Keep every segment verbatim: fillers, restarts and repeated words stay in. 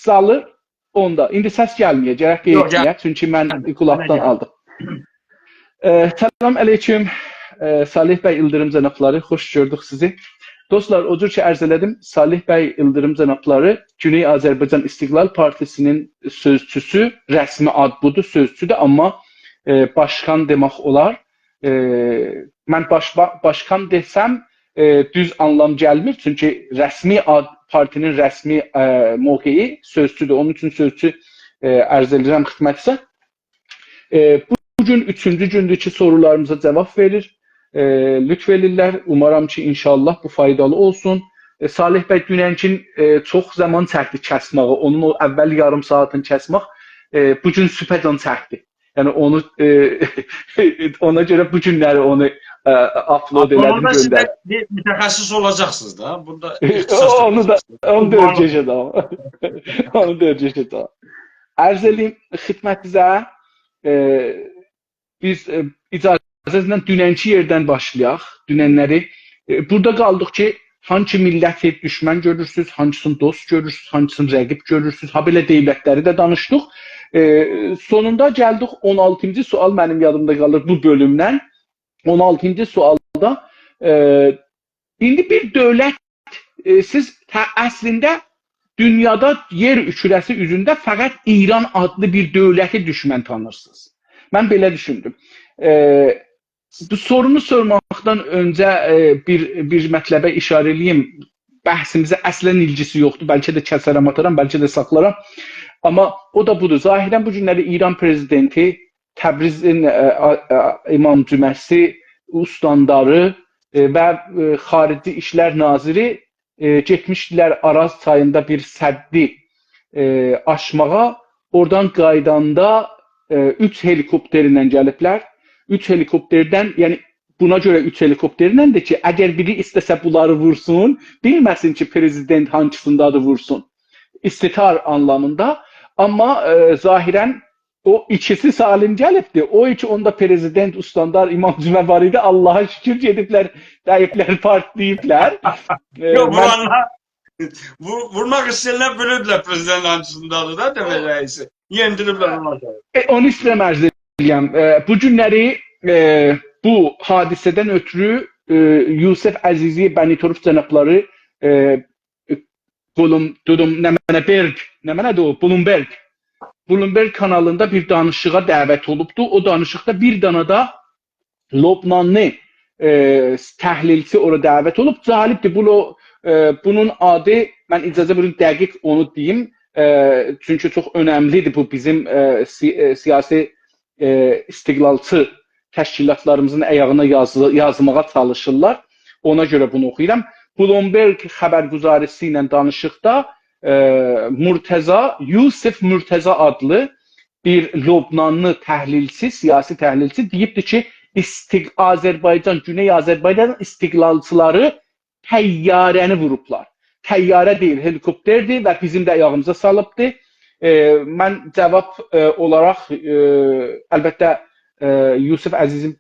زالی اوندا. ایندی سس گلمه‌یه، گرک یوخ، گل. قئییتمه‌یک، چونکی من گل. قولاقدان گل. آلدیم. ائ، سلام علیکم، ائ، صالح بی ایلدیریم جنابلاری، خوش گؤردوک سیزی. دوستلار، او جور کی عرض ائله‌دیم، صالح بی ایلدیریم جنابلاری گونئی آذربایجان استقلال پارتیسی‌نین سؤزچوسو، رسمی آد بودور، سؤزچودور، آمما، ائ، باشقان دئمک اولار. ائ، من باش-، با-، باشقان دئسم، ائ، دوز آنلام گلمیر، چونکی رسمی آد، پارتی‌نین رسمی، ائ، موقعی سؤزچودور. اونون اوچون سؤزچو، ائ، عرض ائدیرم خدمتینیزه. ائ، بو گون اوچونجو گوندور کی، سورولاریمیزا جواب وئریر، ائ، لطف ائله‌ییرلر. اومارام کی، ان‌شاءالله بو فایدالی اولسون. ائ، صالح بی، دوننکین، ائ، چوخ زامان چکدی کسمه‌یی. اونون او اول یاریم ساعاتینی کسمک، ائ، بو گون صبحه‌جن چکدی. یعنی اونو، ائ، اونا گؤره بو گونلری اونو، ائ، آپلود ائله‌دیم، گؤندردیم. آپلوددا سیز ده بیر متخصص اولاجاقسینیز دا. بوندا اختصاص او-، اونو دا، تاپاجاقسینیز. اونو دا اؤرگشه‌جم. اونو دا اؤرگشه‌جم. عرض ائله‌ییم خدمتینیزه، ائ، بیز، ائ، اجازه‌نیزله دوننکی یئردن باشلایاق. دوننلری، ائ، بورادا قالدیق کی، هانسی میللتی دوشمن گؤرورسونوز، هانسیسینی دوست گؤرورسونوز، هانسیسینی رقیب گؤرورسونوز. هابئله دؤولتلری ده دانیشدیق. ائ، سونوندا گلدیک اون آلتینجی سؤال، منیم یادیمدا قالیر بو بؤلومدن. اون آلتینجی سؤالدا، ائ، ایندی بیر دؤولت، ائ، سیز ته-، اصلینده دونیادا یئر کوره‌سی اوزونده فقط ایران آدلی بیر دؤولتی دوشمن تانیرسینیز. من بئله دوشوندوم. ائ، بو سورونو سورماقدان اؤنجه، ائ، بیر، بیر مطلبه ایشاره ائله‌ییم. بحثیمیزه اصلا ایلگیسی یوخدور. بلکه ده کسرم، آتارام، بلکه ده ساخلارام. آمما او دا بودور. ظاهرا بو گونلری ایران پرزیدنتی، تبریزین، ائ، آ-، آ-، امام جمعه‌سی، استانداری، ائ، و، ائ، خارجی ایشلر ناظری، ائ، گئتمیشدیلر آراز چاییندا بیر سدی، ائ، آشماغا. اورادان قاییداندا، ائ، اوچ هلیکوپترله گلیبلر. اوچ هلیکوپتردن، یعنی بونا گؤره اوچ هلیکوپترله‌دیر کی، اگر بیری ایسته‌سه بونلاری وورسون، بیلمه‌سین کی، پرزیدنت هانسیسیندادیر وورسون. استتار آنلامیندا. آمما، ائ، ظاهرا او ایکیسی سالم گلیبدی. او ایکی، اوندا پرزیدنت، استاندار، امام جمعه وار ایدی. آللاها شوکور گئدیبلر، دَییبلر، پارتلاییبلار. ائ، یوخ، من وورانلار، وور-، وورماق ایسته‌ینلر بؤلودولر پرزیدنت هانسیسیندادیر دا، دئمک رئیسی. یئندیریبلر اونا گؤره. ائ، اونو ایسته‌ییرم عرض ائدیم. ائ، بو گونلری، ائ، بو حادثه‌دن اؤترو، ائ، یوسف عزیزی بنی‌طرف جنابلاری، ائ، بولوم-، دودوم، نمنه برگ، نمنه‌دیر او؟ بلومبرگ. بلومبرگ کانالیندا بیر دانیشیغا دعوت اولوبدو. او دانیشیقدا بیر دنه ده لبنانلی، ائ، تحلیلچی اورا دعوت اولوب. جالبدیر. بو لو-، ائ، بونون آدی، من اجازه وئرین دقیق اونو دئییم. ائ، چونکی چوخ اؤنملیدیر بو بیزیم، ائ، سی-، ائ، سیاسی، ائ، استقلالچی تشکیلاتلاریمیزین آیاغینا یازی-، یازماغا چالیشیرلار. اونا گؤره بونو اوخویورام. بلومبرگ خبرگزاریسی ایله دانیشیقدا، ائ، مرتضی، یوسف مرتضی آدلی بیر لبنانلی تحلیلچی، سیاسی تحلیلچی دئییبدی کی، استق-، آذربایجان، گونئی آذربایجان استقلالچیلاری طیاره‌نی ووروبلار. طیاره دئییل، هلیکوپتردیر و بیزیم ده آیاغیمیزا سالیبدی. ائ، من جواب، ائ، اولاراق، ائ، البته، ائ، یوسف عزیزین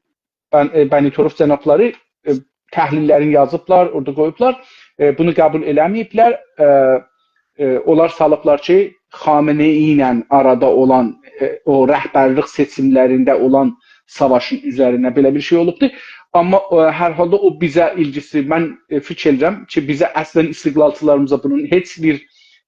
بن-، ائ، بنی‌طرف جنابلاری، ائ، تحلیللرینی یازیبلار، اورادا قویوبلار. ائ، بونو قبول ائله‌مه‌ییبلر. ائ، ائ، اونلار سالیبلار کی، خامنه‌ای ایله آرادا اولان، ائ، او رهبرلیک سئچیملرینده اولان ساواشین اوزرینه بئله بیر شئی اولوبدو. آمما، ائ، هر حالدا او بیزه ایلگیسی، من، ائ، فیکیر ائدیرم کی، بیزه اصلا استقلالچیلاریمیزا بونون هئچ بیر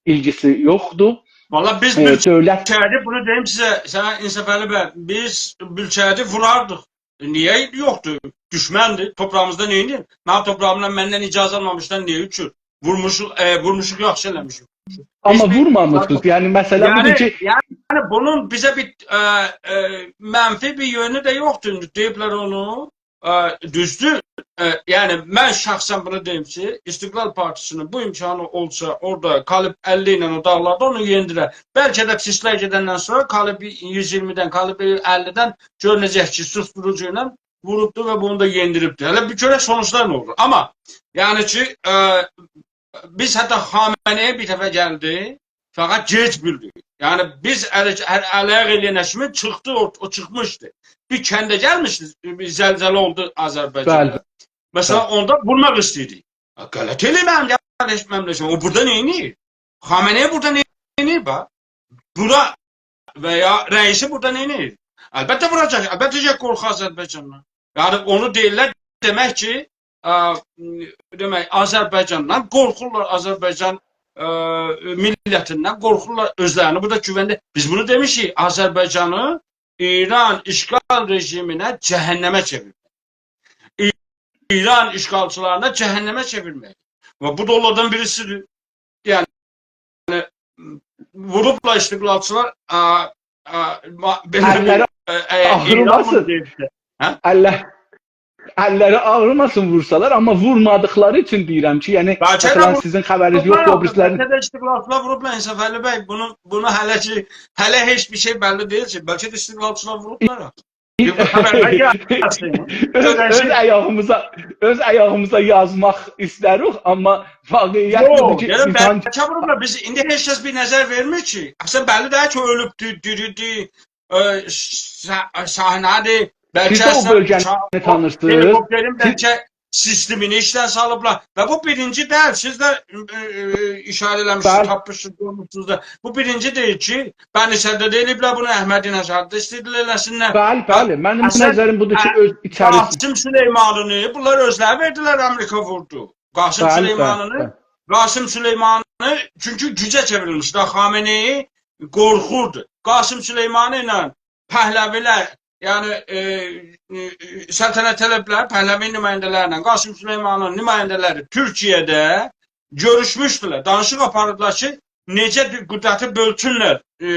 ایلگیسی یوخدور. والله بیز، ائ، بیر دؤولت شهری، بونو دئییم سیزه، سنه انصافعلی بی، بیز بیر شهری ووراردیق. نییه یوخدور؟ دوشمندیر. توپراغیمیزدا نه ائدیر؟ منیم توپراغیمدان مندن اجازه آلمامیشدان نه اوچون؟ وورموشوق، ائ، وورموشوق، یاخشی ائله‌میشیک. آمما بیز وورماماسینیز. یعنی، مسئله بودور یعنی، کی یعنی بونون بیزه بیر، ائ، ائ، منفی بیر یؤنو ده یوخدور. ایندی دئییبلر اونو. ائ، دوزدور. ائ، یعنی، من شخصا بونو دئییم کی، استقلال پارتیسی‌نین بو امکانی اولسا، اورادا کالیبر اللی ایله او داغلاردا اونو یئندیرر. بلکه ده پیسلر گئدندن سونرا کالیبر یوز اییرمیدن، کالیبر اللیدن گؤرونه‌جک کی، سوسدوروجو ایله ووروبدو و بونو دا یئندیریبدی. هله بیر گؤرک سونوجلار نه اولور. آمما، یعنی کی، ائ، بیز حتی خامنه‌ای بیر دفعه گلدی، فقط گئج بیلدیک. یعنی بیز ال-، ال-، ال‌آیاق ائله‌ینه کیمی چیخدی، او، او چیخمیشدی. بیر کنده گلمیشدی، بیر زلزله اولدو آذربایجاندا. بلی. مثلا، بلی. اوندا وورماق ایسته‌ییردی. غلط ائله‌مه‌ییم، گل، مملکت. او بورادا نه ائدیر؟ خامنه‌ای بورادا نه نئینییب، ها؟ بورا و یا رئیسی بورادا نئینیر؟ البته ووراجاق، البته کی، قورخور آذربایجاندان. یعنی، اونو دئییرلر، دئمک کی، ا، دئمک، آذربایجاندان قورخورلار، آذربایجان، ا، میللتیندن قورخورلار، اؤزلرینی بورادا گوونده. بیز بونو دئمیشیک، آذربایجانی ایران اشغال رژیمینه جهنمه چئویرمک. ای-، ایران اشغالچیلارینا جهنمه چئویرمک. و بو دا اونلاردان بیریسیدیر. یعنی، ووروبلار استقلالچیلار، ا، ا، ما-، بئله بیر، اللری ا، ا، ایران بونو آغریماسین. دئییبدی. هه؟ اللر، اللری آغریماسین وورسالار، آمما وورمادیقلاری اوچون دئییرم کی، یعنی، بلکه ده مثلا، ووروبلار، سیزین خبرینیز یوخدور، او بیریسلرین. بلکه ده استقلالچیلار ووروبلار، انصافعلی بی، بونو، بونو هله کی، هله هئچ بیر شئی بللی دئییل کی، بلکه ده استقلالچیلار ووروبلار. یوخ، بو خبرلر گلسین. اؤز، اؤز آیاغیمیزا، اؤز آیاغیمیزا یازماق ایستریک، آمما واقعیت بودور کی، یوخ، گلین انسان بلکه ووروبلار. بیز ایندی هئچ کس بیر نظر وئرمیر کی، اصلا بللی دئییل کی، او اؤلوبدور، دیریدیر، ا، صح-، صحنه‌دیر. بلکه سیز ده او اصلا بؤلگه‌نی شا-، او تانیرسینیز. هلیکوپترین سیز بلکه سیستمینی ایشدن سالیبلار. و بو بیرینجی دئییل، سیز ده، ائ، ائ، اشاره ائله‌میشسینیز، بلی. تاپمیشسینیز، گؤرموشسونوز ده. بو بیرینجی دئییل کی، بنی صدرده ائله‌ییبلر بونو، احمدی‌نژاددا ایسته‌ییردیلر ائله‌سینلر. بلی، بلی. منیم اصلا، نظریم بودور کی، ا، اؤز ایچریسی قاسم سلیمانی‌نی بونلار اؤزلری وئردیلر، آمریکا ووردو. قاسم بلی، سلیمانی‌نی، بلی، بلی. قاسم سلیمانی، چونکی گوجه چئوریلمیشدی، خامنه‌ای قورخوردو. قاسم سلیمانی ایله پهلوی‌لر، یعنی، ائ، ائ، سلطنت‌طلب‌لر، پهلوی نماینده‌لرله، قاسم سلیمانی‌نین نماینده‌لری تورکیه‌ده گؤروشموشدولر، دانیشیق آپاریردیلار کی، نئجه دو-، قدرتی بؤلسونلر، ائ،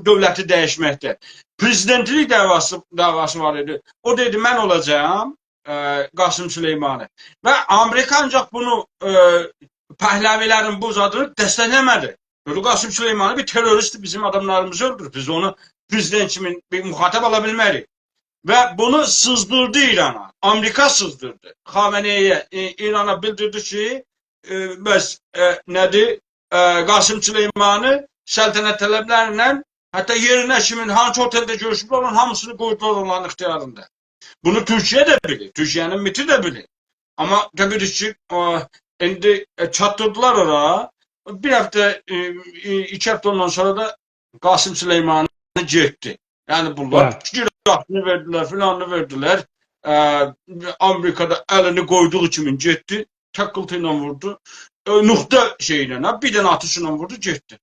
دؤولتی دییشمکده. پرزیدنتلیک دعواسی، دعواسی وار ایدی. او دئدی، «من اولاجاغام، ائ، قاسم سلیمانی.» و آمریکا آنجاق بونو، ائ، پهلوی‌لرین بو زادینی دستکله‌مه‌دی. دئدی، «قاسم سلیمانی بیر تروریستدیر، بیزیم آداملاریمیزی اؤلدورور. بیز اونو پرزیدنت کیمی بیر مخاطب آلا بیلمریک.» و بونو سیزدیردی ایرانا. آمریکا سیزدیردی. خامنه‌ای‌یه، ائ، ایرانا بیلدیردی کی، ائ، بس، ائ، نه‌دیر؟ ائ، قاسم سلیمانی سلطنت‌طلب‌لرله حتی یئرینه کیمین هانسی هتلده گؤروشوبلر، اونون هامیسینی قویدولار اونلارین اختیاریندا. بونو تورکیه ده بیلیر، تورکیه‌نین میتی ده بیلیر. آمما تبریز کی، او، ایندی، ائ، چاتدیردیلار اورا. بیر هفته، ائ، ائ، ایکی هفته اوندان سونرا دا قاسم سلیمانی گئتدی. یعنی بونلار، بلی، گیراسینی وئردیلر، فلانینی وئردیلر. ائ، آمریکا دا الینی قویدوغو کیمی گئتدی. تاککیلتی ایله ووردو. ائ، نقطه شئی ایله، ها، بیر دنه آتیش ایله ووردو، گئتدی.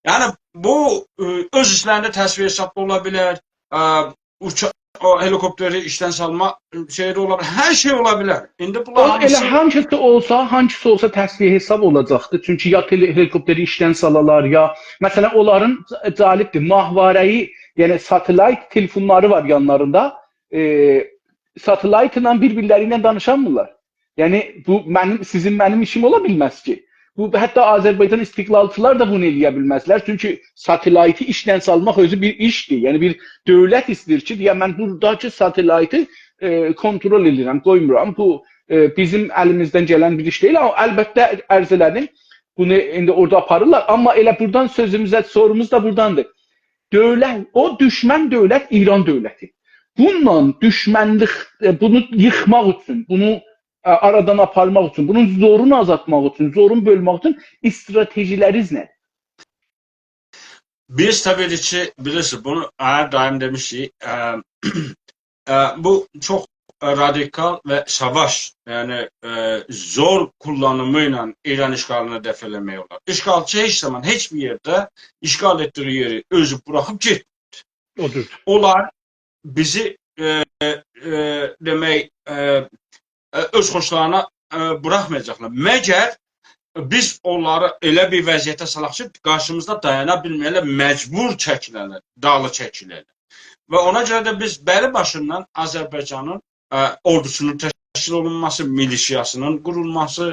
یعنی بو، ائ، اؤز ایچلرینده تصفیه حسابدا اولا بیلر. ائ، اوچا-، او هلیکوپتری ایشدن سالما، ائ، شئی ده اولا بیلر. هر شئی اولا بیلر. ایندی بونلار او ائله هامیسی هانسیسی اولسا، هانسیسی اولسا تصفیه حساب اولاجاقدی. چونکی یا تئله-، هلیکوپتری ایشدن سالالار، یا، مثلا، اونلارین ج-، جالبدیر، ماهواره‌ای، یعنی ساتلایت تلفونلاری وار یانلاریندا. ائ، ساتلایتلا بیر-بیرلری ایله دانیشامیرلار. یعنی، بو منیم، سیزین، منیم ایشیم اولا بیلمز کی. بو، حتی آذربایجان استقلالچیلار دا بونو ائلیه بیلمزلر. چونکی ساتلایتی ایشدن سالماق اؤزو بیر ایشدیر. یعنی، بیر دؤولت ایسته‌ییر کی، دئیه، «من بوراداکی ساتلایتی، ائ، کنترل ائدیرم، قویمورام.» بو، ائ، بیزیم الیمیزدن گلن بیر ایش دئییل. آمما البته، عرض ائله‌دیم، بونو ایندی اورادا آپاریرلار. آمما ائله بورادان سؤزوموزه، سوروموز دا بوراداندیر. دؤولت، او دوشمن دؤولت ایران دؤولتی. بونونلا دوشمنلیک، ائ، بونو ییخماق اوچون، بونو، ائ، آرادان آپارماق اوچون، بونون زورونو آزالتماق اوچون، زورونو بؤلمک اوچون استراتژی‌لرینیز نه‌دیر؟ بیز طبیعی کی، بیلیرسینیز، بونو هر دائم دئمیشیک، ائ، ائ، بو چوخ، ائ، رادیکال و ساواش، یعنی، ائ، زور کوللانیمی ایله ایران اشغالینی دفع ائله‌مک اولار. اشغالچی هئچ زامان، هئچ بیر یئرده اشغال ائتدیگی یئری اؤزو بوراخیب گئتمیر. اودور. اونلار بیزی، ائ، ائ، دئمک، ائ، ائ، اؤز خوشلارینا، ائ، بوراخمایاجاقلار. مگر بیز اونلاری ائله بیر وضعیته سالاق کی، قارشیمیزدا دایانا بیلمه‌یه‌لر، مجبور چکیله‌لر، دالی چکیله‌لر. و اونا گؤره ده بیز بری باشیندان آذربایجانین، ائ، اوردوسونون تشکیل اولونماسی، میلیشیاسینین قورولماسی،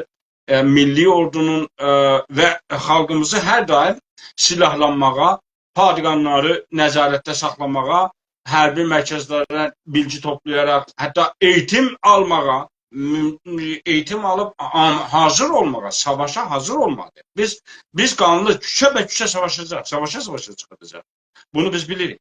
ائ، میللی اوردونون، ائ، و خالقیمیزی هر دائم سیلاحلانماغا، پادگانلاری نظارتده ساخلاماغا، حربی مرکزلردن بیلگی توپلایاراق، حتی ائییتیم آلماغا، م-، م-، ائییتیم آلیب، آم-، حاضر اولماغا، ساواشا حاضر اولمالی‌دیر. بیز، بیز قانلی کوچه به کوچه ساواشاجاغیق، ساواشا ساواشا چیخاجاغیق. بونو بیز بیلیریک.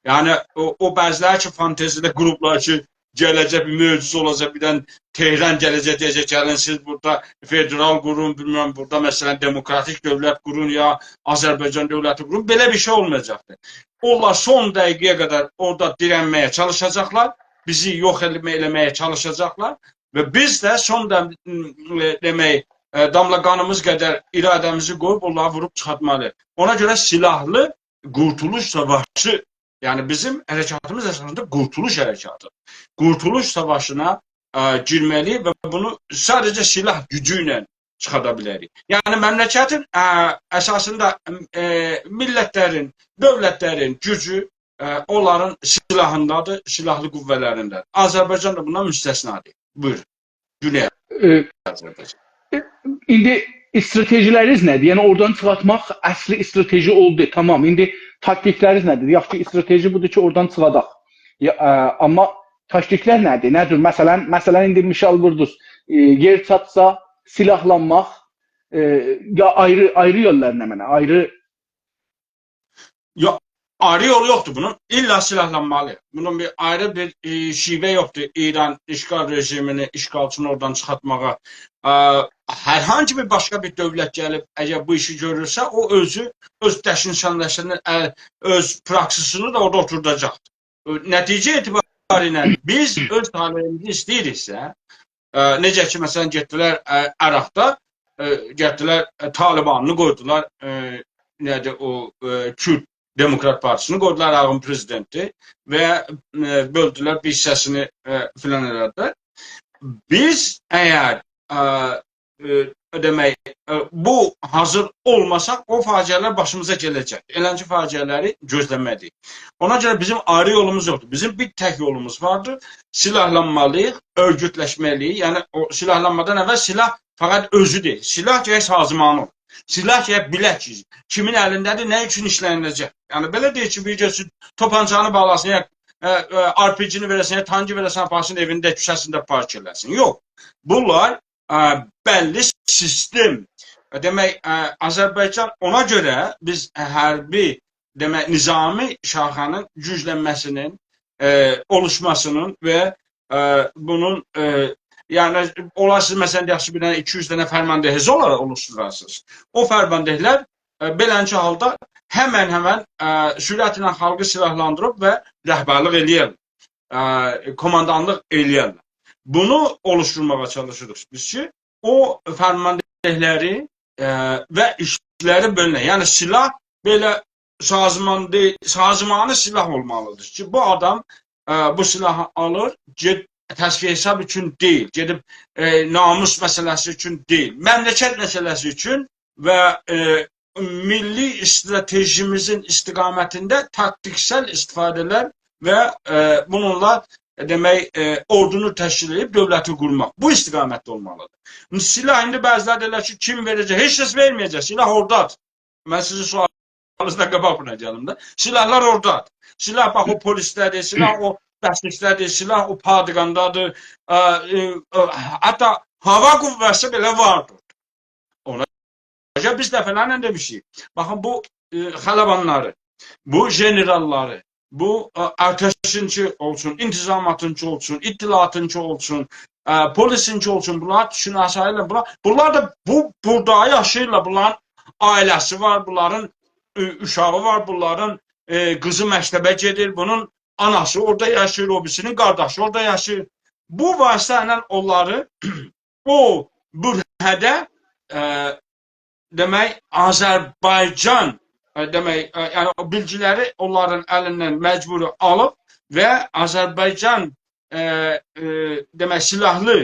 یعنی، او، او بعضی‌لری کی، فانتزی‌لی گروپلار کی، گله‌جک بیر معجزه اولاجاق، بیردن تهران گله‌جک، دئیه‌جک: «گلین، سیز بورادا فدرال قورون، بیلمیرم، بورادا، مثلا، دموکراتیک دؤولت قورون، یا آذربایجان دؤولتی قورون.» بئله بیر شئی اولمایاجاقدیر. اونلار سون دقیقه‌یه قدر اورادا دیرنمه‌یه چالیشاجاقلار، بیزی یوخ ائله‌مه-، ائله‌مه‌یه چالیشاجاقلار و بیز ده سون دم-، م-، ائ، دئمک، ائ، داملا قانیمیز قدر اراده‌میزی قویوب اونلاری ووروب چیخارتمالی‌ییق. اونا گؤره سیلاحلی قورتولوش ساواشی، یعنی بیزیم حرکاتیمیز اساسیندا قورتولوش حرکاتی. قورتولوش ساواشینا، ائ، گیرمه‌لی‌ییک و بونو ساده‌جه سیلاح گوجو ایله چیخادا بیلریک. یعنی مملکتین، ائ، اساسیندا، ائ، میللتلرین، دؤولتلرین گوجو، ائ، اونلارین سیلاحیندادیر، سیلاحلی قوه‌لرینده‌دیر. آذربایجان دا بوندان مستثنادیر. بویور. گونئی ائ، آذربایجان. ائ، ایندی استراتژی‌لرینیز نه‌دیر؟ یعنی اورادان چیخارتماق اصلی استراتژی اولدو، تامام. ایندی تاکتیک‌لرینیز نه‌دیر؟ یاخشی، استراتژی بودور کی، اورادان چیخاداق. یا، ائ، آمما تاکتیک‌لر نه‌دیر؟ نه جور؟ مثلا، مثلا، ایندی مثال ووردونوز. ائ، یئر چاتسا سیلاحلانماق، ائ، یا آیری، آیری یوللار نمنه؟ آیری یوخ، آیری یول یوخدور بونون. الّا سیلاحلانمالی. بونون بیر آیری بیر، ائ، شیوه یوخدور ایران اشغال رژیمینی، اشغالچینی اورادان چیخارتماغا. ائ، هر هانسی بیر باشقا بیر دؤولت گلیب، اگر بو ایشی گؤرورسه، او اؤزو، اؤز دشنشانلاشینی، ائ، اؤز پراکسیسینی ده اورادا اوتورداجاقدیر. ائ، نتیجه اعتباری ایله بیز اؤز طالعیمیزی ایسته‌ییریکسه، ائ، نئجه کی، مثلا، گئتدیلر، ائ، عراقدا، ائ، گئتدیلر، ائ، طالبانینی قویدولار، ائ، نه‌دیر او، ائ، کورد دموکرات پارتیسینی قویدولار عراقین پرزیدنتی و، ائ، بؤلدولر، بیر حیصه‌سینی، ائ، فلان ائله‌دیلر. بیز اگر، ائ، ائ، دئمک، ائ، بو حاضر اولماساق، او فاجعه‌لر باشیمیزا گله‌جکدیر. ائلنجه فاجعه‌لری گؤزله‌مه‌لی‌ییک. اونا گؤره بیزیم آیری یولوموز یوخدور. بیزیم بیر تک یولوموز واردیر. سیلاحلانمالی‌ییق، اؤرگوتلشمه‌لی‌ییک. یعنی، او سیلاحلانمادان اول سیلاح فقط اؤزو دئییل. سیلاح گرک سازمانی اول. سیلاح گرک بیلک کی، کیمین الینده‌دیر، نه اوچون ایشله‌نیله‌جک. یعنی، بئله دئییل کی، بیر گؤرسون، توپانچانی باغلاسین، یا، ائ، ائ، آر پی جی‌نی وئره‌سن، یا تانکی وئره‌سن، آپارسین ائوینده، کوچه‌سینده پارک ائله‌سین. یوخ. بونلار ائ، بللی سیستم. ائ، دئمک، ائ، آذربایجان اونا گؤره بیز، ائ، حربی، دئمک، نظامی شاخه‌نین گوجلنمه‌سینین، ائ، اولوشماسینین و، ائ، بونون، ائ، یعنی، اولار سیز، مثلا، دئیک کی، بیر دنه ایکی یوز دنه فرماندهیزی اولاراق اولوشدوراسینیز. او فرماندهلر، ائ، بئلنجه حالدا همن-همن، ائ، سرعتله خالقی سیلاحلاندیریب و رهبرلیک ائله‌یرلر. ائ، کوماندانلیق ائله‌یرلر. بونو اولوشدورماغا چالیشیریق بیز کی، او فرماندهلری، ائ، و ایشلری بؤلونه. یعنی سیلاح بئله سازماندی-، سازمانی سیلاح اولمالیدیر کی، بو آدام، ائ، بو سیلاحی آلیر، گئت-، تصفیه حساب اوچون دئییل، گئدیب، ائ، ناموس مسئله‌سی اوچون دئییل، مملکت مسئله‌سی اوچون و، ائ، میللی استراتژیمیزین استقامتینده تاکتیکسل استفاده‌لر و، ائ، بونونلا، ائ، دئمک، ائ، اوردونو تشکیل ائدیب دؤولتی قورماق. بو استقامتده اولمالیدیر. سیلاح، ایندی بعضی‌لری دئییرلر کی، کیم وئره‌جک؟ هئچ کس وئرمه‌یه‌جک. سیلاح اوردادیر. من سیزین سؤالینیزدان قاباق بونا گلیم ده. سیلاحلار اوردادیر. سیلاح، باخ، او پلیسده‌دیر، سیلاح او بسیجده‌دیر، سیلاح او پادگاندادیر. ائ، ائ، ائ، حتی هاوا قوه‌سی بئله واردیر. اونا گؤره بیز دفعه‌لرله دئمیشیک. باخین، بو، ائ، خلبانلاری، بو ژنراللاری، بو، ائ، ارتشینکی اولسون، انتظاماتینکی اولسون، اطلاعاتینکی اولسون، ائ، پلیسینکی اولسون، بونلار شناسایی ایله، بونلار، بونلار دا بو، بورادا یاشاییرلار، بونلارین عائله‌سی وار، بونلارین، ائ، اوشاغی وار، بونلارین، ائ، قیزی مکتبه گئدیر، بونون آناسی اورادا یاشاییر، او بیریسینین قارداشی اورادا یاشاییر. بو واسطه ایله اونلاری او برهه‌ده، ائ، دئمک، آذربایجان، ائ، دئمک، ائ، یعنی او بیلگی‌لری اونلارین الیندن مجبوری آلیب و آذربایجان، ائ، ائ، دئمک، سیلاحلی،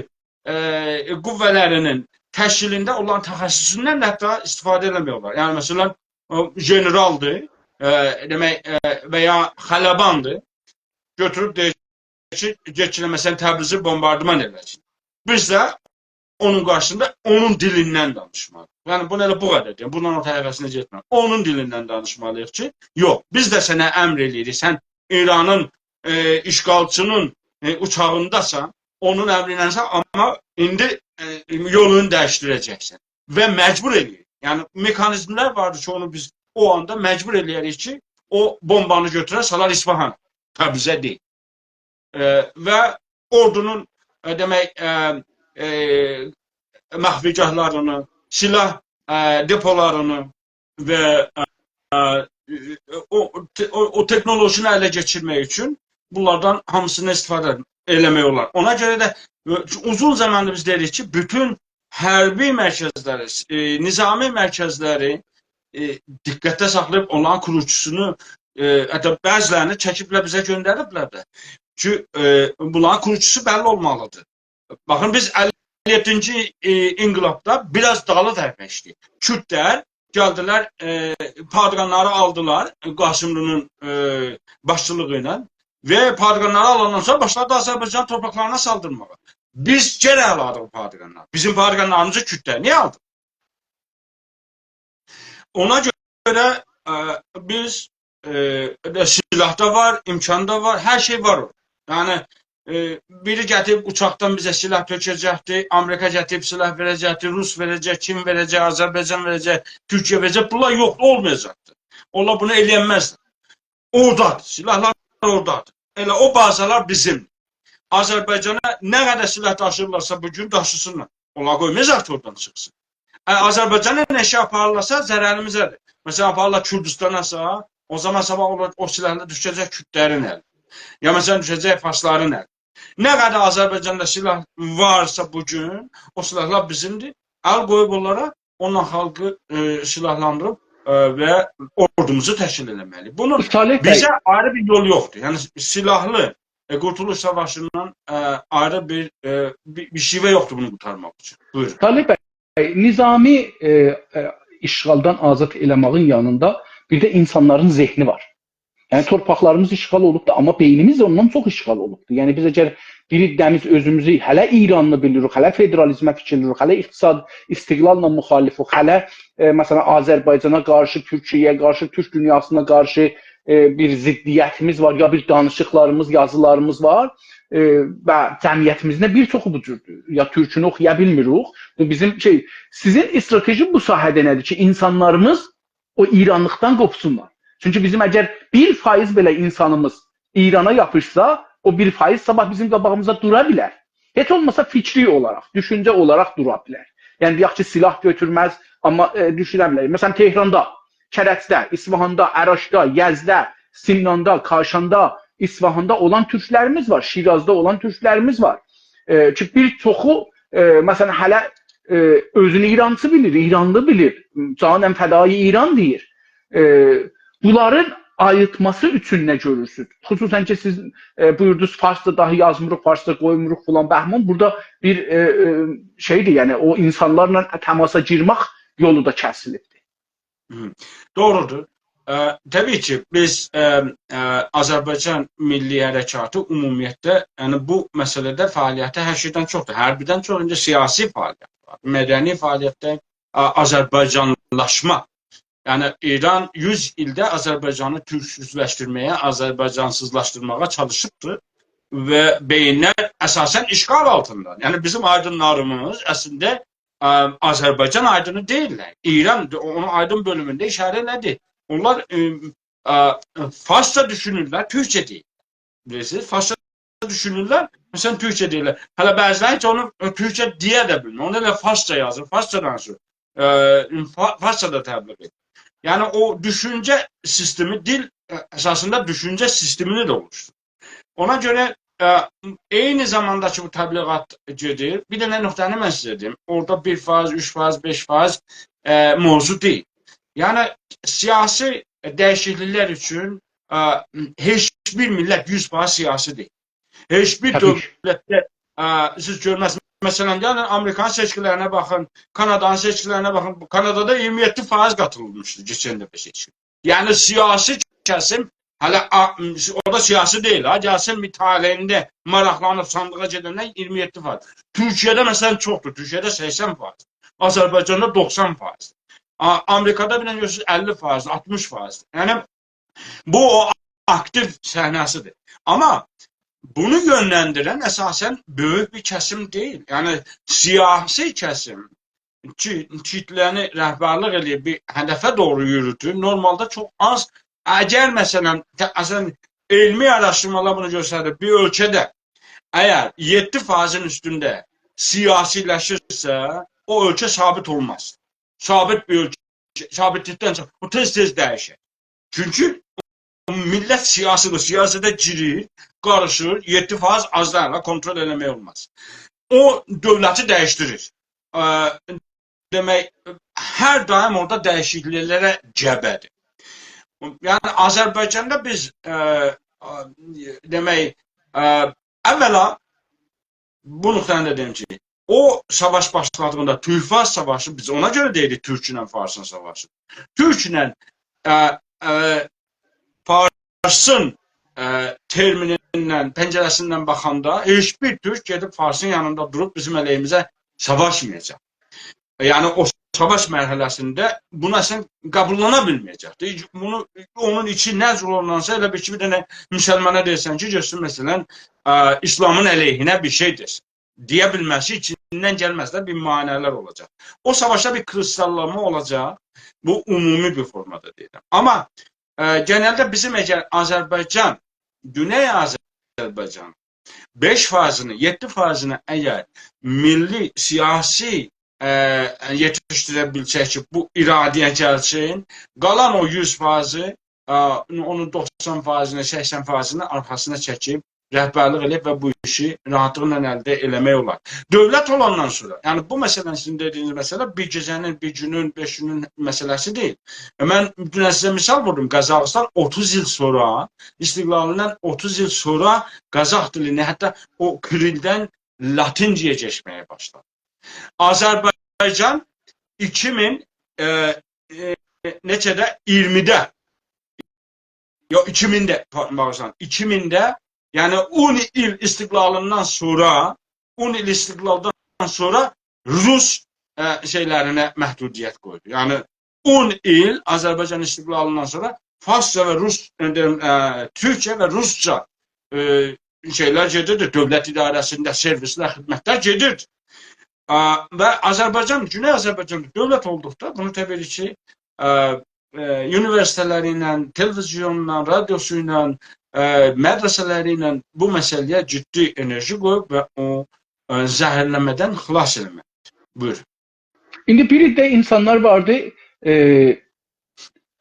ائ، قوه‌لری‌نین تشکیلینده اونلارین تخصصوندان دا حتی استفاده ائله‌مک اولار. یعنی، مثلا، او ژنرالدیر، ائ، دئمک، ائ، و یا خلباندیر. گؤتوروب دئییر کی، گئت کی، مثلا، تبریزی بومباردمان ائله‌سین. بیز ده اونون قارشیسیندا اونون دیلیندن دانیشمالی‌ییق. یعنی، بونو ائله بو قدر دئییم، بوندان او طرفه‌سینه گئتمم. اونون دیلیندن دانیشمالی‌ییق کی، یوخ، بیز ده سنه امر ائله‌ییریک. سن ایرانین، ائ، اشغالچی‌نین، ائ، اوچاغینداسان، اونون امری ایله‌سن، آمما ایندی، ائ، یولونو دییشدیره‌جکسن. و مجبور ائله‌ییر. یعنی، مکانیزم‌لر واردیر کی، اونو بیز او آندا مجبور ائله‌یه‌ریک کی، او بومبانی گؤتوره، سالار اصفهان، تبریزه دئییل. ائ، و اوردونون، ائ، دئمک، ائ، ائ، مخفیگاهلارینی، سلاح، ائ، دپولارینی و، ائ، ائ، او، او، او تکنولوژینی اله کئچیرمک اوچون بونلاردان هامیسینی استفاده ائله‌مک اولار. اونا گؤره ده، ائ، اوزون زاماندیر بیز دئییریک کی، بوتون حربی مرکزلری، ائ، نظامی مرکزلری، ائ، دقتده ساخلاییب اونلارین کوروجوسونو، ائ، حتی بعضی‌لرینی چکیبلر بیزه گؤندریبلر ده. کی، ائ، بونلارین کوروجوسو بللی اولمالیدیر. باخین، بیز اللی یئددینجی، ائ، انقلابدا بیر آز دالی ترپشدیک. کوردلر گلدیلر، ائ، پادگانلاری آلدیلار، قاسملی‌نین، ائ، باشچیلیغی ایله و پادگانلاری آلاندان سونرا باشلادی آذربایجان تورپاقلارینا سالدیرماغا. بیز گئنه آلاردیق پادگانلاری. بیزیم پادگانلاریمیزی کوردلر نییه آلدی؟ اونا گؤره، ائ، بیز، ائ، ائله سلاح دا وار، امکان دا وار، هر شئی وار اوردا. یعنی، ائ، بیری گتیریب اوچاقدان بیزه سلاح تؤکه‌جکدی، آمریکا گتیریب سلاح وئره‌جکدی، روس وئره‌جک، کیم وئره‌جک، آذربایجان وئره‌جک، تورکیه وئره‌جک. بونلار یوخدور، اولمایاجاقدیر. اونلار بونو ائله‌ینمزلر. اوردادیر، سلاحلار اوردادیر. ائله او بازالار بیزیم. آذربایجانا نه قدر سلاح داشییرلارسا بو گون داشیسینلار. اونلار قویمایاجاق کی، اورادان چیخسین. ا، آذربایجانا نه شئی آپاریرلارسا ضرریمیزه‌دیر. مثلا، آپاریرلار کوردوستاناسا، او زامان صاباح اولار، او سلاحلار دوشه‌جک کوردلرین الینه. یا مثلا، دوشه‌جک فارسلارین الینه. نه قدر آذربایجاندا سلاح وارسا بو گون، او سلاحلار بیزیمدیر. ال قویوب اونلارا، اونونلا خالقی، ائ، سلاحلاندیریب، ائ، و اوردوموزو تشکیل ائله‌مه‌لی. بونون، صالح بی، بیزه آیری بیر یول یوخدور. یعنی سلاحلی، ائ، قورتولوش ساواشیندان، ائ، آیری بیر، ائ، بیر، بیر شیوه یوخدور بونو قورتارماق اوچون. بویورون. صالح بی، نظامی، ائ، ائ، اشغالدان آزاد ائله‌مه‌یین یانیندا بیر ده اینسانلارین ذهنی وار. یعنی تورپاقلاریمیز اشغال اولوبدور، آمما بئینیمیز ده اوندان چوخ اشغال اولوبدور. یعنی بیز اگر بیر عده‌میز اؤزوموزو هله ایرانلی بیلیریک، هله فدرالیزمه فیکیر وئریریک، هله اقتصاد استقلاللا مخالفیک، هله، ائ، مثلا، آذربایجانا قارشی، تورکیه‌یه قارشی، تورک دونیاسینا قارشی، ائ، بیر ضدیتیمیز وار، یا بیر دانیشیقلاریمیز، یازیلاریمیز وار، ائ، و جمعیتیمیزین ده بیر چوخو بو جوردور. یا تورکونو اوخویا بیلمیریک. بو بیزیم شئی، سیزین استراتژی بو ساحه‌ده نه‌دیر کی، اینسانلاریمیز او ایرانلیقدان قوپسونلار. چونکی بیزیم اگر بیر فایز بئله اینسانیمیز ایرانا یاپیشسا، او بیر فایز صاباح بیزیم قاباغیمیزدا دورا بیلر. هئچ اولماسا فیکری اولاراق، دوشونجه اولاراق دورا بیلر. یعنی دئیک کی، سلاح گؤتورمز، آمما، ائ، دوشونه بیلر. مثلا، تهراندا، کرجده، اصفهاندا، اراکدا، یزدده، سمناندا، کاشاندا، اصفهاندا اولان تورکلریمیز وار، شیرازدا اولان تورکلریمیز وار. ائ، کی، بیر چوخو، ائ، مثلا، هله، ائ، اؤزونو ایرانچی بیلیر، ایرانلی بیلیر، «جانم فدای ایران» دئییر. ائ، بونلارین آییلتماسی اوچون نه گؤرورسونوز؟ خصوصا کی، سیز، ائ، بویوردونوز، فارسدا داهی یازمیریق، فارسدا قویموروق فلان بهمان. بورادا بیر، ائ، ائ، شئیدیر، یعنی او اینسانلارلا تماسا گیرمک یولو دا کسیلیبدیر. هی، دوغرودور. ا، طبیعی کی، بیز، ا، ا، آذربایجان میللی حرکاتی عمومیتله، یعنی بو مسئله‌ده فعالیتی هر شئیدن چوخدور. حربیدن چوخ ایندی سیاسی فعالیت وار، مدنی فعالیتده، ا، آذربایجانلاشما. یعنی ایران یوز ایلده آذربایجانی تورکسوزلشدیرمه‌یه، آذربایجانسیزلاشدیرماغا چالیشیبدیر و بئیینلر اساسا اشغال آلتیندا. یعنی بیزیم آیدینلاریمیز اصلینده، ا، آذربایجان آیدینی دئییللر. ایران اونون آیدین بؤلومونده ایشاره ائله‌دی. اونلار، ائ، ا، فارسجا دوشونورلر، تورکجه دئییل. بیلیرسینیز، فارسجا دوشونورلر، مثلا، تورکجه دئییرلر. هله بعضی‌لری هئچ اونو، ائ، تورکجه دئیه ده بیلمیر. اونو ائله فارسجا یازیر، فارسجا دانیشیر. ا، فا-، فارسجا دا تبلیغ ائدیر. یعنی او دوشونجه سیستمی، دیل، ا، اساسیندا دوشونجه سیستمینی ده اولوشدورور. اونا گؤره، ا، عینی زاماندا کی، بو تبلیغات گئدیر، بیر دنه نقطه‌نی من سیزه دئییم. اورادا بیر فایز، اوچ فایز، بئش فایز، ا، موضوع دئییل. یعنی سیاسی دییشیکلیکلر اوچون، ا، هئچ بیر میللت یوز فایز سیاسی دئییل. هئچ بیر، طبیعی کی، دؤولتده، ا، سیز گؤرمزسینیز. مثلا، گلین آمریکانین سئچکیلرینه باخین، کانادانین سئچکیلرینه باخین. کانادادا اییرمی یئددی فایز قاتیلمیشدی کئچن دفعه سئچکی. یعنی سیاسی کسیم هله، ا، او دا سیاسی دئییل ها، گلسین بیر طالعینده ماراقلانیب صاندیغا گئدنده اییرمی یئددی فایز. تورکیه‌ده، مثلا، چوخدور. تورکیه‌ده سکسن فایز. آذربایجاندا دوخسان فایز. آ-، آمریکادا، بیر دنه گؤرورسونوز، اللی فایز، آلتمیش فایز. یعنی بو او آکتیو صحنه‌سیدیر. آمما بونو یؤنلندیرن اساسا بؤیوک بیر کسیم دئییل. یعنی سیاسی کسیم کی، کیتله‌نی رهبرلیک ائله‌ییب بیر هدفه دوغرو یوروتور، نورمالدا چوخ آز. اگر، مثلا، ته-، اصلا، علمی آراشدیرمالار بونو گؤستریر، بیر اؤلکه‌ده اگر یئددی فایزین اوستونده سیاسی‌لشیرسه، او اؤلکه ثابت اولماز. ثابت بیر اؤلکه، ثابتلیکدن چیخ، او تئز-تئز دییشیر. چونکی میللت سیاسی‌دیر، سیاسته گیریر، قاریشیر، یئددی فایز آز دئییل، کنترل ائله‌مک اولماز. او دؤولتی دییشدیریر. ا، دئمک، هر دائم اورادا دییشیکلیکلره گبه‌دیر. یعنی، آذربایجاندا بیز، ا، ا، دئمک، ا، اولا بو نقطه‌نی ده دئییم کی، او ساواش باشلادیغیندا، تورک-فارس ساواشی، بیز اونا گؤره دئییریک تورک ایله فارسین ساواشی. تورک ایله، ا، ا، فارسین، ا، ترمینیندن، پنجره‌سیندن باخاندا هئچ بیر تورک گئدیب فارسین یانیندا دوروب بیزیم علیهیمیزه ساواشمایاجاق. یعنی، او ساواش مرحله‌سینده بونو اصلاً قبوللانا بیلمه‌یه‌جکدیر. بونو، اونون ایچی نه جور اولانسا، ائله بیل کی، بیر دنه مسلمانا دئییرسن کی، گؤتسون، مثلاً، ا، ایسلامین علیهینه بیر شئی دئسین. دئیه بیلمه‌سی ایچیندن گلمه‌سه ده بیر مانع‌لر اولاجاق. او ساواشدا بیر کریستاللانما اولاجاق. بو عمومی بیر فورمادا دئییرم. آمما، ا، گئنلده بیزیم اگر آذربایجان، گونئی آذربایجان بئش فایزینی، یئددی فایزینی اگر میللی، سیاسی، ا، یئتیشدیره بیلسک کی، بو اراده‌یه گلسین، قالان او یوز فایزی، ا، اونون دوخسان فایزینی، سکسن فایزینی آرخاسینا چکیب رهبرلیک ائله‌ییب و بو ایشی راحاتلیقلا الده ائله‌مک اولار. دؤولت اولاندان سونرا، یعنی بو مسئله، سیزین دئدیگینیز مسئله بیر گئجه‌نین، بیر گونون، بئش گونون مسئله‌سی دئییل. ائ، من دونن سیزه مثال ووردوم. قازاخیستان اوتوز ایل سونرا، استقلالیندان اوتوز ایل سونرا قازاخ دیلینی، حتی او کیریلدن لاتینجه‌یه کئچمه‌یه باشلادی. آذربایجان ایکی مین، ائ، ائ، نئچه‌ده؟ اییرمیده، یوخ، ایکی مینده، پا-، باغیشلایین، ایکی مینده، یعنی اون ایل استقلالیندان سونرا، اون ایل استقلالدان سونرا روس، ائ، شئیلرینه محدودیت قویدو. یعنی اون ایل آذربایجان استقلالیندان سونرا فارسجا و روس، ائ، دئییرم، ائ، تورکجه و روسجا، ائ، شئیلر گئدیردی، دؤولت اداره‌سینده سرویسلر، خدمتلر گئدیردی. ا، و آذربایجان، گونئی آذربایجان دؤولت اولدوقدا بونو طبیعی کی، ا، ائ، اونیوئرسیته‌لری ایله، تلویزیونلا، رادیوسو ایله، ائ، مدرسه‌لری ایله بو مسئله‌یه جدی انرژی قویوب و او، ائ، زهرلنمه‌دن خلاص ائله‌مکدیر. بویور. ایندی بیر عده اینسانلار واردی، ائ،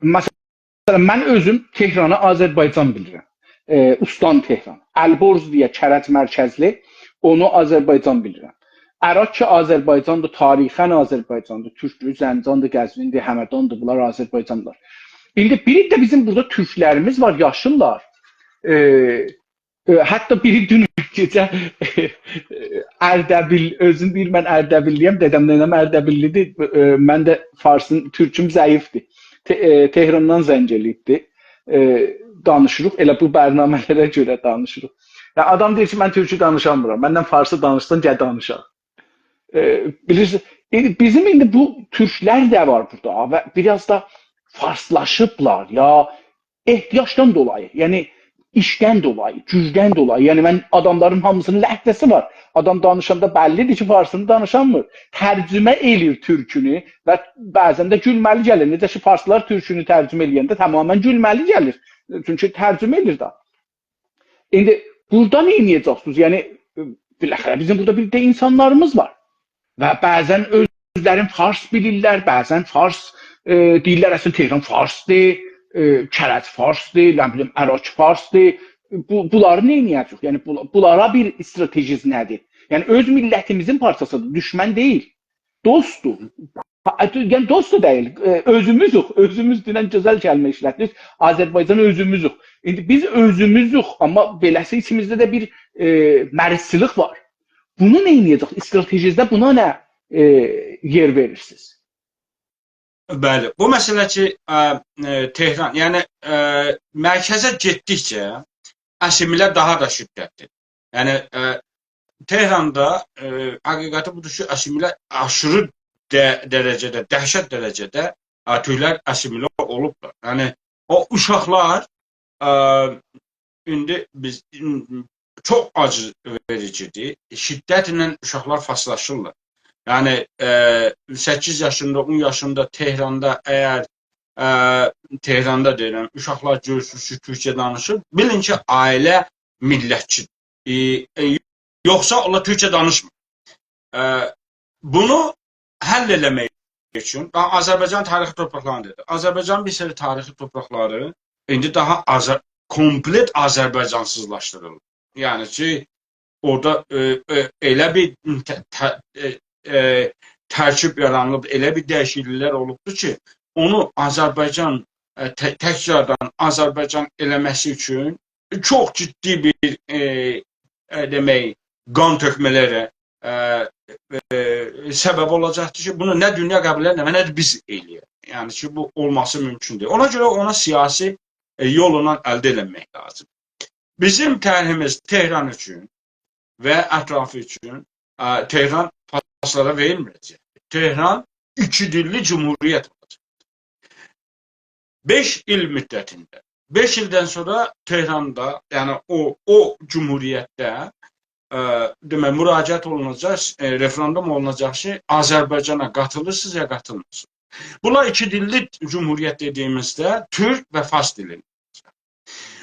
مثلا، من اؤزوم تهرانی آذربایجان بیلیرم. ائ، استان تهران. البرز دئیه کرج مرکزلی، اونو آذربایجان بیلیرم. اراک کی آذربایجاندیر، تاریخاً آذربایجاندیر، تورکدور، زنجاندیر، قزویندیر، همداندیر، بونلار آذربایجاندیلار. ایندی بیر عده بیزیم بورادا تورکلریمیز وار، یاشیرلار. ائ، ائ، حتی بیری دون گئجه اردبیل، اؤزون دئییر، «من اردبیللی‌یم»، دئدیم، «ننه‌م اردبیللی‌دیر، ائ، من ده فارسیم، تورکوم ضعیفدیر.» ته-، ائ، تهراندان زنگ ائله‌ییبدی. ائ، دانیشیریق، ائله بو برنامه‌لره گؤره دانیشیریق. یا آدام دئییر کی، «من تورکو دانیشامیرام، منن فارسی دانیشسان، گل دانیشاق.» ائ، بیلیرسینیز، ائ، بیزیم ایندی بو تورکلر ده وار بورادا و بیر آز دا فارسلاشیبلار یا احتیاجدان دولایی، یعنی ایشدن دولایی، گوجدن دولایی. یعنی من آداملارین هامیسینین لهجه‌سی وار. آدام دانیشاندا بللی‌دیر کی، فارسینی دانیشانمیر. ترجمه ائله‌ییر تورکونو و بعضاً ده گولمه‌لی گلیر. نئجه کی، فارسلار تورکونو ترجمه ائله‌ینده تماماً گولمه‌لی گلیر. چونکی ترجمه ائله‌ییر ده. ایندی بورادا نه ائده‌جکسینیز؟ یعنی، ائ، بالاخره بیزیم بورادا بیر ده اینسانلاریمیز وار. و بعضاً اؤزلرین فارس بیلیرلر، بعضاً فارس، ائ، دئییرلر، «اصلینده تهران فارسدیر، ائ، کرج فارسدیر، نه بیلیم، اراک فارسدیر.» بو، بونلاری نه ائده‌جک؟ یعنی، بو-، بونلارا بیر استراتژی‌نیز نه‌دیر؟ یعنی، اؤز میللتیمیزین پارچاسیدیر، دوشمن دئییل. دوستدور. ها، ائ، یعنی دوست دا دئییل، ائ، اؤزوموزوک، اؤزوموز، دونن گؤزل کلمه ایشلتدینیز، آذربایجان اؤزوموزوک. ایندی بیز اؤزوموزوک، آمما بئله‌سی ایچیمیزده ده بیر، ائ، مریضچیلیک وار. بونو نه ائده‌جک؟ استراتژینیزده بونا نه، ائ، یئر وئریرسینیز؟ بلی، بو مسئله کی، ا، ا، تهران، یعنی، ا، مرکزه گئتدیکجه آسیمیله داها دا شدتلی. یعنی، ا، تهراندا، ا، حقیقتی بودور کی، آسیمیله آشیری ده-، درجه‌ده، دهشت درجه‌ده، ا، تورکلر آسیمیله اولوبلار. یعنی، او اوشاقلار، ا، ایندی بیز، چوخ آجی وئریجی‌دیر. شدتله اوشاقلار فارسلاشیرلار. یعنی، ا، سککیز یاشیندا، اون یاشیندا تهراندا اگر، ا، تهراندا دئییرم، اوشاقلار گؤرورسونوز کی، تورکجه دانیشیر، بیلین کی، عائله میللتچی‌دیر. ائ، ائ، یوخسا اونلار تورکجه دانیشمیر. ائ، بونو حل ائله‌مک اوچون، باخ، آذربایجان تاریخی تورپاقلارینی دئدی. آذربایجان بیر سری تاریخی تورپاقلاری ایندی داها آذر-، کومپلئت آذربایجانسیزلاشدیریلدی. یعنی کی، اورادا، ائ، ائ، ائله بیر ته-، ته-، ائ، ائ، ترکیب یارانیلیب، ائله بیر دییشیکلیکلر اولوبدور کی، اونو آذربایجان، ائ، ته-، تکراردان آذربایجان ائله‌مه‌سی اوچون چوخ جدی بیر، ائ، ائ، دئمک، قان تؤکمه‌لره، ائ، ائ، سبب اولاجاقدیر کی، بونو نه دونیا قبول ائدر، نه ده بیز ائله‌یک. یعنی کی، بو اولماسی مومکون دئییل. اونا گؤره اونا سیاسی، ائ، یولونان الده ائله‌مک لازیم. بیزیم طرحیمیز تهران اوچون و اطرافی اوچون، ائ، تهران فارسلارا وئریلمه‌یه‌جک. تهران ایکی دیللی جمهوریت اولاجاق. بئش ایل مدتینده. بئش ایلدن سونرا تهراندا، یعنی او، او جمهوریتده، ائ، دئمک، مراجعت اولوناجاق، ائ، رفراندوم اولوناجاق کی، آذربایجانا قاتیلیرسینیز یا قاتیلمیرسینیز. بونلار ایکی دیللی جمهوریت دئدیییمیزده تورک و فارس دیلینده.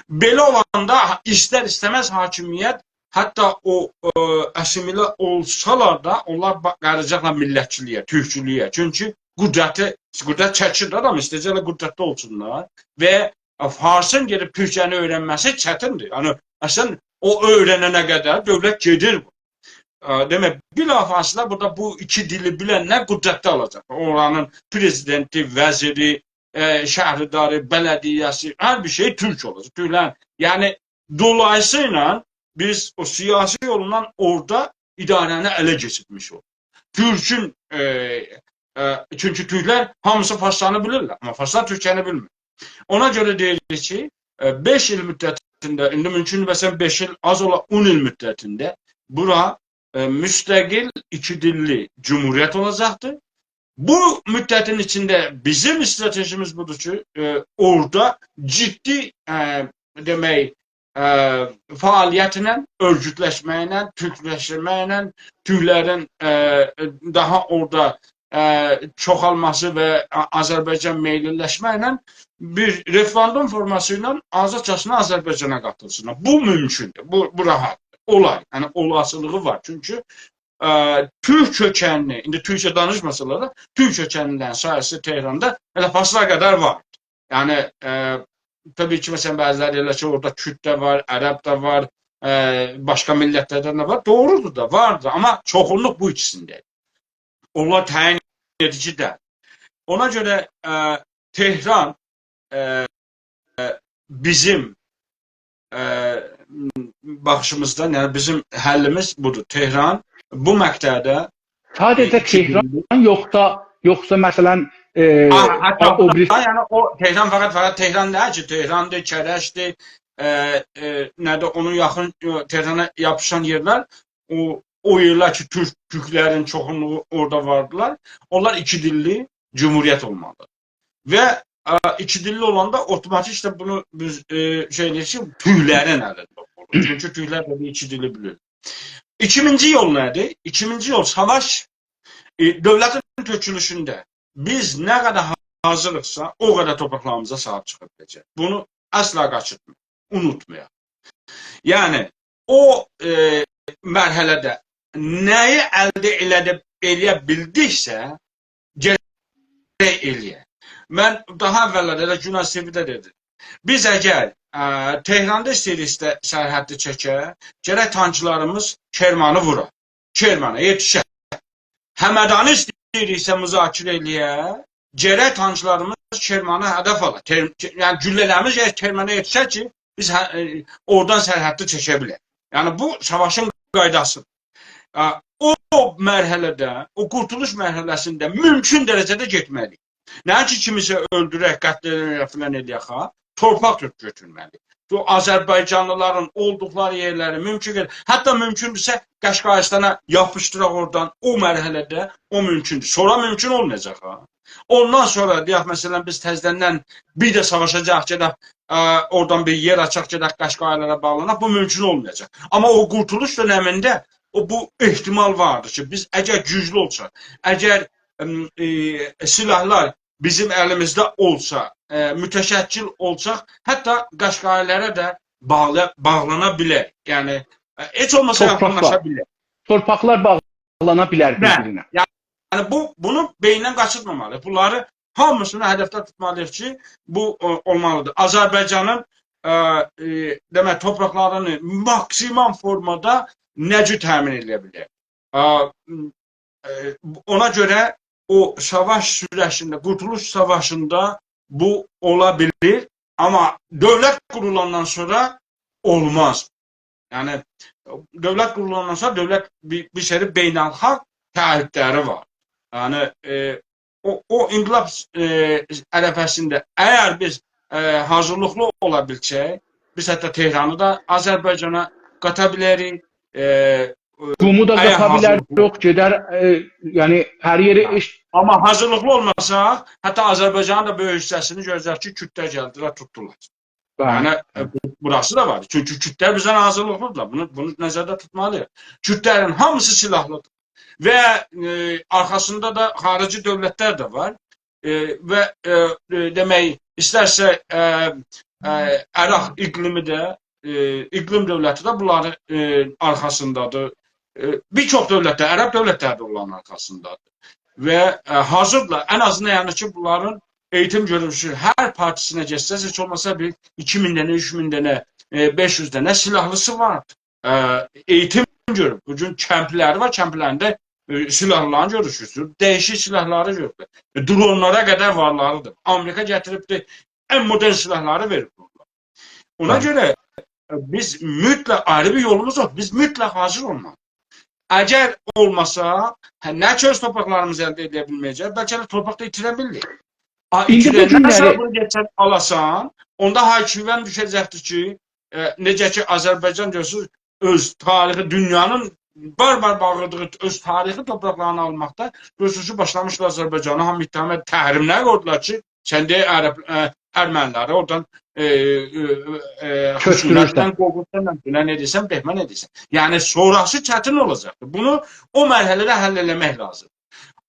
بئله اولاندا ایستر-ایسته‌مز حاکمیت، حتی او، ائ، آسیمیله اولسالار دا، اونلار با-، قاییداجاقلار میللتچیلییه، تورکچولویه. چونکی قدرتی، قدرت چکیر ده آدام، ایسته‌یه‌جکلر قدرتلی اولسونلار. و فارسین گئدیب تورکجه‌نی اؤیرنمه‌سی چتیندیر. یعنی، اصلا، او اؤیرننه قدر دؤولت گئدیر. ائ، دئمک، بلافاصله بورادا بو ایکی دیلی بیلنلر قدرتده اولاجاق. اورانین پرزیدنتی، وزیری، ائ، شهرداری، بلدیه‌سی، هر بیر شئی تورک اولاجاق. تورکلر، یعنی، دولاییسییلا بیز او سیاسی یولونان اورادا اداره‌نی اله کئچیرتمیش اولدوق. تورکون، ائ، ائ، چونکی تورکلر هامیسی فارسجانی بیلیرلر، آمما فارسلار تورکجه‌نی بیلمیر. اونا گؤره دئییریک کی، ائ، بئش ایل مدتینده، ایندی مومکوندور، مثلا، بئش ایل آز اولا، اون ایل مدتینده بورا، ائ، مستقل ایکی دیللی جمهوریت اولاجاقدیر. بو مدتین ایچینده بیزیم استراتژیمیز بودور کی، ائ، اورادا جدی، ائ، دئمک، ائ، فعالیتله، اؤرگوتلشمکله، تورکلشمکله، تورکلرین، ائ، داها اورادا، ائ، چوخالماسی و آ-، آذربایجان میللیلشمکله بیر رفراندوم فورماسی ایله آزادجاسینا آذربایجانا قاتیلسینلار. بو مومکوندور، بو، بو راحتدیر. اولار، یعنی اولاسیلیغی وار. چونکی، ائ، تورک کؤکنلی، ایندی تورکجه دانیشماسالار دا، تورک کؤکنلی‌لرین ساییسی تهراندا ائله فارسلار قدر وار. یعنی، ائ، طبیعی کی، مثلا، بعضی‌لری دئییرلر کی، اورادا کورد ده وار، عرب ده وار، ائ، باشقا میللتلردن ده وار. دوغرودور دا، واردیر، آمما چوخونلوق بو ایکیسینده. اونلار تعیین ائدیجی دئییل. اونا گؤره، ائ، تهران، ائ، ائ، بیزیم، ائ، باخیشیمیزدان، یعنی بیزیم حلیمیز بودور. تهران بو مقطعده، ائ، ساده‌جه ایکی تهران گونلوک یوخسا، یوخسا مثلا، ائ، آ، حتی او بیریسی یعنی او تهران فقط، فقط تهران دئییل کی، تهراندیر، کرجدیر، ائ، ائ، نه‌دیر، اونون یاخین، ائ، تهرانا یاپیشان یئرلر، او، او یئرلر کی، تورک، تورکلرین چوخونلوغو اورادا واردیلار، اونلار ایکی دیللی جمهوریت اولمالیدیر. و، ائ، ایکی دیللی اولاندا اوتوماتیک ده بونو بیز، ائ، شئی ائله‌ییریک کی، تورکلرین الینده اولور. چونکی تورکلر ده ایکی دیلی بیلیر. ایکینجی یول نه‌دیر؟ ایکینجی یول ساواش، ائ، دؤولتین تؤکولوشونده بیز نه قدر حاضیریقسا، او قدر تورپاقلاریمیزا صاحیب چیخا بیله‌جک. بونو اصلا قاچیرتمایاق، اونوتمایاق. یعنی، او، ائ، مرحله‌ده نه‌یی الده ائله‌دیب، ائله‌یه بیلدیکسه، گرک ائله‌یک. من داها اوللرده ده گوناز تی‌وی‌ده دئدیم. بیز اگر، ائ، تهراندا ایسته‌ییریکسه سرحدی چکک، گرک تانکلاریمیز کرمانی وورا. کرمانا یئتیشه. همدانی ایسته‌ییریکسه مذاکره ائله‌یک، گرک تانکلاریمیز کرمانی هدف آلا. تر-، یعنی گولله‌لریمیز گرک کرمانا یئتیشه کی، بیز هه-، ائ، اورادان سرحدی چکه بیلک. یعنی بو ساواشین قایداسیدیر. ا، او مرحله‌ده، او قورتولوش مرحله‌سینده مومکون درجه‌ده گئتمه‌لی‌ییک. نه کی، کیمیسه اؤلدورک، قتل ائله‌یک، فلان ائله‌یک، ها؟ تورپاق گؤ-، گؤتورمه‌لی. بو آذربایجانلیلارین اولدوقلاری یئرلری مومکون قدر، حتی مومکوندورسه قشقاییستانا یاپیشدیراق اورادان، او مرحله‌ده او مومکوندور. سونرا مومکون اولمایاجاق، ها. اوندان سونرا، دئیک، مثلا، بیز تزه‌دن بیر ده ساواشاجاق، گئدک، ا، اورادان بیر یئر آچاق، گئدک قشقاییلارا باغلاناق، بو مومکون اولمایاجاق. آمما او قورتولوش دؤنمینده او، بو احتمال واردیر کی، بیز اگر گوجلو اولساق، اگر، ام، ائ، سلاحلار بیزیم الیمیزده اولسا، ائ، متشکل اولساق، حتی قشقاییلارا دا باغلا-، باغلانا بیلر. یعنی، ائ، هئچ اولماسا توپراقلار. یاخینلاشا بیلر. تورپاقلار باغلانا بیلر بلی. بیر-بیرینه. یعنی بو، بونو بئینیندن قاچیرمامالی. بونلاری هامیسینی هدفده توتمالی‌ییق کی، بو، ائ، اولمالیدیر. آذربایجانین، ائ، ائ، دئمک، تورپاقلارینی ماکسیموم فورمادا نه جور تأمین ائده بیلر؟ ائ، ائ، اونا گؤره او ساواش سوره‌جینده، قورتولوش ساواشیندا بو اولا بیلیر، آمما دؤولت قورولاندان سونرا اولماز. یعنی، دؤولت قورولاندان سونرا دؤولت بیر، بیر سری بین‌الخالق تعهدلری وار. یعنی، ائ، او، او انقلاب، ائ، عرفه‌سینده اگر بیز، ائ، حاضیرلیقلی اولا بیلسک، بیز حتی تهرانی دا آذربایجانا قاتا بیلریک، ائ، قومو دا اگر قاتا بیلر، حاضیرلیقلی یوخ، گئدر، ائ، یعنی هر یئری ایش... آمما حاضیرلیقلی اولماساق، حتی آذربایجانین دا بؤیوک حیصه‌سینی گؤره‌جک کی، کوردلر گلدیلر، توتدولار. یعنی، بلی. ائ، بو، بوراسی دا وار. چونکی کوردلر بیزدن حاضیرلیقلیدیرلار. بونو، بونو نظرده توتمالی‌ییق. کوردلرین هامیسی سلاحلیدیر. و، ائ، آرخاسیندا دا خاریجی دؤولتلر ده وار. ائ، و، ائ، ائ، دئمک، ایسترسه، ائ، ائ، عراق اقلیمی ده، ائ، اقلیم دؤولتی ده بونلارین، ائ، آرخاسیندادیر. ائ، بیر چوخ دؤولتلر، عرب دؤولتلری ده اونلارین آرخاسیندادیر. و، ائ، حاضیردیلار. ان آزیندان، یعنی کی، بونلارین ائییتیم گؤروروسو هر پارتیسینه گئتسز، هئچ اولماسا بیر ایکی مین دنه، اوچ مین دنه، ائ، بئش یوز دنه سلاحلیسی وار. ائ، ائییتیم گؤروب. بو گون کمپلری وار، کمپلرینده، ائ، سلاحلیلارینی گؤروشورسونوز. دییشیک سلاحلاری گؤروب. ائ، درونلارا قدر وارلاریدیر. آمریکا گتیریبدیر ان مدرن سلاحلاری وئریب بونلارا. اونا بلی. گؤره، ائ، بیز مطلق، آیری بیر یولوموز یوخ. بیز مطلق حاضیر اولمالی‌ییق. اگر اولماسا، هه، نه کی اؤز تورپاقلاریمیزی الده ائده بیلمه‌یه‌جک، بلکه ده تورپاق دا ایتیره بیلیریک. آ، ایندی بو ایتیرندن سونرا گونلری بونو گئچن آلاسان، اوندا های کیو ان دوشه‌جکدیر کی، ائ، نئجه کی آذربایجان گؤرورسونوز، اؤز تاریخی، دونیانین بار-بار باغیردیغی اؤز تاریخی تورپاقلارینی آلماقدا، گؤرورسونوز کی، باشلامیشلار آذربایجانی هامی اتهام ائدیر، تحریملر قویدولار کی، سن دئییر عرب، ائ، ارمنی‌لری اورادان، ائ، ائ، ائ، کؤچدورورسن. خشونتله قووورسان، بئله نه دئییرسن، بهمن ائدیرسن. یعنی، سونراسی چتین اولاجاقدیر. بونو او مرحله‌ده حل ائله‌مک لازیم.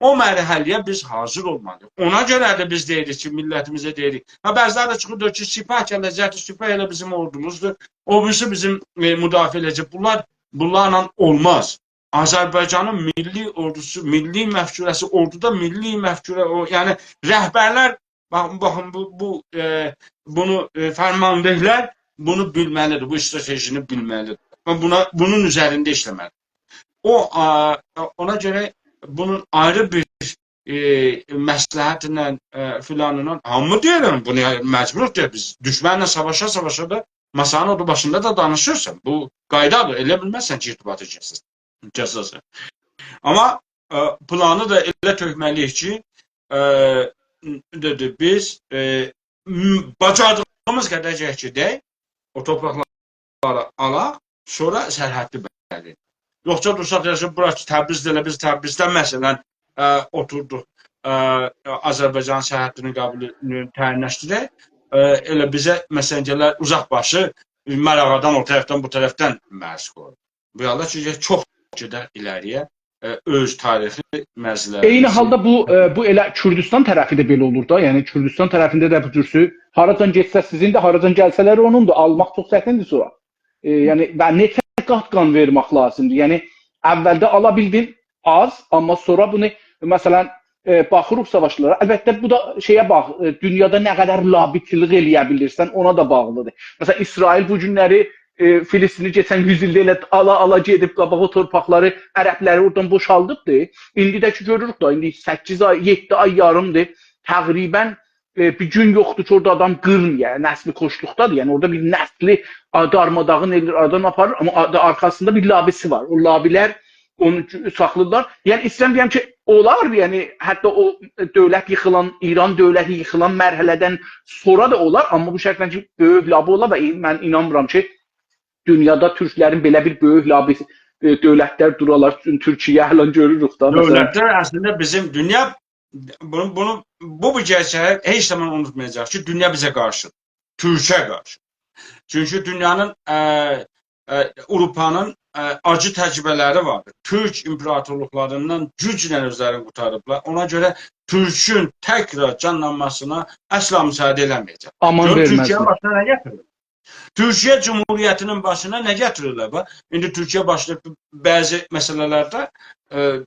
او مرحله‌یه بیز حاضیر اولمالی‌ییق. اونا گؤره ده بیز دئییریک کی، میللتیمیزه دئییریک. ها، بعضی‌لری ده چیخیر دئییر کی، سپاه گله‌جکدیر، سپاه ائله بیزیم اوردوموزدور. او بیریسی بیزیم، ائ، مدافعه ائله‌یه‌جک. بونلار، بونلارلا اولماز. آذربایجانین میللی اوردوسو، میللی مفکوره‌سی، اوردودا میللی مفکوره، او، یعنی رهبرلر، باخین، باخین، بو، بو، ائ، بونو، ائ، فرماندهلر بونو بیلمه‌لیدیر، بو استراتژینی بیلمه‌لیدیر. و بونا، بونون اوزرینده ایشله‌مه‌لیدیر. او، آ، اونا گؤره بونون آیری بیر، ائ، مصلحتله، ائ، فلانلا، هامی دئییرم، بونو یعنی مجبور دئییر، بیز دوشمنله ساواشا-ساواشا دا ماسانین او باشیندا دا دانیشیرسان. بو قایدادیر، ائله بیلمزسن کی، ارتباطی کسه‌سن، کسه‌سن. آمما، ائ، پلانی دا ائله تؤکمه‌لی‌ییک کی، ائ، دئدی، بیز، ائ، م-، باجاردیغیمیز قدر گرک گئدک، او تورپاقلاری آلاق، سونرا سرحدی بللی. یوخسا دورساق، یاشا، بورا کی، تبریزدیر، ائله بیز تبریزده، مثلا، ائ، اوتوردوق، ائ، آذربایجانین سرحدینین قبولونو تعیینلشدیرک، ائ، ائله بیزه، مثلا، گلر اوزاق باشی، مراغادان، او طرفدن، بو طرفدن مرز قویور. بو یاندا کی، چوخ گئدر ایره‌لی‌یه، ائ، اؤز تاریخی مرزلریمیزی. عینی حالدا بو، ائ، بو ائله کوردوستان طرفی ده بئله اولور دا. یعنی کوردوستان طرفینده ده بو جورسو هاراجان گئتسه سیزین ده، هاراجان گلسه‌لر اونون دا، آلماق چوخ چتیندیر سونرا. ائ، یعنی، و نئچه قات قان وئرمک لازیمدیر. یعنی اولده آلا بیلدین آز، آمما سونرا بونو، مثلا، ائ، باخیریق ساواشلارا. البته، بو دا شئیه باغ، ائ، دونیادا نه قدر لابی‌چیلیک ائله‌یه بیلیرسن، اونا دا باغلیدیر. مثلا، اسرائیل بو گونلری، ائ، فلسطینی کئچن یوز ایلده ائله آلا-آلا گئدیب قاباغا، او تورپاقلاری، عربلری اورادان بوشالدیبدی. ایندی ده کی گؤروروک دا، ایندی سککیز آی، یئددی آی یاریمدیر. تقریبا، ائ، بیر گون یوخدور کی، اورادا آدام قیرمایا. نسل‌کشلوقدادیر. یعنی اورادا بیر نسلی، آ، دارماداغین ائله‌ییر، آدام آپاریر، آمما آ-، آرخاسیندا بیر لابی‌سی وار. او لابی‌لر اونو ساخلاییرلار. یعنی ایسته‌ییرم دئیم کی، اولار، یعنی حتی او دؤولت ییخیلان، ایران دؤولتی ییخیلان مرحله‌دن سونرا دا اولار، آمما بو شرطله کی، بؤیوک لابی اولا و من اینانمیرام کی، دونیادا تورکلرین بئله بیر بؤیوک لابی، ائ، دؤولتلر دورالار. چونکی تورکیه الان گؤروروک دا، مثلا. دؤولتلر اصلینده بیزیم دونیا، بونو، بونو، بو، بو گئرچه‌یی هئچ زامان اونوتمایاجاق کی، دونیا بیزه قارشی، تورکه قارشی. چونکی دونیانین، ائ، ائ، آوروپانین، ائ، آجی تجربه‌لری واردیر. تورک ایمپراتورلوقلاریندان گوجله اؤزلرینی قورتاریبلار. اونا گؤره تورکون تکرار جانلانماسینا اصلا مساعده ائله‌مه‌یه‌جک. آمان وئرمزلر. گؤرون تورکیه‌نین باشینا نه گتیریر؟ تورکیه جمهوریتی‌نین باشینا نه گتیریرلر؟ باخ، ایندی تورکیه باشلاییب بعضی مسئله‌لرده، ائ،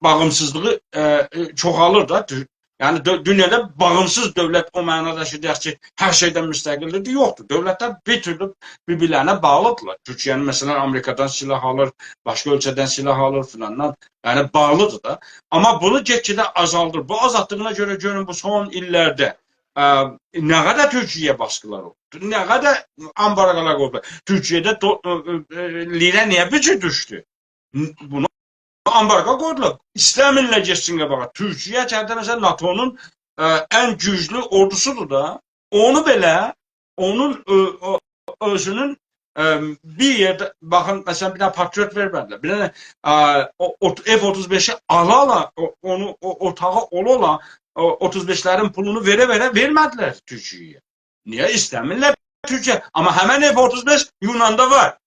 باغیمسیزلیغی، ائ، ائ، چوخالیر دا. تور-، یعنی دؤ-، دونیادا باغیمسیز دؤولت او معنادا کی، دئیک کی، هر شئیدن مستقل‌دیر، یوخدور. دؤولت‌لر بیر تورلو بیر-بیرلرینه باغلی‌دیرلار. تورکیه‌نین، مثلا، آمریکادان سلاح آلیر، باشقا اؤلکه‌دن سلاح آلیر، فلاندان. یعنی باغلی‌دیر دا. آمما بونو گئت‌گئده آزالدیر. بو آزالتدیغینا گؤره گؤرون بو سون ایللرده، ا، نه قدر تورکیه‌یه باسقیلار اولدو، نه قدر آمبارگالار قویدولار. تورکیه‌ده دو-، ائ، ائ، ائ، لیره نییه بیر جور دوشدو؟ ن-، بونو آمبارگا قویدولار. ایسته‌میرلر گئتسین قاباغا. تورکیه ایچریده، مثلا، ناتونون، ا، ان گوجلو اوردوسودور دا. اونو بئله، اونون اؤ-، او-، اؤزونون، ا، بیر یئرده، باخین، مثلا، بیر دنه پاتریوت وئرمه‌دیلر. بیر دنه، ا، او، او، اف اوتوز بئشی آلا-آلا، او، اونو، او اوتاغی اولا-اولا، او اوتوز بئشلرین پولونو وئره-وئره وئرمه‌دیلر تورکیه‌یه. نییه؟ ایسته‌میرلر تورکیه. آمما همن اف اوتوز بئش یوناندا وار.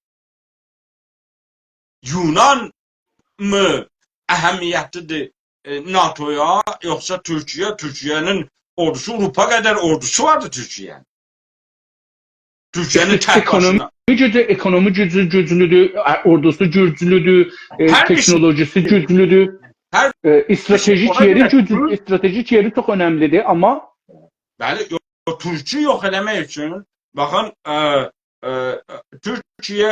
یونان می اهمیتلی‌دیر، ائ، ناتویا، یوخسا تورکیه؟ تورکیه‌نین اوردوسو، آوروپا قدر اوردوسو واردی تورکیه‌نین. تورکیه‌نین تک اکونومی باشینا. گوجو، اکونومی گوجو گوجلودور، ا، اوردوسو گوجلودور، ائ، هر بیر شئی. تکنولوژی‌سی گوجلودور. هر ائ، بیر شئی استراتژیک اونا یئری گؤره گوجلو، تور-، استراتژیک یئری چوخ اؤنملی‌دیر، آمما بلی، یو-، تورکو یوخ ائله‌مک اوچون، باخین، ا، ا، تورکیه،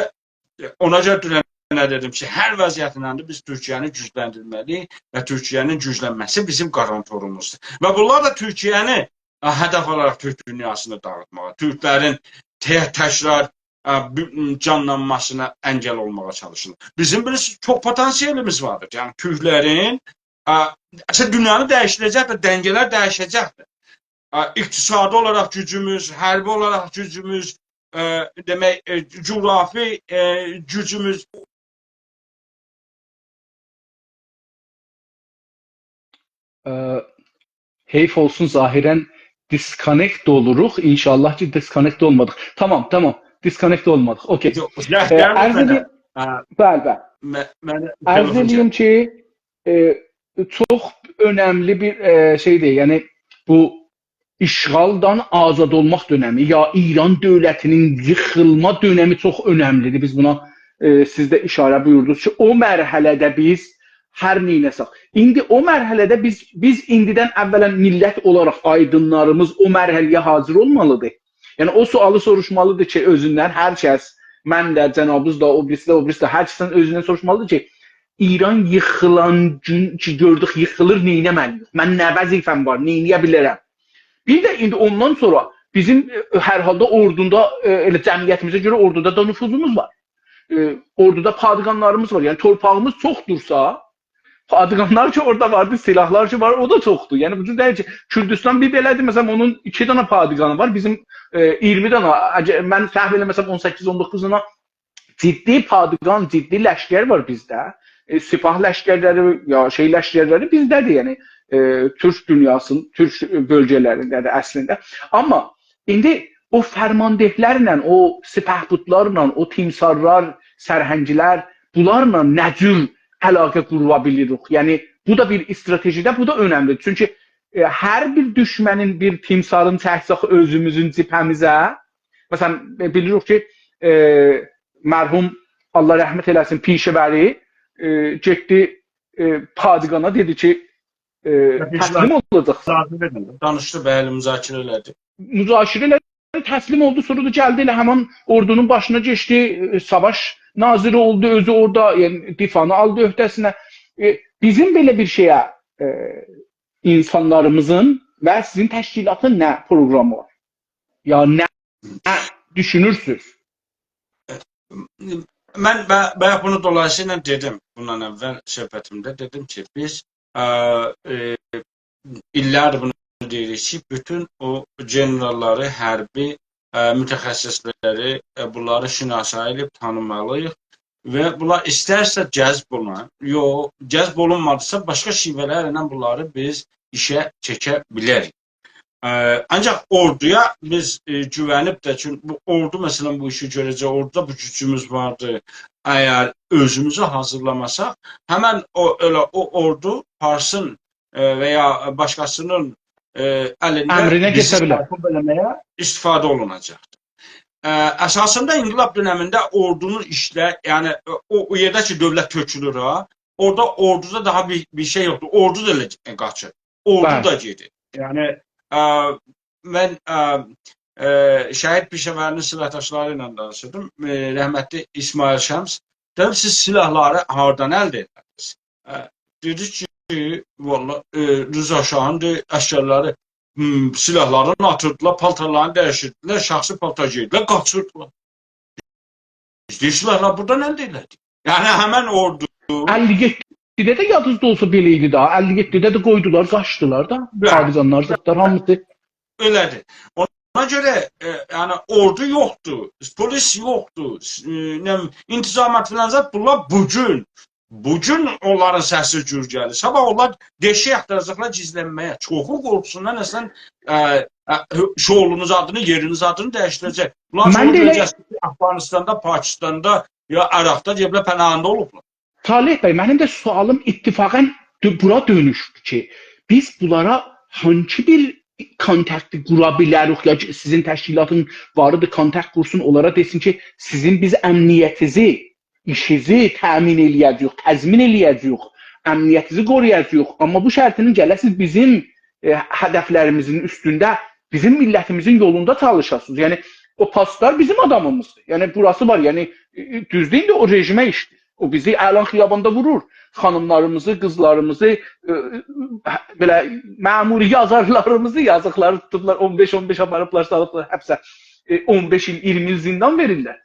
اونا گؤره دونن دئدیم کی، هر وضعیتینده ده بیز تورکیه‌نی گوجلندیرمه‌لی‌ییک و تورکیه‌نین گوجلنمه‌سی بیزیم گارانتوروموزدور. و بونلار دا تورکیه‌نی، ا، هدف آلاراق تورک دونیاسینی داغیتماغا، تورکلرین ته-، تکرار، ا، بو-، جانلانماسینا انگل اولماغا چالیشیرلار. بیزیم، بیلیرسینیز، چوخ پتانسیلیمیز واردیر. یعنی تورکلرین، ا، اصلینده دونیانی دییشدیره‌جک ده، دنگه‌لر دییشه‌جکدیر. ا، اقتصادی اولاراق گوجوموز، حربی اولاراق گوجوموز، ا، دئمک، ا، جغرافی، ا، گوجوموز. ا، حیف اولسون، ظاهرا disconnect اولوروق. انشاءالله کی، disconnect اولمادیق. تامام، تامام. Disconnect اولمادیق. اوکی. یوخ، ا، زنگ گلمیر عرض منه. ائدیم. ها. بلی، بلی. م-، منه عرض تلفن ائدیم گلدی. کی، ائ، چوخ اؤنملی بیر، ائ، شئی‌دیر. یعنی، بو اشغالدان آزاد اولماق دؤنمی، یا ایران دؤولتی‌نین ییخیلما دؤنمی چوخ اؤنملی‌دیر. بیز بونا، ائ، سیز ده اشاره بویوردونوز کی، او مرحله‌ده بیز هر نئینه‌سک. ایندی او مرحله‌ده بیز، بیز ایندیدن اولاً میللت اولاراق آیدینلاریمیز او مرحله‌یه حاضر اولمالی‌دیر. یعنی، او سؤالی سوروشمالی‌دیر کی، اؤزوندن هر کس، من ده، جنابیز دا، او بیریسی ده، او بیریسی ده، هر کسدن اؤزوندن سوروشمالی‌دیر کی، ایران ییخیلان گون کی، گؤردوک ییخیلیر، نئینه‌مه‌لی‌ییک؟ من نه وظیفه‌م وار، نئینیه بیلرم؟ بیر ده ایندی اوندان سونرا بیزیم، ائ، هر حالدا اوردوندا، ائ، ائله جمعیتیمیزه گؤره اوردودا دا نفوذوموز وار. ائ، اوردودا پادگانلاریمیز وار. یعنی تورپاغیمیز چوخدورسا، پادگانلار کی اورادا واردی، سلاحلار کی وار، او دا چوخدور. یعنی بو جور دئییل کی، کوردوستان بیر بئله‌دیر، مثلا، اونون ایکی دنه پادگانی وار، بیزیم، ائ، اییرمی دنه، اگر من سهو ائله‌مه‌سم، اون سککیز، اون دوققوز دنه جدی پادگان، جدی لشکر وار بیزده. ائ، سپاه لشکرلری، یا شئی لشکرلری بیزده‌دیر، یعنی، ائ، تورک دونیاسینین، تورک بؤلگه‌لرینده‌دیر اصلینده. آمما ایندی او فرمانده‌لرله، او سپهبدلارلا، او تیمسارلار، سرهنگلر، بونلارلا نه جور علاقه قورا بیلیریک؟ یعنی، بو دا بیر استراتژی‌ده، بو دا اؤنملی‌دیر. چونکی، ائ، هر بیر دوشمنین بیر تیمسارینی چکسک اؤزوموزون جبهه‌میزه، مثلا، ائ، بیلیریک کی، ائ، مرحوم، الله رحمت ائله‌سین، پیشه‌وری، ائ، گئتدی، ائ، پادگانا دئدی کی، ائ، یا، بیز تسلیم اولاجاقسان. مذاکره ائدیلدی، دانیشدی، بلی، مذاکره ائله‌دی. مذاکره ائله‌دی، تسلیم اولدو، سونرا دا گلدی، ائله همین اوردونون باشینا کئچدی، ائ، ساواش ناظری اولدو، اؤزو اورادا، یعنی، دفاعنی آلدی عهده‌سینه. ائ، بیزیم بئله بیر شئیه، ائ، اینسانلاریمیزین و سیزین تشکیلاتین نه پروقرامی وار؟ یا نه، نه دوشونورسونوز؟ من ب-، بایاق بونو دولاییسییلا دئدیم، بوندان اول صحبتیمده دئدیم کی، بیز، ا، ائ، ایللردیر بونو دئییریک کی، بوتون او گئنئراللاری، حربی، ا، متخصصلری، ا، بونلاری شناسایی ائدیب تانیمالی‌ییق و بونلار ایسترسه جذب اولون، یوخ، جذب اولونمادیسا، باشقا شیوه‌لرله بونلاری بیز ایشه چکه بیلریک. ا، آنجاق اوردویا بیز، ائ، گوونیب ده، چونکی بو اوردو، مثلا، بو ایشی گؤره‌جک، اوردودا بو گوجوموز واردی. اگر اؤزوموزو حاضیرلاماساق، همن او، ائله او اوردو فارسین، ائ، و یا باشقاسینین، ائ، الینده امرینه بیزی کئچه بیلر. محکوم ائله‌مه‌یه استفاده اولوناجاقدیر. ائ، اساسیندا انقلاب دؤنمینده اوردونون ایشله، یعنی، او، او یئرده کی، دؤولت تؤکولور ها، اورادا اوردودا داها بیر، بیر شئی یوخدور. اوردو دا ائله قاچیر. اوردو بلی. دا گئدیر. یعنی، ائ، من، ائ، ائ، شهید پیشه‌وری‌نین سلاحداشلاری ایله دانیشیردیم. ائ، رحمتلی اسماعیل شمس. دئدیم: «سیز سلاحلاری هاردان الده ائله‌دینیز؟» ائ، دئدی کی، والله، ائ، رضا شاهین ده عسگرلری، هوم، سلاحلارینی آتیردیلار، پالتارلارینی دییشیردیلر، شخصی پالتار گئییردیلر، قاچیردیلار. بیز ده سلاحلاری بورادان الده ائله‌دیک. یعنی همین اوردو. اللی یئددیده ده یادینیزدا اولسا بئله ایدی دا. اللی یئددیده ده قویدولار، قاچدیلار دا. بلی. آفغانلار، زاتلار هامیسی. ائله‌دیر. اونا گؤره، ائ، یعنی اوردو یوخدور، پلیس یوخدور، ائ، نه بیلیم، انتظامات فلان زاد، بونلار بو گون، بو گون اونلارین سسی گور گلیر. صاباح اونلار دئشیک آختاراجاقلار گیزلنمه‌یه. چوخو قورخوسوندان اصلاً، ائ، ائ، شغلونوز آدینی، یئرینیز آدینی دییشدیره‌جک. بونلار من شغل ده ائله بؤلگه‌سی افغانستاندا، پاکستاندا، یا عراقدا گئدیبلر پناهنده اولوبلار. صالح بی، منیم ده سؤالیم اتفاقاً دو-، بورا دؤنوشدو کی، بیز بونلارا هانسی بیر کانتکتی قورا بیلریک؟ یا کی، سیزین تشکیلاتین واریدی، کانتکت قورسون، اونلارا دئسین کی، سیزین بیز امنیتینیزی، ایشینیزی تأمین ائله‌یه‌جه‌ییک، تضمین ائله‌یه‌جه‌ییک، امنیتینیزی قورویاجاغیق. آمما بو شرطینن گله‌سینیز بیزیم، ائ، هدفلریمیزین اوستونده، بیزیم میللتیمیزین یولوندا چالیشاسینیز. یعنی، او پاسدار بیزیم آدامیمیزدیر. یعنی، بوراسی وار، یعنی، ائ، ائ، دوزدور، ایندی او رژیمه ایشله‌ییر. او بیزی الان خیاباندا وورور. خانیملاریمیزی، قیزلاریمیزی، ائ، ائ، بئله مأموری یازارلاریمیزی، یازیقلاری توتوبلار، اون بئش، اون بئش آپاریبلار، سالیبلار حبسه. ائ، اون بئش ایل، اییرمی ایل زندان وئریرلر.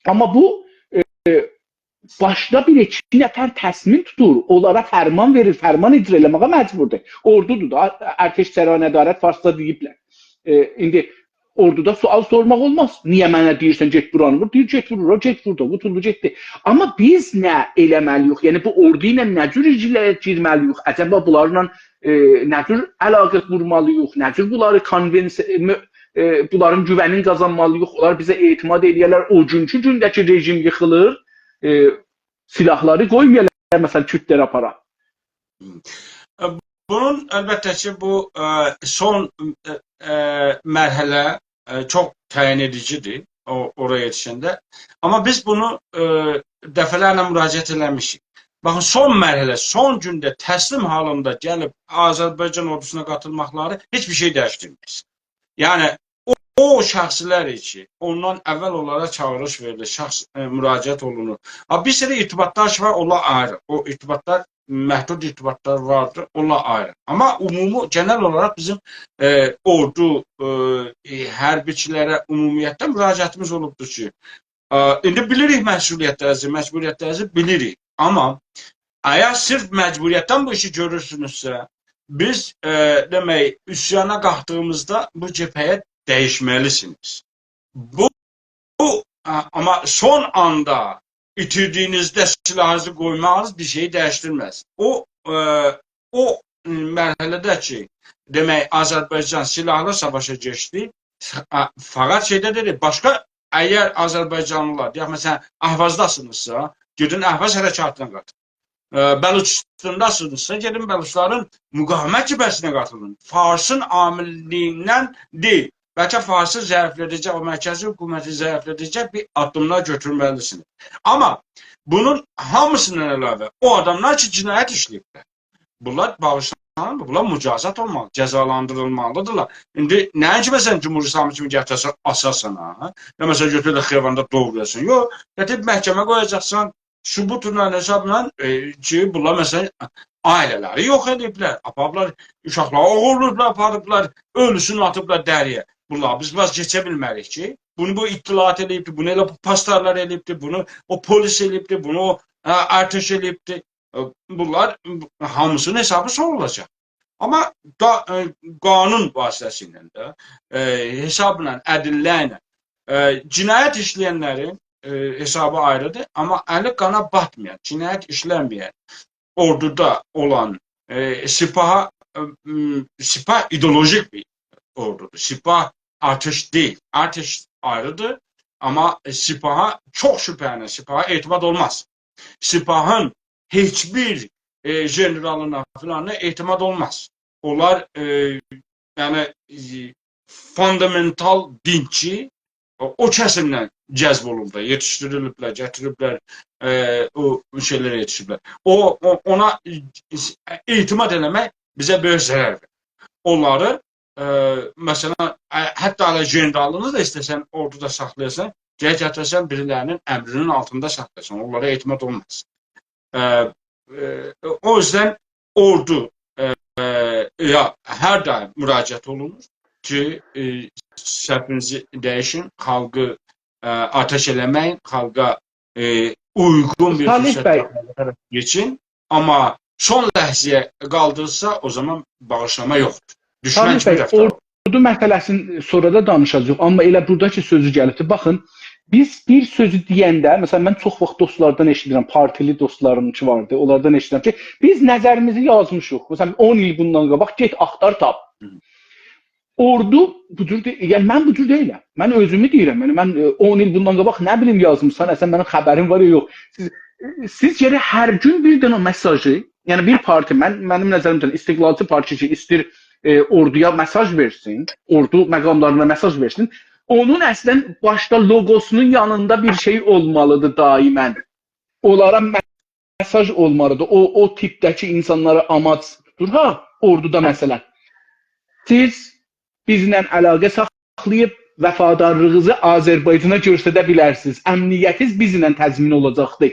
آمما بو، ائ، ائ، باشدا بیر-ایکی نفر تصمیم توتور، اونلارا فرمان وئریر، فرمان اجرا ائله‌مه‌یه مجبوردور. اوردودور دا، ارتش سرای ندارت فارسدا دئییبلر. ائ، ایندی اوردودا سؤال سورماق اولماز. نییه منه دئییرسن، گئت بورانی وور؟ دئییر، گئت وور اورا، گئت وور دا، قوتولدو، گئتدی. آمما بیز نه ائله‌مه‌لی‌ییک؟ یعنی، بو اوردو ایله نه جور ایله گیرمه‌لی‌ییک؟ عجبا بونلارلا، ائ، نه جور علاقه قورمالی‌ییق؟ نه جور بونلاری کانوینس، ائ، مؤ-، ائ، بونلارین گوونینی قازانمالی‌ییق؟ اونلار بیزه اعتماد ائله‌یه‌لر، او گونکو گونده کی، رژیم ییخیلیر، ائ، سلاحلاری قویمایالار، مثلاً، کوردلر آپارا. ائ، بونون، البته کی، بو، ائ، سون، ائ، ائ، مرحله، ائ، چوخ تعیین ائدیجی‌دیر او، اورایا یئتیشنده. آمما بیز بونو، ائ، دفعه‌لرله مراجعت ائله‌میشیک. باخین، سون مرحله، سون گونده تسلیم حالیندا گلیب آذربایجان اوردوسونا قاتیلماقلاری هئچ بیر شئی دییشدیرمز. یعنی، او، او شخصلر کی، اوندان اول اونلارا چاغیریش وئریلیر، شخص، ائ، مراجعت اولونور. آ، بیر سری ارتباطلار کی وار، اونلار آیری. او ارتباطلار، محدود ارتباطلار واردیر، اونلار آیری. آمما عمومی، گئنل اولاراق بیزیم، ائ، اوردو، ائ، ائ، حربیچیلره عمومیتله مراجعتیمیز اولوبدور کی، ائ، ایندی بیلیریک مسئولیتلرینیزی، مجبوریتلرینیزی بیلیریک. آمما اگر صرف مجبوریتدن بو ایشی گؤرورسونوزسه، بیز، ائ، دئمک، عصیانا قالخدیغیمیزدا بو جبهه‌یه دییشمه‌لیسینیز. بو، بو، ا، آمما سون آندا ایتیردیگینیزده سلاحینیزی قویماغینیز بیر شئیی دییشدیرمز. او، ائ، او مرحله‌ده کی، دئمک، آذربایجان سلاحلی ساواشا کئچدی، ف-، ا، فقط شئیده دئدی، باشقا، اگر آذربایجانلیلار، دئیک، مثلاً، اهوازداسینیزسا، گئدین اهواز حرکاتینا قاتیلین. ائ، بلوچستانداسینیزسا، گئدین بلوچلارین مقاومت جبهه‌سینه قاتیلین. فارسین عامللیگیندن دئییل، بلکه فارسی ضعیفلده‌جک، او مرکزی حکومتی ضعیفلده‌جک بیر آددیملار گؤتورمه‌لیسینیز. آمما بونون هامیسیندان علاوه او آداملار کی، جنایت ایشله‌ییبلر. بونلار باغیشلانمیر، بونلار مجازات اولمالی، جزالاندیریلمالیدیرلار. ایندی نه‌اینکی، مثلاً، جمهوری اسلامی کیمی گتیره‌سن، آساسان، ها؟ یا، مثلاً، گؤتور ده خیاباندا دوغرایاسان. یوخ، گتیریب محکمه قویاجاقسان، ثبوتلا، حسابلا، ائ، کی، بونلار، مثلاً، عائله‌لری یوخ ائدیبلر، آپاریبلار، اوشاقلاری اوغورلاییبلار، آپاریبلار، اؤلوسونو آتیبلار دریایا. بونلار بیز واز کئچه بیلمه‌ریک کی، بونو بو اطلاعات ائله‌ییبدی، بونو ائله بو پاسدارلار ائله‌ییبدی، بونو او پلیس ائله‌ییبدی، بونو او، ائ، ارتش ائله‌ییبدی. ائ، بونلار هامیسینین حسابی سورولاجاق. آمما دا، ائ، قانون واسطه‌سیله ده، ائ، حسابلا، عدلله، ائ، جنایت ایشله‌ینلرین، ائ، حسابی آیریدیر، آمما الی قانا باتمایان، جنایت ایشله‌مه‌ین، اوردودا اولان، ائ، سپاها، ائ، م، سپاه ایدئولوژیک بیر اوردودور. سپاه ارتش دئییل. ارتش آیریدیر، آمما، ائ، سپاها چوخ شبهه ایله، سپاها اعتماد اولماز. سپاهین هئچ بیر، ائ، ژنرالینا فلانا اعتماد اولماز. اونلار، ائ، یعنی، ائ، فوندامنتال دینچی، او، او کسیمدن جذب اولوبلار، یئتیشدیریلیبلر، گتیریبلر، ائ، او شئیلره یئتیشیبلر. او، او، اونا اعتماد ائله‌مک بیزه بؤیوک ضرر وئریر. اونلاری، ائ، مثلا، ائ، حتی هله ژنرالینی دا ایسته‌سن اوردودا ساخلایاسان، گرک گتیره‌سن بیریلری‌نین امرینین آلتیندا ساخلایاسان. اونلارا اعتماد اولماز. ائ، ائ، او یوزدن اوردو، ائ، ائ، یا هر دایم مراجعت اولونور کی، ائ، سهوینیزی دییشین، خالقی، ائ، آتش ائله‌مه‌یین، خالقا، ائ، اویغون بیر صالح فرصت بی. تاپماغا طرف کئچین. آمما سون لحظه‌یه قالدیرسا، او زامان باغیشلاما یوخدور. دوشمنچی بیر رفتار. اوردو مسئله‌سینی سونرا دا دانیشاجاغیق. آمما ائله بورادا کی سؤزو گلیبدیر. باخین، بیز بیر سؤزو دئینده، مثلا، من چوخ واخت دوستلاردان ائشیدیرم، پارتیلی دوستلاریم کی واردی، اونلاردان ائشیدیرم کی، بیز نظریمیزی یازمیشیق. مثلا، اون ایل بوندان قاباق گئت آختار تاپ. هی. اوردو بو جور دئ-، یعنی من بو جور دئییلم. من اؤزومو دئییرم. یعنی من، ائ، اون ایل بوندان قاباق نه بیلیم یازمیشسان، اصلا منیم خبریم وار یا یوخ. سیز، سیز گرک هر گون بیر دنه مساژی، یعنی بیر پارتی، من، منیم نظریمدن استقلالچی پارتی کی ایستیر، ائ، اوردویا مساژ وئرسین، اوردو مقاملارینا مساژ وئرسین، اونون اصلا باشدا لوگوسونون یانیندا بیر شئی اولمالیدیر دائما. اونلارا مساژ اولمالیدیر. او، او تیپده‌کی اینسانلارا آماج دور ها، اوردودا مثلا. سیز بیزله علاقه ساخلاییب وفادارلیغینیزی آذربایجانا گؤستره بیلرسینیز. امنیتینیز بیزله تضمین اولاجاقدیر.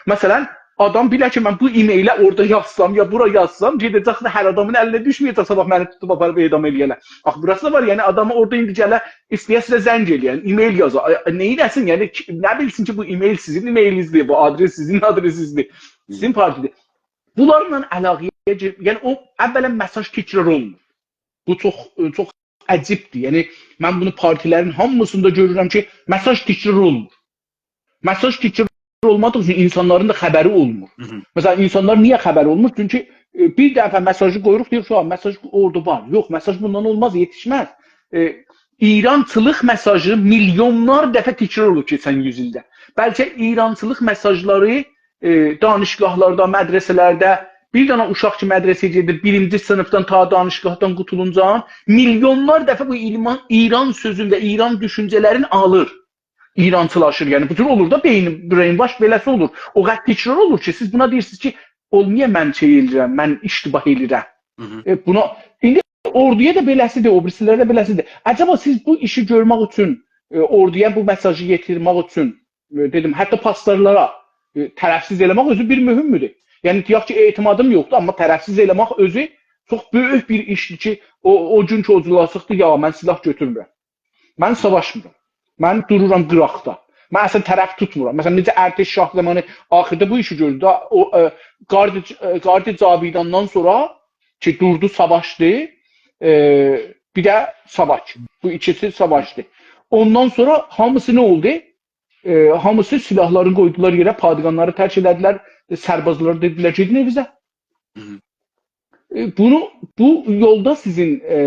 مثلا، آدام بیلر کی، من بو ایمیله اورادا یازسام، یا بورا یازسام، گئده‌جک ده هر آدامین الینه دوشمه‌یه‌جک، صاباح منی توتوب آپاریب اعدام ائله‌یه‌لر. آخی، بوراسی دا وار، یعنی آداما اورادا ایندی گله ایسته‌یه سیزه زنگ ائله‌ین، ایمیل یازا. آی، آی، نه ائله‌سین، یعنی کی-، نه بیلسین کی، بو ایمیل سیزین ایمیلینیزدیر، بو آدرس سیزین آدرسینیزدیر، سیزین پارتیدیر. بونلارلا علاقه‌یه گیر-، یعنی او، اولا مساژ تکرار اولمور. بو چوخ، چوخ عجیبدیر. یعنی من بونو پارتیلرین هامیسیندا گؤرورم کی، مساژ تکرار اولمور. مساژ تکرار اولمادیغی اوچون اینسانلارین دا خبری اولمور. هی هی. مثلا، اینسانلار نییه خبری اولمور؟ چونکی، ائ، بیر دفعه مساژی قویوروق، دئییر کی، «ها، مساژ اورادا وار.» یوخ، مساژ بوندان اولماز، یئتیشمز. ائ، ایرانچیلیق مساژی میلیونلار دفعه تکرار اولوب کئچن یوز ایلده. بلکه ایرانچیلیق مساژلاری، ائ، دانشگاهلاردا، مدرسه‌لرده، بیر دنه اوشاق کی مدرسه‌یه گئدیر، بیرینجی صینیفدان تا دانشگاهدان قوتولونجان میلیونلار دفعه بو ایلمان، ایران سؤزون و ایران دوشونجه‌لرین آلیر. ایرانچیلاشیر. یعنی، بو جور اولور دا، بئینی، brainwash بئله‌سی اولور. او قدر تکرار اولور کی، سیز بونا دئییرسینیز کی، «اولمور، من شئی ائله‌ییرم، من اشتباه ائله‌ییرم.» هی هی. ائ، بونا، ایندی اوردویا دا بئله‌سیدیر، او بیریسیلره ده بئله‌سیدیر. عجبا سیز بو ایشی گؤرمک اوچون، ائ، اوردویا بو مساژی یئتیرمک اوچون، ائ، دئدیم، حتی پاسدارلارا، ائ، طرفسیز ائله‌مک اؤزو بیر مهمدور. یعنی، دئیک کی، اعتمادیم یوخدور، آمما طرفسیز ائله‌مک اؤزو چوخ بؤیوک بیر ایشدیر کی، او، او گون کی، او جور اولاسیقدیر، «یا، من سلاح گؤتورمورم. من ساواشمیرام. من دورورام قیراقدا. من اصلا طرف توتمورام.» مثلا، نئجه ارتش شاه زامانی آخیردا بو ایشی گؤردو دا، او، ائ، گارد، ائ، گارد جاویداندان سونرا کی، دوردو، ساواشدی، ائ، بیر ده ساواک. بو ایکیسی ساواشدی. اوندان سونرا هامیسی نه اولدو؟ ائ، هامیسی سلاحلارینی قویدولار یئره، پادگانلاری ترک ائله‌دیلر، ائ، سربازلارا دئدیلر، «گئدین ائوینیزه.» هی هی. ائ، بونو، بو یولدا سیزین، ائ،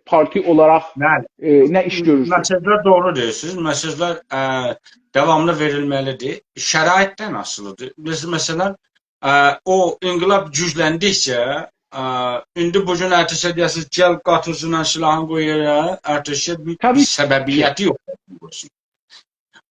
پارتی اولاراق، بلی. ائ، نه ایش گؤرورسونوز؟ مساژلار، دوغرو دئییرسینیز. مساژلار، ائ، داواملی وئریلمه‌لیدیر. شرایطدن آسیلیدیر. بیز، مثلا، ائ، او انقلاب گوجلندیکجه، ائ، ایندی بو گون ارتشه دئیه‌سینیز، «گل، قاتیرجینان سلاحین قوی یئره»، ارتشه بیر، طبیعی بیر کی. سببیتی یوخ.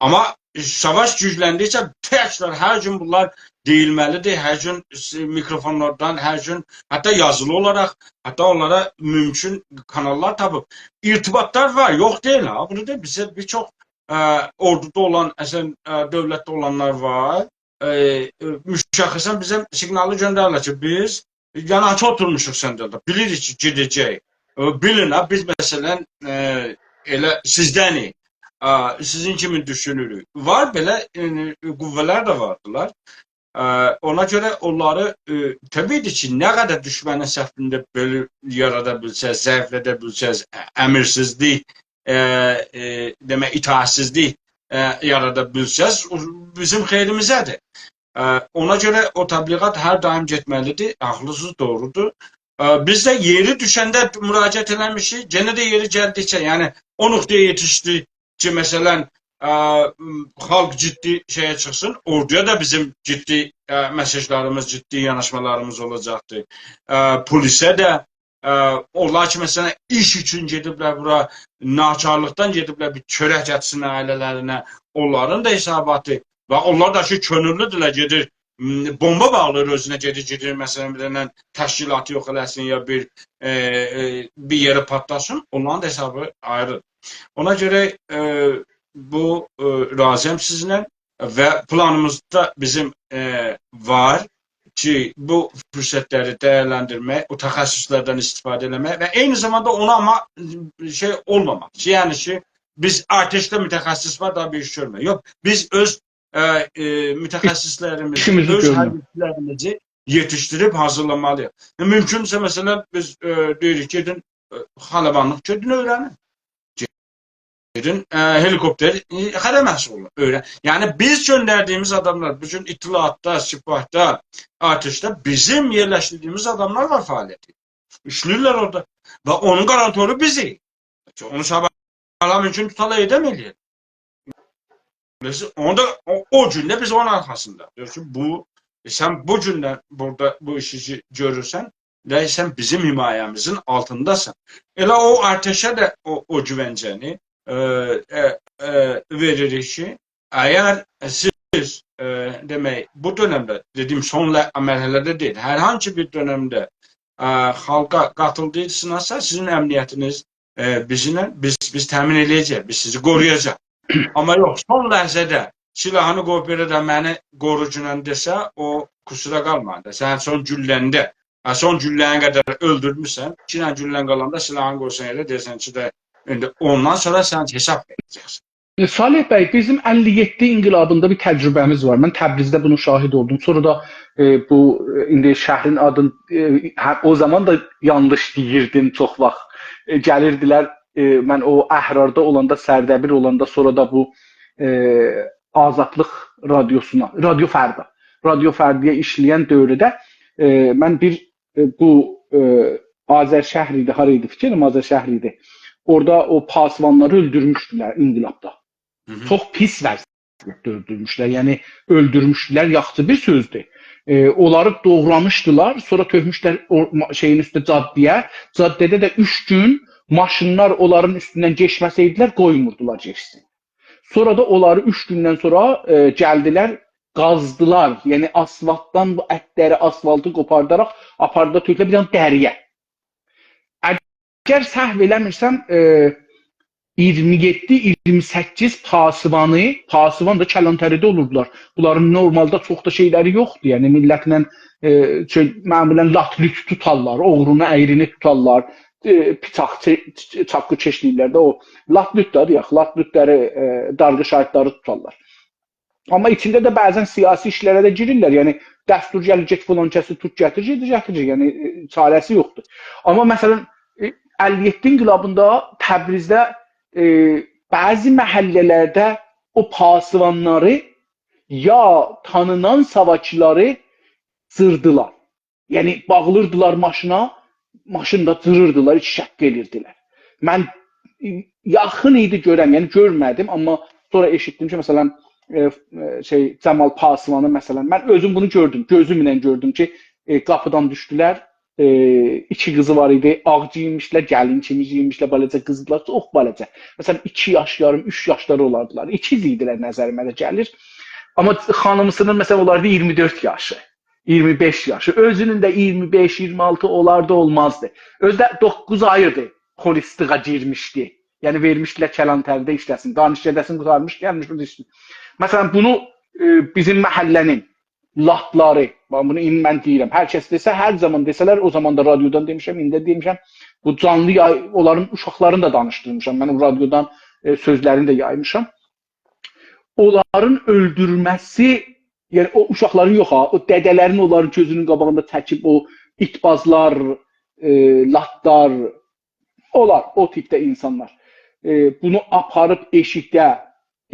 آمما ساواش گوجلندیکجه تکرار هر گون بونلار دئییلمه‌لیدیر. هر گون س-، میکروفونلاردان، هر گون حتی یازیلی اولاراق، حتی اونلارا مومکون کاناللار تاپیب. ارتباطلار وار، یوخ دئییل ها. بونو دا بیزه بیر چوخ، ائ، اوردودا اولان، اصلا، ائ، دؤولتده اولانلار وار. ائ، ائ، مشخصا بیزه سیگنالی گؤندریرلر کی، بیز یاناکی اوتورموشوق صندوقدا. بیلیریک کی، گئده‌جک. ائ، بیلین ها، بیز، مثلا، ائ، ائله سیزدنیک. ائ، سیزین کیمی دوشونوروک. وار بئله، ائ، قوه‌لر ده واردیلار. ائ، اونا گؤره اونلاری، ائ، طبیعی‌دیر کی، نه قدر دوشمنین صفینده بؤلو یارادا بیلسز، ضعیفلده بیلسز، ا-، امیرسیزلیک، ائ، ائ، دئمک، اطاعتسیزلیک، ائ، یارادا بیلسز، او بیزیم خئیریمیزه‌دیر. ائ، اونا گؤره او تبلیغات هر دایم گئتمه‌لیدیر. حاقلیسینیز، دوغرودور. ائ، بیز ده یئری دوشنده مراجعت ائله‌میشیک. یئنه ده یئری گلدیکجه، یعنی او نقطه‌یه یئتیشدیک کی، مثلا، ائ، خالق جدی شئیه چیخسین، اوردویا دا بیزیم جدی، ائ، مساژلاریمیز، جدی یاناشمالاریمیز اولاجاقدیر. ائ، پلیسه ده، ائ، اونلار کی، مثلا، ایش اوچون گئدیبلر بورا، ناچارلیقدان گئدیبلر بیر چؤرک گتیرسینلر عائله‌لرینه، اونلارین دا حساباتی و اونلار دا کی، کؤنوللودورلر، گئدیر، م، بومبا باغلاییر اؤزونه، گئدیر، گئدیر، مثلا، بیر دنه تشکیلاتی یوخ ائله‌سین، یا بیر، ائ، ائ، بیر یئری پاتلاتسین، اونلارین دا حسابی آیری. اونا گؤره، ائ، بو، ائ، راضی‌یام سیزینله و پلانیمیزدا بیزیم، ائ، وار کی، بو فرصت‌لری دیرلندیرمک، او تخصص‌لردن استفاده ائله‌مک و عینی زاماندا اونا آمما شئی اولماماق. یعنی کی، بیز ارتشده متخصص وار، داها بیر ایش گؤرمور. یوخ، بیز اؤز، ائ، ائ، متخصص‌لریمیزی، ایشیمیزی اؤز گؤرمور. حریف‌لریمیزی یئتیشدیریب حاضیرلامالی‌ییق. ائ، مومکونسه، مثلا، بیز، ائ، دئییریک، گئدین، ائ، خلبانلیق گئدین اؤیره‌نین. گئدین، ائ، هلیکوپتر، ائ، خدمه‌سی اولون، اؤیرن. یعنی بیز گؤندردیییمیز آداملار، بو گون اطلاعاتدا، سپاهدا، ارتشده بیزیم یئرلشدیردیییمیز آداملار وار فعالیت ائدیر. ایشله‌ییرلر اورادا. و اونون گارانتورو بیزیک. اونو صاباحلاری مومکون توتالار، اعدام ائله‌یه‌لر. بیز اونو دا او، او گون ده بیز اونون آرخاسیندا. دئییر کی، بو، ائ، سن بو گوندن بورادا بو ایشی گؤرورسن، ائله سن بیزیم حمایه‌میزین آلتینداسان. ائله او ارتشه ده او، او گوونجه‌نی، ائ، ائ، ائ، وئریریک کی، اگر سیز، ائ، دئمک، بو دؤنمده، دئدییم، سون ل-، مرحله‌ده دئییل، هر هانسی بیر دؤنمده، ائ، خالقا قاتیلدیسینیزسا، سیزین امنیتینیز، ائ، بیزیمله، بیز، بیز تأمین ائله‌یه‌جه‌ییک، بیز سیزی قورویاجاق. آمما یوخ، سون لحظه‌ده سلاحینی قویوب بئله ده «منی قوروگونان» دئسه، او قصورا قالمایین دا. سن سون گولله‌نده، هه، سون گولله‌نه قدر اؤلدورموسن، ایکی دنه گولله‌ن قالاندا سلاحینی قویسان یئره، دئسن کی، ده، ایندی اوندان سونرا سن حساب وئره‌جکسن. ائ، صالح بی، بیزیم اللی یئددی انقلابیندا بیر تجربه‌میز وار. من تبریزده بونون شاهد اولدوم. سونرا دا، ائ، بو، ائ، ایندی شهرین آدین، ائ، هه، او زامان دا یانلیش دئییردیم چوخ واخت. ائ، گلیردیلر، ائ، من او اهراردا اولاندا، سردبیر اولاندا، سونرا دا بو، ائ، آزادلیق رادیوسونا، رادیو فردا، رادیو فردایا ایشله‌ین دؤورده، ائ، من بیر، ائ، بو، ائ، آذرشهر ایدی، هارا ایدی، فیکیر ائلیرم آذرشهر ایدی. اورادا او پاسبانلاری اؤلدورموشدولر انقلابدا. هی هی. چوخ پیس وضعیتده اؤلدورموشلر. یعنی، اؤلدورموشدولر، یاخشی بیر سؤزدور. ائ، اونلاری دوغرامیشدیلار، سونرا تؤکموشلر او ما-، شئیین اوسته، جاده‌یه. جاده‌ده ده اوچ گون ماشینلار اونلارین اوستوندن کئچمه‌سه‌یدیلر، قویموردولار کئچسین. سونرا دا اونلاری اوچ گوندن سونرا، ائ، گلدیلر، قازدیلار. یعنی آسفالتدان بو اتلری، آسفالتی قوپارداراق آپاردیلار، تؤکدولر بیر دنه دره‌یه. اگر سهو ائله‌میرسم، ائ، اییرمی یئددی، اییرمی سککیز پاسبانی، پاسبان دا کلانتری‌ده اولوردولار. بونلارین نورمالدا چوخ دا شئیلری یوخدور. یعنی میللتله، ائ، شئی، معمولا لات-لوت توتارلار، اوغرونو، اَیرینی توتارلار، ائ، بیچاق، چه-، چاققی چکیرلر ده، او لات-لوت دا دئیک، لات-لوتلری، ائ، دارغی شاهیدلاری توتارلار. آمما ایچینده ده بعضا سیاسی ایشلره ده گیریرلر. یعنی، دستور گلیر، گئت فلان کسی توت، گتیر، گئدیر، گتیریر. یعنی، ائ، چاره‌سی یوخدور. آمما مثلا، ائ، اللی یئددی انقلابیندا تبریزده، ائ، بعضی محله‌لرده او پاسبانلاری، یا تانینان ساواکچیلاری جیردیلار. یعنی، باغلیردیلار ماشینا، ماشین دا جیریردیلار، ایکی شقه ائلیردیلر. من، ائ، یاخین ایدی گؤرم، یعنی گؤرمه‌دیم، آمما سونرا ائشیتدیم کی، مثلا، ائ، ائ، شئی، جمال پاسبانی، مثلا، من اؤزوم بونو گؤردوم، گؤزومله گؤردوم کی، ائ، قاپیدان دوشدولر، ائ، ایکی قیزی وار ایدی، آغ گئیینمیشدیلر، گلین کیمی گئیینمیشدیلر، بالاجا قیزدیلار، چوخ بالاجا. مثلا، ایکی یاش یاریم، اوچ یاشلاری اولاردیلار. ایکیز ایدیلر، نظریمه ده گلیر. آمما خانیمیسینین، مثلا، اولاردی اییرمی دؤرد یاشی. اییرمی بئش یاشی. اؤزونون ده اییرمی بئش، اییرمی آلتی اولاردی، اولمازدی. اؤزو ده دوققوز آی ایدی پلیسلیغا گیرمیشدی. یعنی وئرمیشدیلر کلانتری‌ده ایشله‌سین. دانشکده‌سینی قوتارمیش، گلمیش بورادا ایشله‌ییر. مثلا، بونو، ائ، بیزیم محله‌نین لاتلاری، باخ، بونو ایندی من دئییرم. هر کس دئسه، هر زامان دئسه‌لر، او زامان دا رادیودان دئمیشم، ایندی ده دئمیشم. بو جانلی یای-، اونلارین اوشاقلارینی دا دانیشدیرمیشام. من او رادیودان، ائ، سؤزلرینی ده یایمیشام. اونلارین اؤلدورمه‌سی، یعنی او اوشاقلارین یوخ ها، او دده‌لرین اونلارین گؤزونون قاباغیندا چکیب او ایتبازلار، ائ، لاتلار، اونلار، او تیپده اینسانلار، ائ، بونو آپاریب ائشیکده،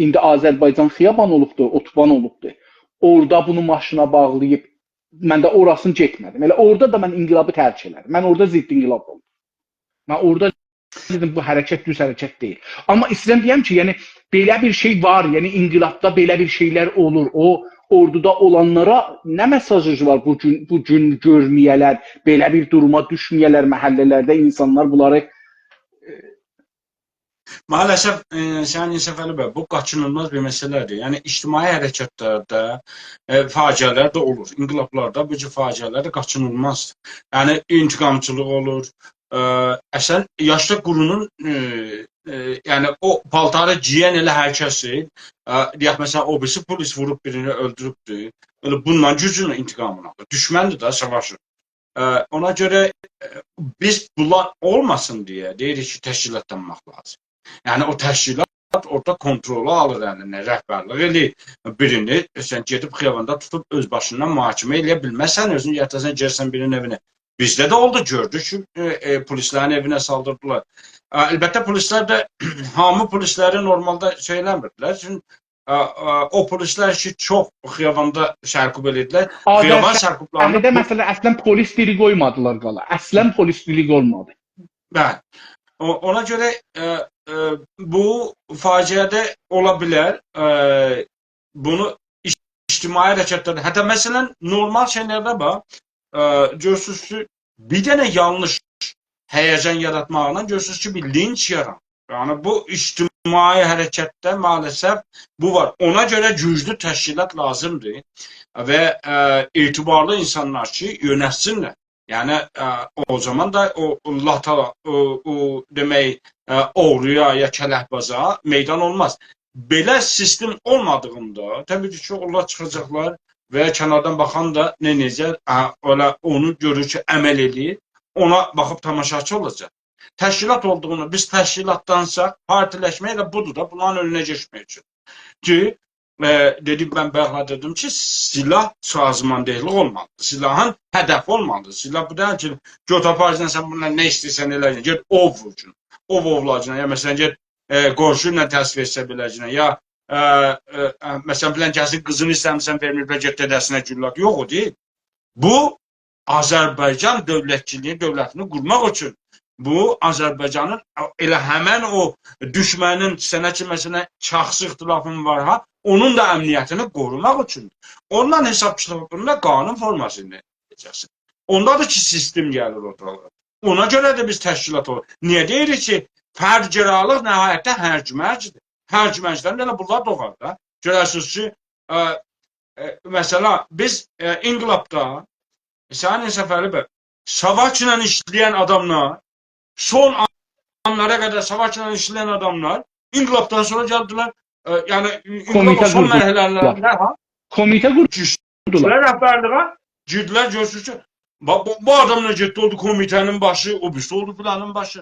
ایندی آذربایجان خیابان اولوبدور، اتوبان اولوبدور. اورادا بونو ماشینا باغلاییب، من ده اوراسینی گئتمه‌دیم. ائله اورادا دا من انقلابی ترک ائله‌دیم. من اورادا ضد انقلاب اولدوم. من اورادا دئدیم، بو حرکت دوز حرکت دئییل. آمما ایسته‌ییرم دئیم کی، یعنی، بئله بیر شئی وار، یعنی انقلابدا بئله بیر شئیلر اولور. او، اوردودا اولانلارا نه مئساژینیز وار بو گون، بو گون گؤرمه‌یه‌لر، بئله بیر دوروما دوشمه‌یه‌لر، محله‌لرده اینسانلار بونلاری... مع‌الاسف، ائ، سایین انصافعلی بی، بو قاچینیلماز بیر مسئله‌دیر. یعنی، اجتماعی حرکتلرده، ائ، فاجعه‌لر ده اولور. انقلابلاردا بو جور فاجعه‌لر ده قاچینیلمازدیر. یعنی، انتقامچیلیق اولور. ائ، اصلاً، یاشدا قورونون، ائ، ائ، یعنی، او پالتاری گئین ائله هر کسی، ائ، دئیک، مثلاً، او بیریسی پلیس ووروب بیرینی اؤلدوروبدور. ائله بونونلا گوجونو انتقامینی آلیر. دوشمندیر ده، ساواشیر. ائ، اونا گؤره، ائ، بیز بونلار اولماسین دئیه دئییریک کی، تشکیلاتلانماق لازیم. یعنی او تشکیلات اورادا کنترلو آلیر الینه، رهبرلیک ائله‌ییر بیرینی، سن گئدیب خیاباندا توتوب اؤز باشیندان محاکمه ائله‌یه بیلمزسن، اؤزونو یاتاسان، گئده‌سن بیرینین ائوینه. بیزده ده اولدو، گؤردوک کی، ائ، ائ، پلیسلرین ائوینه سالدیردیلار. ائ، البته، پلیسلر ده، هامی پلیسلری نورمالدا شئی ائله‌میردیلر. چونکی ا، ا، او پلیسلر کی، چوخ خیاباندا سرکوب ائدیردیلر. خیابان سرکوبلارینی... آذرشهریده، مثلاً، اصلاً پلیس دیلیگی قویمادیلار قالا. اصلاً پلیس دیلیگی اولمادی. بلی. او، اونا گؤره، ائ، ائ، بو فاجعه ده اولا بیلر. ائ، بونو اج-، اجتماعی حرکتلرده، حتی، مثلاً، نورمال شئیلرده باخ، ائ، گؤرورسونوز کی، بیر دنه یانلیش هیجان یاراتماقلا گؤرورسونوز کی، بیر لینچ یارانیر. یعنی، بو اجتماعی حرکتده مع‌الاسف بو وار. اونا گؤره گوجلو تشکیلات لازیمدیر و، ائ، اعتبارلی اینسانلار کی، یؤنتسینلر. یعنی، ائ، او زامان دا او لاتا، او، او، دئمک، ائ، اوغرویا یا کلک‌بازا میدان اولماز. بئله سیستم اولمادیغیندا، طبیعی کی، اونلار چیخاجاقلار و کناردان باخان دا نه ائده‌جک؟ هه، ائله اونو گؤرور کی، عمل ائله‌ییر، اونا باخیب تماشاچی اولاجاق. تشکیلات اولدوغونو، بیز تشکیلاتدانساق، پارتیلشمک ائله بودور دا، بونلارین اؤنونه کئچمک اوچون. کی، ائ، دئدیم، من بایاق دئدیم کی، سلاح سازماندهلیق اولمالیدیر. سلاحین هدفی اولمالیدیر. سلاح بو دئییل کی، گؤت آپاراجاقسان، سن بونونلا نه ایسته‌ییرسن ائله‌یه‌جکسن. گئت اوو وورگون. اوو اوولاجاقسان. یا، مثلاً، گئت، ائ، قونشو ایله تصفیه ائده بیله‌جکسن. یا، ائ، ائ، ائ، مثلاً، فلان کسین قیزینی ایسته‌میرسن، وئرمه‌ییبلر، گئت دده‌سینه گولله آت. یوخ، او دئییل. بو، آذربایجان دؤولتچیلیگی، دؤولتینی قورماق اوچون، بو، آذربایجانین ائله همن او دوشمنین، سنه کی، مثلاً، شخصی اختلافین وار، ها، اونون دا امنیتینی قوروماق اوچون. اونونلا حساب کیتابیندا قانون فورماسیندا ائده‌جکسن. اوندادیر کی، سیستم گلیر اورادا. اونا گؤره ده بیز تشکیلات اولور. نییه دئییریک کی، فردگرالیق نهایتده هرج‌ومرجدیر؟ هرج‌ومرجدن ده ائله بونلار دوغار دا. گؤررسینیز کی، ائ، ائ، مثلاً، بیز، ائ، انقلابدا، سایین انصافعلی بی، ساواکلا ایشله‌ین آداملار، سون آنلارا قدر ساواکلا ایشله‌ین آداملار انقلابدان سونرا گلدیلر، ائ، یعنی، انقلابین سون مرحله‌لرینده، ها؟ کومیته قوردولار. گیردیلر رهبرلیگه، گیردیلر، گؤرورسونوز کی، باخ، بو، بو آدام دا گئتدی، اولدو کومیته‌نین باشی، او بیریسی اولدو فلانین باشی.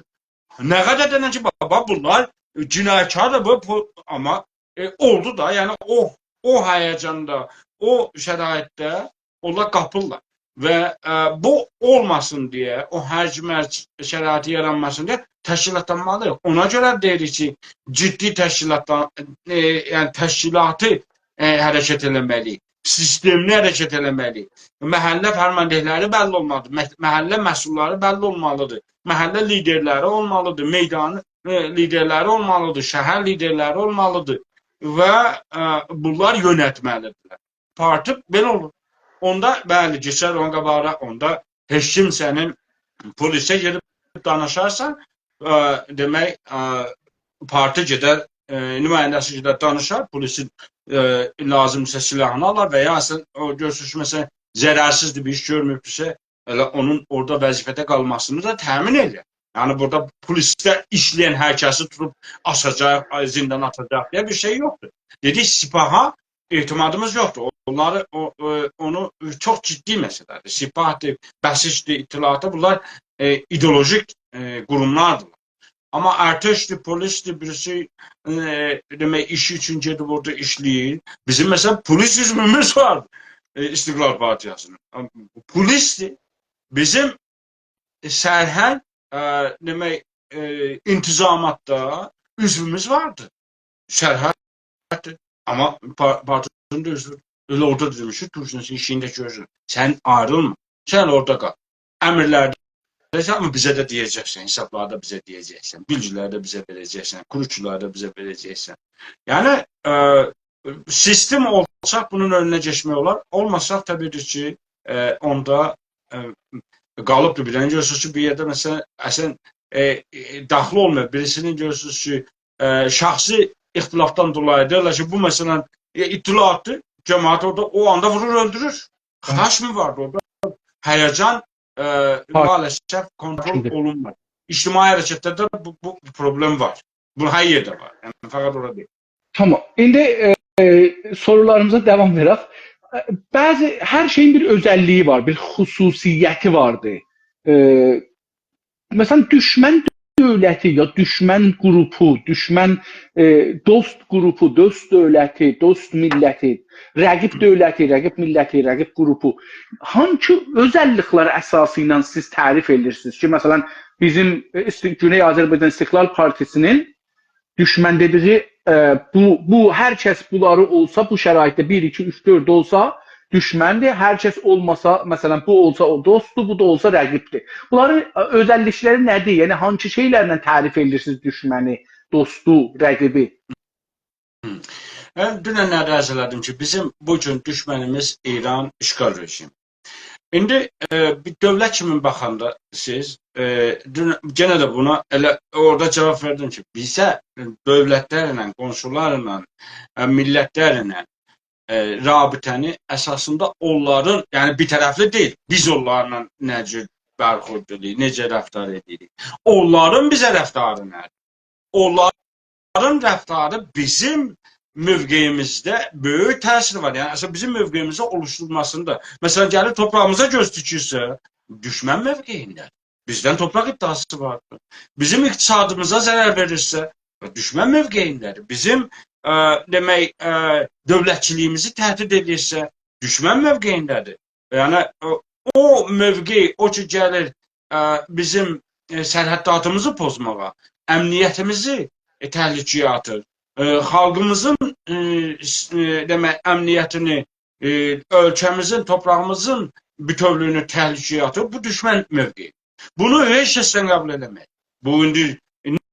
نه قدر دئنن کی، باخ، باخ، بونلار، ائ، جنایتکاردیر بو، بو، آمما، ائ، اولدو دا، یعنی او، او هیجاندا، او شرایطده اونلار قاپیرلار. و، ائ، بو اولماسین دئیه، او هرج‌ومرج شرایطی یارانماسین دئیه تشکیلاتلانمالی‌ییق. اونا گؤره دئییریک کی، جدی تشکیلاتلان-، ائ، یعنی تشکیلاتی، ائ، حرکت ائله‌مه‌لی‌ییک. سیستملی حرکت ائله‌مه‌لی‌ییک. محله فرماندهلری بللی اولمالیدیر. مح-، محله مسئوللاری بللی اولمالیدیر. محله لیدرلری اولمالیدیر. میدان، ائ، لیدرلری اولمالیدیر. شهر لیدرلری اولمالیدیر. و، ائ، بونلار یؤنتمه‌لیدیرلر. پارتی بئله اولور. اوندا، بلی، کئچر اونون قاباغینا، اوندا هئچ کیم سنین پلیسه گئدیب دانیشارسان، ائ، دئمک، ائ، پارتی گئدر، ائ، نماینده‌سی گئدر دانیشار، پلیسین، ائ، لازیمسا سلاحینی آلار و یا سن او گؤرورسن کی، مثلاً، ضررسیزدیر، بیر ایش گؤرمه‌ییبدیرسه، ائله اونون اورادا وظیفه‌ده قالماسینی دا تأمین ائله‌یر. یعنی، بورادا پلیسده ایشله‌ین هر کسی توتوب آساجاق، آی، زیندانا آتاجاق دئیه بیر شئی یوخدور. دئدیک، سپاها اعتمادیمیز یوخدور. اونلاری، او، او، اونو چوخ جدی مسئله‌دیر. سپاهدیر، بسیجدیر، اطلاعاتی، بونلار، ائ، ایدئولوژیک، ائ، قوروملاردیر. آمما ارتشدیر، پلیسدیر، بیریسی، ائ، دئمک، ایشی اوچون گئدیب اورادا ایشله‌ییر. بیزیم، مثلاً، پلیس عضووموز وار، ائ، استقلال پارتیاسی‌نین. پلیسدیر. بیزیم، ائ، سرهنگ، ائ، دئمک، ائ، انتظاماتدا عضووموز واردی. سرهنگدیر. آمما پا-، پارتی‌نین ده عضوودور. ائله اورادا دا دئمیش کی، تورکونون ایشینی ده گؤرسون. سن آیریلما. سن اورادا قال. امرلرده‌سن، آمما بیزه ده دئیه‌جکسن، حسابلاری دا بیزه دئیه‌جکسن، بیلگیلری ده بیزه وئره‌جکسن، کروکلاری دا بیزه وئره‌جکسن. یعنی، ائ، سیستم اولساق بونون اؤنونه کئچمک اولار. اولماساق، طبیعی کی، ائ، اوندا، ائ، قالیبدیر. بیر دنه گؤرورسونوز کی، بیر یئرده، مثلا، اصلا، ائ، ائ، داخلی اولمور. بیریسینین گؤرورسونوز کی، ائ، شخصی اختلافدان دولایی دئییرلر کی، بو، مثلا، ائ، اطلاعاتدیر، جماعت اورادا او آندا وورور، اؤلدورور. خشم وار اورادا. هیجان، ائ، مع‌الاسف کنترل اولونمور. اجتماعی حرکتلرده بو، بو پروبلم وار. بو هر یئرده وار. یعنی، فقط اورادا دئییل. تامام. ایندی، ائ، ائ، سورولاریمیزا داوام وئرک. ائ، بعضی، هر شئیین بیر اؤزللیگی وار، بیر خصوصیتی واردیر. ائ، مثلا، دوشمن دؤولتی یا دوشمن قروپو، دوشمن، ائ، دوست قروپو، دوست دؤولتی، دوست میللتی، رقیب دؤولتی، رقیب میللتی، رقیب قروپو. هانسی اؤزللیکلر اساسی ایله سیز تعریف ائدیرسینیز کی، مثلا، بیزیم، ائ، ایستی-، گونئی آذربایجان استقلال پارتیسی‌نین دوشمن دئدیگی، ائ، بو، بو، هر کس بونلاری اولسا، بو شرایطده بیر، ایکی، اوچ، دؤرد اولسا، دوشمندیر. هر کس اولماسا، مثلا، بو اولسا، او دوستدور، بو دا اولسا، رقیبدیر. بونلارین، ائ، اؤزللیکلری نه‌دیر؟ یعنی، هانسی شئیلرله تعریف ائدیرسینیز دوشمنی، دوستو، رقیبی؟ من دونن ده عرض ائله‌دیم کی، بیزیم بو گون دوشمنیمیز ایران اشغال رژیم. ایندی، ائ، بیر دؤولت کیمی باخاندا سیز، ائ، دون، یئنه ده بونا ائله اورادا جاواب وئردیم کی، بیزه دؤولتلرله، قونشولارلا، ائ، میللتلرله، ائ، رابطه‌نی اساسیندا اونلارین، یعنی بیر طرفلی دئییل، بیز اونلارلا نه جور برخورد ائدیریک، نئجه رفتار ائدیریک. اونلارین بیزه رفتاری نه‌دیر؟ اونلارین رفتاری بیزیم موقعیمیزده بؤیوک تأثیری وار. یعنی، اصلا بیزیم موقعیمیزی اولوشتورماسیندا. مثلا، گلیر توپراغیمیزا گؤز تیکیرسه، دوشمن موقعینده‌دیر. بیزدن توپراق ادعاسی واردیر. بیزیم اقتصادیمیزا ضرر وئریرسه، دوشمن موقعینده‌دیر. بیزیم، ائ، دئمک، ائ، دؤولتچیلیگیمیزی تهدید ائدیرسه، دوشمن موقعینده‌دیر. یعنی، او، او موقع، او کی گلیر، ائ، بیزیم، ائ، سرحداتیمیزی پوزماغا، امنیتیمیزی، ائ، تهلکه‌یه آتیر. ائ، خالقیمیزین، ائ، س-، ائ، دئمک، امنیتینی، ائ، اؤلکه‌میزین، توپراغیمیزین بوتؤولویونو تهلکه‌یه آتیر. بو دوشمن موقعی. بونو هئچ کسدن قبول ائله‌مک. بو ایندی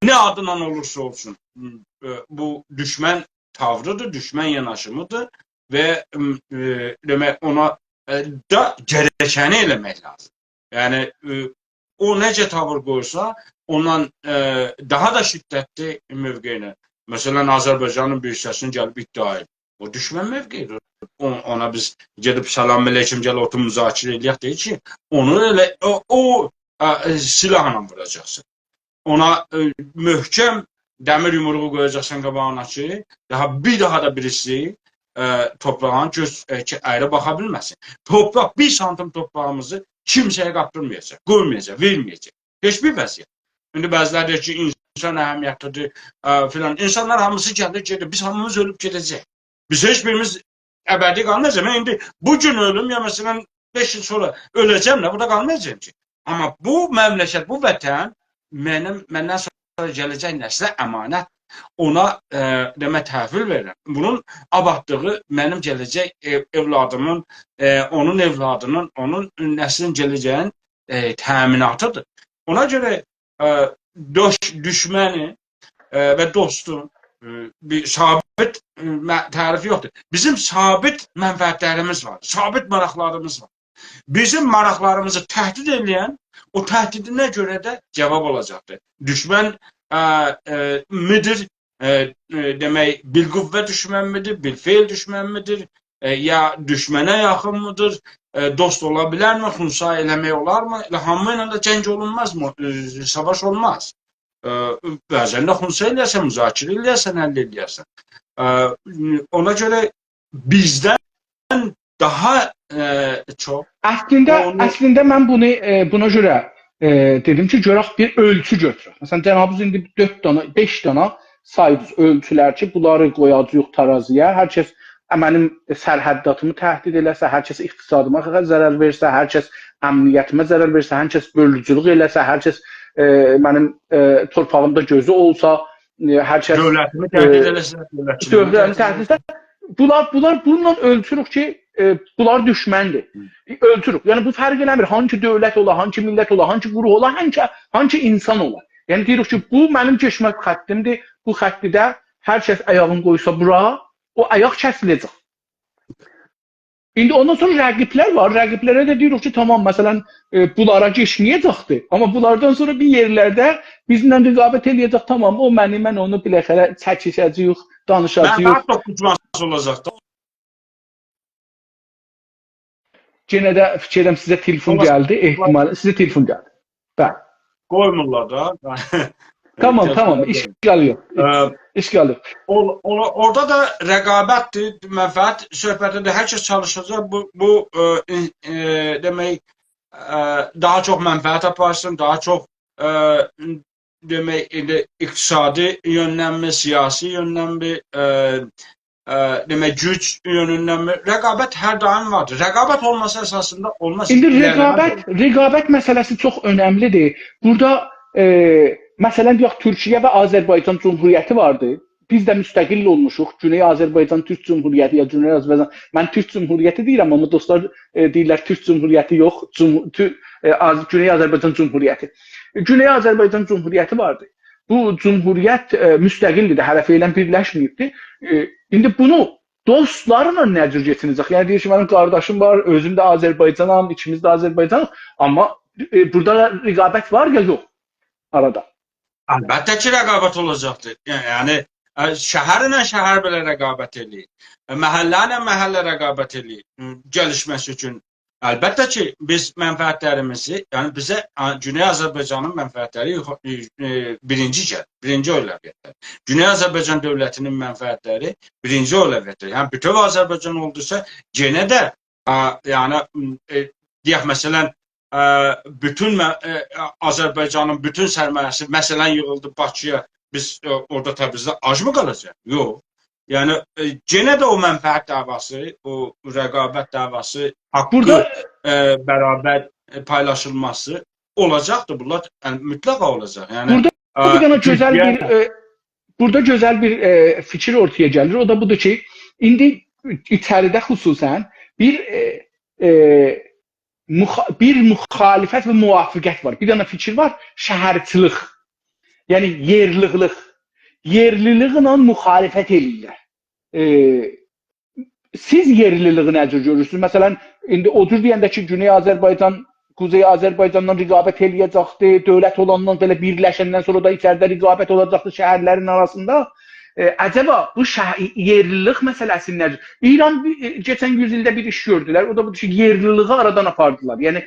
نه آدینان اولورسا اولسون، ائ، بو دوشمن تاوریدیر، دوشمن یاناشیمیدیر و، ائ، دئمک، اونا، ائ، دا گرکنی ائله‌مک لازیم. یعنی، ائ، او نئجه تاویر قویسا، اوندان، ائ، داها دا شدتلی موقعینه. مثلا، آذربایجانین بیر حیصه‌سینی گلیب ادعا ائدیر. او دوشمن موقعیدیر. او، اونا بیز گئدیب «سلام علیکم، گل اوتور مذاکره ائله‌یک» دئییر کی، اونو ائله او، او، ائ، سلاحلا ووراجاقسان. اونا، ائ، محکم دمیر یومروغو قویاجاقسان قاباغینا کی، داها بیر داها دا بیریسی، ائ، توپراغین گؤز، ائ، کی، اَیری باخا بیلمه‌سین. توپراق، بیر سانتیم توپراغیمیزی کیمسه‌یه قاپتیرمایاجاق، قویمایاجاق، وئرمه‌یه‌جک. هئچ بیر وضعیت. ایندی بعضی‌لری دئییر کی، اینسان اهمیتلی‌دیر، ائ، فلان. اینسانلار هامیسی گلیر، گئدیر. بیز هامیمیز اؤلوب گئده‌جه‌ییک. بیز هئچ بیریمیز ابدی قالمایاجاق. من ایندی بو گون اؤلوم، یا، مثلا، بئش ایل سونرا اؤله‌جم ده، بورادا قالمایاجاغام کی. آمما بو مملکت، بو وطن منیم، مندن سونرا گله‌جک نسله امانت. اونا، ائ، دئمک، تحویل وئریرم. بونون آبادلیغی منیم گله‌جک، ائ، اولادیمین، ائ، اونون اولادینین، اونون نسلین گله‌جه‌یین، ائ، تأمیناتیدیر. اونا گؤره، ائ، دوش-، دوشمنی، ائ، و دوستون، ائ، بیر ثابت، ائ، مه-، تعریفی یوخدور. بیزیم ثابت منفعتلریمیز وار، ثابت ماراقلاریمیز وار. بیزیم ماراقلاریمیزی تهدید ائله‌ین، او تهدیدینه گؤره ده جاواب اولاجاقدیر. دوشمن، ائ، ائ، میدیر، ائ، ائ، دئمک، بالقوه دوشمن میدیر، بالفعل دوشمن میدیر، ائ، یا دوشمنه یاخین میدیر، ائ، دوست اولا بیلرمی، خنثی ائله‌مک اولارمی؟ ائله هامی ایله ده جنگ اولونمازمی؟ ائ، ساواش اولماز. ائ، بعضا ده خنثی ائله‌یه‌سن، مذاکره ائله‌یه‌سن، حل ائله‌یه‌سن. ائ، اونا گؤره بیزدن داها، ائ، چوخ اصلینده، اونو اصلینده من بونو، ائ، بونا گؤره، ائ، دئدیم کی، گؤرک بیر اؤلچو گؤتورک. مثلا، جنابینیز ایندی دؤرد دانا، بئش دانا سایدینیز اؤلچولر کی، بونلاری قویاجاغیق ترازی‌یه. هر کس منیم سرحداتیمی تهدید ائله‌سه، هر کس اقتصادیما ضرر وئرسه، هر کس امنیتیمه ضرر وئرسه، هر کس بؤلوجولوک ائله‌سه، هر کس، ائ، منیم، ائ، تورپاغیمدا گؤزو اولسا، ائ، هر کس، دؤولتیمی ائ، تهدید ائله‌سه، دؤولتچیلیگیمی دؤولتیمی تهدید تهدید ائله‌سه، بونلار، بونلار، بونونلا اؤلچوروک کی، ائ، بونلار دوشمندیر. اؤلچوروک. یعنی، بو فرق ائله‌میر، هانسی دؤولت اولا، هانسی میللت اولا، هانسی گروه اولا، هانسی، هانسی اینسان اولا. یعنی، دئییریک کی، بو منیم کئچمه خطیمدیر. بو خطی ده هر کس آیاغینی قویسا بورا، او آیاق کسیله‌جک. ایندی اوندان سونرا رقیبلر وار. رقیبلره ده دئییریک کی، تامام، مثلا، ائ، بونلارا گئچمه‌یه‌جکدیر. آمما بونلاردان سونرا بیر یئرلرده بیزیمله رقابت ائله‌یه‌جک. تامام، او منی، من اونو، بالاخره چکیشه‌جه‌ییک، دانیشاجاغیق. منفعت توققوشماسی اولاجاق دا. یئنه ده فیکر ائدیرم سیزه تلفن اولا- گلدی، احتمال، سیزه تلفن گلدی. بلی. قویمورلار دا. تامام، تلفن تامام، گلدی. اشکال یوخ. اه، اشکال یوخ. اول- اول- اورادا دا رقابتدیر، منفعت صحبتیدیر. هر کس چالیشاجاق بو، بو اه، ائ، ائ، دئمک، اه، داها چوخ منفعت آپارسین، داها چوخ، اه، دئمک، ایندی اقتصادی یؤندن‌می، سیاسی یؤندن‌می، اه، اه، دئمک، گوج یؤنوندن‌می؟ رقابت هر دائم واردیر. رقابت اولماسا اساسیندا اولماز. ایندی ایلرلمز رقابت، اولماز. رقابت مسئله‌سی چوخ اؤنملیدیر. بورادا، ائ، مثلا، دئیک، تورکیه و آذربایجان جمهوریتی واردی. بیز ده مستقل اولموشوق. گونئی آذربایجان تورک جمهوریتی یا گونئی آذربایجان، من تورک جمهوریتی دئییرم، آمما دوستلار، ائ، دئییرلر تورک جمهوریتی یوخ، جمهو-، تو-، ائ، آذ-، گونئی آذربایجان جمهوریتی. گونئی آذربایجان جمهوریتی واردی. بو جمهوریت، ائ، مستقلدیر، هله فعلا بیرلشمه‌ییبدیر. ائ، ایندی بونو دوستلارلا نه جور کئچینه‌جک؟ یعنی دئییر کی، منیم قارداشیم وار، اؤزوم ده آذربایجانام، ایکیمیز ده آذربایجانیق، آمما، ائ، بورادا رقابت وار یا یوخ آرادا؟ البته کی، رقابت اولاجاقدیر. یعنی، یعنی، اه، شهر ایله شهر بئله رقابت ائله‌ییر. اه، محله ایله محله رقابت ائله‌ییر. اه، گلیشمه‌سی اوچون. البته کی، بیز منفعت‌لریمیزی، یعنی بیزه، اه، گونئی آذربایجانین منفعت‌لری، اه، اه، بیرینجی گلیر، بیرینجی اولویتده. گونئی آذربایجان دؤولتی‌نین منفعت‌لری بیرینجی اولویتده. یعنی بوتؤو آذربایجان اولدوسا، یئنه ده، اه، یعنی، م، اه، دئیک، مثلا، اه، بوتون مه-، اه، آذربایجانین بوتون سرمایه‌سی، مثلا، ییغیلدی باکی‌یا، بیز، اه، اورادا تبریزده آج‌می قالاجاق؟ یوخ. یعنی، اه، یئنه ده او منفعت دعواسی، او رقابت دعواسی، حاقی، بورادا اه، برابر، اه، پایلاشیلماسی اولاجاقدیر. بونلار، یعنی، مطلقا اولاجاق. یعنی، بورادا اه، بیر دنه گؤزل تورکیه بیر، ائ، بورادا گؤزل بیر، ائ، فیکیر اورتایا گلیر. او دا بودور کی، ایندی ایچریده خصوصا بیر، ائ، ائ، مخا-، بیر مخالفت و موافقت وار. بیر دنه فیکیر وار، شهرچیلیک. یعنی یئرلیلیک. یئرلیلیکله مخالفت ائله‌ییرلر. ائ، سیز یئرلیلیگی نه جور گؤرورسونوز؟ مثلا، ایندی او جور دئینده کی، گونئی آذربایجان، قوزئی آذربایجاندان رقابت ائله‌یه‌جکدی، دؤولت اولاندان، بئله بیرلشندن سونرا دا ایچریده رقابت اولاجاقدی شهرلرین آراسیندا. ائ، عجبا بو شهر، یئرلیلیک مسئله‌سی نه جور؟ ایران بیر، ائ، کئچن یوز ایلده بیر ایش گؤردولر، او دا بودور کی، یئرلیلیگی آرادان آپاردیلار. یعنی،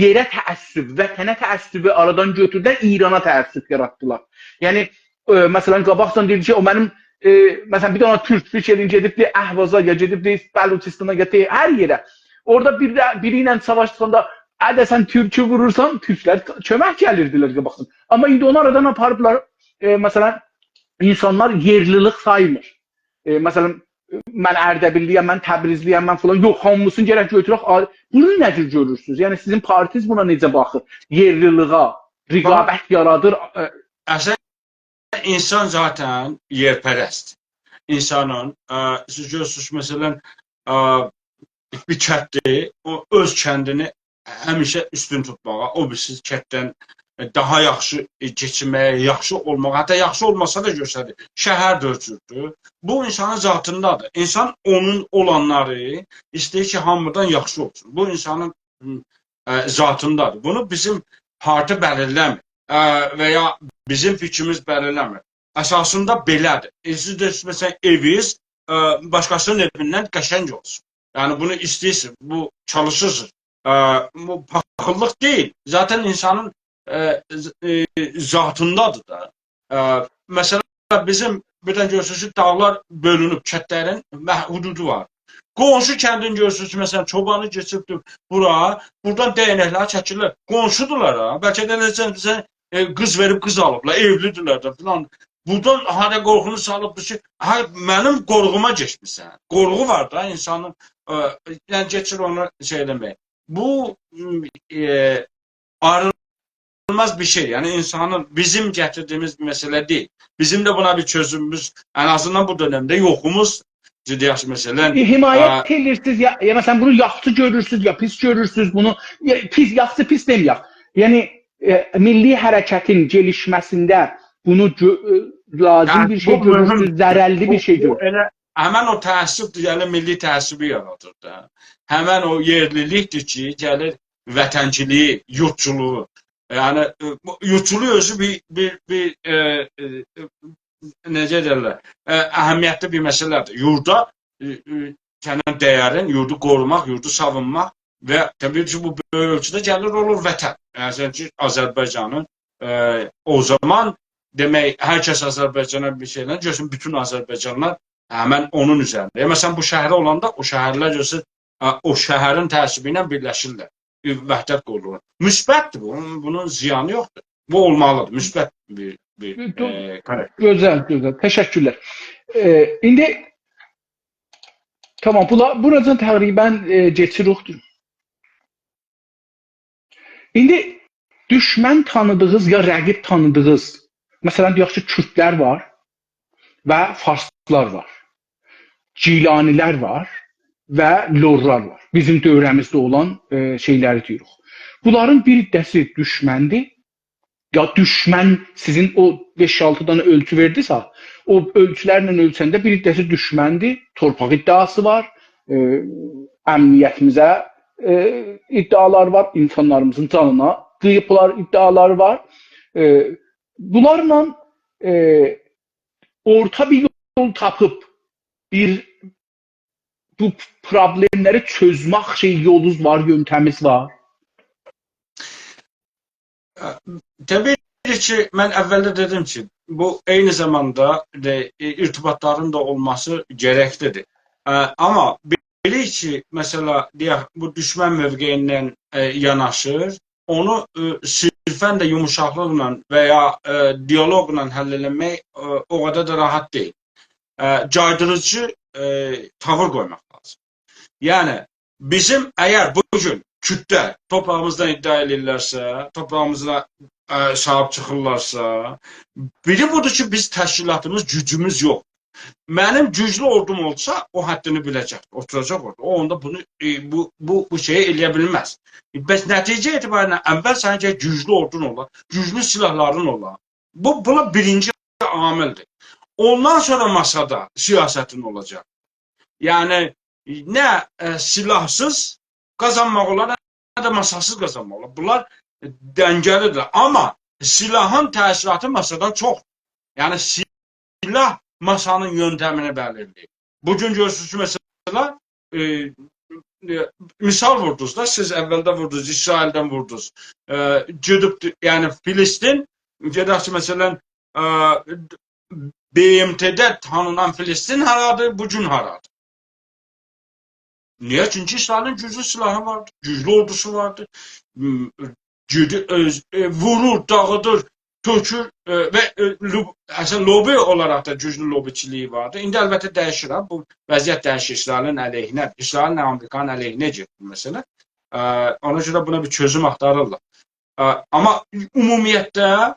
یئره تعصب، وطنه تعصبو آرادان گؤتوردولر، ایرانا تعصب یاراتدیلار. یعنی، ائ، مثلا، قاباقجادان دئییردی کی، او منیم، ائ، مثلا، بیر دنه تورک، فیکر ائدین، گئدیبدی اهوازا، یا گئدیبدی بلوچستانا، یا دئ-، هر یئره. اورادا بیر ده، بیری ایله ساواشدیغیندا، «اَ، ده سن تورکو وورورسان»، تورکلر کؤمک گلیردیلر قاباقجادان. آمما ایندی اونو آرادان آپاریبلار. ائ، مثلا، اینسانلار یئرلیلیک سایمیر. ائ، مثلا، من اردبیللی‌یم، من تبریزلی‌یم، من فلان. یوخ، هامیسینی گرک گؤتورک. آ-، بونو نه جور گؤرورسونوز؟ یعنی، سیزین پارتیز بونا نئجه باخیر؟ یئرلیلیغا، رقابت یارادیر. ائ، اصلا، اینسان ذاتا یئرپرستدیر. اینسانین، اه، سیز گؤرورسونوز، مثلا، اه، بیر کنددیر، او اؤز کندینی همیشه اوستون توتماغا، او بیریسی کنددن، اه، داها یاخشی، اه، کئچینمه‌یه، یاخشی اولماغا، حتی یاخشی اولماسا دا گؤستریر. شهر ده او جوردور. بو اینسانین ذاتیندادیر. اینسان اونون اولانلاری ایسته‌ییر کی، هامیدان یاخشی اولسون. بو اینسانین، اه، ذاتیندادیر. بونو بیزیم پارتی بلیرله‌میر. اه، و یا بیزیم فیکریمیز بلیرله‌میر. اساسیندا بئله‌دیر. ائ، سیز ده، مثلا، ائوینیز، اه، باشقاسینین ائویندن قشنگ اولسون. یعنی، بونو ایسته‌ییرسینیز، بو چالیشیرسینیز. اه، بو پاخیللیق دئییل. ذاتا اینسانین، اه، ذ-، اه، ذاتیندادیر دا. اه، مثلا، بیزیم بیردن گؤرورسونوز کی، داغلار بؤلونوب، کندلرین مح-، حدودو وار. قونشو کندین گؤرورسونوز کی، مثلا، چوبانی کئچیبدیر بورا، بورادان دگنکلری چکیرلر. قونشودولار ها. بلکه ده نئجه، نئجه، ائ، قیز وئریب قیز آلیبلار، ائولی‌دیرلر ده فلان. بورادان هارا قورغونو سالیبدیر کی، هه، منیم قورغوما گئچمیسن. قورغو وار دا اینسانین، اه، یعنی کئچیر اونو شئی ائله‌مک. بو، م، ائ، آیریلماز بیر شئی. یعنی اینسانین، بیزیم گتیردیییمیز بیر مسئله دئییل. بیزیم ده بونا بیر چؤزوموموز، ان آزیندان بو دؤنمده یوخوموز، جدی یاخشی مسئله. ائ، حمایت ائله‌ییرسینیز یا، یا مثلا بونو یاخشی گؤرورسونوز، یا پیس گؤرورسونوز بونو، یا، پیس، یاخشی پیس دئمه‌یک. یعنی، ائ، میللی حرکتین گلیشمه‌سینده بونو گؤ-، ائ، لازیم بیر شئی گؤرورسونوز، ضررلی بیر شئی گؤرورسونوز؟ ائله، همن او تعصبدور، گلیر میللی تعصبی یارادیر دا. همن او یئرلیلیکدیر کی، گلیر وطنچیلیگی، یوردچولوغو. یعنی، ائ، بو یوردچولوق اؤزو بیر، بیر، بیر، ائ، ائ، ائ، نئجه دئیرلر، ائ، اهمیتلی بیر مسئله‌دیر. یوردا، ائ، ائ، سنین دَیَرین، یوردو قوروماق، یوردو ساوونماق و طبیعی کی، بو بؤیوک اؤلچوده گلیر، اولور وطن. یعنی، سن کی، آذربایجانین، ائ، او زامان دئمک، هر کس آذربایجانا بیر شئیلر، گؤرسون، بوتون آذربایجانلیلار همن اونون اوزرینده. ائ، مثلا، بو شهری اولاندا او شهرلر گؤرسون، ائ، او شهرین تعصبی ایله بیرلشیرلر. ائ، وحدت قورولور. مثبتدیر بو، بونون، بونون زیانی یوخدور. بو اولمالیدیر، مثبت بیر، بیر، دو-، ائ، کاراکتر. گؤزل، گؤزل. تشکرلر. ائ، ایندی، تامام، بولا-، بوراجان تقریبا، ائ، کئچیریک. ایندی دوشمن تانیدیغینیز یا رقیب تانیدیغینیز، مثلا، دئیک کی، کوردلر وار و فارسلار وار، گیلانی‌لر وار و لورلار وار. بیزیم دؤوره‌میزده اولان، ائ، شئیلری دئییریک. بونلارین بیر حیصه‌سی دوشمندیر، یا دوشمن سیزین او بئش-آلتی دنه اؤلچو وئردیسه، او اؤلچولرله اؤلچنده بیر حیصه‌سی دوشمندیر، تورپاق ادعاسی وار، ائ، امنیتیمیزه، ائ، ادعالار وار، اینسانلاریمیزین جانینا قیییبلار ادعالاری وار. ائ، بونلارلا، ائ، اورتا بیر یول تاپیب بیر بو پروبلئملری چؤزمک شئی یولونوز وار، یؤنتمینیز وار؟ اه، طبیعی کی، من اولده دئدیم کی، بو عینی زاماندا ده، ائ، ارتباطلارین دا اولماسی گرکلیدیر. اه، آمما بیلیریک کی، مثلا، دئیک، بو دوشمن موقعیندن، ائ، یاناشیر، اونو، ائ، صرفا ده یوموشاقلیقلا و یا، ائ، دیالوقلا حل ائله‌مک، ائ، او قدر ده راحت دئییل. ائ، جایدیریجی، ائ، تاویر قویماق لازیم. یعنی، بیزیم اگر بو گون کوردلر تورپاغیمیزدان ادعا ائدیرلرسه، تورپاغیمیزا، ائ، صاحیب چیخیرلارسا، بیری بودور کی، بیز تشکیلاتیمیز، گوجوموز یوخ. منیم گوجلو اوردوم اولسا، او حدّینی بیله‌جک، اوتوراجاق اورادا. او اوندا بونو، ائ، بو، بو، بو شئیی ائله‌یه بیلمز. ائ، بس نتیجه اعتباریله اول سنین گرک گوجلو اوردون اولا، گوجلو سلاحلارین اولا. بو، بونا بیرینجی عاملدیر. اوندان سونرا ماسادا سیاستین اولاجاق. یعنی، نه، ائ، سلاحسیز قازانماق اولار، نه ده ماساسیز قازانماق اولار. بونلار، ائ، دنگه‌لیدیر. آمما سلاحین تأثیراتی ماسادان چوخ. یعنی، سلاح ماسانین یؤنتمینی بلیرله‌ییر. بو گون گؤرورسونوز کی، مثلا، ائ، ائ، مثال ووردونوز دا، سیز اولده ووردونوز، اسرائیلدن ووردونوز. ائ، گئدیب، یعنی، فلسطین، گئدک کی، مثلا، ائ، ب م ت-ده تانینان فلسطین هارادیر، بو گون هارادیر؟ نییه؟ چونکی اسرائیلین گوجلو سلاحی واردیر، گوجلو اوردوسو واردیر. م، گئدیر، اؤز، ائ، وورور، داغیدیر، تؤکور، ائ، و، ائ، لوب-، اصلا، لوبی اولاراق دا گوجلو لوبیچیلیگی واردیر. ایندی البته دییشیر، ها، بو وضعیت دییشیر اسرائیلین علیهینه، اسرائیلله آمریکانین علیهینه گئدیر مثلا. ائ، اونا گؤره بونا بیر چؤزوم آختاریرلار. ائ، آمما عمومیتله،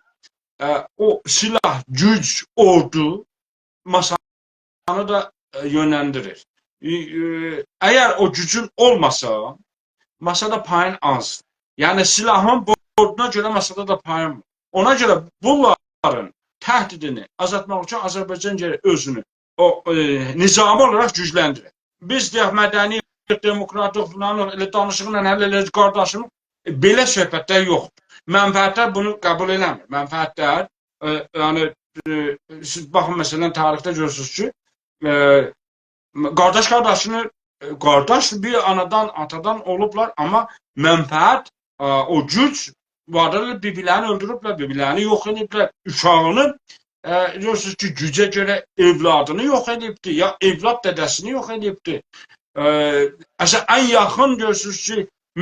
ائ، او سلاح، گوج، اوردو ماسانی دا، ائ، یؤنلندیریر. ائ، ائ، اگر او گوجون اولماسا، ماسادا پایین آز. یعنی، سلاحین بوردونا گؤره ماسادا دا پایین وار. اونا گؤره بونلارین تهدیدینی آزالتماق اوچون آذربایجان گرک اؤزونو او، ائ، نظامی اولاراق گوجلندیریر. بیز دئیک، مدنی، دموکراتیک فلان، ائله دانیشیقلا حل ائله‌یه‌جک قارداشیم، ائ، بئله صحبتلر یوخدور. منفعتلر بونو قبول ائله‌میر. منفعتلر، ائ، یعنی، ائ، سیز باخین، مثلا، تاریخده گؤرورسونوز کی، ائ، قارداش قارداشینی، ائ، قارداش بیر آنادان، آتادان اولوبلار، آمما منفعت، ائ، او گوج وار، بیر-بیرلرینی اؤلدوروبلر، بیر-بیرلرینی یوخ ائدیبلر، اوشاغینی، ائ، گؤرورسونوز کی، گوجه گؤره اولادینی یوخ ائدیبدی، یا اولاد دده‌سینی یوخ ائدیبدی. ائ، اصلا، ان یاخین گؤرورسونوز کی،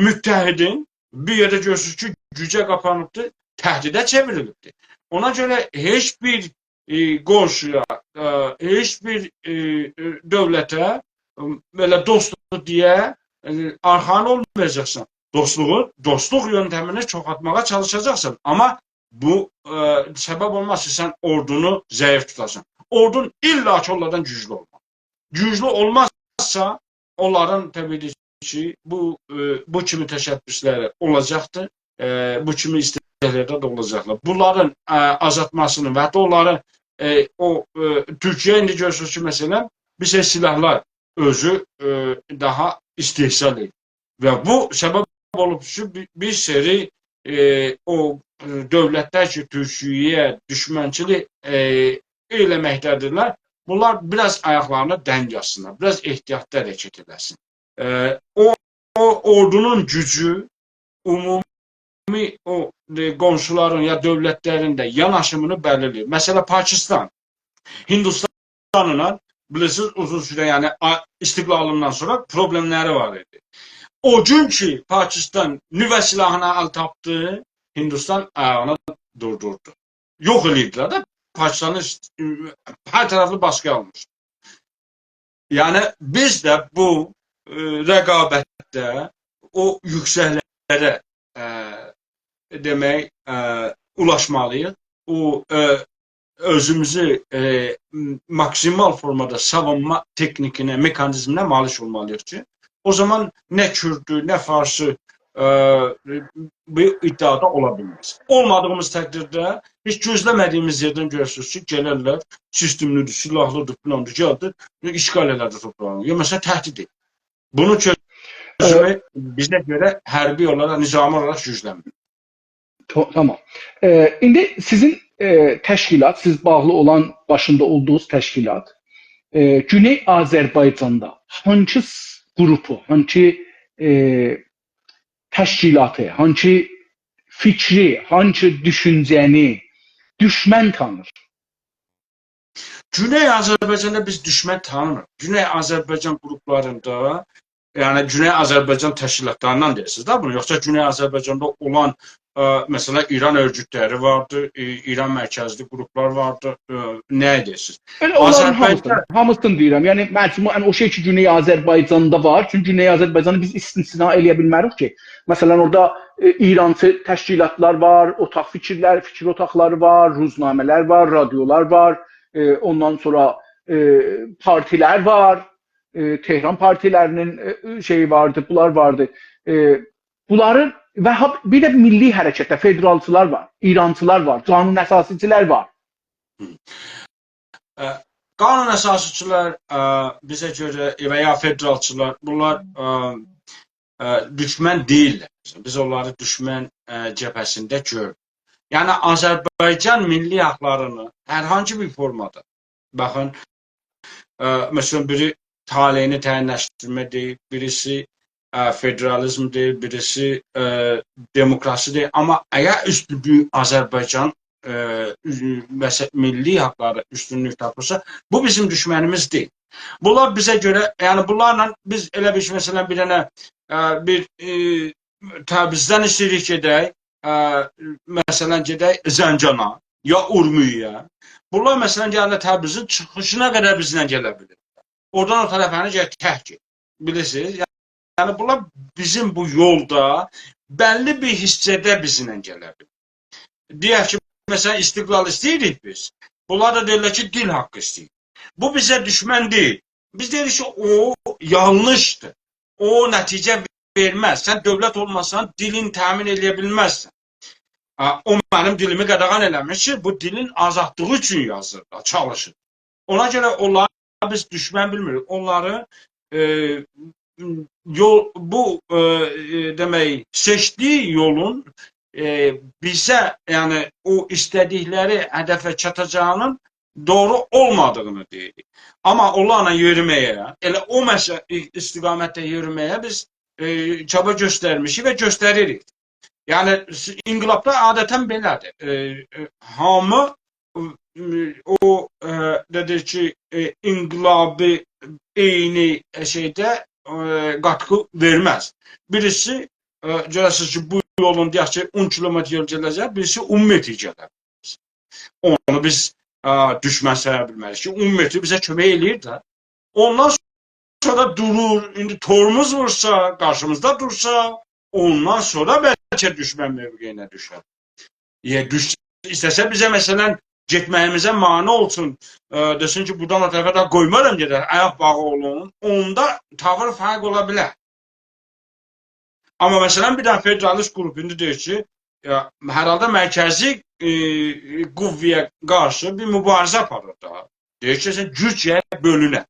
متحدین بیر یئرده گؤرورسونوز کی، گوجه قاپانیبدی، تهدیده چئوریلیبدی. اونا گؤره هئچ بیر، ائ، قونشویا، ائ، هئچ بیر، ائ، ائ، دؤولته، ائ، بئله دوستلوق دئیه، ائ، آرخایین اولمایاجاقسان. دوستلوغو، دوستلوق یؤنتمینی چوخالتماغا چالیشاجاقسان. آمما بو، ائ، سبب اولماز کی، سن اوردونو ضعیف توتاسان. اوردون الّا کی، اونلاردان گوجلو اولمالی. گوجلو اولمازسا، اونلارین طبیعی کی، بو، ائ، بو کیمی تشبثلری اولاجاقدیر. ائ، بو کیمی ایستکلری ده اولاجاقلار. بونلارین، ائ، آزالتماسینی و حتی اونلارین، ائ، او، ائ، تورکیه ایندی گؤرورسونوز کی، مثلا، بیر سری سلاحلار اؤزو، ائ، داها استحصال ائدیر. و بو سبب اولوب کی، بیر، بیر سری، ائ، او، ائ، دؤولتلر کی، تورکیه‌یه دوشمنچیلیک، ائ، ائله‌مکده‌دیرلر، بونلار بیر آز آیاقلارینی دنگ آلسینلار، بیر آز احتیاطلی حرکت ائله‌سین. ائ، او، او اوردونون گوجو عمومی او، ائ، قونشولارین یا دؤولتلرین ده یاناشیمینی بلیرله‌ییر. مثلا، پاکستان هندوستانلا، بیلیرسینیز، اوزون سوره، یعنی، آ-، استقلالیندان سونرا پروبلئملری وار ایدی. او گون کی، پاکستان نووه سلاحینا ال تاپدی، هندوستان آیاغینی دوردوردو. یوخ ائله‌ییردیلر ده، پاکستانی است-، هر طرفلی باسقی‌یا آلمیشدی. یعنی، بیز ده بو، ائ، رقابتده او یوکسکلره، ائ، دئمک، ائ، اولاشمالی‌ییق. او، ائ، اؤزوموزو، ائ، م-، ماکسیمال فورمادا ساوونما تکنیکینه، مکانیزمینه مالیک اولمالی‌ییق کی، او زامان نه کوردو، نه فارسی، ائ، بو ادعادا اولا بیلمز. اولمادیغیمیز تقدیرده هئچ گؤزله‌مه‌دیییمیز یئردن گؤرورسونوز کی، گلرلر، سیستملی‌دیر، سیلاحلی‌دیر، فلاندیر، گلدی، اشغال ائله‌دی تورپاغینی. یا، مثلا، تهدید ائدیر. بونون چؤزومو، ائ، بیزه گؤره حربی اولاراق، نظامی اولاراق گوجلنمک. تا-، تامام. ائ، ایندی سیزین، ائ، تشکیلات، سیز باغلی اولان، باشیندا اولدوغونوز تشکیلات، ائ، گونئی آذربایجاندا هانسی س-، گروپو، هانسی، ائ، تشکیلاتی، هانسی فیکری، هانسی دوشونجه‌نی دوشمن تانیر؟ گونئی آذربایجاندا بیز دوشمن تانیمیریق. گونئی آذربایجان گروپلاریندا، یعنی گونئی آذربایجان تشکیلاتلاریندان دئییرسینیز ده بونو. یوخسا گونئی آذربایجاندا اولان، ائ، مثلا، ایران اؤرگوتلری واردی، ائ، ایران مرکزلی گروپلار واردی، ائ، نه دئییرسینیز؟ ائله اونلارین آذربایجان هامیسینی، هامیسینی دئییرم. یعنی، مجموعاً او شئی کی، گونئی آذربایجاندا وار، چونکی گونئی آذربایجانی بیز استثنا ائله‌یه بیلمه‌ریک کی. مثلا، اورادا، ائ، ایرانچی تشکیلاتلار وار، اوتاق فیکیرلر، فیکیر اوتاقلاری وار، روزنامه‌لر وار، رادیولار وار، ائ، اوندان سونرا، ائ، پارتیلر وار، ائ، تهران پارتیلرینین، ائ، شئیی واردی، بونلار واردی. ائ، بونلارین و ها-، بیر ده میللی حرکتده فدرالچیلار وار، ایرانچیلار وار، قانون اساسی‌چیلر وار. ائ، قانون اساسی‌چیلر، ائ، بیزه گؤره و یا فدرالچیلار، بونلار، ائ، ائ، دوشمن دئییللر. بیز اونلاری دوشمن، ائ، جبهه‌سینده گؤرموروک. یعنی، آذربایجان میللی حاقلارینی هر هانسی بیر فورمادا، باخین، ائ، مثلا، بیری طالعینی تعیین‌لشدیرمه دئییر، بیریسی، ائ، فدرالیزم دئییر، بیریسی، ائ، دموکراسی دئییر. آمما اگر اوستونلوک آذربایجان، ائ، اوز-، مثلا، میللی حاقلاری اوستونلوک تاپیرسا، بو بیزیم دوشمنیمیز دئییل. بونلار بیزه گؤره، یعنی بونلارلا بیز ائله بیر شئی، مثلا، بیر دنه، ائ، بیر، ائ، تبریزدن ایسته‌ییریک گئدک، ائ، مثلا، گئدک زنجانا، یا اورمویویه. بونلار، مثلا، گلدی تبریزین چیخیشینا قدر بیزله گله بیلیر. اورادان او طرفه گرک تک گئت. بیلیرسینیز؟ یعنی، بونلار بیزیم بو یولدا بللی بیر حیصه‌ده بیزیمله گله بیلیر. دئیک کی، مثلا، استقلال ایسته‌ییریک بیز. بونلار دا دئییرلر کی، دیل حاقی ایسته‌ییریک. بو بیزه دوشمن دئییل. بیز دئییریک کی، او یانلیشدیر. او نتیجه وئرمز. سن دؤولت اولماسان، دیلین تأمین ائله‌یه بیلمزسن. ها، او منیم دیلیمی قاداغان ائله‌میر کی، بو دیلین آزادلیغی اوچون یازیر دا، چالیشیر. اونا گؤره اونلاری بیز دوشمن بیلمیریک. اونلاری، ائ، یول، بو، ائ، ائ، دئمک، سئچدیگی یولون، ائ، بیزه، یعنی، او ایسته‌دیکلری هدفه چاتاجاغینین دوغرو اولمادیغینی دئییریک. آمما اونلارلا یئریمه‌یه، ائله او مسئله، استقامتده یئریمه‌یه بیز، ائ، چابا گؤسترمیشیک و گؤستریریک. یعنی، س-، انقلابدا عادتا بئله‌دیر. ائ، ائ، هامی، ائ، او، ائ، دئدی کی، ائ، انقلابی عینی شئیده، ائ، قاتقی وئرمز. بیریسی، ائ، گؤره‌سینیز کی، بو یولون، دئیک کی، اون کیلومتر یول گئده‌جک، بیریسی اون متر گئده بیلر. اونو بیز، ائ، دوشمن سایا بیلمریک کی، اون متر بیزه کؤمک ائله‌ییر ده. اوندان سونرا دورور، ایندی ترمز وورسا، قارشیمیزدا دورسا، اوندان سونرا بلکه دوشمن موقعینه دوشر. یا دوش-، ایسته‌سه بیزه، مثلا، گئتمه‌ییمیزه مانع اولسون، ائ، دئسین کی، بورادان او طرفه ده قویمارام گئدک، آیاق باغی اولون، اوندا تاویر فرق اولا بیلر. آمما، مثلا، بیر دنه فدرالیست گروپ ایندی دئییر کی، یا، هر حالدا مرکزی، ائ، قوه‌یه قارشی بیر موباریزه آپاریر دا. دئییر کی، سن گوج گرک بؤلونه.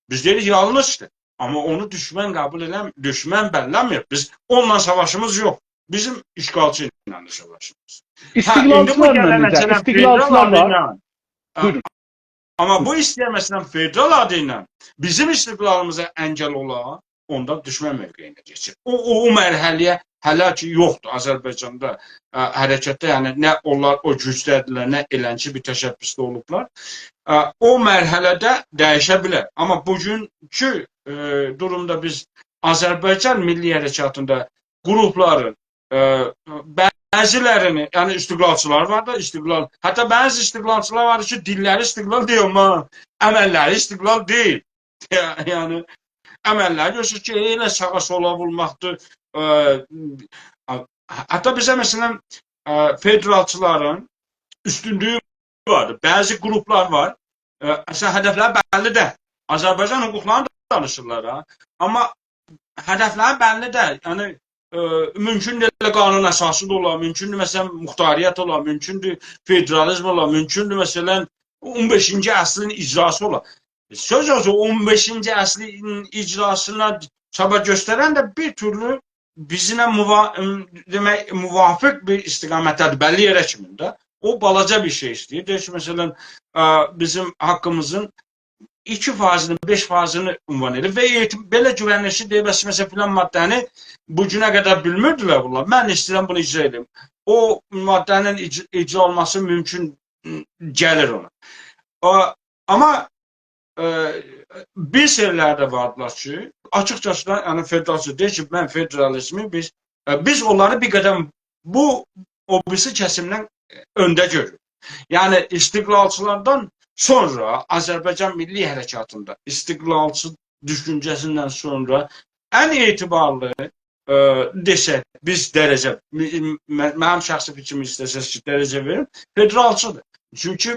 بیز دئییریک، یانلیشدیر. آمما اونو دوشمن قبول ائله‌م-، دوشمن بلله‌میر. بیز اونونلا ساواشیمیز یوخ. بیزیم اشغالچی ایله ده ساواشیمیز. هه، ایندی بو استقلالچیلارلا گلن نئجه؟ مسئله فدرال استقلالچیلارلا آدی ایله. بویورون. آمما بو ایسته‌یر، مثلا، فدرال آدی ایله بیزیم استقلالیمیزا انگل اولا، اوندا دوشمن موقعینه کئچیر. او، او، او مرحله‌یه هله کی یوخدور آذربایجاندا، ا، حرکتده، یعنی نه اونلار او گوجده‌دیرلر، نه ائلنجی بیر تشبثده اولوبلار. ا، او مرحله‌ده دییشه بیلر. آمما بوگونکو، ا، دورومدا بیز آذربایجان میللی حرکاتیندا قروپلارین، ا، بعضی‌لرینی، یعنی استقلالچیلار وار دا، استقلال، حتی بعضی استقلالچیلار وار کی، دیللری استقلال دئییل، آمما عمللری استقلال دئییل. یعنی، عمللری گؤرسه‌دیر کی، ائله ساغا سولا وورماقدیر. ا، ا، حتی بیزه، مثلا، ا، فدرالچیلارین اوستونلویو واردیر. بعضی قروپلار وار، ا، اصلا هدفلری بللی دئییل. آذربایجان حقوقلارینی دانیشیرلار ها. آمما هدفلری بللی دئییل. یعنی، ا، مومکوندور ائله قانون اساسی دا اولا، مومکوندور، مثلا، مختاریت اولا، مومکوندور فدرالیزم اولا، مومکوندور، مثلا، اون بئشینجی اصلین اجراسی اولا. سؤز اولسون، اون بئشینجی اصلین اجراسینا چابا گؤسترن ده بیر تورلو بیزیمله موا-، م، دئمک، موافق بیر استقامتده‌دیر، بللی یئره کیمی ده. او بالاجا بیر شئی ایسته‌ییر. دئییر کی، مثلا، ا، بیزیم حاققیمیزین ایکی فاییزینی، بئش فاییزینی عنوان ائدیر و اعت-، بئله گوونلیکلی دئییر، بس، مثلا، فلان ماده‌نی بو گونه قدر بیلمیردیلر بونلار. من ایسته‌ییرم بونو اجرا ائدیم. او ماده‌نین اج-، اجرا اولماسی مومکون، م، گلیر اونا. او، آمما، ا، بیر سری‌لر ده واردیلار کی، آچیقجاسینا، یعنی، فدرالچی دئییر کی، من فدرالیزمی بیز، ا، بیز اونلاری بیر قدم بو، او بیریسی کسیمدن اؤنده گؤروروک. یعنی، استقلالچیلاردان سونرا آذربایجان میللی حرکاتیندا استقلالچی دوشونجه‌سیندن سونرا ان اعتبارلی، ا، دئسک، بیز درجه، م-، م-، منیم شخصی فیکریمی ایسته‌سز کی، درجه وئریم، فدرالچیدیر. چونکی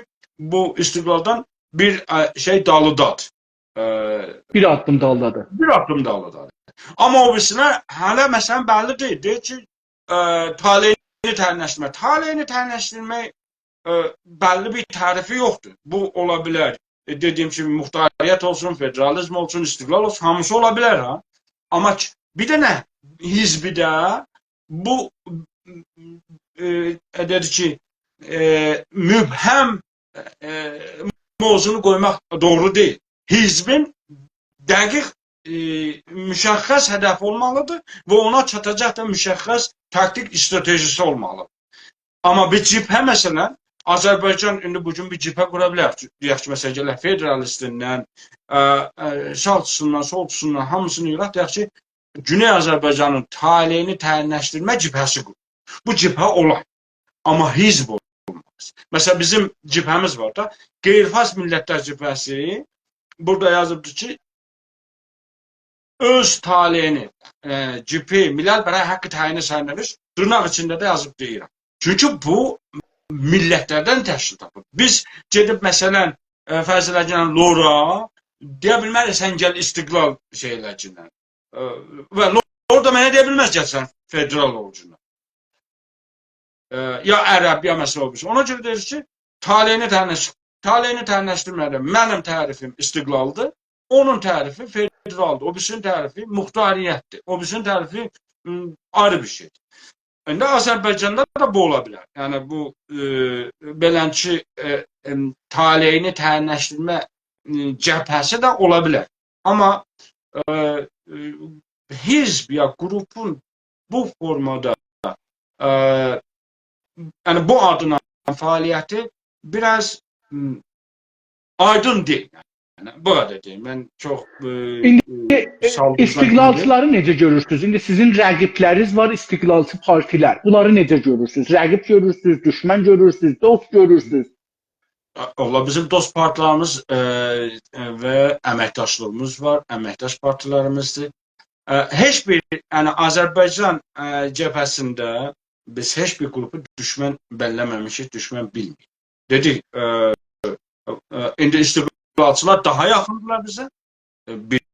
بو استقلالدان بیر، ا، شئی دالیدادیر. ا، بیر آددیم دالیدادیر. بیر آددیم دالیدادیر. آمما او بیریسینه هله، مثلا، بللی دئییل. دئییر کی، ا، طالعینی تعیین‌لشدیرمک. طالعینی تعیین‌لشدیرمک، ا، بللی بیر تعریفی یوخدور. بو اولا بیلر، ا، دئدیییم کیمی، مختاریت اولسون، فدرالیزم اولسون، استقلال اولسون، هامیسی اولا بیلر ها. آمما کی-، بیر دنه حزبده بو، ا، ا، دئدی کی، ا، مبهم، ا، موضوعنو قویماق دوغرو دئییل. حزبین دقیق، ا، مشخص هدفی اولمالیدیر و اونا چاتاجاق دا مشخص تاکتیک استراتژیسی اولمالیدیر. آمما بیر جبهه، مثلا، آذربایجان ایندی بو گون بیر جبهه قورا بیلر. دئیک کی، مثلا، گلک فدرالیستیندن، ا، ا، ساغچیسیندان، سولچوسوندان، هامیسینی ییغاق، دئیک کی، گونئی آذربایجانین طالعینی تعیین‌لشدیرمه جبهه‌سی قور. بو جبهه اولار. آمما حزب اولماز. مثلا، بیزیم جبهه‌میز وار دا، غیرفارس میللتلر جبهه‌سی، بورادا یازیبدیر کی، اؤز طالعینی، ا، جبهه ملل برای حق تعیین سرنوشت، دیرناق ایچینده ده یازیب دئییرم. چونکی بو میللتلردن تشکیل تاپیب. بیز گئدیب، مثلا، ا، فرض ائله کی، لورا، دئیه بیلمریک، سن گل استقلال شئی ائله‌گینن. ا، و لو-، لورا دا منه دئیه بیلمز، گل سن فدرال اولگونان. ا، یا عرب، یا مثلا او بیریسی. اونا گؤره دئییر کی، طالعینی تعیین‌لش-، طالعینی تعیین‌لشدیرمه‌ده منیم تعریفیم استقلالدیر، اونون تعریفی فدرالدیر، او بیریسینین تعریفی مختاریتدیر، او بیریسینین تعریفی، م، آیری بیر شئیدیر. ایندی آذربایجاندا دا بو اولا بیلر. یعنی بو، ا، بئلنچی، ا، ام، طالعینی تعیین‌لشدیرمه، م، جبهه‌سی ده اولا بیلر. آمما، ا، ا، حزب یا قروپون بو فورمادا، ا، یعنی بو آدلا فعالیتی بیر آز، م، آیدین دئییل. یعنی، بو قدر دئییم. من چوخ، ا، ایندی، ا، ا، سالدیرجان استقلالچیلاری نئجه گؤرورسونوز؟ ایندی سیزین رقیبلرینیز وار، استقلالچی پارتیلر. بونلاری نئجه گؤرورسونوز؟ رقیب گؤرورسونوز، دوشمن گؤرورسونوز، دوست گؤرورسونوز؟ ا، والله بیزیم دوست پارتیلاریمیز، ا، ا، و امکداشلیغیمیز وار، امکداش پارتیلاریمیزدیر. ا، هئچ بیر، یعنی آذربایجان، ا، جبهه‌سینده بیز هئچ بیر قروپو دوشمن بلله‌مه‌میشیک، دوشمن بیلمیریک. دئدیک، ا، ا، ایندی استقلالچیلار داها یاخیندیرلار بیزه. ا، بیر-،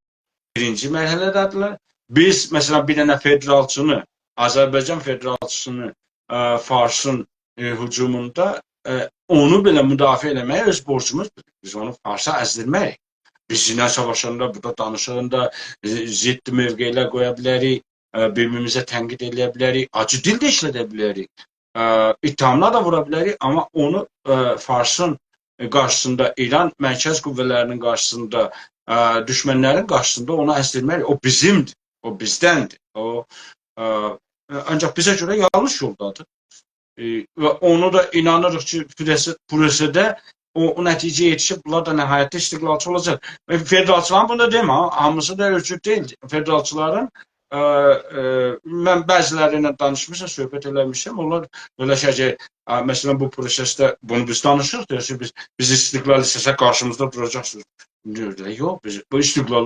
بیرینجی مرحله‌ده‌دیرلر. بیز، مثلا، بیر دنه فدرالچینی، آذربایجان فدرالچیسینی، ا، فارسین، ا، هجوموندا، ا، اونو بئله مدافعه ائله‌مه‌یی اؤز بورجوموزدور. بیز اونو فارسا ازدیرمه‌ییک. بیزیمله ساواشاندا، بورادا دانیشاندا، ائ، ضد موقع‌لر قویا بیلریک، ائ، بیر-بیریمیزه تنقید ائله‌یه بیلریک، آجی دیل ده ایشلده بیلریک، ائ، اتهاملار دا وورا بیلریک، آمما اونو، ائ، فارسین قارشیسیندا، ایران مرکز قوه‌لری‌نین قارشیسیندا، ائ، دوشمنلرین قارشیسیندا اونو ازدیرمه‌ریک. او بیزیمدیر، او بیزدندیر. او، ائ، آنجاق بیزه گؤره یانلیش یولدادیر. ائ، و اونو دا اینانیریق کی، پروسه-، پروسه‌ده او، او نتیجه‌یه یئتیشیب، بونلار دا نهایتده استقلالچی اولاجاق. ائ، فدرالچیلارین، بونو دا دئییم ها، هامیسی دا اؤلچوب دئییل. فدرالچیلارین، ائ، ائ، من بعضی‌لری ایله دانیشمیشام، صحبت ائله‌میشم. اونلار بئله شئی کی، ائ، مثلا، بو پروسه‌ده بونو بیز دانیشیریق، دئییر کی، بیز، بیز استقلال ایسته‌سک قارشیمیزدا دوراجاقسینیز. دئییرلر، یوخ، بیز بو استقلال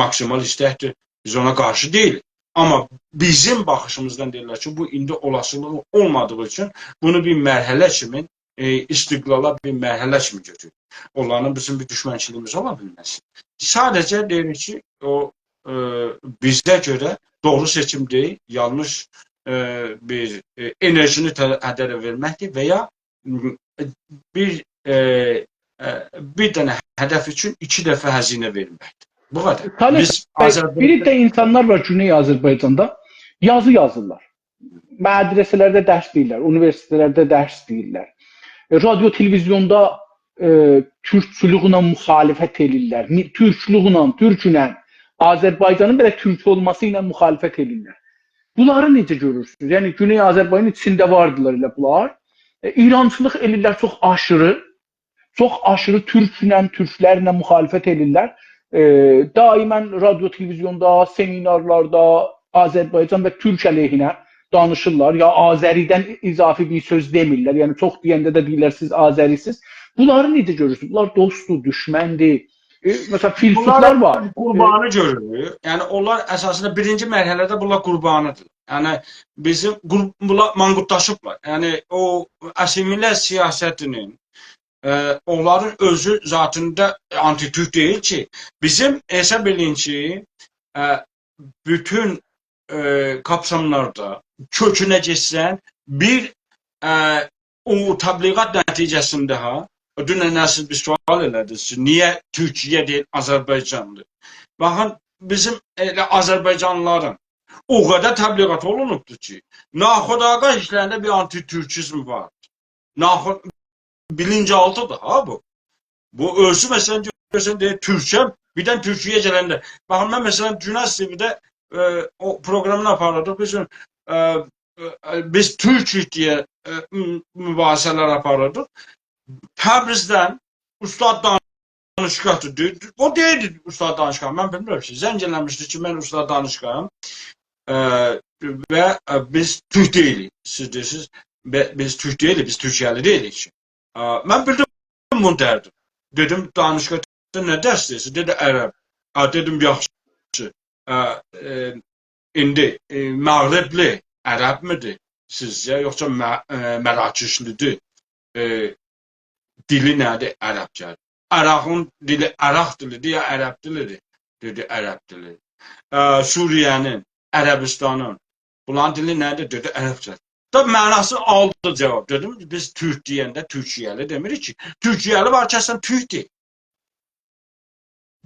ماکسیمال ایستکدیر، بیز اونا قارشی دئییلیک. آمما بیزیم باخیشیمیزدان دئییرلر کی، بو ایندی اولاسیلیغی اولمادیغی اوچون بونو بیر مرحله کیمی، ائ، استقلالا بیر مرحله کیمی گؤتورور. اونلارین بیزیم بیر دوشمنچیلیگیمیز اولا بیلمز. ساده‌جه دئییریک کی، او، ائ، بیزه گؤره دوغرو سئچیم دئییل، یانلیش، ائ، بیر، ائ، انرژینی ته-، هدره وئرمکدیر و یا، م، بیر، ائ، ائ، بیر دنه هدف اوچون ایکی دفعه هزینه وئرمکدیر. بو قدر. طالب بیز بی، آذربایجان بیر ده اینسانلار وار گونئی آذربایجاندا، یازی یازیرلار. مدرسه‌لرده درس دئییرلر، اونیوئرسیتئتلرده درس دئییرلر. ائ، رادیو، تلویزیوندا، ائ، تورکچولوکله مخالفت ائله‌ییرلر. می-، تورکلوکله، تورکله، آذربایجانین بئله تورک اولماسی ایله مخالفت ائله‌ییرلر. بونلاری نئجه گؤرورسونوز؟ یعنی، گونئی آذربایجانین ایچینده واردیلار ائله بونلار. ائ، ایرانچیلیق ائله‌ییرلر چوخ آشیری. چوخ آشیری تورکله، تورکلرله مخالفت ائله‌ییرلر. ائ، دائما رادیو، تلویزیوندا، سمینارلاردا آذربایجان و تورک علیهینه دانیشیرلار. یا آذری‌دن اضافی بیر سؤز دئمیرلر. یعنی چوخ دئینده ده دئییرلر، «سیز آذری‌سیز.» بونلاری نئجه گؤرورسونوز؟ بونلار دوستدور، دوشمندیر؟ ائ، مثلا، بونلار فیلسوفلار وار. قوربانی گؤرور. یعنی اونلار اساسیندا بیرینجی مرحله‌ده بونلار قوربانی‌دیر. یعنی بیزیم قور-، بونلار مانقورتلاشیبلار. یعنی او آسیمیله سیاستینین، ائ، اونلارین اؤزو ذاتیندا آنتی‌تورک دئییل کی. بیزیم حساب ائله‌یین کی، ائ، بوتون، ائ، قاپساملاردا کؤکونه گئتسن، بیر، ائ، او تبلیغات نتیجه‌سینده ها، دونن سیز بیر سؤال ائله‌دینیز کی، نییه تورکیه دئییل، آذربایجاندیر؟ باخین، بیزیم ائله آذربایجانلیلارین او قدر تبلیغات اولونوبدور کی، ناخودآگاه ایچلرینده بیر آنتی‌تورکیزم وار. ناخود-، بیلینج‌آلتی‌دیر ها بو. بو اؤزو، مثلا، گؤرسن، دئییر، تورکم، بیردن تورکیه گلنده. باخین، من، مثلا، گوناز تی‌وی‌ده، ائ، او پروقرامینی آپاریردیق. بیز، ائ، ائ، بیز تورکوک دئیه، ائ، م-، مباحثه‌لر آپاریردیق. تبریزدن اوستاد دانشگاه‌دیر، دئییر. او دئییردی اوستاد دانشگاه. من بیلمیرم کی، زنگ ائله‌میشدی کی، من اوستاد دانشگاهم. ائ، و، ائ، بیز تورک دئییلیک. سیز دئییرسینیز، «به-، بیز تورک دئییلیک، بیز تورکیه‌لی دئییلیک کی.» ائ، من بیلدیم بونون دردینی. دئدیم، «دانشگاهدا نه درس دئییرسن؟» دئدی، «عرب.» ها، دئدیم، «یاخشی. ائ، ائ، ایندی، ائ، مغربلی عرب‌میدیر سیزجه، یوخسا مه-، ائ، مراکشلی‌دیر؟» ائ، دیلی نه‌دیر؟ عربجه‌دیر. عراقین دیلی عراق دیلی‌دیر یا عرب دیلی‌دیر؟ دئدی، عرب دیلی. ائ، سوریه‌نین، عربستانین، بونلارین دیلی نه‌دیر؟ دئدی، عربجه. دا معناسینی آلدی جاواب. دئدیم، بیز تورک دئینده تورکیه‌لی دئمیریک کی. تورکیه‌لی وار کی، اصلا تورک دئییل.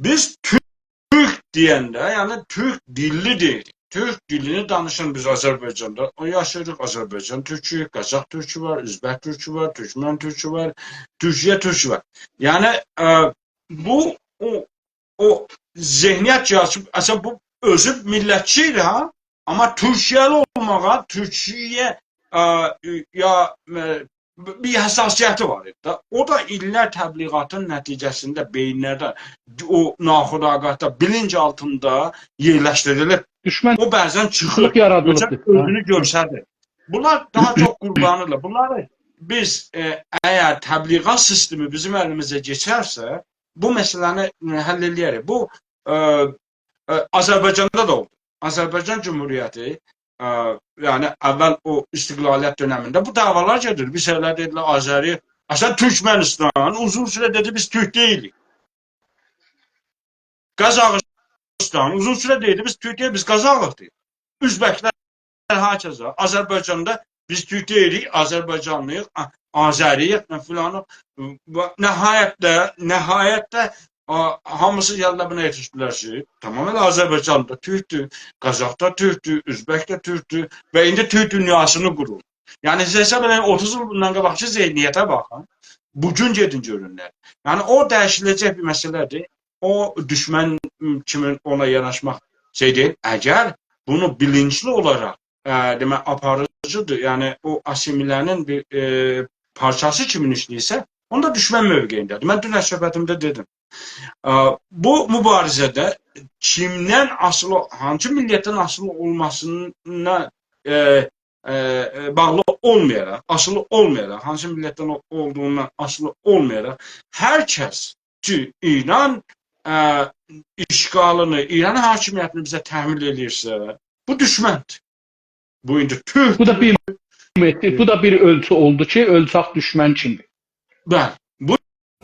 بیز تورک دئینده، یعنی تورک دیللی دئییریک. تورک دیلینی دانیشان بیز آذربایجاندا، او یاشاییریق، آذربایجان تورکو، قازاق تورکو وار، ازبک تورکو وار، تورکمن تورکو وار، تورکیه تورکو وار. یعنی، ائ، بو، او، او ذهنیت یاراتیب، اصلا بو اؤزو میللتچی ایدی، ها؟ آمما تورکیه‌لی اولماغا، تورکیه، ائ، یا، ائ، بیر حساسیتی وار ایدی ده. او دا ایللر تبلیغاتین نتیجه‌سینده بئیینلرده، او ناخودآگاهدا، بیلینج آلتیندا یئرلشدیریلیب. دوشمن او بعضا چیخیر، یارادیلیبدیر. مثلا، اؤزونو گؤستریر. بونلار داها چوخ قوربانی‌دیرلار. بونلاری بیز، ائ، اگر تبلیغات سیستمی بیزیم الیمیزه کئچرسه، بو مسئله‌نی، ائ، حل ائله‌یه‌ریک. بو، ائ، ائ، آذربایجاندا دا اولدو. آذربایجان جمهوریتی، ائ، یعنی اول او استقلالیت دؤنمینده بو دعوالار گئدیر. بیر سری‌لر دئدیلر، آذری، اصلا تورکمنیستان اوزون سوره دئدی، «بیز تورک دئییلیک.» قازاخیستان اوزون سوره دئییردی، «بیز تورک دئییلیک، بیز قازاخیق» دئییر. ازبکلر هکذا. آذربایجاندا «بیز تورک دئییلیک، آذربایجانلی‌ییق، آ-، آذری‌ییک»، نه فلانیق. و نهایتده، نهایتده آ، هامیسی گلدیلر بونا یئتیشدیلر کی، تامام ائله آذربایجان دا تورکدور، قازاق دا تورکدور، اؤزبک ده تورکدور و ایندی تورک دونیاسینی قورور. یعنی، سیز حساب ائله‌یین، اوتوز ایل بوندان قاباقکی ذهنیته باخین. بو گون گئدین گؤرون نه. یعنی، او دییشیله‌جک بیر مسئله‌دیر. او دوشمن کیمی اونا یاناشماق شئی دئییل. اگر بونو بیلینجلی اولاراق، ا، دئمک، آپاریجیدیر، یعنی او آسیمیله‌نین بیر، ا، پارچاسی کیمی ایشله‌ییرسه، اوندا دوشمن موقعینده‌دیر. من دونن صحبتیمده دئدیم. ا، بو موباریزه‌ده کیمدن آسیلی، هانسی میللتدن آسیلی اولماسینا، ا، ا، ا، باغلی اولمایاراق، آسیلی اولمایاراق، هانسی میللتدن او-، اولدوغوندان آسیلی اولمایاراق، هر کس کی، ایران، ا، اشغالینی، ایران حاکمیتینی بیزه تحمیل ائله‌ییرسه، بو دوشمندیر. بو ایندی تورک بو دا بیر، بو دا بیر اؤلچو اولدو کی، اؤلچک دوشمن کیمی. بلی، بو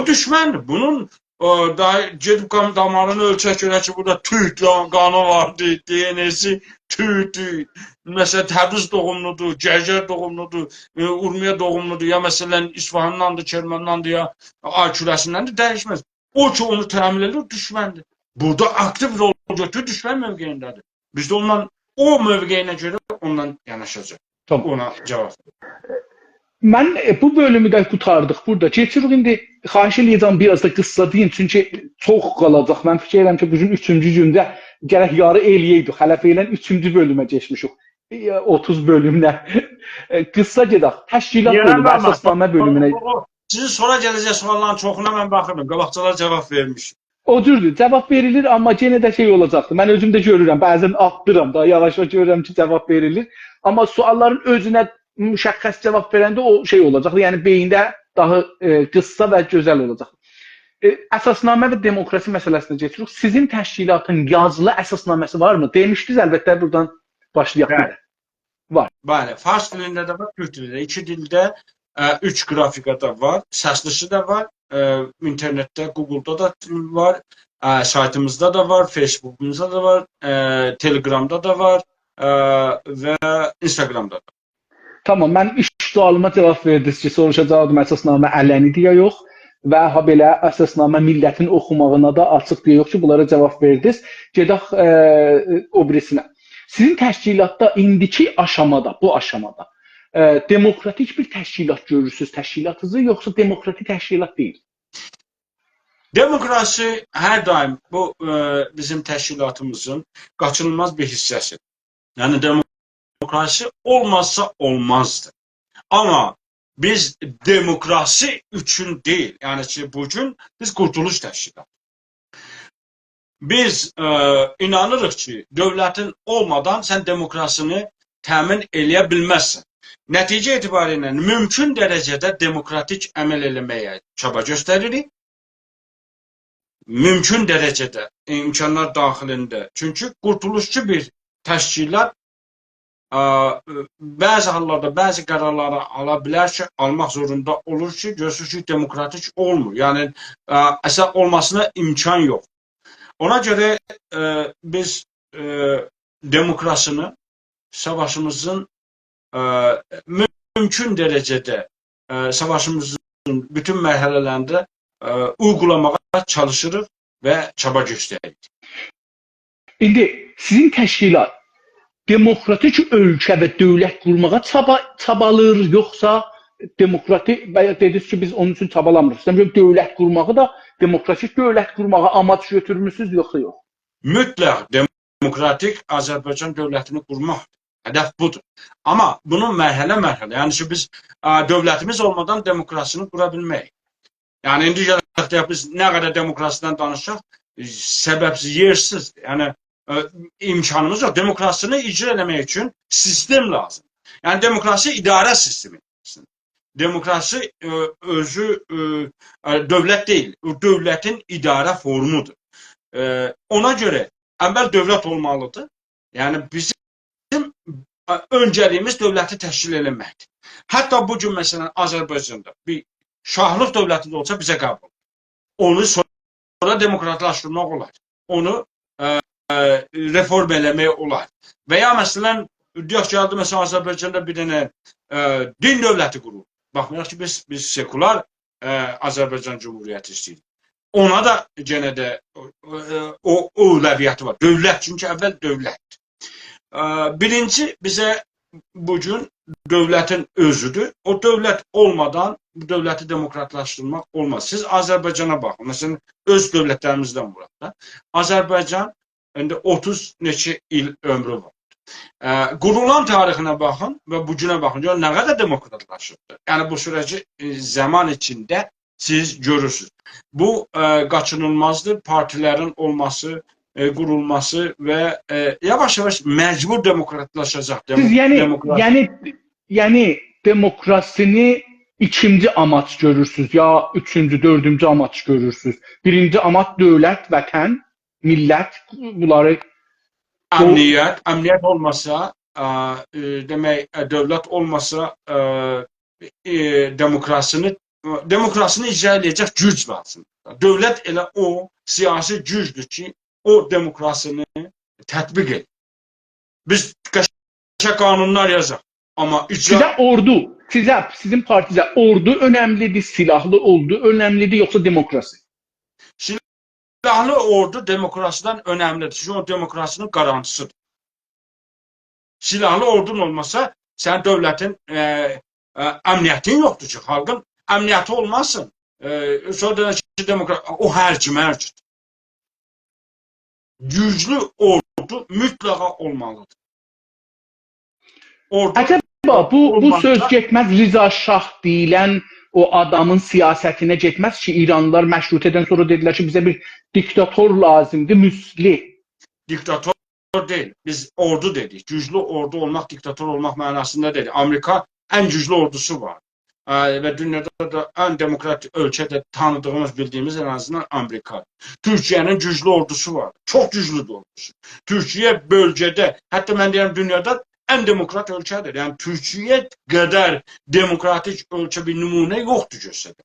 دوشمندیر. بونون، او، دا گئدیب قان دامارینی اؤلچک، گؤرک کی، بورادا تورک دا-، قانی واردی، دی ان اسی تورکدور. مثلا، تبریز دوغوملودور، گرگر دوغوملودور، ائ، اورمیه دوغوملودور، یا مثلا، اصفهانداندیر، کرمانداندیر، یا آی کوره‌سیندندیر، دییشمز. او کی، اونو تحمیل ائدیر، او دوشمندیر. بورادا آکتیو رول گؤتورور، دوشمن موقعینده‌دیر. بیز ده اوندان، او موقعینه گؤره اوندان یاناشاجاغیق. تامام. اونا جاواب. من، ائ، بو بؤلومو ده قوتاردیق بورادا. کئچیریک ایندی، خواهش ائله‌یه‌جم، بیر آز دا قیسسا دئیین، چونکی چوخ قالاجاق. من فیکیر ائدیرم کی، بو گون اوچونجو گونده گرک یاری ائله‌یه‌یدیک. هله فعلا اوچونجو بؤلومه کئچمیشیک. ائ، اوتوز بؤلومدن. ائ، قیسسا گئدک. تشکیلات یاران بؤلومو، قالماز. اساسنامه بؤلومونه. او، او، سیزین سونرا گله‌جک سواللارین چوخونا من باخیرام. قاباقجالار جاواب وئرمیش. او جوردور، جاواب وئریلیر، آمما یئنه ده شئی اولاجاقدیر. من اؤزوم ده گؤرورم، بعضا آتلیرام دا، یاواش-یاواش گؤرورم کی، جاواب وئریلیر. آمما سواللارین اؤزونه مشخص جاواب وئرنده او شئی اولاجاق. یعنی، بئیینده داها، ائ، قیسسا و گؤزل اولاجاق. ائ، اساسنامه و دموکراسی مسئله‌سینه کئچیریک. سیزین تشکیلاتین یازیلی اساسنامه‌سی وارمی؟ دئمیشدینیز، البته، بورادان باشلایاق بلی. بیر ده. وار. بلی، فارس دیلینده ده وار، تورک دیلینده. ایکی دیلده، ا، اوچ گرافیکادا وار، سسلیسی ده وار، ا، اینترنتده، گوگلدا دا وار، ا، سایتیمیزدا دا وار، فیسبوکوموزدا دا وار، ا، تلگرامدا دا وار، ا، و اینستاگرامدا دا. تامام، من ایلک سؤالیما جاواب وئردینیز کی، سوروشاجاقدیم اساسنامه علنی‌دیر یا یوخ و هابئله اساسنامه میللتین اوخوماغینا دا آچیقدیر یا یوخ کی، بونلارا جاواب وئردینیز. گئدک، ائ، او بیریسینه. سیزین تشکیلاتدا ایندیکی آشامادا، بو آشامادا، ائ، دموکراتیک بیر تشکیلات گؤرورسونوز تشکیلاتینیزی، یوخسا دموکراتیک تشکیلات دئییل؟ دموکراسی هر دائم بو، ائ، بیزیم تشکیلاتیمیزین قاچینیلماز بیر حیصه‌سیدیر. یعنی، دموکراسی اولمازسا اولمازدیر. آمما بیز دموکراسی اوچون دئییل، یعنی کی، بو گون بیز قورتولوش تشکیلاتی. بیز، ائ، اینانیریق کی، دؤولتین اولمادان سن دموکراسینی تأمین ائله‌یه بیلمزسن. نتیجه اعتباری ایله مومکون درجه‌ده دموکراتیک عمل ائله‌مه‌یه چابا گؤستریریک. مومکون درجه‌ده، امکانلار داخلینده. چونکی قورتولوشچو بیر تشکیلات، ا، بعضی حاللاردا بعضی قرارلاری آلا بیلر کی، آلماق زوروندا اولور کی، گؤرورسونوز کی، دموکراتیک اولمور. یعنی، ا، اصلا اولماسینا امکان یوخ. اونا گؤره، ا، بیز، ا، دموکراسینی ساواشیمیزین، ا، مومکون درجه‌ده، ا، ساواشیمیزین بوتون مرحله‌لرینده، ا، اویغولاماغا چالیشیریق و چابا گؤستریریک. ایندی سیزین تشکیلات دموکراتیک اؤلکه و دؤولت قورماغا چابا-، چابالاییر، یوخسا دموکراتیک، و دئدینیز کی، بیز اونون اوچون چابالامیریق. ایسته‌میرم، دؤولت قورماغی دا، دموکراتیک دؤولت قورماغی آماج گؤتورموسونوز، یوخسا یوخ؟ مطلق دموکراتیک آذربایجان دؤولتینی قورماقدیر. هدف بودور. آمما بونو مرحله-مرحله، یعنی کی، بیز، ا، دؤولتیمیز اولمادان دموکراسینی قورا بیلمه‌ریک. یعنی، ایندی گلک دئیک، بیز نه قدر دموکراسیدن دانیشساق، ائ، سببسیز، یئرسیز، یعنی، ائ، امکانیمیز یوخ. دموکراسینی اجرا ائله‌مک اوچون سیستم لازیم. یعنی، دموکراسی اداره سیستمی. دموکراسی، ائ، اؤزو، ائ، ائ، دؤولت دئییل. او دؤولتین اداره فورمودور. ائ، اونا گؤره اول دؤولت اولمالیدیر. یعنی، بیزیم، ائ، اؤنجه‌لیییمیز دؤولتی تشکیل ائله‌مکدیر. حتی بو گون، مثلا، آذربایجاندا بیر شاهلیق دؤولتی ده اولسا بیزه قبول. اونو سونرا دموکراتلاشدیرماق اولار. اونو، ائ، ائ، رفورم ائله‌مک اولار. و یا، مثلا، دئیک، گلدی، مثلا، آذربایجاندا بیر دنه، ائ، دین دؤولتی قورولدو. باخمایاراق کی، بیز، بیز سکولار، ائ، آذربایجان جمهوریتی ایسته‌ییریک. اونا دا یئنه ده، ائ، او، او اولویتی وار. دؤولت، چونکی اول دؤولت. ائ، بیرینجی بیزه بو گون دؤولتین اؤزودور. او دؤولت اولمادان بو دؤولتی دموکراتلاشدیرماق اولماز. سیز آذربایجانا باخین. مثلا، اؤز دؤولتلریمیزدن ووراق دا. آذربایجان ایندی اوتوز نئچه ایل عؤمرو وار. ائ، قورولان تاریخینه باخین و بو گونه باخین. گؤرون نه قدر دموکراتلاشیبدیر. یعنی بو سوره‌جی، ائ، زامان ایچینده سیز گؤرورسونوز. بو، ائ، قاچینیلمازدیر. پارتیلرین اولماسی، ائ، قورولماسی و، ائ، یاواش-یاواش مجبور دموکراتلاشاجاق. دمو-، سیز، یعنی، دموکرات- یعنی، یعنی دموکراسینی ایکینجی آماج گؤرورسونوز، یا اوچونجو، دؤردونجو آماج گؤرورسونوز؟ بیرینجی آماج دؤولت، وطن، میللت، بونلاری امنیت، امنیت اولماسا، ائ، ائ، دئمک، ائ، دؤولت اولماسا، ائ، ائ، دموکراسینی، دموکراسینی اجرا ائده‌جک گوج لازیم. دؤولت ائله او سیاسی گوجدور کی، او دموکراسینی تطبیق ائدیر. بیز قشه قانونلار یازاق، آمما اجرا... سیزه اوردو، سیزه، سیزین پارتیزه اوردو اؤنملیدیر، سیلاحلی اوردو اؤنملیدیر، یوخسا دموکراسی؟ سیلاحلی اوردو دموکراسیدن اؤنملیدیر. چونکی او دموکراسینین گارانتیسیدیر. سیلاحلی اوردون اولماسا، سنین دؤولتین، ائ، ائ، امنیتین یوخدور کی، خالقین امنیتی اولماسین. ائ، سونرا دئییرلر کی، دموکرات، او هر کیمه هر جوردور. گوجلو اوردو مطلقا اولمالیدیر. اوردو عجبا، بو، بو اولماسا سؤز گئتمز رضا شاه دئییلن او آدامین سیاستینه گئتمز کی، ایرانلیلار مشروطه‌دن سونرا دئدیلر کی، بیزه بیر دیکتاتور لازیمدیر، مثلی. دیکتاتور دئییل. بیز اوردو دئدیک. گوجلو اوردو اولماق دیکتاتور اولماق معناسیندا دئییل. آمریکا ان گوجلو اوردوسو وار. ائ، و دونیادا دا ان دموکرات اؤلکه ده تانیدیغیمیز، بیلدیگیمیز ان آزیندان آمریکا. تورکیه‌نین گوجلو اوردوسو وار. چوخ گوجلودور اوردوسو. تورکیه بؤلگه‌ده، حتی من دئییرم دونیادا ان دموکرات اؤلکه‌دیر. یعنی تورکیه قدر دموکراتیک اؤلکه بیر نمونه یوخدور گؤسترده.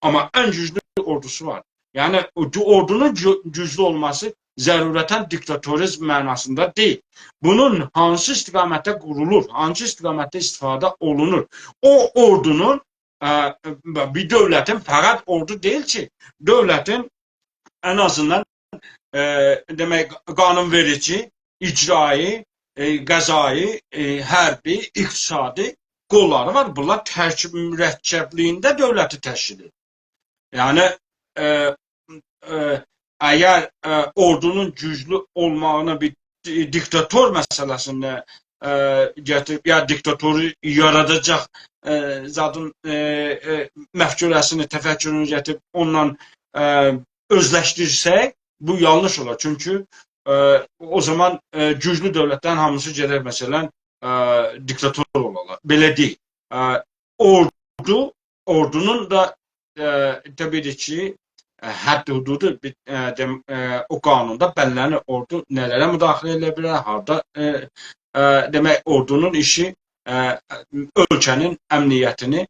آمما ان گوجلو اوردوسو وار. یعنی او گو-، اوردونون گو-، گوجلو اولماسی ضرورتا دیکتاتوریزم معناسیندا دئییل. بونون هانسی استقامتده قورولور، هانسی استقامتده استفاده اولونور؟ او اوردونون، ائ، بیر دؤولتین، فقط اوردو دئییل کی، دؤولتین ان آزیندان، ائ، دئمک، قانون وئریجی، اجرایی، ائ، قضایی، ائ، حربی، اقتصادی قوللاری وار. بونلار ترکیب مرکبلیگینده دؤولتی تشکیل ائدیر. یعنی، ائ، ائ، اگر، ائ، اوردونون گوجلو اولماغینی بیر دی-، دیکتاتور مسئله‌سینده، ائ، گتیریب، یا دیکتاتورو یاراداجاق، ائ، زادین، ائ، ائ، مفکوره‌سینی، تفکرونو گتیریب اوندان، ائ، اؤزلشدیرسک، بو یانلیش اولار. چونکی، ائ، او زامان، ائ، گوجلو دؤولتلرین هامیسی گئدر، مثلا، ائ، دیکتاتور اولارلار. بئله دئییل. ائ، اوردو، اوردونون دا، ائ، طبیعی کی، ائ، حد حدودو، بیر، ائ، دئم-، ائ، او قانوندا بلله‌نیر اوردو نه‌لره مداخله ائده بیلر، هاردا، ائ، ائ، دئمک، اوردونون ایشی، ائ، اؤلکه‌نین امنیتینی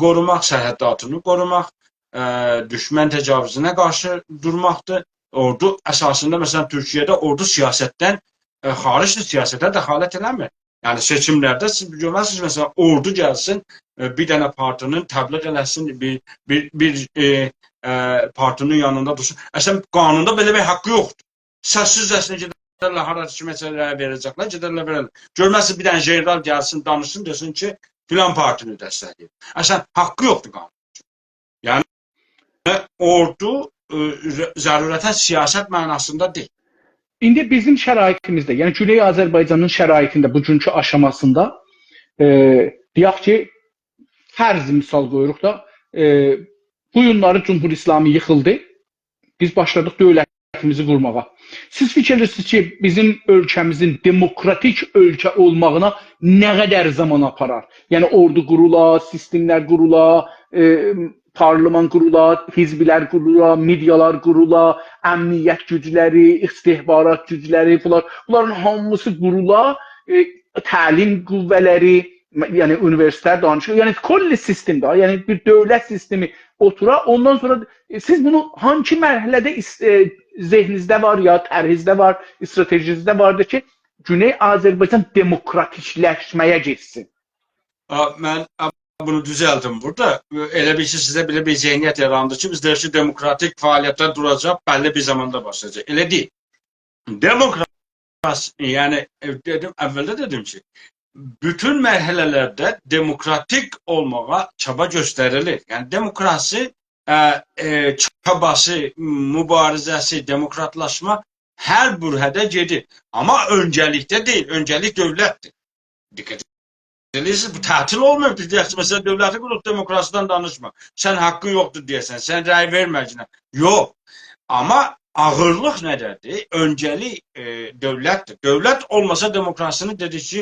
قوروماق، سرحداتینی قوروماق، ائ، دوشمن تجاوزونه قارشی دورماقدیر. اوردو اساسیندا، مثلا، تورکیه‌ده اوردو سیاستدن، ائ، خارجدیر، سیاسته دخالت ائله‌میر. یعنی سئچیملرده سیز گؤرمزسینیز، مثلا، اوردو گلسین، ائ، بیر دنه پارتینین تبلیغ ائله‌سین، بیر، بیر، بیر، ائ، ائ، پارتینین یانیندا دورسون. اصلا، قانوندا بئله بیر حاققی یوخدور. سس‌سیزجه‌سینه گئدرلر، هارا کیمه‌سه رأی وئره‌جکلر، گئدرلر وئررلر. گؤرمزسینیز، بیر دنه ژنرال گلسین، دانیشسین، دئسین کی، فلان پارتینی دستکله‌ییر. اصلا، حاققی یوخدور قانون. یعنی، اوردو، ائ، ض-، ضرورتا سیاست معناسیندا دئییل. ایندی بیزیم شرایطیمیزده، یعنی گونئی آذربایجانین شرایطینده بوگونکو آشاماسیندا، ائ، دئیک کی، فرض مثال قویوروق دا، ائ، بو گونلری جمهوری اسلامی ییخیلدی. بیز باشلادیق دؤولتیمیزی قورماغا. سیز فیکیر ائدیرسینیز کی، بیزیم اؤلکه‌میزین دموکراتیک اؤلکه اولماغینا نه قدر زامان آپارار؟ یعنی اوردو قورولا، سیستملر قورولا، ائ، پارلمان قورولا، حزبلر قورولا، مئدیالار قورولا، امنیت گوجلری، استخبارات گوجلری، بونلار، بونلارین هامیسی قورولا، ائ، تعلیم قوه‌لری، م-، یعنی اونیوئرسیته‌لر، دانشگاه، یعنی کلی سیستم ده، یعنی بیر دؤولت سیستمی اوتورا، اوندان سونرا، ائ، سیز بونو هانسی مرحله‌ده ایس-، ائ، ذهنینیزده وار، یا طرحینیزده وار، استراتژینیزده واردیر کی، گونئی آذربایجان دموکراتیکلشمه‌یه گئتسین؟ آ، من، آ، بونو دوزلدیم بورادا. ائله بیل کی، سیزده بئله بیر ذهنیت یاراندی کی، بیز دئییریک کی، دموکراتیک فعالیتلر دوراجاق، بللی بیر زاماندا باشلایاجاق. ائله دئییل. دموکراسی، یعنی، ائ، دئدیم، اولده دئدیم کی، بوتون مرحله‌لرده دموکراتیک اولماغا چابا گؤستریلیر. یعنی، دموکراسی، ائ، ائ، چاباسی، موباریزه‌سی، دموکراتلاشما هر برهه‌ده گئدیر. آمما اؤنجه‌لیکده دئییل، اؤنجه‌لیک دؤولتدیر. دقت ائدیرسینیز، بو تعطیل اولماییب. بیز دئیک کی، مثلا، دؤولتی قوروب دموکراسیدن دانیشما. سن حاققین یوخدور دئیه‌سن، سن رأی وئرمه‌گینه. یوخ. آمما آغیرلیق نه‌ده‌دیر؟ اؤنجه‌لیک، ائ، دؤولتدیر. دؤولت اولماسا دموکراسینی، دئدیک کی،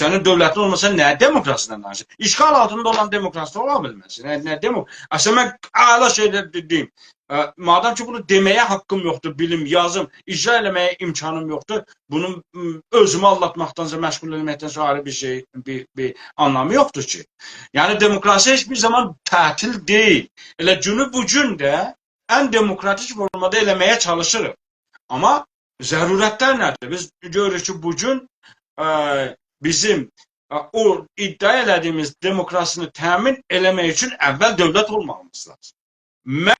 سنین دؤولتین اولماسا نه دموکراسیدن دانیشیر؟ اشغال آلتیندا اولان دموکراسی اولا بیلمز. نه، نه دمو-، اصلینده من اعلا شئیلر دئدیم. ا، مادام کی، بونو دئمه‌یه حاققیم یوخدور، بیلیم، یازیم، اجرا ائله‌مه‌یه امکانیم یوخدور، بونون، م، اؤزومو آلداتماقدانسا، مشغول ائله‌مکدنسه آیری بیر شئی، بیر، بیر آنلامی یوخدور کی. یعنی، دموکراسی هئچ بیر زامان تعطیل دئییل. ائله گونو بو گون ده ان دموکراتیک فورمادا ائله‌مه‌یه چالیشیریق. آمما ضرورتلر نه‌دیر؟ بیز گؤروروک کی، بو گون، ا، بیزیم، ا، او ادعا ائله‌دیییمیز دموکراسینی تأمین ائله‌مک اوچون اول دؤولت اولماغیمیز لازیم. من،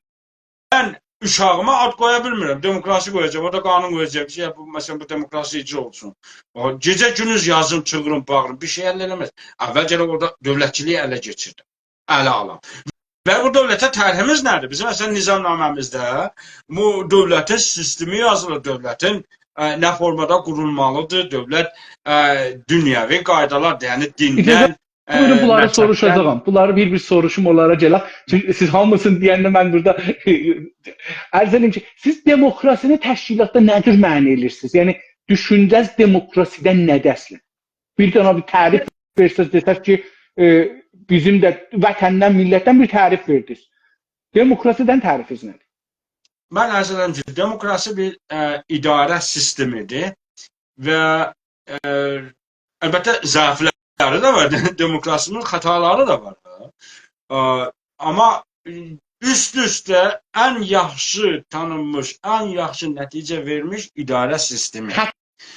من اوشاغیما آد قویا بیلمیرم. دموکراسی قویاجاغام، اورادا قانون قویاجاغام کی، بو، مثلا، بو دموکراسی اجرا اولسون. او، گئجه گوندوز یازیم، چیغیریم، باغیریم، بیر شئی الده ائله‌مز. اولجه اورادا دؤولتچیلیگی اله کئچیردیم. اله آلام. و بو دؤولته طرحیمیز نه‌دیر؟ بیزیم، مثلا، نظامنامه‌میزده بو دؤولتین سیستمی یازیلیر، دؤولتین، ا، نه فورمادا قورولمالیدیر، دؤولت، ا، دونیوی قایدالار، یعنی اجازه دیندن، بویورون، ا، بونلاری مذهبدن. سوروشاجاغام. بونلاری بیر-بیر سوروشوم، اونلارا گلک. چونکی سیز هامیسینی دئینده من بورادا عرض ائدیم کی، سیز دموکراسینی تشکیلاتدا نه جور معنی ائدیرسینیز؟ یعنی، دوشونجه‌ز دموکراسیدن نه‌دیر اصلا؟ بیر دنه بیر تعریف وئرسز، دئسز کی، ائ، بیزیم ده وطندن، میللتدن بیر تعریف وئردینیز. دموکراسیدن تعریفینیز نه‌دیر؟ من عرض ائدیرم کی، دموکراسی بیر، ا، اداره سیستمیدیر و، ا، البته ضعفلری ده وار، دموکراسی‌نین خطالاری دا وار دا. ا، آمما اوست-اوسته ان یاخشی تانینمیش، ان یاخشی نتیجه وئرمیش اداره سیستمی.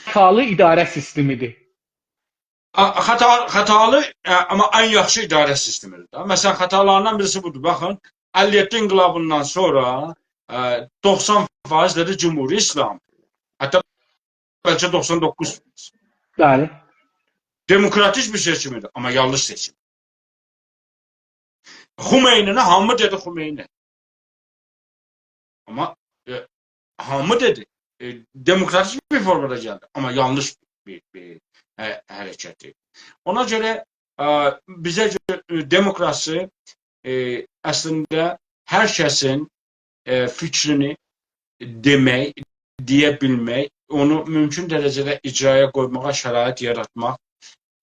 خطالی اداره سیستمیدیر. ا، خطا-، خطالی، ا، آمما ان یاخشی اداره سیستمیدیر ده. مثلا، خطالاریندان بیریسی بودور. باخین، اللی یئددی انقلابیندان سونرا، ا، دوخسان فایز دئدی جمهوری اسلام. حتی بلکه دوخسان دوققوز فایز. بلی. دموکراتیک بیر سئچیم ایدی، آمما یانلیش سئچیم. خمینی‌نی هامی دئدی خمینی. آمما، ائ، هامی دئدی. ائ، دموکراتیک بیر فورمادا گلدی، آمما یانلیش بیر، بیر، هه-، حرکت ایدی. اونا گؤره، ا، بیزه گؤره، ائ، دموکراسی، ائ، اصلینده هر کسین، ائ، فیکرینی دئمک، دئیه بیلمک، اونو مومکون درجه‌ده اجرایا قویماغا شرایط یاراتماق،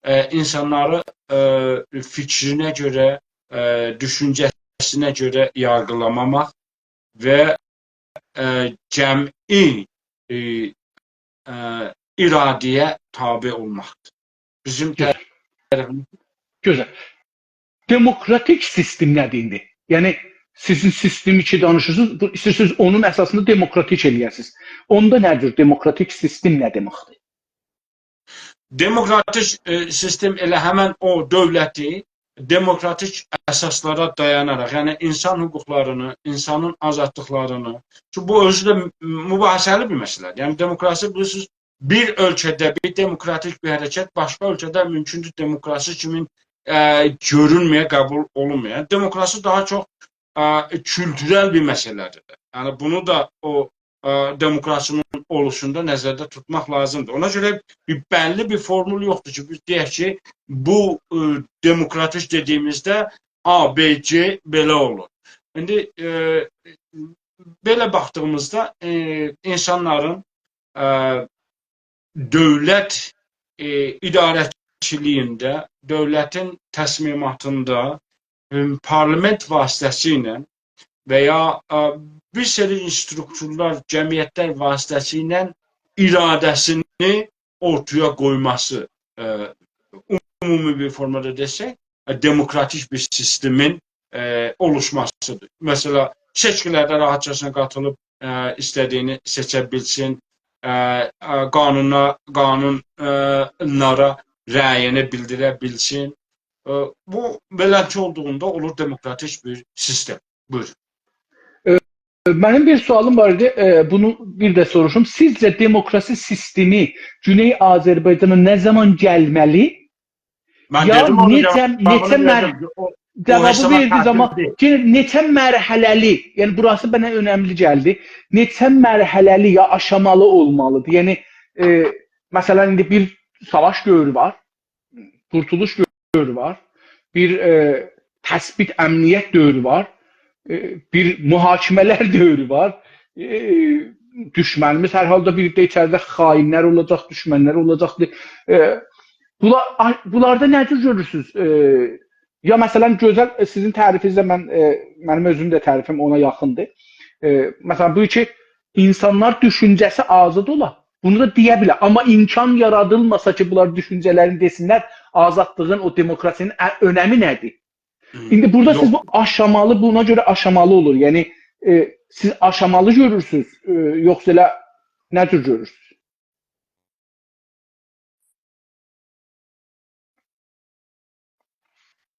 ائ، اینسانلاری، ائ، فیکرینه گؤره، ائ، دوشونجه‌سینه گؤره یارغیلاماماق و، ائ، جمعی، ائ، ائ، اراده‌یه تابع اولماقدیر. بیزیم گؤزل. طرفیمیز گؤزل. دموکراتیک سیستم نه‌دیر ایندی؟ یعنی، سیزین سیستم کی دانیشیرسینیز، بو، ایسته‌ییرسینیز اونون اساسیندا دموکراتیک ائله‌یه‌سینیز. اوندا نه جور دموکراتیک سیستم نه دئمکدیر؟ دموکراتیک، ائ، سیستم ائله همن او دؤولتی دموکراتیک اساسلارا دایاناراق، یعنی اینسان حقوقلارینی، اینسانین آزادلیقلارینی، کی، بو اؤزو ده م-، مباحثه‌لی بیر مسئله‌دیر. یعنی، دموکراسی، بیلیرسینیز، بیر اؤلکه‌ده بیر دموکراتیک بیر حرکت باشقا اؤلکه‌ده مومکوندور دموکراسی کیمی، ائ، گؤرونمه‌یه، قبول اولونمایا. یعنی، دموکراسی داها چوخ، ائ، کولتورل بیر مسئله‌دیر. یعنی، بونو دا او، ائ، دموکراسی‌نین اولوشوندا نظرده توتماق لازیمدیر. اونا گؤره بیر بللی بیر فورمول یوخدور کی، بیز دئیک کی، بو، ائ، دموکراتیک دئدیییمیزده A، B، C بئله اولور. ایندی، ائ، بئله باخدیغیمیزدا، ائ، اینسانلارین، ائ، دؤولت، ائ، اداره‌چیلیگینده، دؤولتین تصمیماتیندا، ائ، پارلامنت واسطه‌سیله و یا، ائ، بیر سری استروکتورلار، جمعیتلر واسطه‌سیله اراده‌سینی اورتایا قویماسی، ائ، عمومی بیر فورمادا دئسک، ائ، دموکراتیک بیر سیستمین، ائ، اولوشماسیدیر. مثلا، سئچکیلرده راحتجاسینا قاتیلیب، ائ، ایسته‌دیگینی سئچه بیلسین، ائ، ائ، قانونا، قانون، ائ، لارا رأیینی بیلدیره بیلسین. بو بئلنچی اولدوغوندا اولور دموکراتیک بیر سیستم. بویورون. منیم بیر سؤالیم وار ایدی، ائ، بونو بیر ده سوروشوم. سیزجه دموکراسی سیستمی گونئی آذربایجانا نه زامان گلمه‌لی؟ من یا دئدیم، اونو نئچه، جاوابینی نئچه مر-، وئردیم. او، او جاوابی هئچ زامان وئردینیز، تعطیل آمما دئییل. یعنی نئچه مرحله‌لی، یعنی بوراسی منه اؤنملی گلدی. نئچه مرحله‌لی یا آشامالی اولمالیدیر؟ یعنی، ائ، مثلا، ایندی بیر ساواش دؤورو وار، قورتولوش دؤورو وار، بیر، ائ، تثبیت امنیت دؤورو وار، ائ، بیر محاکمه‌لر دؤورو وار. ائ، دوشمنیمیز هر حالدا بیر ده ایچریده خائن‌لر اولاجاق، دوشمن‌لر اولاجاقدیر. ائ، بولا-، آ-، بونلاردا نه جور گؤرورسونوز؟ ائ، یا مثلا، گؤزل، ائ، سیزین تعریفینیزده من، ائ، منیم اؤزوم ده تعریفیم اونا یاخیندیر. ائ، مثلا، بو کی، اینسانلار دوشونجه‌سی آزاد اولا، بونو دا دئیه بیلر. آمما امکان یارادیلماسا کی، بونلار دوشونجه‌لرینی دئسینلر، آزادلیغین، او دموکراسی‌نین ا-، اؤنمی نه‌دیر؟ ایندی بورادا سیز بو آشامالی، بونا گؤره آشامالی اولور. یعنی، ائ، سیز آشامالی گؤرورسونوز، ائ، یوخسا ائله نه جور گؤرورسونوز؟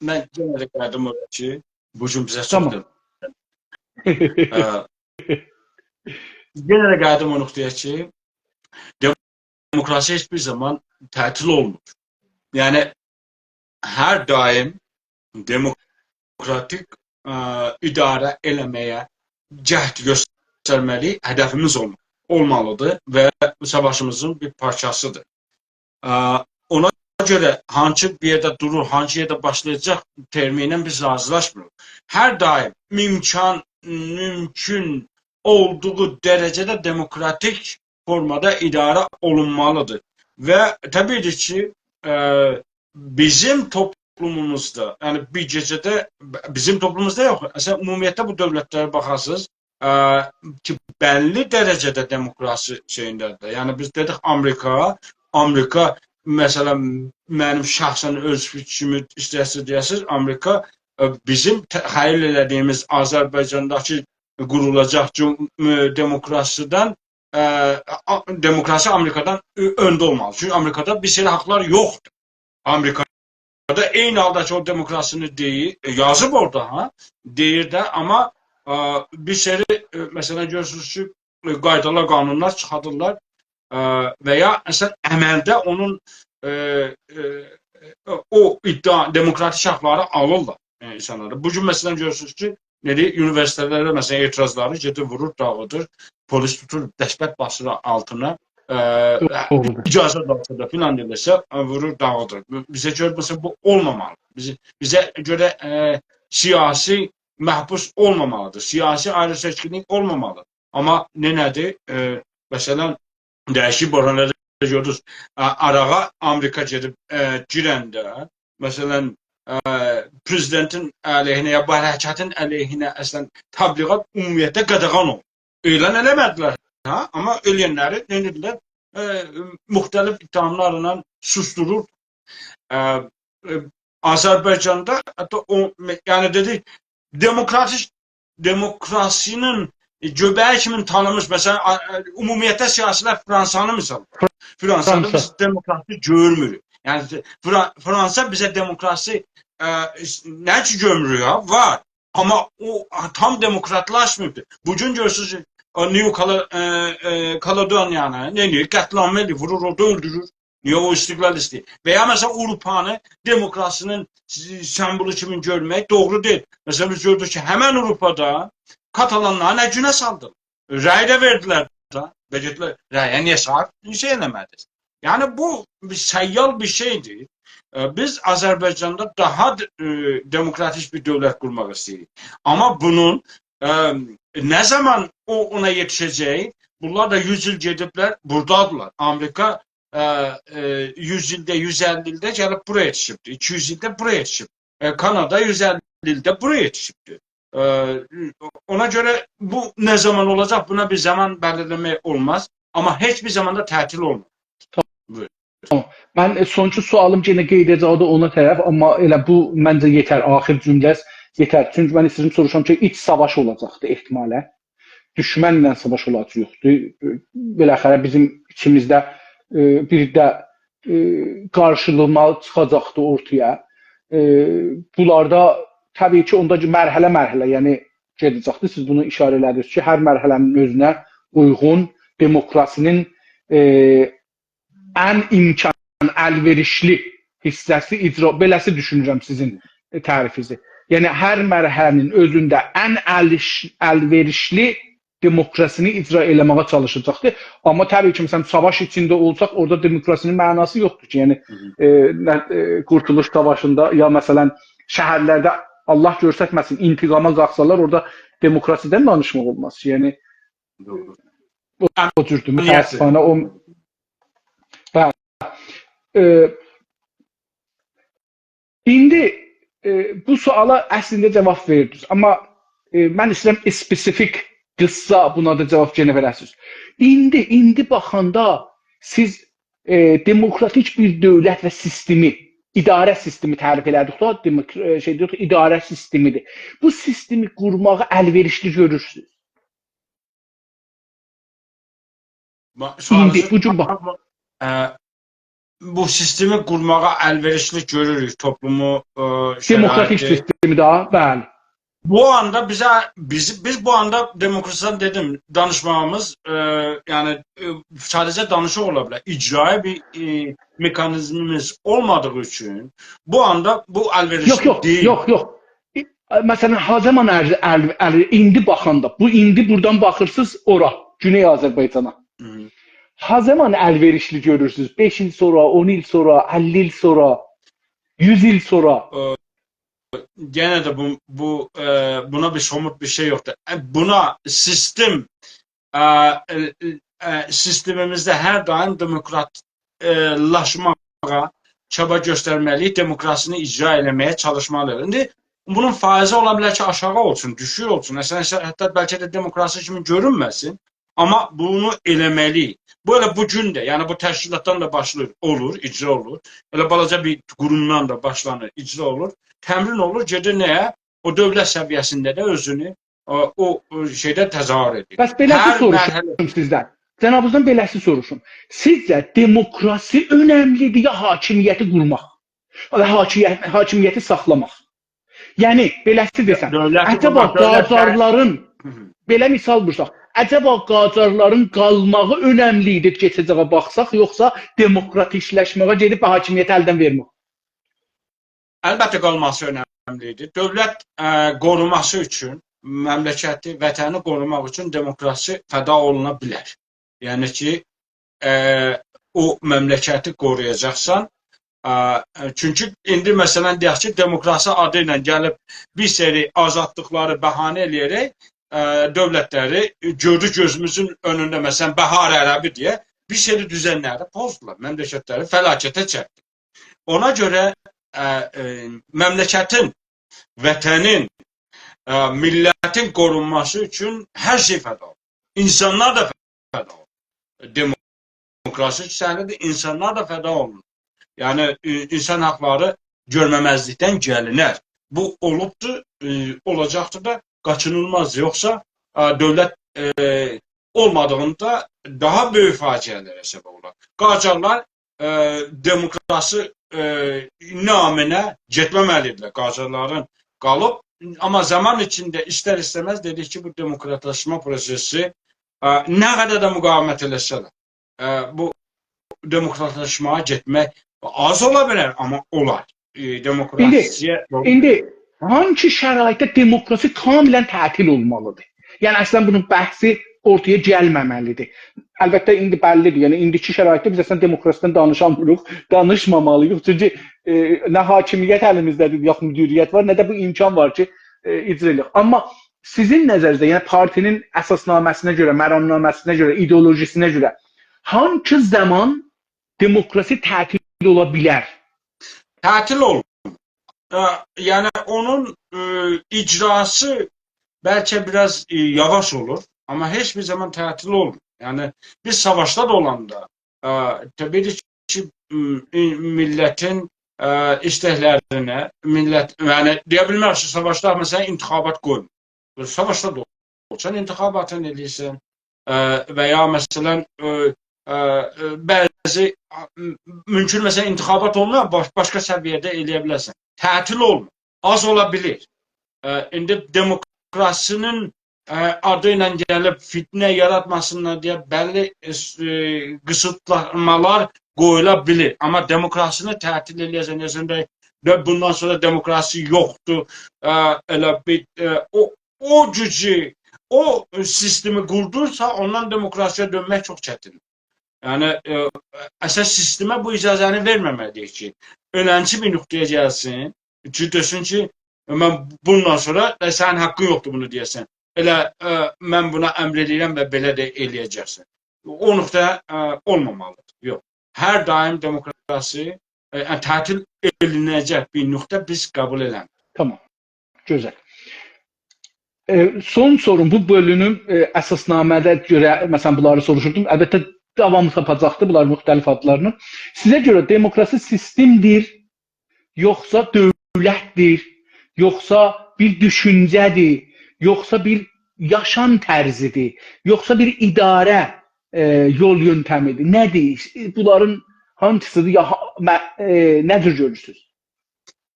من یئنه ده قاییدیم اورا کی، بو گون بیزه چوخ تامام. دئمک. هه. یئنه ده قاییدیم او نقطه‌یه کی، دموکراسی هئچ بیر زامان تعطیل اولمور. یعنی، هر دایم دموکراتیک، ائ، اداره ائله‌مه‌یه جهد گؤسترمه‌لی، هدفیمیز اول-، اولمالیدیر و ساواشیمیزین بیر پارچاسیدیر. ائ، اونا گؤره هانسی بیر یئرده دورور، هانسی یئرده باشلایاجاق ترمینله بیز راضیلاشمیریق. هر دایم امکان، مومکون اولدوغو درجه‌ده دموکراتیک فورمادا اداره اولونمالیدیر. و طبیعی کی، ائ، بیزیم توپلوموموزدا، یعنی بیر گئجه‌ده، بیزیم توپلوموموزدا یوخ، اصلا عمومیتله بو دؤولتلره باخاسینیز، ائ، کی، بللی درجه‌ده دموکراسی شئیینده‌دیر. یعنی بیز دئدیک آمریکا، آمریکا، مثلا، منیم شخصا اؤز فیکریمی ایسته‌یه‌سینیز دئیه‌سینیز، آمریکا، ائ، بیزیم تخیل ائله‌دیییمیز آذربایجانداکی قورولاجاق جوم-، ائ، دموکراسیدن، ائ، آ-، دموکراسی آمریکادان اؤ-، اؤنده اولمالی. چونکی آمریکادا بیر سری حاقلار یوخدور. آمریکادا عینی حالدا کی، او دموکراسینی دئییر، ائ، یازیب اورادا، ها، دئییر ده، آمما، ائ، بیر سری، ائ، مثلا، گؤرورسونوز کی، ائ، قایدالار، قانونلار چیخادیرلار، ائ، و یا، مثلا، عملده اونون، ائ، ائ، او ادعا، دموکراتیک حاقلاری آلیرلار، ائ، اینسانلارا. بو گون، مثلا، گؤرورسونوز کی، نئجه اونیوئرسیتئتلرده، مثلا، اعتراضلاری گئدیر، وورور، داغیدیر، پلیس توتور، دستبند باسیر آلتینا، ائ، دوغرودور. اجازه ده آلسا دا، فلان ائله‌سه، ائ، وورور، داغیدیر. بیزه گؤره، مثلا، بو اولمامالیدیر. بیزه، بیزه گؤره، ائ، سیاسی محبوس اولمامالیدیر. سیاسی آیری‌سئچکینلیک اولمامالیدیر. آمما نئینه‌دیر؟ ائ، مثلا، دییشیک بحرانلاردا گؤردونوز. ا-، آراغا آمریکا گئدیب، ائ، گیرنده، مثلا، ائ، پرزیدنتین علیهینه یا بو حرکتین علیهینه اصلا تبلیغات عمومیتله قاداغان اولدو. اعلان ائله‌مه‌دیلر، ها؟ آمما ائله‌ینلری نه ائدیرلر؟ ائ، مختلف اتهاملارلا سوسدورور. ائ، ائ، آذربایجاندا حتی او، یعنی دئدیک، دموکراتیک، دموکراسی‌نین، ائ، گؤبه‌یی کیمی تانینمیش، مثلا، آ-، آ-، عمومیتله سیاسی‌لر فرانسانی مثال. فرانسادا بیز دموکراسی گؤرموروک. یعنی فرا-، فرانسا بیزه دموکراسی، ائ، نه اوچون گؤرموروک ها؟ وار. آمما او تام دموکراتلاشماییبدیر. بو گون گؤرورسونوز کی، او نیو کالا-، ائ، ائ، کالادونیانی، نه ائدیر؟ قتل‌عام ائدیر، وورور، اورادا اؤلدورور. نییه؟ او استقلال ایسته‌ییر. و یا، مثلا، آوروپانی دموکراسی‌نین سمبولو کیمی گؤرمک دوغرو دئییل. مثلا، بیز گؤردوک کی، همن آوروپادا کاتالانلاری نه گونه سالدیلار؟ رأی ده وئردیلر ده. و گئتدیلر، رأیه نییه صاحیب شئی ائله‌مه‌دینیز؟ یعنی، بو بیر سیال بیر شئیدیر. ائ، بیز آذربایجاندا داها د-، ائ، دموکراتیک بیر دؤولت قورماق ایسته‌ییریک. آمما بونون، ائ، نه زامان او، اونا یئتیشه‌جک؟ بونلار دا یوز ایل گئدیبلر، بورادادیرلار. آمریکا، ائ، ائ، یوز ایلده، یوز اللی ایلده گلیب بورایا یئتیشیبدیر. ایکی یوز ایلده بورایا یئتیشیب. ائ، کانادا یوز اللی ایلده بورایا یئتیشیبدیر. ائ، اونا گؤره بو نه زامان اولاجاق، بونا بیر زامان بلیرله‌مک اولماز. آمما هئچ بیر زامان دا تعطیل اولماز. بویور. تامام. من، ائ، سونونجو سؤالیم یئنه قئییده‌جکدی اونا طرف، آمما ائله بو منجه یئتر، آخر جمله یئتر. چونکی من ایسته‌ییرم سوروشام کی، ایچ ساواش اولاجاقدی احتمالا. دوشمنله ساواش اولاجاقدی. ائ، بالاخره بیزیم ایچیمیزده، ائ، بیر ده، ائ، قارشیلیغا چیخاجاقدی اورتایا. ائ، بونلاردا طبیعی کی، اوندا کی، مرحله-مرحله، یعنی گئده‌جکدیر. سیز بونو ایشاره ائله‌دینیز کی، هر مرحله‌نین اؤزونه اویغون دموکراسی‌نین، ائ، ان امکان ال‌وئریشلی حیصه‌سی اجرا، بئله‌سی دوشونورم سیزین، ائ، تعریفینیزی. یعنی هر مرحله‌نین اؤزونده ان ال‌ش-، ال‌وئریشلی دموکراسینی اجرا ائله‌مه‌یه چالیشاجاقدیر. آمما طبیعی کی، مثلا، ساواش ایچینده اولساق، اورادا دموکراسی‌نین معناسی یوخدور کی، یعنی، هی هی. ائ، نه، ائ، قورتولوش ساواشیندا یا، مثلا، شهرلرده، الله گؤسترمه‌سین، انتقاما قالخسالار، اورادا دموکراسی‌دن دانیشماق اولماز کی، یعنی، دوغرو. او، او جوردور، امنیتی. متأسفانه، او، بلی. ائ، ایندی، ائ، بو سؤالا اصلینده جاواب وئردینیز، آمما، ائ، من ایسته‌ییرم اسپسیفیک قیسا بونا دا جاواب یئنه وئره‌سینیز. ایندی، ایندی باخاندا سیز، ائ، دموکراتیک بیر دؤولت و سیستمی، اداره سیستمی تعریف ائله‌دیک دا، دموکر-، ائ، شئی دئییریک، اداره سیستمی‌دیر. بو سیستمی قورماغی ال‌وئریشلی گؤرورسونوز؟ ما-، ایندی، سؤالینیزی بو گون باخ. تامام، ائ، بو سیستمی قورماغا ال‌وئریشلی گؤروروک، توپلومو، ائ، دموکراتیک شرایطی. سیستمی ده، بلی. بو آندا بیزه، بیز، بیز بو آندا دموکراسی‌دن دئدیم، دانیشماغیمیز، ائ، یعنی، ائ، ساده‌جه دانیشیق اولا بیلر. اجرایی بیر، ائ، مکانیزمیمیز اولمادیغی اوچون بو آندا بو ال‌وئریشلی یوخ، یوخ، دئییل. یوخ، یوخ. ائ، مثلا، ها زامان ال-، ال-، ال-، ایندی باخاندا، بو ایندی بورادان باخیرسینیز اورا، گونئی آذربایجانا. هی. ها زامان ال‌وئریشلی گؤرورسونوز؟ بئش ایل سونرا، اون ایل سونرا، اللی ایل سونرا، یوز ایل سونرا؟ ائ، یئنه ده بو، بو، ائ، بونا بیر سوموت بیر شئی یوخدور. ائ، بونا سیستم، ائ، ائ، ائ، سیستمیمیزده هر دائم دموکرات، ائ، لاشماغا چابا گؤسترمه‌لی‌ییک، دموکراسینی اجرا ائله‌مه‌یه چالیشمالی‌ییق. ایندی بونون فایضی اولا بیلر کی، آشاغی اولسون، دوشوک اولسون. مثلا، حتی بلکه ده دموکراسی کیمی گؤرونمه‌سین، آمما بونو ائله‌مه‌لی‌ییک. بو ائله بو گون ده، یعنی بو تشکیلاتدان دا باشلاییر، اولور، اجرا اولور. ائله بالاجا بیر قورومدان دا باشلانیر، اجرا اولور. تمرین اولور، گئدیر نه‌یه؟ او دؤولت سویه‌سینده ده اؤزونو، او، او، او شئیده تظاهر ائدیر. بس بئله‌سی هر سوروشوم مرحله سیزدن. جنابینیزدان بئله‌سی سوروشوم. سیزجه دموکراسی اؤنملی‌دیر یا حاکمیتی قورماق؟ و حاکمیت-، حاکمیتی ساخلاماق. یعنی، بئله‌سی دئسم، دؤولتی عجبا قورماق، دؤولتلر قاجارلارین، هی هی. بئله مثال وورساق، عجبا قاجارلارین قالماغی اؤنملی ایدی، کئچه‌جه‌یه باخساق، یوخسا دموکراتیکلشمه‌یه گئدیب حاکمیتی الدن وئرمک؟ البته، قالماسی اؤنملی ایدی. دؤولت، ائ، قوروماسی اوچون، مملکتی، وطنی قوروماق اوچون دموکراسی فدا اولونا بیلر. یعنی کی، ائ، او مملکتی قورویاجاقسان، ائ، چونکی ایندی، مثلا، دئیک کی، دموکراسی آدی ایله گلیب بیر سری آزادلیقلاری بهانه ائله‌یه‌رک، ائ، دؤولتلری گؤردو گؤزوموزون اؤنونده، مثلا، بهار عربی دئیه بیر سری دوزنلری پوزدولار، مملکتلری فلاکته چکدی. اونا گؤره، ائ، ائ، مملکتین، وطنین، ائ، میللتین قورونماسی اوچون هر شئی فدا اولور. اینسانلار دا فدا اولور. دموکراسی ایچریده اینسانلار دا فدا اولور. یعنی، ای-، اینسان حاقلاری گؤرمه‌مزلیکدن گلینر. بو اولوبدور، ائ، اولاجاقدیر دا، قاچینیلماز. یوخسا، ائ، دؤولت، ائ، اولمادیغیندا داها بؤیوک فاجعه‌لره سبب اولار. قاجارلار، ائ، دموکراسی، ائ، نامینه گئتمه‌مه‌لی‌دیرلر. قاجارلارین قالیب، آمما زامان ایچینده ایستر-ایسته‌مز دئدیک کی، بو دموکراتلاشما پروسه‌سی، ائ، نه قدر ده مقاومت ائله‌سه‌لر، ائ، بو دموکراتلاشماغا گئتمک آز اولا بیلر، آمما اولار. ائ، ایندی، دموکراسی‌یه دوغرو ایندی هانسی شرایطده دموکراسی کاملاً تعطیل اولمالی‌دیر؟ یعنی، اصلاً بونون بحثی اورتایا گلمه‌مه‌لی‌دیر. البته، ایندی بللی‌دیر. یعنی، ایندیکی شرایطده بیز اصلاً دموکراسی‌دن دانیشامیریق، دانیشمامالی‌ییق. چونکی، ائ، نه حاکمیت الیمیزده‌دیر، یاخود مدیریت وار، نه ده بو امکان وار کی، ائ، اجرا ائله‌یک. آمما سیزین نظرینیزده، یعنی پارتی‌نین اساسنامه‌سینه گؤره، مرامنامه‌سینه گؤره، ایدئولوژی‌سینه گؤره هانسی زامان دموکراسی تعطیل اولا بیلر؟ تعطیل اولمور. ائ، یعنی اونون، ائ، اجراسی بلکه بیر آز، ائ، یاواش اولور، آمما هئچ بیر زامان تعطیل اولمور. یعنی بیز ساواشدا دا اولاندا، ائ، طبیعی کی، م-، ای-، میللتین، ائ، ایستکلرینه، میللت، یعنی دئیه بیلمریک کی، ساواشدا، مثلا، انتخابات قویمور. ساواشدا دا اولسان، انتخاباتین ائله‌ییرسن. ائ، و یا، مثلا، ائ، ائ، ائ، بعضی، م-، مومکون، مثلا، انتخابات اولمایا، باش-، باشقا سویه‌ده ائله‌یه بیلرسن. تعطیل اولمور. آز اولا بیلیر. ائ، ایندی دموکراسی‌نین، ائ، آدی ایله گلیب فتنه یاراتماسینلار دئیه بللی، ائ، س-، ائ، قیسیتلامالار قویولا بیلیر. آمما دموکراسینی تعطیل ائله‌یه‌سن، دئیه‌سن ده، ده بوندان سونرا دموکراسی یوخدور، ائ، ائله بیر، ائ، او، او گوجو، او سیستمی قوردورسا، اوندان دموکراسی‌یا دؤنمک چوخ چتیندیر. یعنی، ائ، اساس سیستمه بو اجازه‌نی وئرمه‌مه‌لی‌ییک کی، ائلنجی بیر نقطه‌یه گلسین، کی، دئسین کی، من بوندان سونرا، ائ، سنین حاققین یوخدور بونو دئیه‌سن. ائله، ائ، من بونا امر ائله‌ییرم و بئله ده ائله‌یه‌جکسن. او نقطه، ائ، اولمامالیدیر. یوخ. هر دائم دموکراسی، ائ، یعنی، تعطیل ائلینه‌جک بیر نقطه بیز قبول ائله‌میریک. تامام. گؤزل. ائ، سون سوروم، بو بؤلومون، ائ، اساسنامه‌ده گؤره، مثلا، بونلاری سوروشوردوم. البته، داوامی تاپاجاقدیر، بونلار مختلف آدلارینی. سیزه گؤره دموکراسی سیستمدیر، یوخسا دؤولتدیر، یوخسا بیر دوشونجه‌دیر، یوخسا بیر یاشام طرزیدیر، یوخسا بیر اداره، ائ، یول یؤنتمیدیر؟ نه‌دیر؟ بونلارین هانسیسیدیر؟ یا، ها-، مه-، ائ، نه جور گؤرورسونوز؟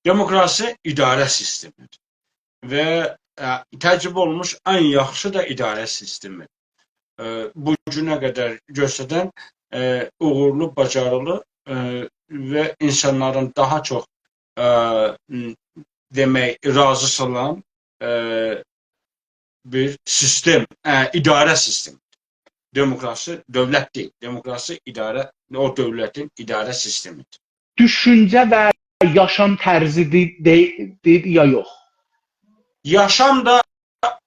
دموکراسی اداره سیستمیدیر و، ائ، تجربه اولموش ان یاخشی دا اداره سیستمی. ائ، بو گونه قدر گؤسترن، ائ، اوغورلو، باجاریلی، ائ، و اینسانلارین داها چوخ، ائ، م-، دئمک، راضیسی اولان، ائ، بیر سیستم، ائ، اداره سیستمی. دموکراسی دؤولت دئییل، دموکراسی اداره، او دؤولتین اداره سیستمیدیر. دوشونجه و یاشام طرزیدیر، دئ-، دئییر یا یوخ؟ یاشام دا،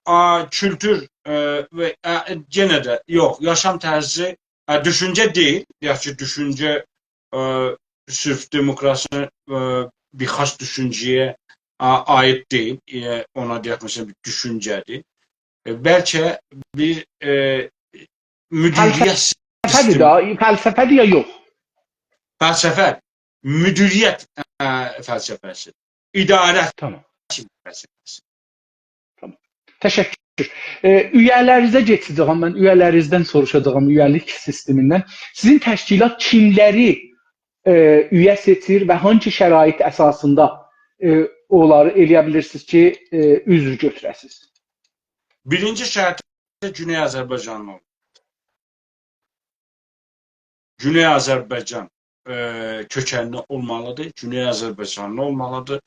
آ، کولتور، ائ، و، ائ، یئنه ده یوخ، یاشام طرزی، ائ، دوشونجه دئییل. دئیک کی، دوشونجه، ائ، صرف دموکراسی، ائ، بیر خاص دوشونجه‌یه، آ، عایید دئییل. ائ، اونا دئیک، مثلا، بیر دوشونجه‌دیر. ائ، بلکه بیر، ائ، مدیریت فلسفه‌دیر سیستمی. دا، فلسفه‌دیر یا یوخ؟ فلسفه، مدیریت، ائ، فلسفه‌سی، اداره تامام. فلسفه‌سی. تامام. تشکر. ائ، اویه‌لرینیزه کئچه‌جه‌یم، من اویه‌لرینیزدن سوروشاجاغام، اویه‌لیک سیستمیندن. سیزین تشکیلات کیملری، ائ، اویه سئچیر و هانسی شرایط اساسیندا، ائ، اونلاری ائلیه بیلیرسینیز کی، ائ، عضو گؤتوره‌سینیز؟ بیرینجی شرطی گونئی آذربایجانلی اولماق. گونئی آذربایجان، ائ، کؤکنلی اولمالیدیر، گونئی آذربایجانلی اولمالیدیر،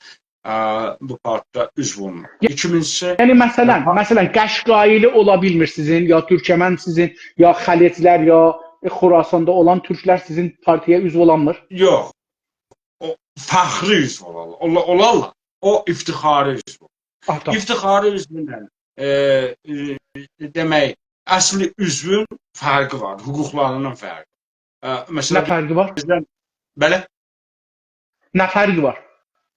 ائ، بو پارتدا عضو اولماق. ایکینجیسی، یعنی، مثلا، ها- مثلا، قشقایلی اولا بیلمیر سیزین، یا تورکمن سیزین، یا خلجلر، یا خراساندا اولان تورکلر سیزین پارتی‌یه عضو اولانمیر؟ یوخ. او، فخری عضو اولالار. اولا-، اولارلار. او، افتخاری عضو. آه، تامام. افتخاری عضوینن، ائ، ائ، دئمک، اصلی عضوون فرقی وار، حقوقلارینین فرقی. ائ، نه مثلا، فرقی وار؟ بیزدن، بلی. نه فرقی وار؟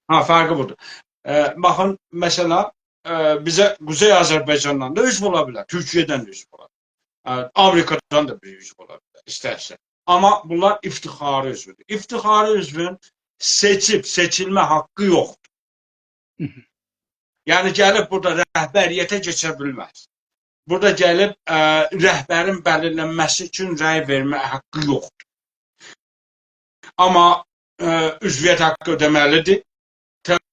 ها، فرقی بودور. ائ، باخین، مثلا، ائ، بیزه قوزئی آذربایجاندان دا عضو اولا بیلر، تورکیه‌دن ده عضو اولا بیلر. ائ، آمریکادان دا بیر عضو اولا بیلر، ایسترسه. آمما بونلار افتخاری عضودور. افتخاری عضوون سئچیب سئچیلمه حاققی یوخدور. هی هی. یعنی گلیب بورادا رهبریته کئچه بیلمز. بورادا گلیب، ائ، رهبرین بلیرلنمه‌سی اوچون رأی وئرمه حاققی یوخدور. آمما، ائ، عضویت حاققی اؤده‌مه‌لیدیر. ت-،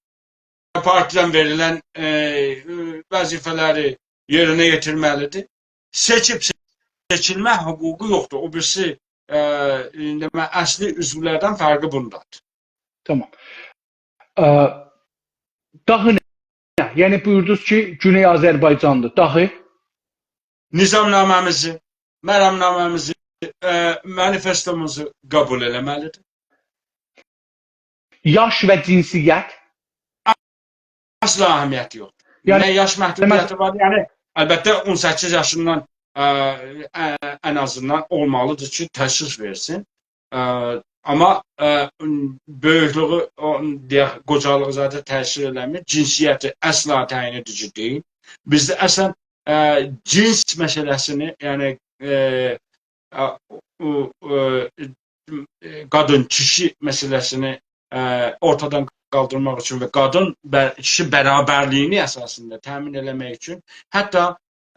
پارتیدان وئریلن، ائ، وظیفه‌لری یئرینه یئتیرمه‌لیدیر. سئچیب سئچیلمه حقوقو یوخدور. او بیریسی، ائ، ایندی من اصلی عضولردن فرقی بوندادیر. تامام. ائ، داهی نه؟ یعنی بویوردونوز کی، گونئی آذربایجاندیر. داهی؟ نظامنامه‌میزی، مرامنامه‌میزی، ائ، مانیفستوموزو قبول ائله‌مه‌لیدیر. یاش و جنسیت؟ اصلا اهمیتی یوخدور. یعنی، نه یاش محدودیتی مثلا وار، یعنی، البته، اون سککیز یاشیندان، ائ، ائ، ان آزیندان اولمالیدیر کی، تشخیص وئرسین. ائ، آمما، ائ، بؤیوکلویو، او، دئیک، قوجالیغی زادی تأثیر ائله‌میر. جنسیتی اصلا تعیین ائدیجی دئییل. بیزده اصلا، ائ، جنس مسئله‌سینی، یعنی، ائ، ا، او، او، ائ، ائ، قادین، کیشی مسئله‌سینی، ائ، اورتادان قالدیرماق اوچون و قادین و کیشی برابرلیگینی اساسیندا تأمین ائله‌مک اوچون، حتی،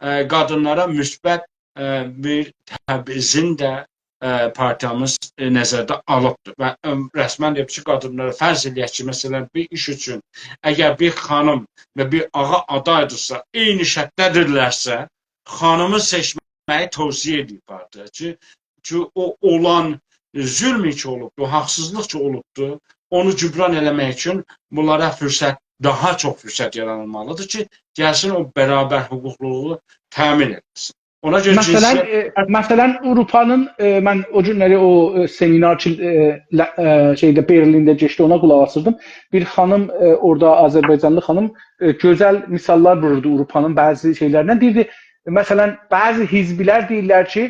ائ، قادینلارا مثبت، ائ، بیر تبعیضین ده، ائ، پارتییامیز، ائ، نظرده آلیبدیر. و، ائ، رسماً دئییب کی، قادینلارا فرض ائله‌یک کی، مثلاً، بیر ایش اوچون اگر بیر خانیم و بیر آغا آدایدیرسا، عینی شرطده‌دیرلرسه، خانیمی سئچمه‌یی توصیه ائدیب پارتییا کی، کی، او اولان ظلم کی اولوبدور، او حاقسیزلیق کی اولوبدور، اونو جبران ائله‌مک اوچون بونلارا فرصت، داها چوخ فرصت یارانیلمالیدیر کی، گلسین او برابر حقوقلولوغو تأمین ائتسین. اونا گؤره مثلاً، جنسیت ائ، مثلاً، آوروپانین، ائ، من او گونلری او، ائ، سمینار کی، ائ، ل-، ائ، شئیده، برلینده کئچدی، اونا قولاق آسیردیم. بیر خانیم، ائ، اورادا آذربایجانلی خانیم، ائ، گؤزل مثاللار ووروردو آوروپانین بعضی شئیلرینه. دئییردی، مثلاً، بعضی حزبلر دئییرلر کی،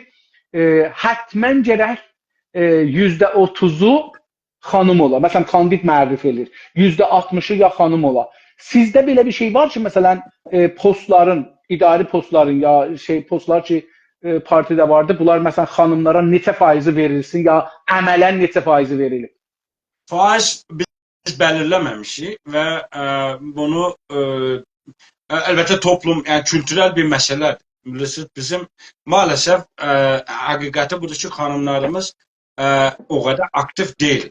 ائ، حتماً گرک، ائ، یوزده اوتوزو خانیم اولا. مثلاً، کاندید معرفی ائله‌ییر. یوزده آلتمیشی یا خانیم اولا. سیزده بئله بیر شئی وار کی، مثلاً، ائ، پستلارین، اداری پستلارین یا شئی، پستلار کی، ائ، پارتیده واردی، بونلار، مثلاً، خانیملارا نئچه فایضی وئریلسین یا عملاً نئچه فایضی وئریلیب؟ فایض بیز بلیرله‌مه‌میشیک و، ائ، بونو، ائ، ائ، البته توپلوم، یعنی کولتورل بیر مسئله‌دیر. بیلیرسینیز، بیزیم مع‌الاسف، ائ، حقیقتی بودور کی، خانیملاریمیز، ائ، او قدر آکتیو دئییل.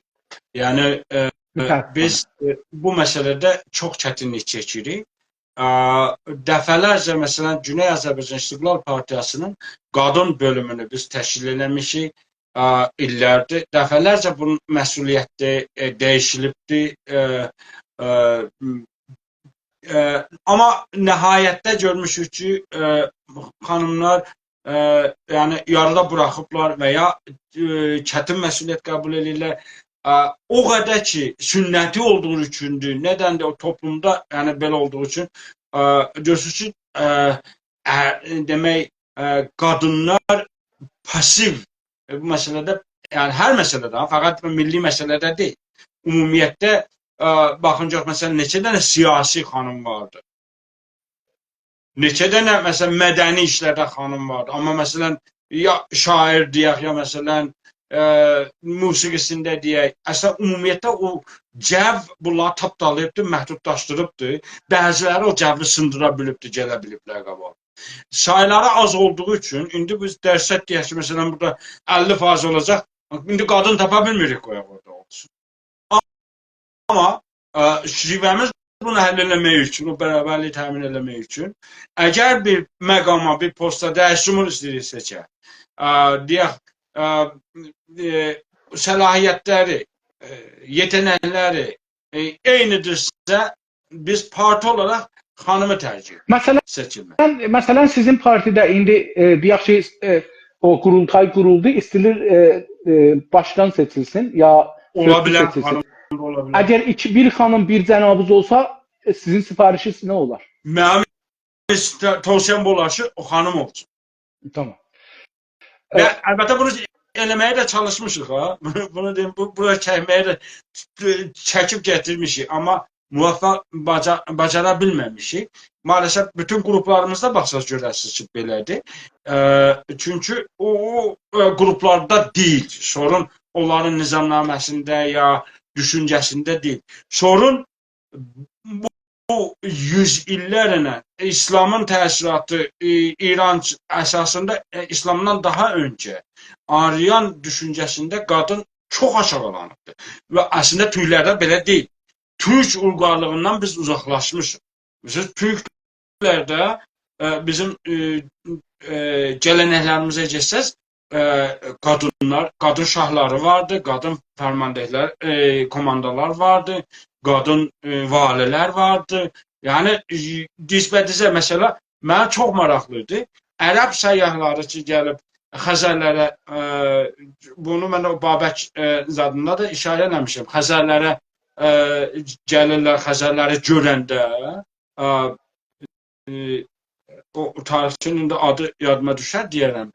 یعنی، ائ، متأسفانه. بیز، ائ، بو مسئله‌ده چوخ چتینلیک چکیریک. ائ، دفعه‌لرجه، مثلاً، گونئی آذربایجان استقلال پارتییاسینین قادین بؤلومونو بیز تشکیل ائله‌میشیک. ائ، ایللردیر. دفعه‌لرجه بونون مسئولیتلری، ائ، دییشیلیبدیر. ائ، ائ، م، ائ، آمما نهایتده گؤرموشوک کی، ائ، خانیملار، ائ، یعنی یاریدا بوراخیبلار و یا، ائ، چتین مسئولیت قبول ائدیرلر. ائ، او قدر کی، سنتی اولدوغو اوچوندور، ندن ده او توپلومدا، یعنی بئله اولدوغو اوچون، ائ، گؤرورسونوز کی، ائ، ائ، دئمک، ائ، قادینلار پاسیو، ائ، بو مسئله‌ده، یعنی هر مسئله‌ده، فقط بو میللی مسئله‌ده دئییل. عمومیتله، ائ، باخین گؤر، مثلاً، نئچه دنه سیاسی خانیم واردی. نئچه دنه، مثلاً، مدنی ایشلرده خانیم واردی. آمما، مثلاً، یا شاعر دئیک، یا، مثلاً، ائ، موسیقی‌سینده دئیک. اصلاً، عمومیتله او جو بونلاری تاپدالاییبدیر، محدودلاشدیریبدیر. بعضی‌لری او جوی سیندیرا بیلیبدیر، گله بیلیبلر قاباغا. سایلاری آز اولدوغو اوچون، ایندی بیز درصد دئیک کی، مثلاً، بورادا اللی فایض اولاجاق. ایندی قادین تاپا بیلمیریک، قویاق اورادا اولسون. آمما، ائ، شیوه‌میز بونو حل ائله‌مک اوچون، او برابرلیگی تأمین ائله‌مک اوچون، اگر بیر مقاما، بیر پستا رئیس جمهور ایسته‌ییریکسه کی، ائ، دئیک، ائ، ائ، صلاحیتلری، ائ، یئته‌نکلری، ائ، عینی‌دیرسه، بیز پارتی اولاراق خانیمی ترجیح ائدیریک، مثلاً، سئچیلمه. مثلاً، سیزین پارتیده ایندی، ائ، دئیک کی، ائ، او قورولتای قورولدو، ایسته‌ییر، ائ، ائ، باشقان سئچیلسین یا اولا سؤزچو بیلر، سئچیلسین. خانیم دا اولا بیلر. اگر ایکی، بیر خانیم، بیر جنابیز اولسا، ائ، سیزین سفارشینیز نه اولار؟ منیم ایسته-، توصیه‌م بو اولار کی، او خانیم اولسون. تامام. و ائ، البته بونو ائله‌مه‌یه ده چالیشمیشیق ها. بونو، بونو دئییم، بو، بورا چکمه‌یه ده، ائ، چکیب گتیرمیشیک. آمما موفق باجا-، باجارا بیلمه‌میشیک. مع‌الاسف بوتون قروپلاریمیزدا باخساز گؤررسینیز کی، بئله‌دیر. ائ، چونکی او، او، ائ، قروپلاردا دئییل. سورون اونلارین نظامنامه‌سینده یا دوشونجه‌سینده دئییل. سورون بو، بو یوز ایللرله ایسلامین تأثیراتی، ای-، ایران اساسیندا، ائ، ایسلامدان داها اؤنجه آریان دوشونجه‌سینده قادین چوخ آشاغیلانیبدیر. و اصلینده تورکلرده بئله دئییل. تورک اولقارلیغیندان بیز اوزاقلاشمیشیق. مثلاً، تورکلرده، ائ، بیزیم، ائ، ائ، گله‌نکلریمیزه گئتسز، ائ، قادینلار، قادین شاهلاری واردی، قادین فرمانده‌لر، ائ، کوماندالار واردی، قادین، ائ، والی‌لر واردی. یعنی، ائ، دیزبه‌دیزه، مثلا، منه چوخ ماراقلی ایدی. عرب سیاحلاری کی، گلیب خزرلره، ائ، بونو من او بابک، ائ، زادیندا دا ایشاره ائله‌میشم. خزرلره، ائ، گلیرلر، خزرلری گؤرنده، ائ، ائ، او تاریخچی‌نین ده آدی یادیما دوشر، دئیه‌رم.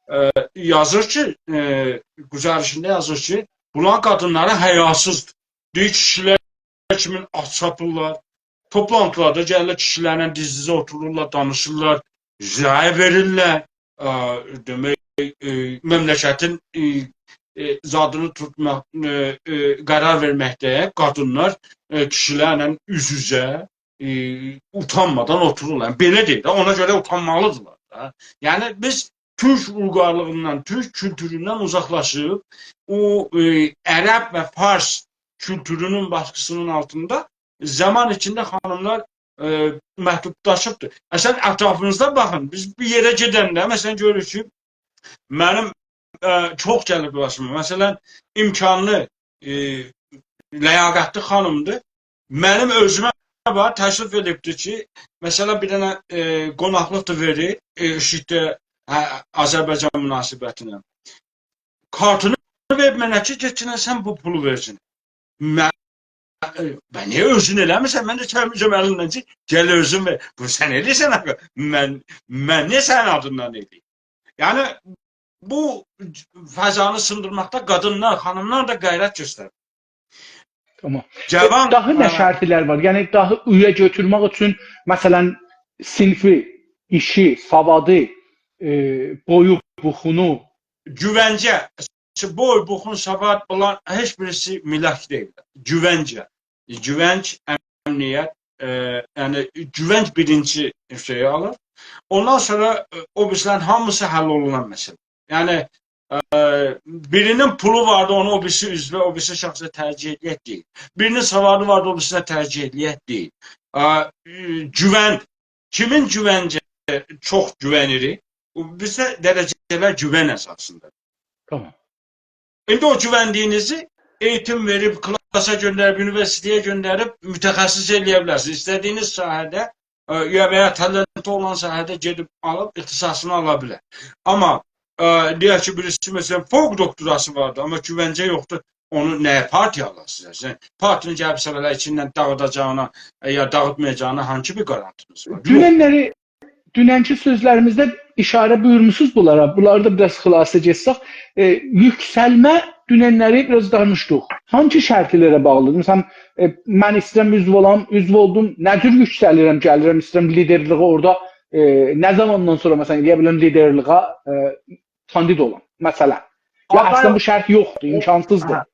ائ، یازیر کی، ائ، گزارشینده یازیر کی، بونلار قادینلاری حیاسیزدیر. دئییر، کیشیلر کیمی آت ساتیرلار. توپلانتیلاردا گلیرلر، کیشیلرله دیز-دیزه اوتورورلار، دانیشیرلار، رأی وئریرلر. ائ، دئمک، ائ، مملکتین، ائ، ائ، زادینی توتما، ائ، ائ، قرار وئرمکده قادینلار، ائ، کیشیلرله اوز-اوزه، ائ، اوتانمادان اوتورورلار. یعنی، بئله دئییل ده، اونا گؤره اوتانمالیدیرلار دا. یعنی، بیز تورک اویغارلیغیندان، تورک کولتوروندن اوزاقلاشیب، او، ائ، عرب و فارس کولتورونون باسقیسی‌نین آلتیندا زامان ایچینده خانیملار، ائ، محدودلاشیبدیر. اصلاً، اطرافیمیزدا باخین، بیز بیر یئره گئدنده، مثلاً، گؤروروک کی، منیم، ائ، چوخ گلیب باشیما. مثلاً، امکانلی، ائ، لیاقتلی خانیمدیر. منیم اؤزومه وار، تشریف ائدیبدیر کی، مثلاً، بیر دنه، ائ، قوناقلیق دا وئریر، ائ، ائشیکده، هه، آذربایجان مناسبتینه. کارتینی وئریب منه کی، گئتگینن سن بو پولو وئرگین. من، ائ، من نییه اؤزون ائله‌میرسن؟ من ده چکمیشم الیندن کی، گل اؤزون وئر. بونو سن ائله‌ییرسن آخی. من، من نییه سنین آدیندان ائله‌ییم؟ یعنی، بو فضانی سیندیرماقدا قادینلار، خانیملار دا غیرت گؤستریر. تامام. جاوان، داها نه، هه، شرطلر وار؟ یعنی، داها اویا گؤتورمک اوچون، مثلاً، صینیفی، ایشی، سوادی، ائ، بویو، بوخونو. گوونجه، بوی، بوخون، سواد، بونلار هئچ بیریسی ملاک دئییل. گوونجه، گوونج، امنیت، ائ، یعنی گوونج بیرینجی شئیی آلیر. اوندان سونرا، ائ، او بیریسی‌لرین هامیسی حل اولونان مسئله. یعنی، ائ، بیرینین پولو واردی، اونو او بیریسی عضوه، او بیریسی شخصه ترجیح ائله‌یک دئییل. بیرینین سوادی واردی، او بیریسینه ترجیح ائله‌یک دئییل. ائ، گوون، کیمین گوونجه چوخ گوونیریک؟ بو بیزه درجه‌لر گوون اساسیندا. تامام. ایندی او گووندیگینیزی ائییتیم وئریب، کلاسا گؤندریب، اونیوئرسیته‌یه گؤندریب، متخصص ائله‌یه بیلرسینیز. ایسته‌دیگینیز ساحه‌ده، ائ، یا و یا تالنتی اولان ساحه‌ده گئدیب آلیب اختصاصینی آلا بیلر. آمما، ائ، دئیک کی، بیریسی، مثلاً، فوق دوکتوراسی واردی، آمما گوونجه یوخدور، اونو نه‌یه پارتییا آلاسینیز؟ یعنی، پارتی‌نین گلیب سبه‌لر ایچیندن داغیداجاغینا، ائ، یا داغیتمایاجاغینا هانسی بیر گارانتینیز وار؟ یوخ. دوننلری دوننکی سؤزلریمیزده ایشاره بویورموسونوز بونلارا. بونلاری دا بیر آز خلاصه گئتسک، ائ، یوکسلمه دوننلری بیر آز دانیشدیق. هانسی شرطلره باغلیدیر؟ مثلاً، ائ، من ایسته‌ییرم عضو اولام، عضو اولدوم. نه جور یوکسلیرم، گلیرم، ایسته‌ییرم لیدرلیگه اورادا، ائ، نه زاماندان سونرا، مثلاً، ائلیه بیلرم لیدرلیگه، ائ، کاندید اولام، مثلاً؟ یا آدای اصلاً بو شرط یوخدور، امکانسیزدیر؟ هه.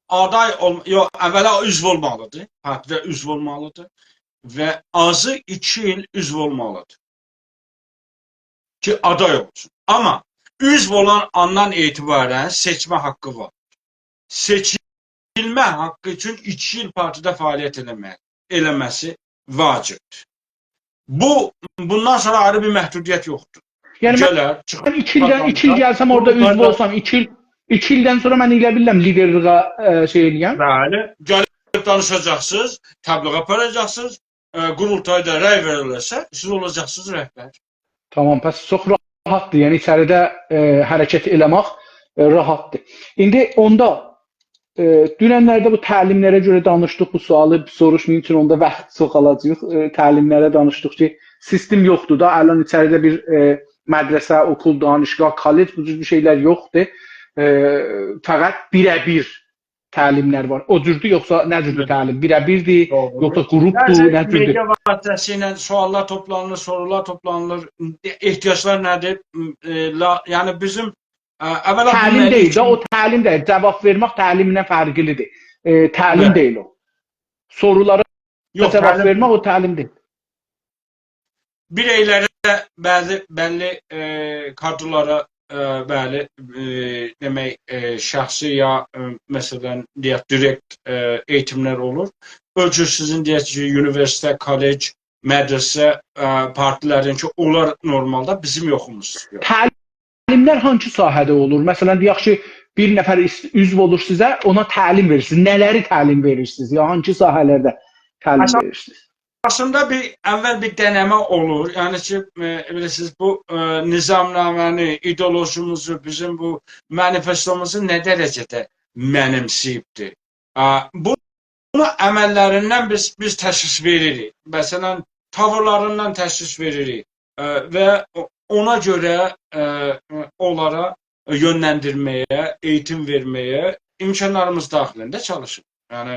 آدای اول-، یوخ، اولا عضو اولمالیدیر، پارتیده عضو اولمالیدیر و آزی ایکی ایل عضو اولمالیدیر کی، آدای اولسون. آمما عضو اولان آندان اعتباراً سئچمه حاققی وار. سئچیلمه حاققی اوچون ایکی ایل پارتیده فعالیت ائله‌مه-، ائله‌مه‌سی واجبدیر. بو، بوندان سونرا آیری بیر محدودیت یوخدور. یعنی، من گلر، چیخار، ایکی ایلدن، ایکی ایل قازانار. گلسم اورادا عضو اولسام، ایکی ایل، ایکی ایلدن سونرا من ائلیه بیلیرم لیدرلیگه، ائ، شئی ائلییم؟ بلی، گلیب دانیشاجاقسینیز، تبلیغ آپاراجاقسینیز، ائ، قورولتایدا رأی وئریلرسه، سیز اولاجاقسینیز رهبر. تامام، پس چوخ راحتدیر. یعنی، ایچریده، ائ، حرکت ائله‌مک، ائ، راحتدیر. ایندی اوندا، ائ، دوننلرده بو تعلیملره گؤره دانیشدیق، بو سؤالی سوروشماییم، چونکی اوندا واخت چوخ آلاجاغیق. ائ، تعلیملره دانیشدیق کی، سیستم یوخدور دا، الان ایچریده بیر، ائ، مدرسه، اوکول، دانشگاه، کالج، بو جور بیر شئیلر یوخدور. ائ، فقط بیره‌بیر تعلیملر وار. او جوردور، یوخسا نه جوردور تعلیم؟ بیره‌بیردیر، دوغرو. یوخسا گروپدور، نه جوردور؟ مئدیا واسطه‌سیله سؤاللار توپلانیلیر، سورولار توپلانیلیر. احتیاجلار نه‌دیر؟ ائ، لا-، یعنی بیزیم، ائ، اولا تعلیم بیلمه‌لی‌ییک دئییل ده، کی، او تعلیم دئییل. جاواب وئرمک تعلیمله فرقلیدیر. ائ، تعلیم دئییل او. سورولارا جاواب وئرمک او تعلیم دئییل. بیرئیلره، بعضی بللی، ائ، کادرلارا، ائ، بلی، ائ، دئمک، ائ، شخصی یا، ائ، مثلاً، دئیک، دیرکت، ائ، ائییتیملر اولور. او جور سیزین، دئیک کی، اونیوئرسیتت، کالج، مدرسه، ائ، پارتیلرین کی، اونلار نورمالدا بیزیم یوخوموز یوخ. تعلیملر هانسی ساحه‌ده اولور؟ مثلاً، دئیک کی، بیر نفر ایس-، عضو اولور سیزه، اونا تعلیم وئریرسینیز. نه‌لری تعلیم وئریرسینیز؟ یا هانسی ساحه‌لرده تعلیم وئریرسینیز؟ اصلینده بیر، اول بیر دنه‌مه اولور. یعنی کی، ائ، بیلیرسینیز، بو، ائ، نظامنامه‌نی، ایدئولوژیمیزی، بیزیم بو مانیفستوموزو نه درجه‌ده منیمسه‌ییبدیر؟ ائ، بونو عمللریندن بیز، بیز تشخیص وئریریک. مثلاً، تاویرلاریندان تشخیص وئریریک. ائ، و او-، اونا گؤره، ائ، اونلارا یؤنلندیرمه‌یه، ائییتیم وئرمه‌یه امکانلاریمیز داخلینده چالیشیریق. یعنی،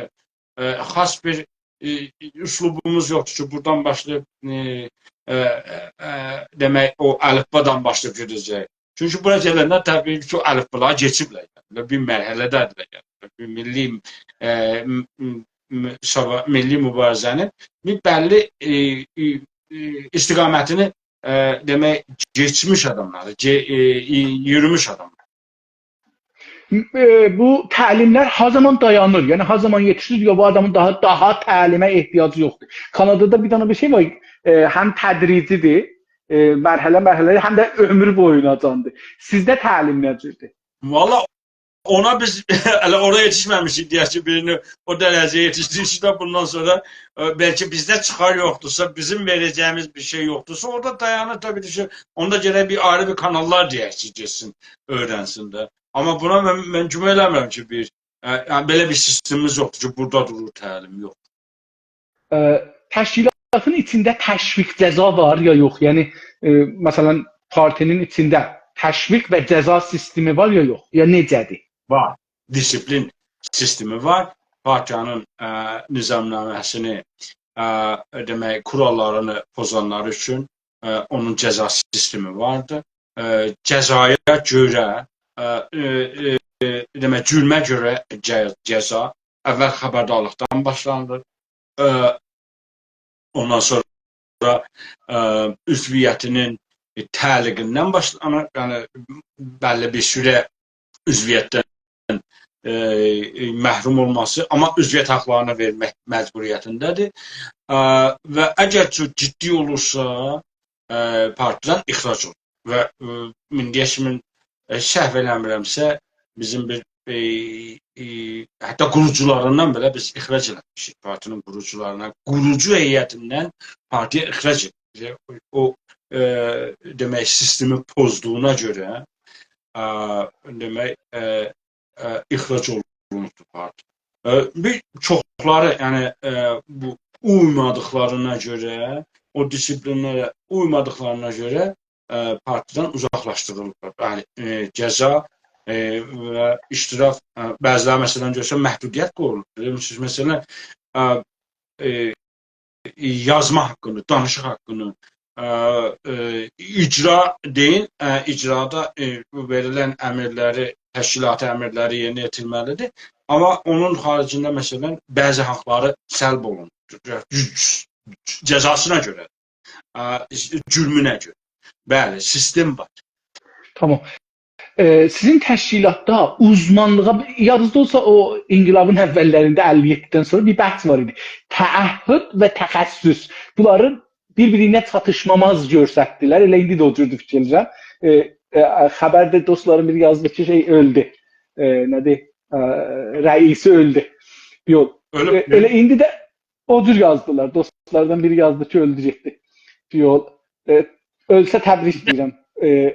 ائ، خاص بیر، ائ، اسلوبوموز یوخدور کی، بورادان باشلاییب، ائ، ائ، ائ، دئمک، او الفبادان باشلاییب گئده‌جک. چونکی بورا گلنده طبیعی کی، او الفبالاری کئچیبلر. یعنی، بیر مرحله‌ده‌دیرلر. یعنی، بیر میللی، ائ، م-، م-، م-، ساوا-، میللی موباریزه‌نین بیر بللی، ائ، ائ، ائ، استقامتینی ائ، دئمک، کئچمیش آداملاری، گئ-، ائ، ای-، یوروموش آداملار. ائ، بو تعلیملر ها زامان دایانیر؟ یعنی ها زامان یئتیشیر، یا بو آدامین داها، داها تعلیمه احتیاجی یوخدور؟ کانادادا بیر دنه بیر شئی وار، ائ، هم تدریجی‌دیر، ائ، مرحله مرحله، هم ده عؤمور بویوناجاندیر. سیزده تعلیم نه جوردور؟ والله اونا بیز هله اورا یئتیشمه‌میشیک، دئیک کی، بیرینی او درجه‌یه یئتیشدیریک کی، بوندان سونرا، ائ، بلکه بیزده چیخار یوخدورسا، بیزیم وئره‌جه‌ییمیز بیر شئی یوخدورسا، اورادا دایانیر طبیعی کی، اوندا گرک بیر آیری بیر کاناللار دئیک کی، گئتسین، اؤیرنسین ده. آمما بونا من، من گومان ائله‌میرم کی، بیر، ائ، یعنی بئله بیر سیستمیمیز یوخدور کی، بورادا دورور تعلیم، یوخ. ائ، تشکیلاتین ایچینده تشویق جزا وار یا یوخ؟ یعنی، ائ، مثلا، پارتی‌نین ایچینده تشویق و جزا سیستمی وار یا یوخ؟ یا نئجه‌دیر؟ وار. دیسیپلین سیستمی وار. پارتی‌نین، ائ، نظامنامه‌سینی، ائ، دئمک، کوراللارینی پوزانلار اوچون، ائ، اونون جزا سیستمی واردیر. ائ، جزایا گؤره، ائ، ائ، ائ، دئمک، جرمه گؤره جه-، جزا. اول خبردارلیقدان باشلانیلیر. ائ، اوندان سونرا، ائ، عضویتینین، ائ، تعلیقیندن باشلانیر. یعنی، بللی بیر سوره عضویتدن، ائ، ائ، محروم اولماسی، آمما عضویت حاقلارینی وئرمک مجبوریتینده‌دیر. ائ، و اگر چوخ جدی اولورسا، ائ، پارتیدان اخراج اولور. و، ائ، ایندییه کیمی، ائ، سهو ائله‌میرمسه، بیزیم بیر، ائ، ائ، حتی قوروجولاریندان بئله بیز اخراج ائله‌میشیک. پارتی‌نین قوروجولاریندان، قوروجو هیئتیندن پارتی‌یه اخراج ائدیلیر. او، ائ، دئمک، سیستمی پوزدوغونا گؤره، ائ، دئمک، ائ، ائ، اخراج اولونوبدور پارتی. ائ، بیر چوخلاری، یعنی، ائ، بو اویمادیقلارینا گؤره، او دیسیپلینلره اویمادیقلارینا گؤره، ائ، پارتیدان اوزاقلاشدیریلیبلار. یعنی، ائ، جزا، ائ، و اشتراک، ائ، بعضیلری، مثلا، گؤرسن، محدودیت قویولوب. بیلیرسینیز، مثلا، ائ، ائ، یازما حاققینی، دانیشیق حاققینی، ائ، ائ، اجرا دئیین، ائ، اجرادا، ائ، بو وئریلن امرلری، تشکیلاتی امرلری یئرینه یئتیرمه‌لیدیر. آمما اونون خاریجینده، مثلا، بعضی حاقلاری سلب اولونور. جزاسینا گؤره، ائ، جرمونه گؤره. بلی، سیستم وار. تامام. ائ، سیزین تشکیلاتدا اوزمانلیغا، یادینیزدا اولسا، او انقلابین اوللرینده، اللی یئددیدن سونرا بیر بحث وار ایدی. تعهد و تخصص. بونلارین بیر-بیرینه چاتیشماماز گؤرستدیلر. ائله ایندی ده او جوردور فیکیر ائدیرم. ائ، ائ، خبرده دوستلارین بیری یازدی کی، شئی اؤلدو. ائ، نه‌دیر؟ ائ، رئیسی اؤلدو. یوخ. اؤلوب، ائ، ائله ایندی ده او جور یازدیلار. دوستلاردان بیری یازدی کی، اؤلدو گئتدی. یوخ. ائ، اؤلسه تبریک دئییرم. ائ،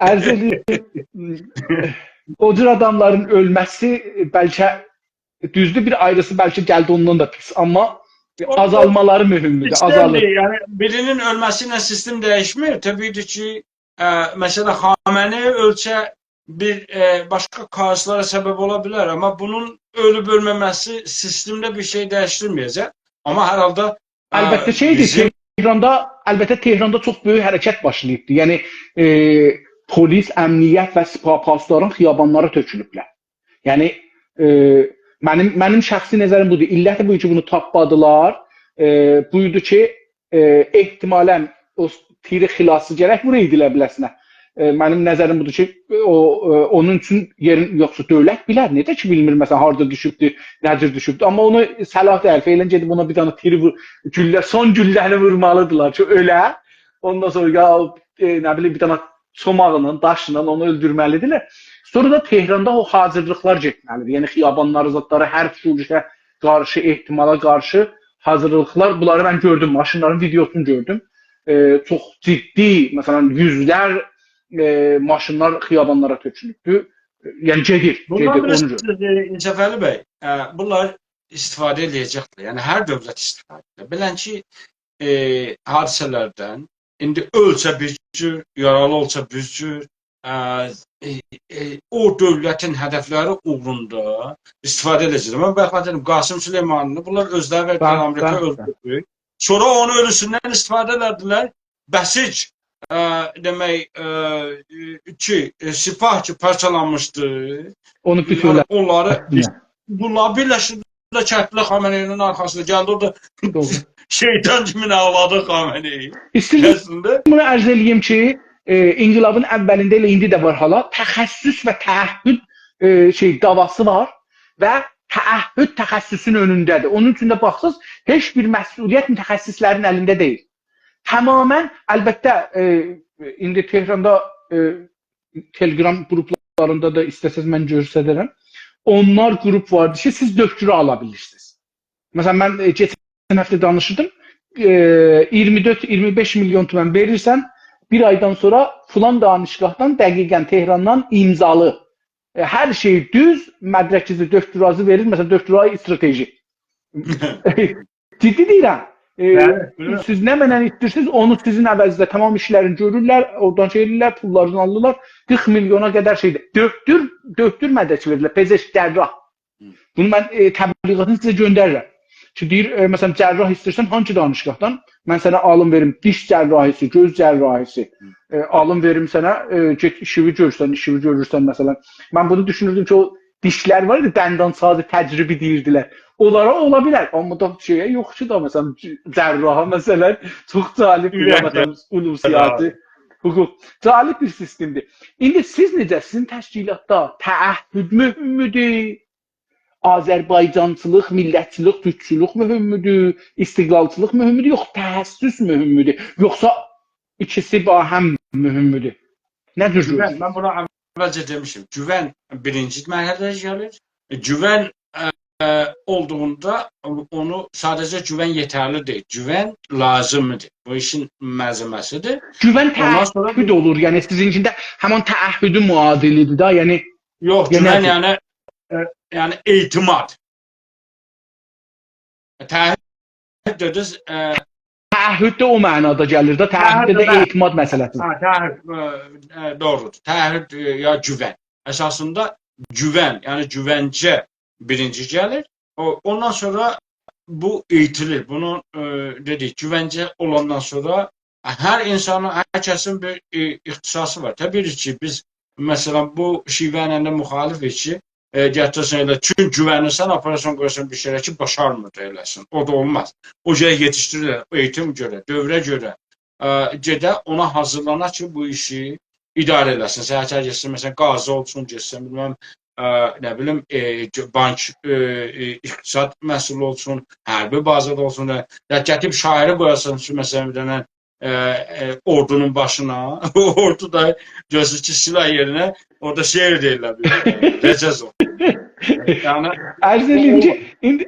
عرض ائدیرم، او جور آداملارین اؤلمه‌سی بلکه دوزدور، بیر آیریسی بلکه گلدی اوندان دا پیس، آمما او، او آزالمالاری مهمدور، سیستمدیر، آزالیر. یعنی بیرینین اؤلمه‌سی ایله سیستم دییشمیر. طبیعی‌دیر کی، ائ، مثلا، خامنه‌ای اؤلسه بیر، ائ، باشقا کائوسلارا سبب اولا بیلر، آمما بونون اؤلوب اؤلمه‌مه‌سی سیستمده بیر شئی دییشدیرمه‌یه‌جک. آمما هر حالدا، ائ، البته شئیدیر، بیزیم تهراندا، البته تهراندا چوخ بؤیوک حرکت باشلاییبدی. یعنی، ائ، پلیس، امنیت و سپاه پاسداران خیابانلارا تؤکولوبلر. یعنی، ائ، منیم، منیم شخصی نظریم بودور. علتی بو کی، بونو تاپمادیلار، ائ، بویدو کی، ائ، احتمالا او تیری خلاصی گرک وورایدیلار بیله‌سینه. ائ، منیم نظریم بودور کی، او، ائ، اونون اوچون یئرین، یوخسا دؤولت بیلر، نئجه کی بیلمیر، مثلا، هاردا دوشوبدو، نه جور دوشوبدو. آمما اونو صلاح دئییل، فعلا گئدیب اونا بیر دنه تیری وور، گولله، سون گولله‌نی وورمالیدیرلار کی، اؤله. اوندان سونرا یا، ائ، نه بیلیم، بیر دنه چوماقلا، داشلا اونو اؤلدورمه‌لیدیرلر. سونرا دا تهراندا او حاضیرلیقلار گئتمه‌لیدیر. یعنی خیابانلاری، زادلاری، هر شورشه قارشی، احتمالا قارشی حاضیرلیقلار، بونلاری من گؤردوم، ماشینلارین ویدئوسونو گؤردوم. ائ، چوخ جدی، مثلا، یوزلر، ائ، ماشینلار خیابانلارا تؤکولوبدور. یعنی گئدیر، بونلار گئدیر، بیر اونو گؤر. سیز، ائ، انصافعلی بی، ائ، بونلار استفاده ائله‌یه‌جکلر. یعنی هر دؤولت استفاده ائله‌یه‌جک. بئلنجه، ائ، حادثه‌لردن، ایندی اؤلسه بیر جور، یارالی اولسا بیر جور، ائ، ائ، ائ، او دؤولتین هدفلری اوغروندا استفاده ائده‌جکلر. من بایاق دئدیم، قاسم سلیمانی‌نی بونلار اؤزلری وئردیلر، بلی، آمریکا، بلی، اؤلدوردو. سونرا اونو اؤلوسوندن استفاده ائله‌دیلر. بسیج، ائ، دئمک، ائ، کی، ائ، سپاه کی، پارچالانمیشدی. اونو بوتؤوله‌دی. یعنی اونلاری، بونلار بیرلشدیلر، چکدیلر خامنه‌ای‌نین آرخاسیندا. گلدی اورادا دوغرو. شیطان کیمی آوادی خامنه‌ای. ایسته‌ییرم اصلینده. بونو عرض ائله‌ییم کی، ائ، انقلابین اولینده ائله ایندی ده وار حالا. تخصص و تعهد، ائ، شئی، دعواسی وار و تعهد تخصصون اؤنونده‌دیر. اونون اوچون ده باخسیز، هئچ بیر مسئولیت متخصصلرین الینده دئییل. تمامیله، البته، ائ، ایندی تهراندا، ائ، تلگرام گروپلاریندا دا ایسته‌سز من گؤستررم. اونلار گروپ واردی کی، سیز دکترا آلا بیلیرسینیز. مثلا، من، ائ، کئچن هفته دانیشیردیم. ائ، اییرمی دؤرد، اییرمی بئش میلیون تومن وئریرسن، بیر آیدان سونرا فلان دانشگاهدان، دقیقا تهراندان امضالی، ائ، هر شئی دوز، مدرکیزی، دکترازی وئریر، مثلا، دکترای استراتژی. جدی دئییرم. ائ، بلی، بلی. سیز نمنه ایسته‌ییرسینیز، اونو سیزین عوضینیزه تمام ایشلرین گؤرورلر، اورادان شئی ائدیرلر، پوللارینی آلیرلار. قیرخ میلیونا قدر شئیدیر. دکتر، دکتر مدرکی وئریرلر، پزشک، جراح. بونو من، ائ، تبلیغاتینی سیزه گؤندریرم. کی، دئییر، ائ، مثلا، جراح ایسته‌ییرسن، هانسی دانشگاهدان؟ من سنه آلیم وئریم، دیش جراحی‌سی، گؤز جراحی‌سی. ائ، آلیم وئریم سنه، ائ، گئت ایشیوی گؤر، سن ایشیوی گؤرورسن، مثلا. من بونو دوشونوردوم کی، او دیشلر وار ایدی، دندانساز تجربی دئییردیلر. اونلارا اولا بیلر، آمما دا شئیه یوخ کی دا، مثلا، جراحا، مثلا، چوخ جالب بیر، اورک مثلا، علوم سیاسی، حقوق. جالب بیر سیستمدیر. ایندی سیز نئجه، سیزین تشکیلاتدا تعهد مهمدور؟ آذربایجانچیلیق، میللتچیلیک، تورکچولوک مهمدور؟ استقلالچیلیق مهمدور؟ یوخ، تخصص مهمدور؟ یوخسا ایکیسی باهم مهمدور؟ نه جور گوون، گؤرورسونوز؟ من بونا اولجه دئمیشدیم. گوون بیرینجی مرحله‌ده گلیر. گوون، ائ، ائ، اولدوغوندا اونو ساده‌جه گوون یئترلی دئییل. گوون لازیمدیر. بو ایشین ملزمه‌سیدیر. گوون اوندان سونرا تعهد اولور، یعنی سیزینکینده همان تعهدون معادلی‌دیر دا، یعنی یوخ، یا گوون نه‌دیر؟ یعنی، ائ، یعنی اعتماد. تعهد دئدینیز، ائ، تعهد ده او معنادا گلیر ده، تعهد تعهد ده ده، بلی. اعتماد مسئله‌سی. هه، تعهد، ائ، ائ، دوغرودور. تعهد، ائ، یا گوون. اساسیندا گوون، یعنی گوونجه بیرینجی گلیر. او، اوندان سونرا بو ایتیلیر. بونون، ائ، دئدیک، گوونجه اولاندان سونرا هر اینسانین، هر کسین بیر، ائ، اختصاصی وار. طبیعی کی، بیز، مثلا، بو شیوه ایله ده مخالفیک کی، ائ، گتیره‌سن ائله، چون گوونیرسن، آپاراجاقسان، قویاجاقسان بیر شئیه کی، باشارمیر دا ائله‌سین. او دا اولماز. او گرک یئتیشدیریله، ائییتیم گؤره، دؤوره گؤره، ائ، گئده اونا حاضیرلانا کی، بو ایشی اداره ائله‌سین. سحر گئتسین، مثلا، قاضی اولسون، گئتسین، بیلمم، ائ، نه بیلیم، ائ، بانک، ائ، ائ، اقتصاد مسئولو اولسون، حربی بازادا اولسون، یا گتیریب شاعیری قویاسان کی، مثلا، بیر دنه، ائ، ائ، اوردونون باشینا، اوردو دا گؤرسون کی، سلاح یئرینه اورادا شعر دئییرلر، بیر دنه، رجز او. یعنی، عرض ائله‌ییم کی، ایندی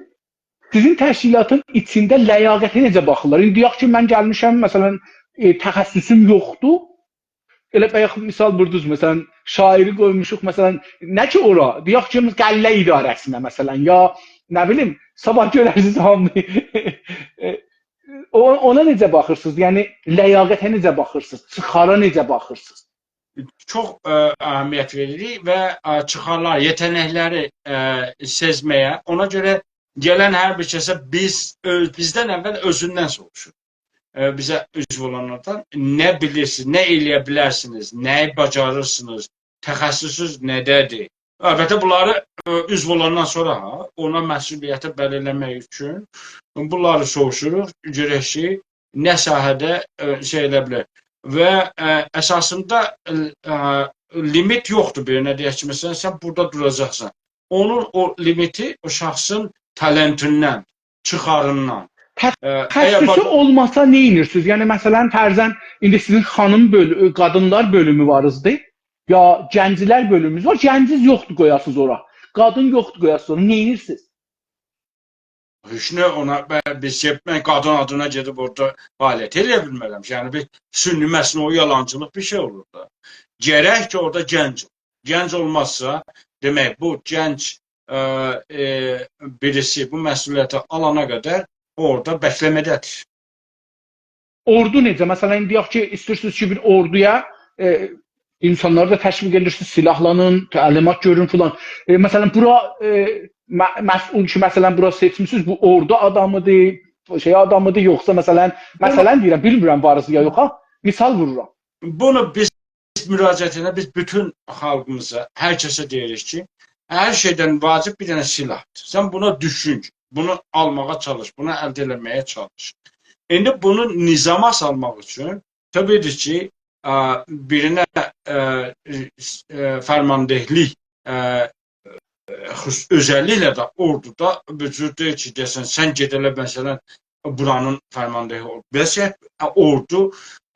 سیزین تشکیلاتین ایچینده لیاقته نئجه باخیرلار؟ ایندی دئیک کی، من گلمیشم، مثلا، ائ، تخصصوم یوخدور. ائله بایاق مثال ووردونوز، مثلا، شاعیری قویموشوق، مثلا، نه کی اورا، دئیک کی، غله اداره‌سینه، مثلا، یا نه بیلیم، صاباح گؤررسینیز هامی. ائ، او-، اونا نئجه باخیرسینیز؟ یعنی، لیاقته نئجه باخیرسینیز؟ چیخارا نئجه باخیرسینیز؟ چوخ، ائ، اهمیت وئریریک و، ائ، چیخارلار، یئته‌نکلری، ائ، سئزمه‌یه. اونا گؤره گلن هر بیر کسه بیز، اؤز، بیزدن اول اؤزوندن سوروشور. ائ، بیزه عضو اولانلاردان نه بیلیرسینیز، نه ائلیه بیلرسینیز، نه‌یی باجاریرسینیز، تخصصونوز نه‌ده‌دیر؟ البته، بونلاری، ائ، عضو اولاندان سونرا، ها، اونا مسئولیتی بللی ائله‌مک اوچون بونلاری سوروشوروق، گؤرک کی، نه ساحه‌ده، ائ، شئی ائلیه بیلر. و، ائ، اساسیندا، ائ، ائ، لیمیت یوخدور، بیر نه دئیک کی، مثلا، سن بورادا دوراجاقسان. اونون او لیمیتی او شخصین تالنتیندن، چیخاریندان. ائ، اگر تخصصو باخ- اولماسا نه ائدیرسینیز؟ یعنی، مثلا، فرضاً، ایندی سیزین خانیم بؤل-، قادینلار بؤلومو وار ایدی، یا گنجلر بؤلوموز وار، گنجیز یوخدور قویاسینیز اورا. قادین یوخدور قویاسینیز اورا، نه ائدیرسینیز؟ هئچ نه، اونا ب-، بیز گئتمک، قادین آدینا گئدیب اورادا فعالیت ائلیه بیلمرم. یعنی، بیر سنی مصنوعی یالانچیلیق بیر شئی اولور دا. گرک کی، اورادا گنج، گنج اولمازسا، دئمک، بو گنج، ائ، ائ، بیریسی بو مسئولیتی آلانا قدر اورادا بکله‌مه‌ده‌دیر. اوردو نئجه؟ مثلا، ایندی دئیک کی، ایسته‌ییرسینیز کی، بیر اوردویا، ائ، اینسانلاری دا تشویق ائدیرسینیز، سلاحلانین، تعلیمات گؤرون فلان. ائ، مثلا، بورا، ائ، م-، مسئول کی، مثلا، بورا سئچمیسینیز، بو اوردو آدامیدیر، شئی آدامیدیر، یوخسا، مثلا، مثلا دئییرم، بیلمیرم وار یا یوخ، ها، مثال وورورام. بونو بیز مراجعت ائدنده بیز بوتون خالقیمیزا، هر کسه دئییریک کی، هر شئیدن واجب بیر دنه سلاحدیر. سن بونا دوشون، بونو آلماغا چالیش، بونو الده ائله‌مه‌یه چالیش. ایندی بونو نظاما سالماق اوچون، طبیعی‌دیر کی، ا، بیرینه، ا، ا، فرماندهلیک، ا، خصوص-، اؤزللیکله ده اوردودا بیر جور دئییل کی، دئیه‌سن، سن گئت ائله، مثلا، بورانین فرماندهی اول. بس، ا، اوردو،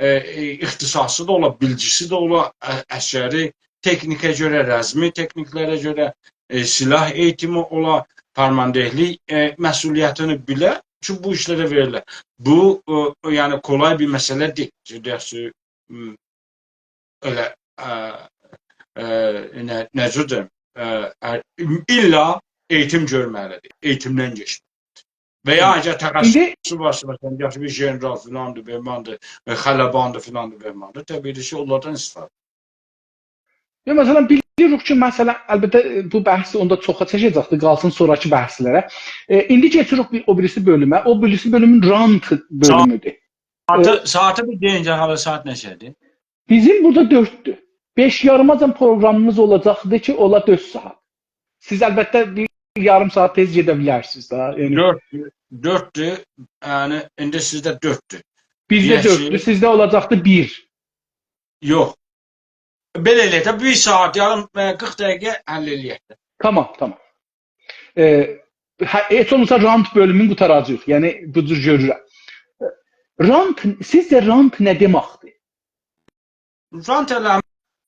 ا، ا، اختصاصی دا اولا، بیلگیسی ده اولا، ا، عسکری تکنیکه گؤره، رزمی تکنیکلره گؤره، ا، سلاح ائییتیمی اولا، فرماندهلیک، ا، مسئولیتینی بیله کی، بو ایشلره وئریله. بو، ا، یعنی، قولای بیر مسئله دئییل. دئیک کی، م، ائله، ا، ا، نه، نه جوردور؟ ا، ا، ایللا ائییتیم گؤرمه‌لی‌دیر، ائییتیمدن کئچمه‌لی‌دیر. و یا اگر تخصصو وارسا، مثلا، یاخشی بیر ژنرال فلاندیر، بهماندیر، ا، خلباندیر فلاندیر، بهماندیر، طبیعی‌دیر کی، اونلاردان استفاده. یا، مثلا، بیلیریک کی، مثلا، البته، ائ، بو بحثی اوندا چوخا چکه‌جکدیر، قالسین سونراکی بحثلره. ائ، ایندی کئچیریک بیر، او بیریسی بؤلومه. او بیریسی بؤلومون رانت بؤلومودور. ساعاتی، ساعاتی بیر دئیین، حالا ساعات نئچه‌دیر؟ بیزیم بورادا دؤرددور. بئش یاریماجان پروقرامیمیز اولاجاقدی کی، اولا دؤرد ساعات. سیز البته بیر یاریم ساعات تئز گئده بیلرسینیز ده. یعنی، دؤرد، دؤرددور، یعنی ایندی سیزده دؤرددور. بیزده دئیک کی، دؤرددور، سیزده اولاجاقدی بیر. یوخ. بئله ائله‌یک ده، بیر ساعات یاریم، ا، قیرخ دقیقه حل ائله‌یک ده. تامام، تامام. ائ، هه، هئچ اولماسا رانت بؤلومون قوتاراجاغیق. یعنی، بو جور گؤرورم. رانت، سیزجه رانت نه دئمکدیر؟ رانت ائله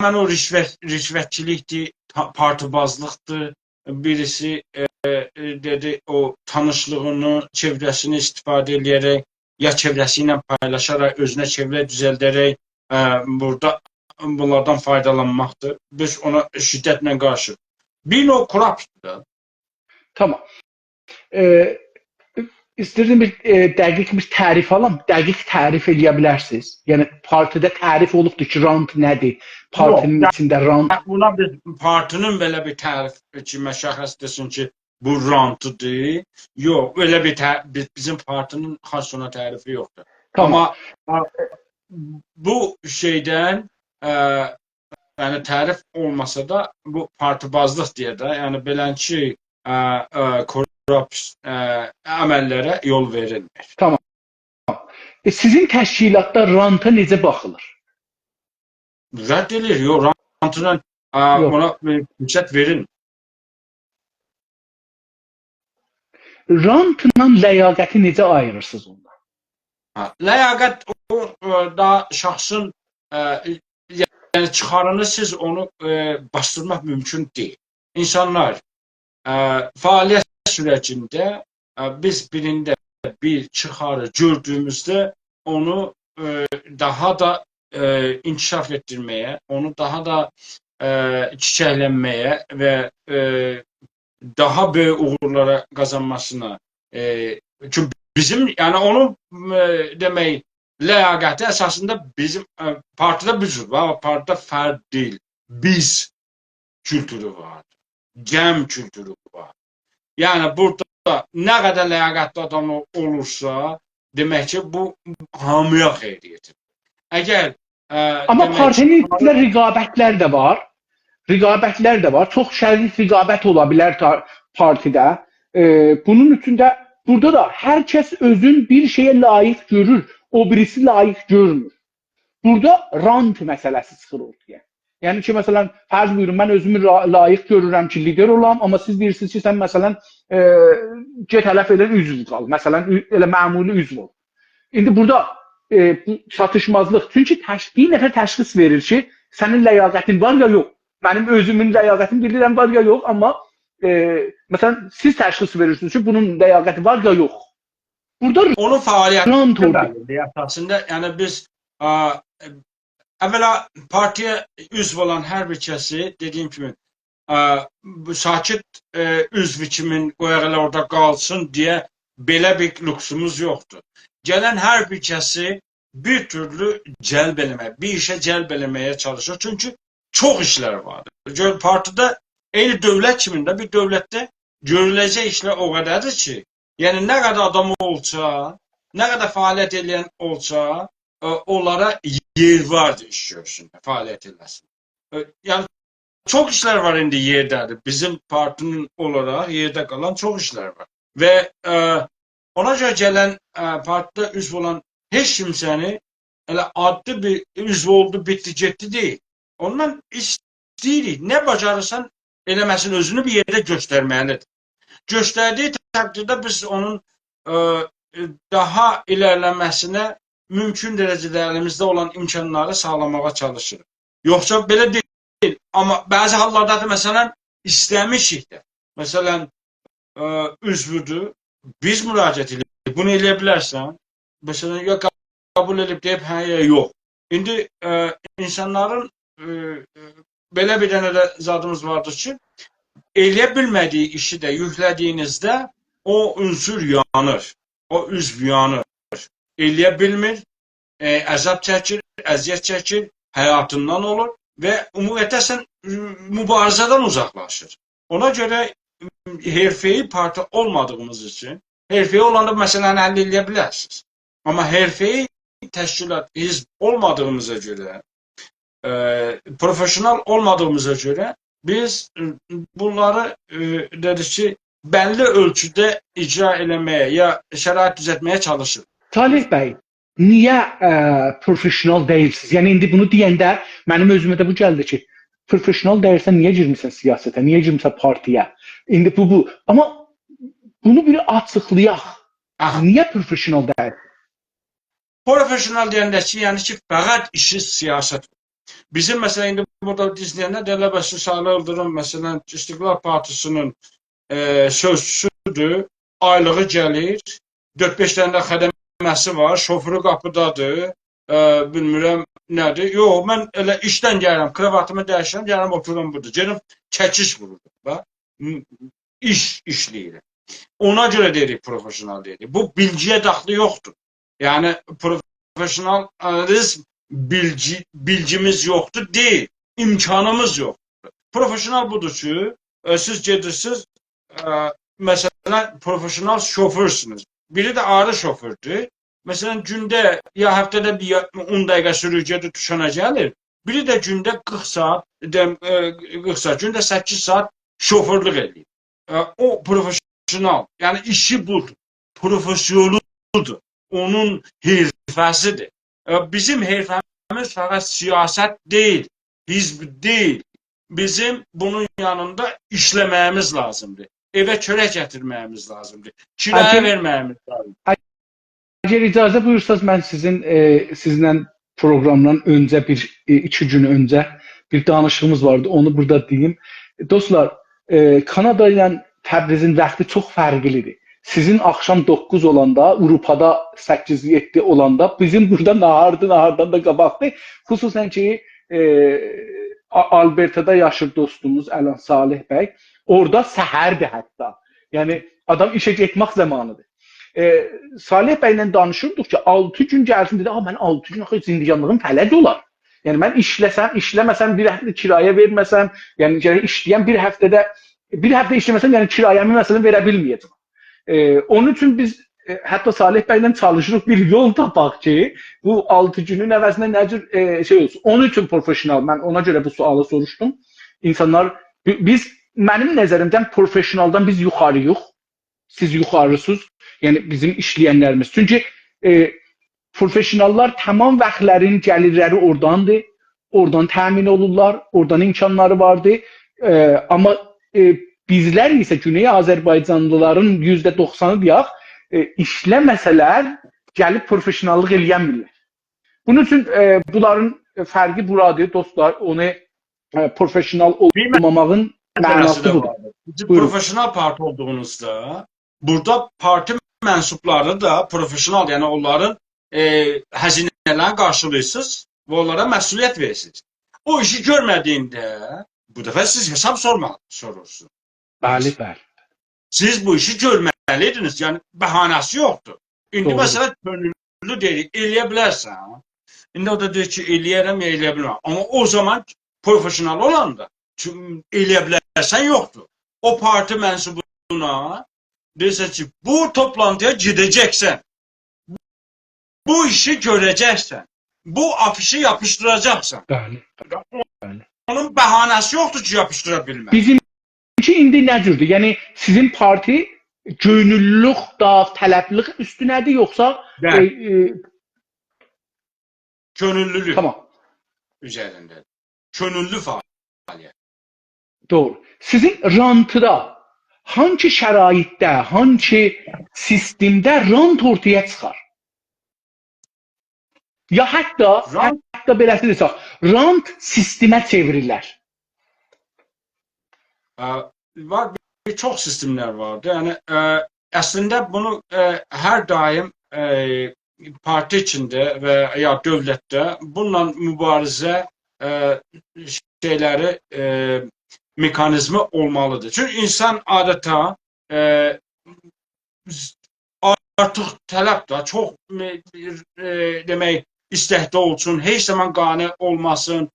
همن او رشوت، رشوتچیلیکدیر، تا-، پارتی‌بازلیقدیر. بیریسی، ائ، ائ، دئدی، او تانیشلیغینی، چئوره‌سینی استفاده ائله‌یه‌رک، یا چئوره‌سی ایله پایلاشاراق، اؤزونه چئوره دوزلده‌رک، ا، بورادا بونلاردان فایدالانماقدیر. بیز اونا شدتله قارشی‌ییق. بیر نوع کوراپتدیر دا. تامام. ائ، ایستیردیم بیر، ائ، دقیق بیر تعریف آلام. دقیق تعریف ائله‌یه بیلرسینیز؟ یعنی، پارتی‌ده تعریف اولوبدور کی، رانت نه‌دیر؟ پارتی‌نین ایچینده رانت. هه، بونا بیز پارتی‌نین بئله بیر تعریف کی، مشخص دئسین کی، بو رانتدیر. یوخ، ائله بیر تع-، بی-، بیزیم پارتی‌نین خاص اونا تعریفی یوخدور. تامام. آمما، ا، بو شئیدن، ا، یعنی تعریف اولماسا دا، بو پارتی‌بازلیق دئیه ده، یعنی بئلنچی، ا، ا، کوراپس، ا، عمللره یول وئریلمیر. تامام. ائ، سیزین تشکیلاتدا رانتا نئجه باخیلیر؟ رد ائله‌ییر، یوخ، رانتلا، ا، یوخ. اونا، ا، فرصت وئرین. رانتلا لیاقتی نئجه آییریرسینیز اوندان؟ هه، لیاقت او، ا، دا شخصین، ا، یعنی چیخارینی سیز اونو، ا، باسدیرماق مومکون دئییل. اینسانلار، ا، فعالیت سورجینده، ا، بیز بیرینده بیر چیخاری گؤردویوموزده اونو، ا، داها دا، ا، انکشاف ائتدیرمه‌یه، اونو داها دا، ا، چیچکلنمه‌یه و، ا، داها بؤیوک اوغورلارا قازانماسینا، ا، چونکی بیزیم، یعنی اونون، ا، دئمک، لیاقتی اساسیندا بیزیم، ا، پارتی‌ده بو جور وار، پارتی‌ده فرد دئییل، بیز کولتورو وار، جمع کولتورو وار. یعنی بورادا نه قدر لیاقتلی آدام اول-، اولورسا، دئمک کی، بو هامییا خئیریتدیر. اگر، ا، آمما دئمک، پارتی‌نین ایچینده رقابتلر ده وار. رقابتلر ده وار. چوخ شریف رقابت اولا بیلر تا-، پارتی‌ده. ائ، بونون اوچون ده بورادا دا هر کس اؤزون بیر شئیه لایق گؤرور، او بیریسی لایق گؤرمور. بورادا رانت مسئله‌سی چیخیر اورتایا. یعنی کی، مثلا، فرض بویورون، من اؤزومو را-، لایق گؤرورم کی، لیدر اولام، آمما سیز دئییرسینیز کی، سن، مثلا، ائ، گئت هدف ائله عضو قال، مثلا، عو-، ائله معمولی عضو اول. ایندی بورادا، ائ، بو چاتیشمازلیق، چونکی تش-، بیر نفر تشخیص وئریر کی، سنین لیاقتین وار یا یوخ. منیم اؤزومون لیاقتیم بیلیرم وار یا یوخ، آمما، ائ، مثلا، سیز تشخیص وئریرسینیز کی، بونون لیاقتی وار یا یوخ. بورادا اونون فعالیتی رانت اوردو. بللی‌دیر اساسیندا. یعنی بیز، ا، اولا پارتی‌یا عضو اولان هر بیر کسی، دئدیییم کیمی، ا، بو ساکت، ا، عضو کیمی قویاق ائله اورادا قالسین دئیه بئله بیر لوکسوموز یوخدور. گلن هر بیر کسی بیر تورلو جلب ائله‌مک، بیر ایشه جلب ائله‌مه‌یه چالیشیر. چونکی چوخ ایشلر واردیر. گؤر، پارتی‌ده عینی دؤولت کیمی ده، بیر دؤولتده گؤروله‌جک ایشلر او قدردیر کی، یعنی نه قدر آدام اولسا، نه قدر فعالیت ائله‌ین اولسا، ا، اونلارا یئر واردیر ایش گؤرسونلر، فعالیت ائله‌سین. ا، یعنی چوخ ایشلر وار ایندی یئرده‌دیر. بیزیم پارتی‌نین اولاراق یئرده قالان چوخ ایشلر وار. و، ا، اونا گؤره گلن، ائ، پارتیده عضو اولان هئچ کیمسه‌نی ائله عادی بیر عضو اولدو، بیتدی، گئتدی دئییل. اوندان ایسته‌ییریک، نه باجاریرسان ائله‌مه‌سین، اؤزونو بیر یئرده گؤسترمه‌لیدیر. گؤستردیگی تقدیرده بیز اونون، ائ، ائ، داها ایره‌لیله‌مه‌سینه مومکون درجه‌ده الیمیزده اولان امکانلاری ساغلاماغا چالیشیریق. یوخسا بئله دئییل. آمما بعضی حاللاردا دا، مثلا، ایسته‌میشیک ده. مثلا، ائ، عضودور، بیز مراجعت ائدیریک. بونو ائله‌یه بیلرسن؟ مثلا، یا قبول ائدیب دئییب، هه، یا یوخ. ایندی، ائ، اینسانلارین، ائ، ائ، بئله بیر دنه ده زادیمیز واردیر کی، ائله‌یه بیلمه‌دیگی ایشی ده یوکله‌دیگینیزده او عنصر یانیر، او عضو یانیر. ائله‌یه بیلمیر، ائ، عذاب چکیر، اذیت چکیر، حیاتیندان اولور و عمومیتله، ائ، مبارزه‌دن اوزاقلاشیر. اونا گؤره، ائ، حرفه‌ای پارتی اولمادیغیمیز اوچون، حرفه‌ای اولاندا بو مسئله‌نی حل ائله‌یه بیلرسینیز. آمما حرفه‌ای تشکیلات، حزب اولمادیغیمیزا گؤره، ائ، پروفئسیونال اولمادیغیمیزا گؤره بیز، ائ، بونلاری، ائ، دئدیک کی، بللی اؤلچوده اجرا ائله‌مه‌یه یا شرایط دوزلتمه‌یه چالیشیریق. صالح بی، نییه، ائ، پروفئسیونال دئییلسینیز؟ یعنی، ایندی بونو دئینده منیم اؤزومه ده بو گلدی کی، پروفئسیونال دئییلسن، نییه گیرمیرسن سیاستده، نییه گیرمیرسن پارتییه؟ ایندی بو، بو. آمما بونو بیر آچیقلایاق. آها. نییه پروفئسیونال دئییل؟ پروفئسیونال دئینده کی، یعنی کی، فقط ایشی سیاست. بیزیم، مثلا، ایندی بورادا ایزله‌ینلر دئییرلر، «بس، صالح ایلدیریم، مثلا، استقلال پارتیسی‌نین، ائ، سؤزچوسودور، آیلیغی گلیر، دؤرد-بئش دنه ده خدمه‌سی وار، شوفورو قاپیدادیر، ائ، بیلمیرم نه‌دیر.» یوخ، من ائله ایشدن گلیرم، کراواتیمی دییشیرم، گلیرم اوتورورام بورادا. گئدیب چکیش وورورام دا. م-، ایش ایشله‌ییرم. اونا گؤره دئییریک، پروفئسیونال دئییریک. بو بیلگی‌یه داخلی یوخدور. یعنی، پروفئسیونالیزم بیلگی، بیلگیمیز یوخدور دئییل، امکانیمیز یوخدور. پروفئسیونال بودور کی، ائ، سیز گئدیرسینیز، ائ، مثلا، پروفئسیونال شوفورسونوز. بیری ده آیری شوفوردور. مثلا، گونده یا هفته‌ده بیر اون دقیقه سورور، گئدیر دوکانا گلیر. بیری ده گونده قیرخ ساعات، دئم، ائ، قیرخ ساعات، گونده سککیز ساعات شوفورلوق ائله‌ییر. ائ، او پروفئسیونال، یعنی ایشی بودور. پروفئسیونلودور. اونون حرفه‌سیدیر. ائ، بیزیم حرفه‌میز فقط سیاست دئییل، حزب دئییل. بیزیم بونون یانیندا ایشله‌مه‌ییمیز لازیمدیر. ائوه چؤرک گتیرمه‌ییمیز لازیمدیر. کرایه اگر وئرمه‌ییمیز لازیمدیر. اگر اجازه بویورساز، من سیزین، ائ، سیزینله پروگرامدان اؤنجه بیر، ائ، ایکی گون اؤنجه بیر دانیشیغیمیز واردی. اونو بورادا دئییم. دوستلار، ائ، کانادا ایله تبریزین واختی چوخ فرقلیدیر. سیزین آخشام دوققوز اولاندا، آوروپادا سککیز یئددی اولاندا، بیزیم بورادا ناهاردی، ناهاردان دا قاباقدی. خصوصا کی، ائ، آ-، آلبرتادا یاشیر دوستوموز الان صالح بی. اورادا سحردیر حتی. یعنی، آدام ایشه گئتمک زامانیدیر. ائ، صالح بی‌له دانیشیردیق کی، آلتی گون گلسین، دئدی، «آ، من آلتی گون آخی زندگانلیغیم فلج اولار. یعنی، من ایشله‌سم، ایشله‌مه‌سم، بیر هفته کرایه وئرمه‌سم، یعنی، گرک ایشله‌یم، بیر هفته‌ده، بیر هفته ایشله‌مه‌سم، یعنی، کرایه‌می، مثلا، وئره بیلمه‌یه‌جم.» ائ، اونون اوچون بیز، ائ، حتی صالح بی‌له چالیشیریق بیر یول تاپاق کی، بو آلتی گونون عوضینه نه جور، ائ، شئی اولسون. اونون اوچون پروفئسیونال، من اونا گؤره بو سؤالی سوروشدوم. اینسانلار، بی-، بیز، منیم نظریمدن پروفئسیونالدان بیز یوخاری‌ییق. سیز یوخاری‌سیز، یعنی بیزیم ایشله‌ینلریمیز. چونکی، ائ، پروفئسیوناللار تمام واختلارین گلیرلری اوراداندیر، اورادان تأمین اولورلار، اورادان امکانلاری واردیر. ائ، آمما، ائ، بیزلر ایسه گونئی آذربایجانلیلارین یوزده دوخسانی دئیک، ائ، ایشله‌مه‌سه‌لر گلیب پروفئسیوناللیق ائله‌ینمیرلر. بونون اوچون، ائ، بونلارین فرقی بورادیر، دوستلار. اونو، ائ، پروفئسیونال بیر مه- اولماماغین مسئله‌سی معناسی ده بودور. واردیر. سیز بویورون. پروفئسیونال پارتی اولدوغونوزدا، بورادا پارتی منسوبلاری دا پروفئسیونال، یعنی اونلارین، ائ، هزینه‌لرینی قارشیلاییرسینیز و اونلارا مسئولیت وئریرسینیز. او ایشی گؤرمه‌دیگینده بو دفعه سیز حساب سورما-، سورورسونوز. بلی، بلی. سیز بو ایشی گؤرمه‌لی‌ایدینیز. یعنی، بهانه‌سی یوخدور. ایندی، دوغرو. مثلا، کؤنوللو دئییر، ائله‌یه بیلرسن. ایندی او دا دئییر کی، ائله‌یه‌رم یا ائله‌یه بیلمرم. آمما او زامان پروفئسیونال اولاندا، چون ائله‌یه بیلرسن یوخدور. او پارتی منسوبونا دئییرسن کی، بو توپلانتی‌یا گئده‌جکسن. بو ایشی گؤره‌جکسن. بو آفیشی یاپیشدیراجاقسان. بلی، بلی. اونون بهانه‌سی یوخدور کی، یاپیشدیرا بیلمه. بیزیمکی ایندی نه جوردور؟ یعنی، سیزین پارتی، کؤنوللولوک، داوطلبلیک اوستونه‌دیر، یوخسا، بلی. ائ، ائ، کؤنوللولوک، تامام. اوزرینده. کؤنوللو فعالیت. دوغرو. سیزین رانتدا هانسی شرایطده، هانسی سیستمده رانت اورتایا چیخار؟ یا حتی، رانت حتی بئله‌سی دئسک، رانت سیستمه چئوریلر. ا، وار، بیر چوخ سیستملر واردی. یعنی، ا، اصلینده بونو، ا، هر دائم، ا، پارتی ایچینده و یا دؤولتده بونونلا موباریزه، ا، شئیلری، ا، مکانیزمی اولمالیدیر. چونکی اینسان عادتا، ا، آرتیق طلب ده، چوخ، ائ، ائ، دئمک، ایستکده اولسون، هئچ زامان قانع اولماسین،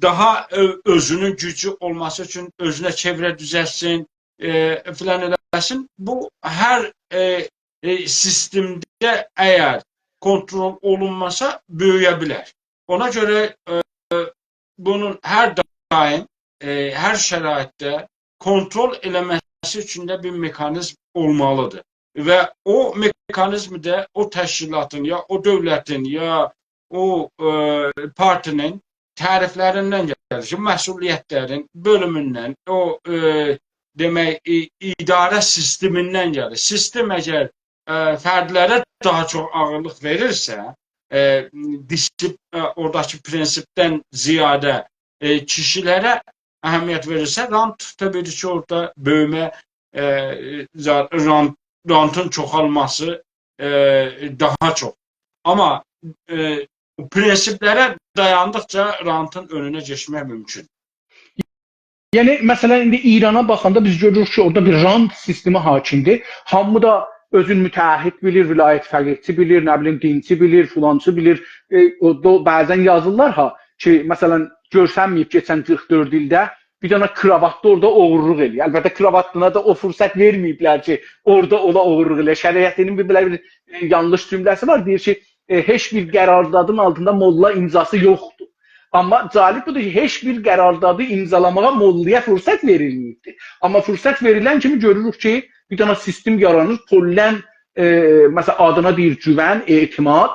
داها اؤ-، اؤزونون گوجو اولماسی اوچون اؤزونه چئوره دوزلتسین، ائ، فلان ائله‌سین. بو هر، ائ، ائ، سیستمده اگر کنترل اولونماسا، بؤیویه بیلر. اونا گؤره، ائ، بونون هر دائم، ائ، هر شرایطده کنترل ائله‌مه‌سی اوچون ده بیر مکانیزم اولمالیدیر. و او مکانیزم ده او تشکیلاتین، یا او دؤولتین، یا او، ائ، پارتی‌نین تعریفلریندن گلیر کی، مسئولیتلرین بؤلوموندن، او، ائ، دئمک، ای-، اداره سیستمیندن گلیر. سیستم اگر، ائ، فردلره داها چوخ آغیرلیق وئریرسه، ائ، دیسیپ-، ائ، اوراداکی پرنسیپدن زیاده، ائ، کیشیلره اهمیت وئریرسه، رانت طبیعی کی، اورادا بؤیومه، ائ، زا-، رانت، رانتین چوخالماسی، ائ، داها چوخ. آمما، ائ، او پرنسیپلره دایاندیقجا رانتین اؤنونه کئچمک مومکون. یعنی، مثلا، ایندی ایرانا باخاندا بیز گؤروروک کی، اورادا بیر رانت سیستمی حاکمدیر. هامی دا اؤزون متعهد بیلیر، ولایت فقیهچی بیلیر، نه بیلیم، دینچی بیلیر، فلانچی بیلیر. ائ، او دا بعضا یازیرلار ها کی، مثلا، گؤرسنمه‌ییب کئچن قیرخ دؤرد ایلده بیر دنه کراواتلی اورادا اوغورلوق ائله‌ییر. البته، کراواتلینا دا او فرصت وئرمه‌ییبلر کی، اورادا اولا اوغورلوق ائله‌یه. شریعتی‌نین بیر بئله بیر، ائ، یانلیش جمله‌سی وار، دئییر کی، ائ، هئچ بیر قراردادین آلتیندا موللا امضاسی یوخدور. آمما جالب بودور کی، هئچ بیر قراردادی امضالاماغا موللایا فرصت وئریلمه‌ییبدیر. آمما فرصت وئریلن کیمی گؤروروک کی، بیر دنه سیستم یارانیر، کلاً، ائ، مثلا، آدینا دئییر گوون، اعتماد،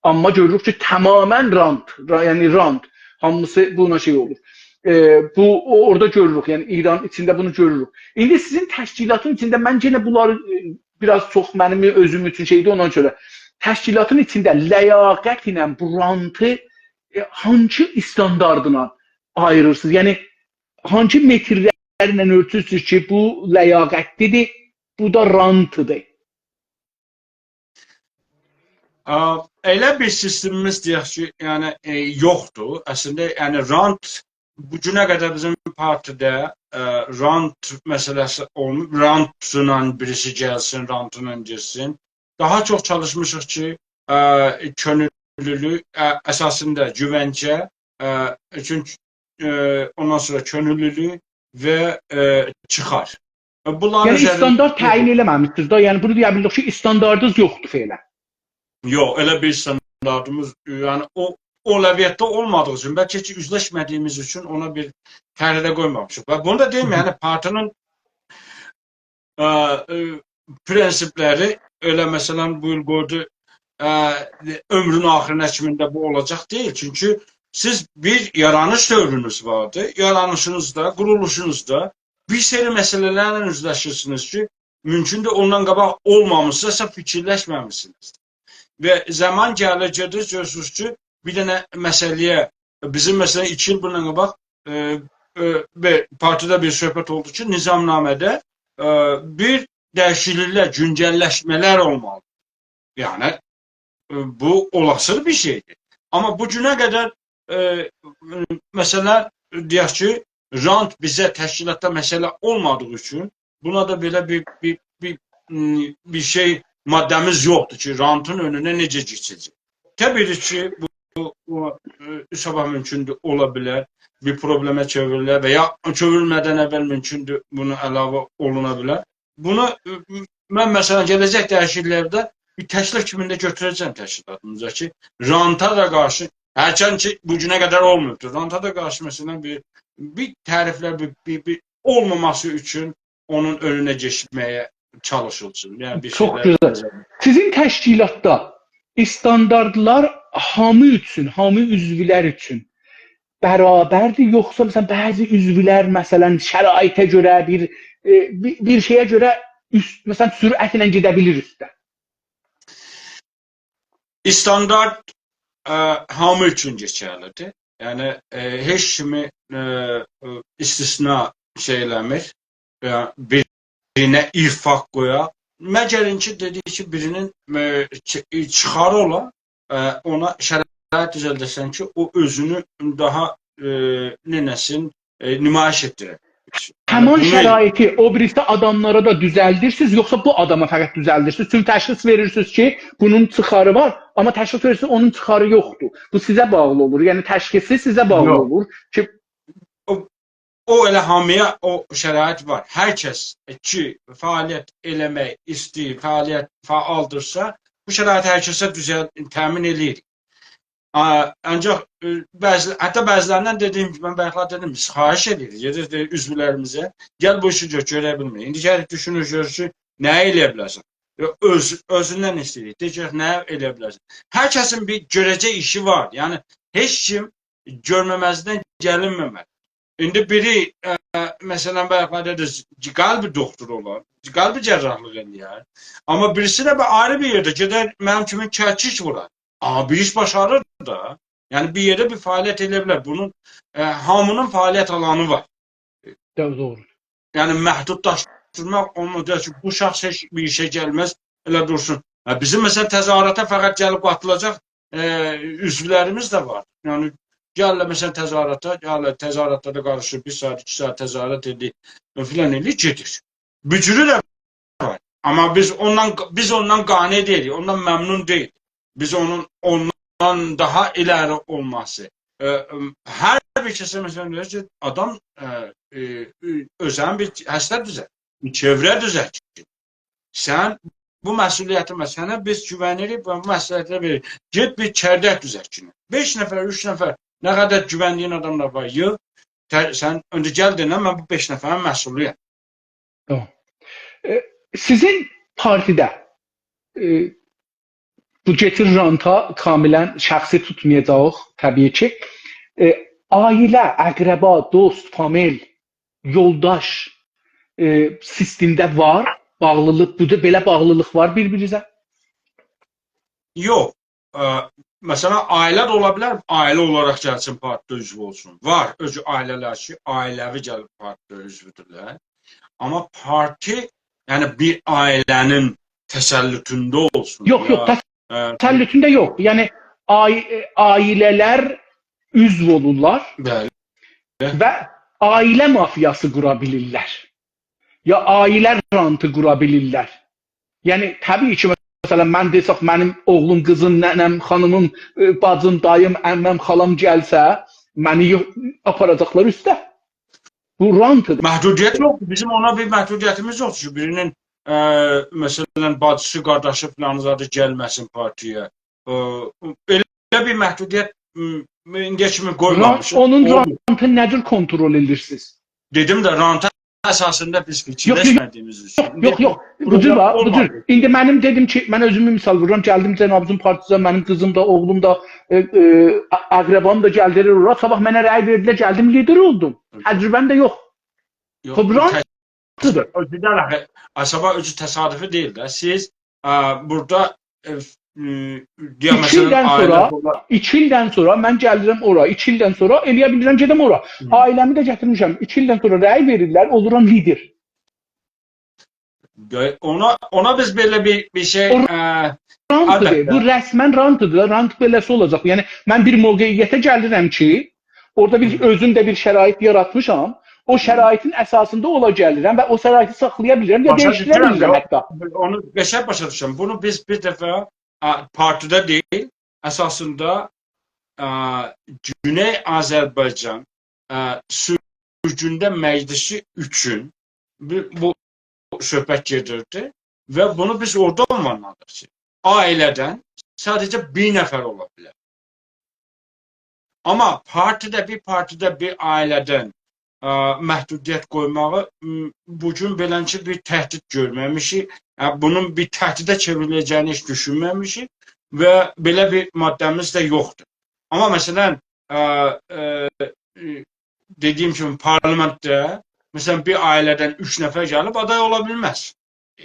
آمما گؤروروک کی، تمامیله رانت، را-، یعنی رانت، هامیسی بونا شئی اولور. ائ، بو، او-، اورادا گؤروروک، یعنی ایران ایچینده بونو گؤروروک. ایندی سیزین تشکیلاتین ایچینده من یئنه بونلاری، ائ، بیر آز چوخ منیم اؤزوم اوچون شئیدیر، اوندان سونرا تشکیلاتین ایچینده لیاقت ایله بو رانتی، ائ، هانسی استانداردلا آییریرسینیز؟ یعنی، هانسی مترلرله اؤلچورسونوز کی، بو لیاقتلی‌دیر، بو دا رانتی‌دیر؟ آ، ائله بیر سیستمیمیز، دئیک کی، یعنی، ائ، یوخدور. اصلینده، یعنی، رانت، بو گونه قدر بیزیم پارتیده، ائ، رانت مسئله‌سی اولماییب، رانتلا بیریسی گلسین، رانتلا گئتسین. داها چوخ چالیشمیشیق کی، ائ، کؤنوللولوک، ائ، اساسیندا گوونجه، ائ، چونکی، ائ، اوندان سونرا کؤنوللولوک و، ائ، چیخار. و بونلارین یعنی اوزرینده استاندارد تعیین ائله‌مه‌میشسینیز دا، یعنی بونو دئیه بیلیریک کی، استانداردینیز یوخدور فعلاً. یوخ، ائله بیر استانداردیمیز، یعنی او، او اولویتده اولمادیغی اوچون، بلکه کی، اوزلشمه‌دیییمیز اوچون اونا بیر طرحده قویمامیشیق. و بونو دا دئییم، هی هی. یعنی پارتی‌نین، ائ، ائ، پرنسیپلری ائله، مثلا، بو ایل قویدو، ائ، عؤمرون آخیرینا کیمی ده بو اولاجاق دئییل. چونکی سیز بیر یارانیش دؤورونوز واردی. یارانیشینیزدا، قورولوشونوزدا بیر سری مسئله‌لرله اوزلشیرسینیز کی، مومکوندور اوندان قاباق اولمامیشسینیزسا، فیکیرلشمه‌میشسینیز. و زامان گلیر، گئدیر، گؤرورسونوز کی، بیر دنه مسئله‌یه، بیزیم، مثلا، ایکی ایل بوندان قاباق، ائ، ائ، بیر پارتیده بیر صحبت اولدو کی، نظامنامه‌ده، ائ، بیر دییشیکلیکلر، گونجللشمه‌لر اولمالی. یعنی، ائ، بو اولاسی بیر شئیدیر. آمما بو گونه قدر، ائ، مثلا، دئیک کی، رانت بیزه تشکیلاتدا مسئله اولمادیغی اوچون بونا دا بئله بیر، بیر، بیر، م، بیر شئی، ماده‌میز یوخدور کی، رانتین اؤنونه نئجه کئچه‌جک. طبیعی کی، بو، بو، بو، ائ، صاباح مومکوندور، اولا بیلر، بیر پروبلئمه چئوریلر و یا چئوریلمه‌دن اول مومکوندور، بونو علاوه اولونا بیلر. بونو، ائ، من، مثلا، گله‌جک دییشیکلیکلرده بیر تکلیف کیمی ده گؤتوره‌جم تشکیلاتیمیزا کی، رانتا دا قارشی، هرچند کی، بو گونه قدر اولماییبدیر، رانتا دا قارشی، مثلا، بیر، بیر تعریفلر، بیر، بیر، بیر اولماماسی اوچون اونون اؤنونه کئچمه‌یه چالیشیلسین. یعنی بیر چوخ شئیلر گؤزل. نظرده. سیزین تشکیلاتدا استانداردلار هامی اوچون، هامی عضولر اوچون برابردیر، یوخسا، مثلا، بعضی عضولر، مثلا، شرایطه گؤره، بیر، ائ، بیر، بیر شئیه گؤره اوست، مثلا، سرعتله گئده بیلیر اوسته؟ استاندارد، ائ، هامی اوچون کئچرلیدیر. یعنی، ائ، هئچ کیمی، ائ، ائ، استثنا شئی ائله‌میر. ائ، بیرینه ارتفاق قویا. مگر اینکی، دئدیک کی، بیرینین، ائ، چی-، چیخاری اولا، ائ، اونا شرایط دوزلده‌سن کی، او اؤزونو داها، ائ، نئینه‌سین، ائ، نمایش ائتدیره. یعنی همان بونو شرایطی او بیریسی آداملارا دا دوزلدیرسینیز، یوخسا بو آداما فقط دوزلدیرسینیز؟ چونکی تشخیص وئریرسینیز کی، بونون چیخاری وار، آمما تشخیص وئریرسینیز، اونون چیخاری یوخدور. بو سیزه باغلی اولور. یعنی تشخیصی سیزه باغلی یوخ. اولور کی، او، او ائله هامییا او شرایط وار. هر کس کی، فعالیت ائله‌مک ایسته‌ییر، فعالیت فعالدیرسا، بو شرایطی هر کسه دوزل-، تأمین ائله‌ییر. آ، آنجاق، ائ، بعضی، حتی بعضی‌لریندن دئدیگیم کیمی، من بایاقلار دئدیم، بیز خواهش ائدیریک، گئدیریک، دئییریک عضولریمیزه، گل بو ایشی گؤر، گؤره بیلمیر. ایندی گلیب دوشونور، گؤرور کی، نه ائلیه بیلرسن؟ یوخ، اؤز، اؤزوندن ایسته‌ییریک، دئیک، نه ائلیه بیلرسن؟ هر کسین بیر گؤره‌جک ایشی وار. یعنی، هئچ کیم گؤرمه‌مزلیکدن گلینمه‌مه‌لی. ایندی بیری، ائ، مثلا، بایاقلار دئدینیز، قلب دکتری اولار، قلب جراحلیق ائله‌یر. آمما بیریسی ده بیر آیری بیر یئرده گئدر، منیم کیمی کشیش وورار. آمما بیر ایش باشاریر دا. یعنی، بیر یئرده بیر فعالیت ائله‌یه بیلر. بونون، ائ، هامینین فعالیت آلانی وار. دو-، دوغرو. یعنی، محدودلاشدیرماق اونو دئییر کی، بو شخص هئچ بیر ایشه گلمز، ائله دورسون. هه، بیزیم، مثلا، تظاهراتا فقط گلیب قاتیلاجاق، ائ، عضولریمیز ده وار. یعنی، گلیرلر، مثلا، تظاهراتا، گلیرلر، تظاهراتدا دا قاریشیر، بیر ساعت، ایکی ساعت تظاهرات ائدیر، فلان ائدیر، گئدیر. بو جورو ده وار. آمما بیز اوندان، بیز اوندان قانع دئییلیک، اوندان ممنون دئییلیک. بیز اونون اوندان داها ایلری اولماسی. ائ، هر بیر کسه، مثلا، دئییر کی، آدام، ائ، ائ، اؤزون بیر هسته دوزلت، بیر چئوره دوزلت. سن بو مسئولیتی، سنه بیز گوونیریک و بو مسئولیتی وئریریک. گئت بیر کردک دوزلت کی. بئش نفر، اوچ نفر، نه قدر گووندیگین آداملار وار، ییغ. ته-، سن اؤنجه گل دئنه، من بو بئش نفرین مسئولویام. تامام. ائ، سیزین پارتیده، ائ، بو کئچیر رانتا کاملا شخصی توتمایاجاغیق، طبیعی کی. ائ، عائله، اقربا، دوست، فامیل، یولداش، ائ، سیستمده وار، باغلیلیق، بو دا بئله باغلیلیق وار بیر-بیرینیزه؟ یوخ. ائ، مثلا، عائله ده اولا بیلر، عائله اولاراق گلسین پارتیده عضو اولسون. وار، اؤزو عائله‌لر کی، عائله‌وی گلیب پارتیده عضودورلر. آمما پارتی، یعنی بیر عائله‌نین تسلطوندا اولسون. یوخ، یا، یوخ، تس- ائ، تسلطوندا یوخ. یعنی، عای-، عائله‌لر عضو اولورلار بلی. و عائله مافیاسی قورا بیلیرلر. یا عائله رانتی قورا بیلیرلر. یعنی، طبیعی کی، مثلا، من دئسک، منیم اوغلوم، قیزیم، ننه‌م، خانیمیم، ائ، باجیم، داییم، عمه‌م، خالام گلسه، منی یو-، آپاراجاقلار اوسته. بو رانتیدیر. محدودیت یوخدور. بیزیم اونا بیر محدودیتیمیز یوخدور کی، بیرینین، ائ، مثلا، باجیسی، قارداشی، فلان زادی گلمه‌سین پارتییه. ائ، ائله بیر محدودیت، م، ایندییه کیمی قویمامیشیق. رانت، اونون اولمور. رانتینی نه جور کنترل ائدیرسینیز؟ دئدیم ده، رانت اساسیندا بیز یوخ، یوخ، فیکیرلشمه‌دیگیمیز اوچون. یوخ، یوخ. بو جور وار، بو جور. ایندی منیم دئدیم کی، من اؤزومو مثال وورورام، گلدیم جنابیزین پارتیسینا، منیم قیزیم دا، اوغلوم دا، ائ، ائ، ا-، اقربام دا گلدیلر اورا. صاباح منه رأی وئردیلر، گلدیم لیدر اولدوم. تجربه‌م ده یوخ. یوخ، خب، رانت تج- اؤزو ده، اصابا اؤزو تصادفی دئییل ده. سیز، ا، بورادا، ائ، م، دئیک، ایکی ایلدن مثلا، عائله سونرا، اولا- ایکی ایلدن سونرا من گلیرم اورا، ایکی ایلدن سونرا ائلیه بیلیرم گئدم اورا. هی. عائله‌می ده گتیرمیشم. ایکی ایلدن سونرا رأی وئریرلر، اولورام لیدر. اونا، اونا بیز بئله بیر، بیر شئی، او ا، رانتدیر. البته. بو رسما رانتدیر. رانت بئله‌سی اولاجاق. یعنی، من بیر موقعیته گلیرم کی، اورادا بیر، هی. اؤزومده بیر شرایط یاراتمیشام. او شرایطین اساسیندا اولا گلیرم و او شرایطی ساخلایا بیلیرم یا باشا دییشدیره دوشورم، بیلیرم یوخ. حتی. اونو قشنگ باشا دوشورم. بونو بیز بیر دفعه، ا، پارتیده دئییل، اساسیندا، ا، گونئی آذربایجان، ا، سورگوندا مجلسی اوچون بو، بو صحبت گئدیردی و بونو بیز اورادا اونوانلادیق کی، عائله‌دن ساده‌جه بیر نفر اولا بیلر. آمما پارتیده، بیر پارتیده، بیر عائله‌دن ا، محدودیت قویماغی، م، بو گون بئلنجه بیر تهدید گؤرمه‌میشیک. ا، بونون بیر تهدیده چئوریله‌جه‌یینی هئچ دوشونمه‌میشیک و بئله بیر ماده‌میز ده یوخدور. آمما مثلا، ا، ا، ا، دئدیگیم کیمی پارلامئنتده، مثلا، بیر عائله‌دن اوچ نفر گلیب آدای اولا بیلمز. ا،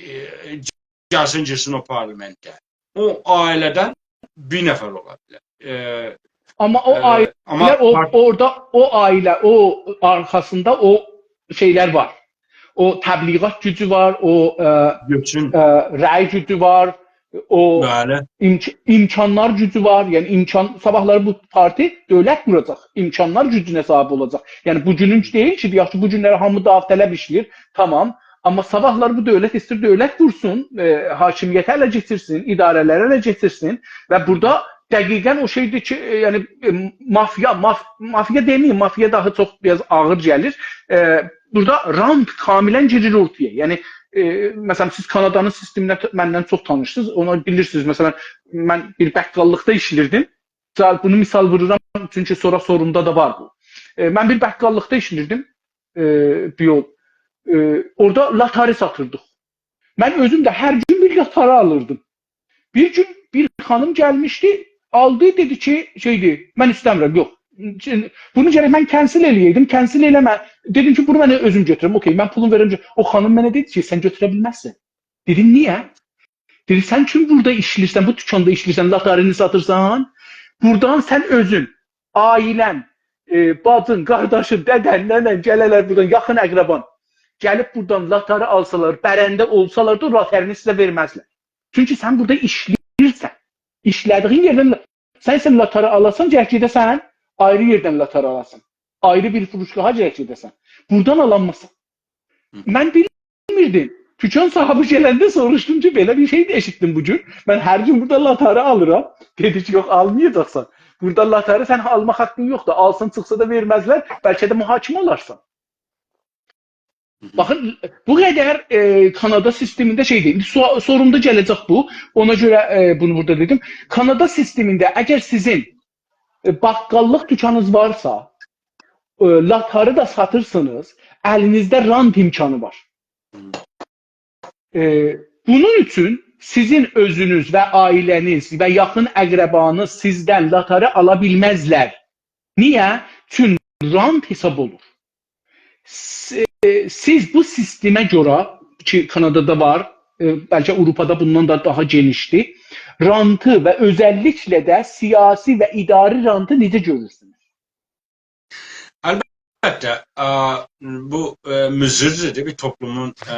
گلسین، گیرسین او پارلامئنته. او عائله‌دن بیر نفر اولا بیلر. ا، آمما او ا، عائله، آمما او پارت- اورادا او عائله، او آرخاسیندا او شئیلر وار. او تبلیغات گوجو وار، او، ا، گؤچون. ا، رأی گوجو وار، او بلی. ایمک-، ایمکانلار گوجو وار. یعنی ایمکان، صاباحلاری بو پارتی دؤولت قوراجاق، ایمکانلار گوجونه صاحیب اولاجاق. یعنی بو گونون دئییل کی، یاخشی، بو گونلری هامی داوطلب ایشله‌ییر، تامام. آمما صاباحلاری بو دؤولت ایسته‌ییر دؤولت قورسون، ائ، حاکمیتی اله کئچیرسین، اداره‌لری اله کئچیرسین و بورادا دقیقا او شئیدیر کی، ائ، یعنی، ائ، مافیا، ماف-، مافیا دئمه‌ییم، مافیا داها چوخ بیر آز آغیر گلیر. ائ، بورادا رانت کاملا گیریر اورتایا. یعنی، ائ، مثلا، سیز کانادانین سیستمینه ت-، مندن چوخ تانیشسینیز، اونو بیلیرسینیز. مثلا، من بیر بقاللیقدا ایشله‌ییردیم. مثال، بونو مثال وورورام، چونکی سونرا سوروندا دا وار بو. ائ، من بیر بقاللیقدا ایشله‌ییردیم، ائ، بیر یول. ائ، اورادا لاتاری ساتیردیق. من اؤزوم ده هر گون بیر لاتاری آلیردیم. بیر گون بیر خانیم گلمیشدی، آلدی، دئدی کی، شئیدیر، «من ایسته‌میرم، یوخ. بونو گرک من کنسل ائله‌یه‌یدیم، کنسل ائله‌مه.» دئدیم کی، «بونو من اؤزوم گؤتورورم، اوکئی، من پولومو وئررم.» او خانیم منه دئدی کی، «سن گؤتوره بیلمزسن.» دئدیم، «نییه؟» دئدی، «سن چون بورادا ایشله‌ییرسن، بو دوکاندا ایشله‌ییرسن، لاتارینی ساتیرسان، بورادان سن اؤزون، عائله‌ن، ائ، باجین، قارداشین، دده‌ن، ننه‌ن گله‌لر بورادان، یاخین اقربان گلیب بورادان لاتاری آلسالار، برنده اولسالار دا، او لاتارینی سیزه وئرمزلر. چونکی سن بورادا ایشله‌ییرسن. ایشله‌دیگین یئردن، سن ایسته‌ییرسن لاتاری آلاسان، گرک گئده‌سن، آیری یئردن لاتاری آلاسان. آیری بیر فروشگاها گرک گئده‌سن. بورادان آلانماسان.» من بیلمیردیم. دوکان صاحیبی گلنده سوروشدوم کی، بئله بیر شئی ده ائشیتدیم بو گون. من هر گون بورادا لاتاری آلیرام. دئدی کی، «یوخ، آلمایاجاقسان. بورادا لاتاری سن آلماق حاققین یوخدور. آلسان، چیخسا دا وئرمزلر. بلکه ده محاکمه اولارسان.» باخین، بو قدر، ائ، کانادا سیستمینده شئیدیر. ایندی سو-، سوروندا گله‌جک بو. اونا گؤره، ائ، بونو بورادا دئدیم. کانادا سیستمینده اگر سیزین، ائ، بقاللیق دوکانینیز وارسا، ائ، لاتاری دا ساتیرسینیز، الینیزده رانت امکانی وار. ائ، بونون اوچون سیزین اؤزونوز و عائله‌نیز و یاخین اقربانیز سیزدن لاتاری آلا بیلمزلر. نییه؟ چون رانت حساب اولور. س-، ائ، سیز بو سیستمه گؤره کی، کانادادا وار، ائ، بلکه آوروپادا بوندان دا داها گئنیشدیر، رانتی و اؤزللیکله ده سیاسی و اداری رانتی نئجه گؤرورسونوز؟ البته، ا، بو، ا، مضردیر بیر توپلومون، ا،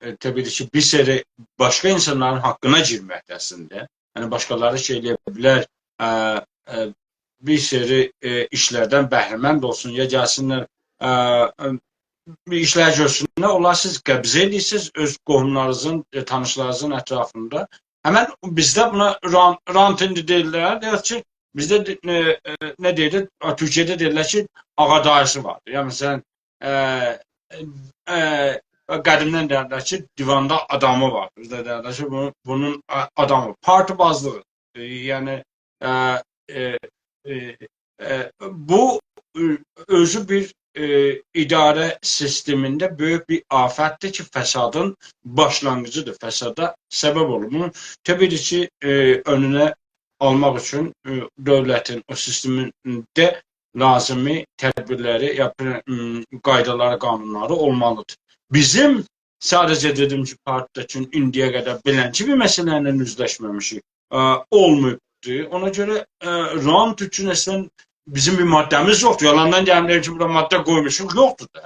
ا، طبیعی کی، بیر سری باشقا اینسانلارین حاققینا گیرمکده‌سینده. یعنی، باشقالاری شئی ائلیه بیلر، ا، ا، بیر سری، ا، ایشلردن بهره‌مند اولسون، یا گلسینلر، ا، ا، بیر ایشلر گؤرسونلر، اونلاری سیز قبضه ائدیرسینیز اؤز قوهوملارینیزین، ا، تانیشلارینیزین اطرافیندا. همن بیزده بونا ران-، رانت ایندی دئییرلر. دئیک کی، بیزده ده، ائ، ائ، نه دئییرلر؟ آ، تورکیه‌ده دئییرلر کی، آغا داییسی واردیر. یا، مثلا، ا، ا، قدیمدن دئییرلر کی، دیواندا آدامی وار. بیزده دئییرلر کی، بونون، بونون، ا، آدامی. پارتی بازلیغی. ائ، یعنی، ا، ائ، ائ، ائ، بو، ائ، اؤزو بیر، ائ، اداره سیستمینده بؤیوک بیر آفتدیر کی، فسادین باشلانغیجیدیر، فسادا سبب اولور. بونون طبیعی کی، ائ، اؤنونه آلماق اوچون، ائ، دؤولتین او سیستمینده لازیمی تدبیرلری، یا، م، قایدالاری، قانونلاری اولمالیدیر. بیزیم ساده‌جه دئدیم کی، پارتیده چون ایندییه قدر بئلنجه بیر مسئله ایله اوزلشمه‌میشیک، ا، اولماییبدی. اونا گؤره، ا، رانت اوچون اصلا بیزیم بیر ماده‌میز یوخدور. یالاندان گلمیر کی، بورا ماده قویموشوق، یوخدور دا.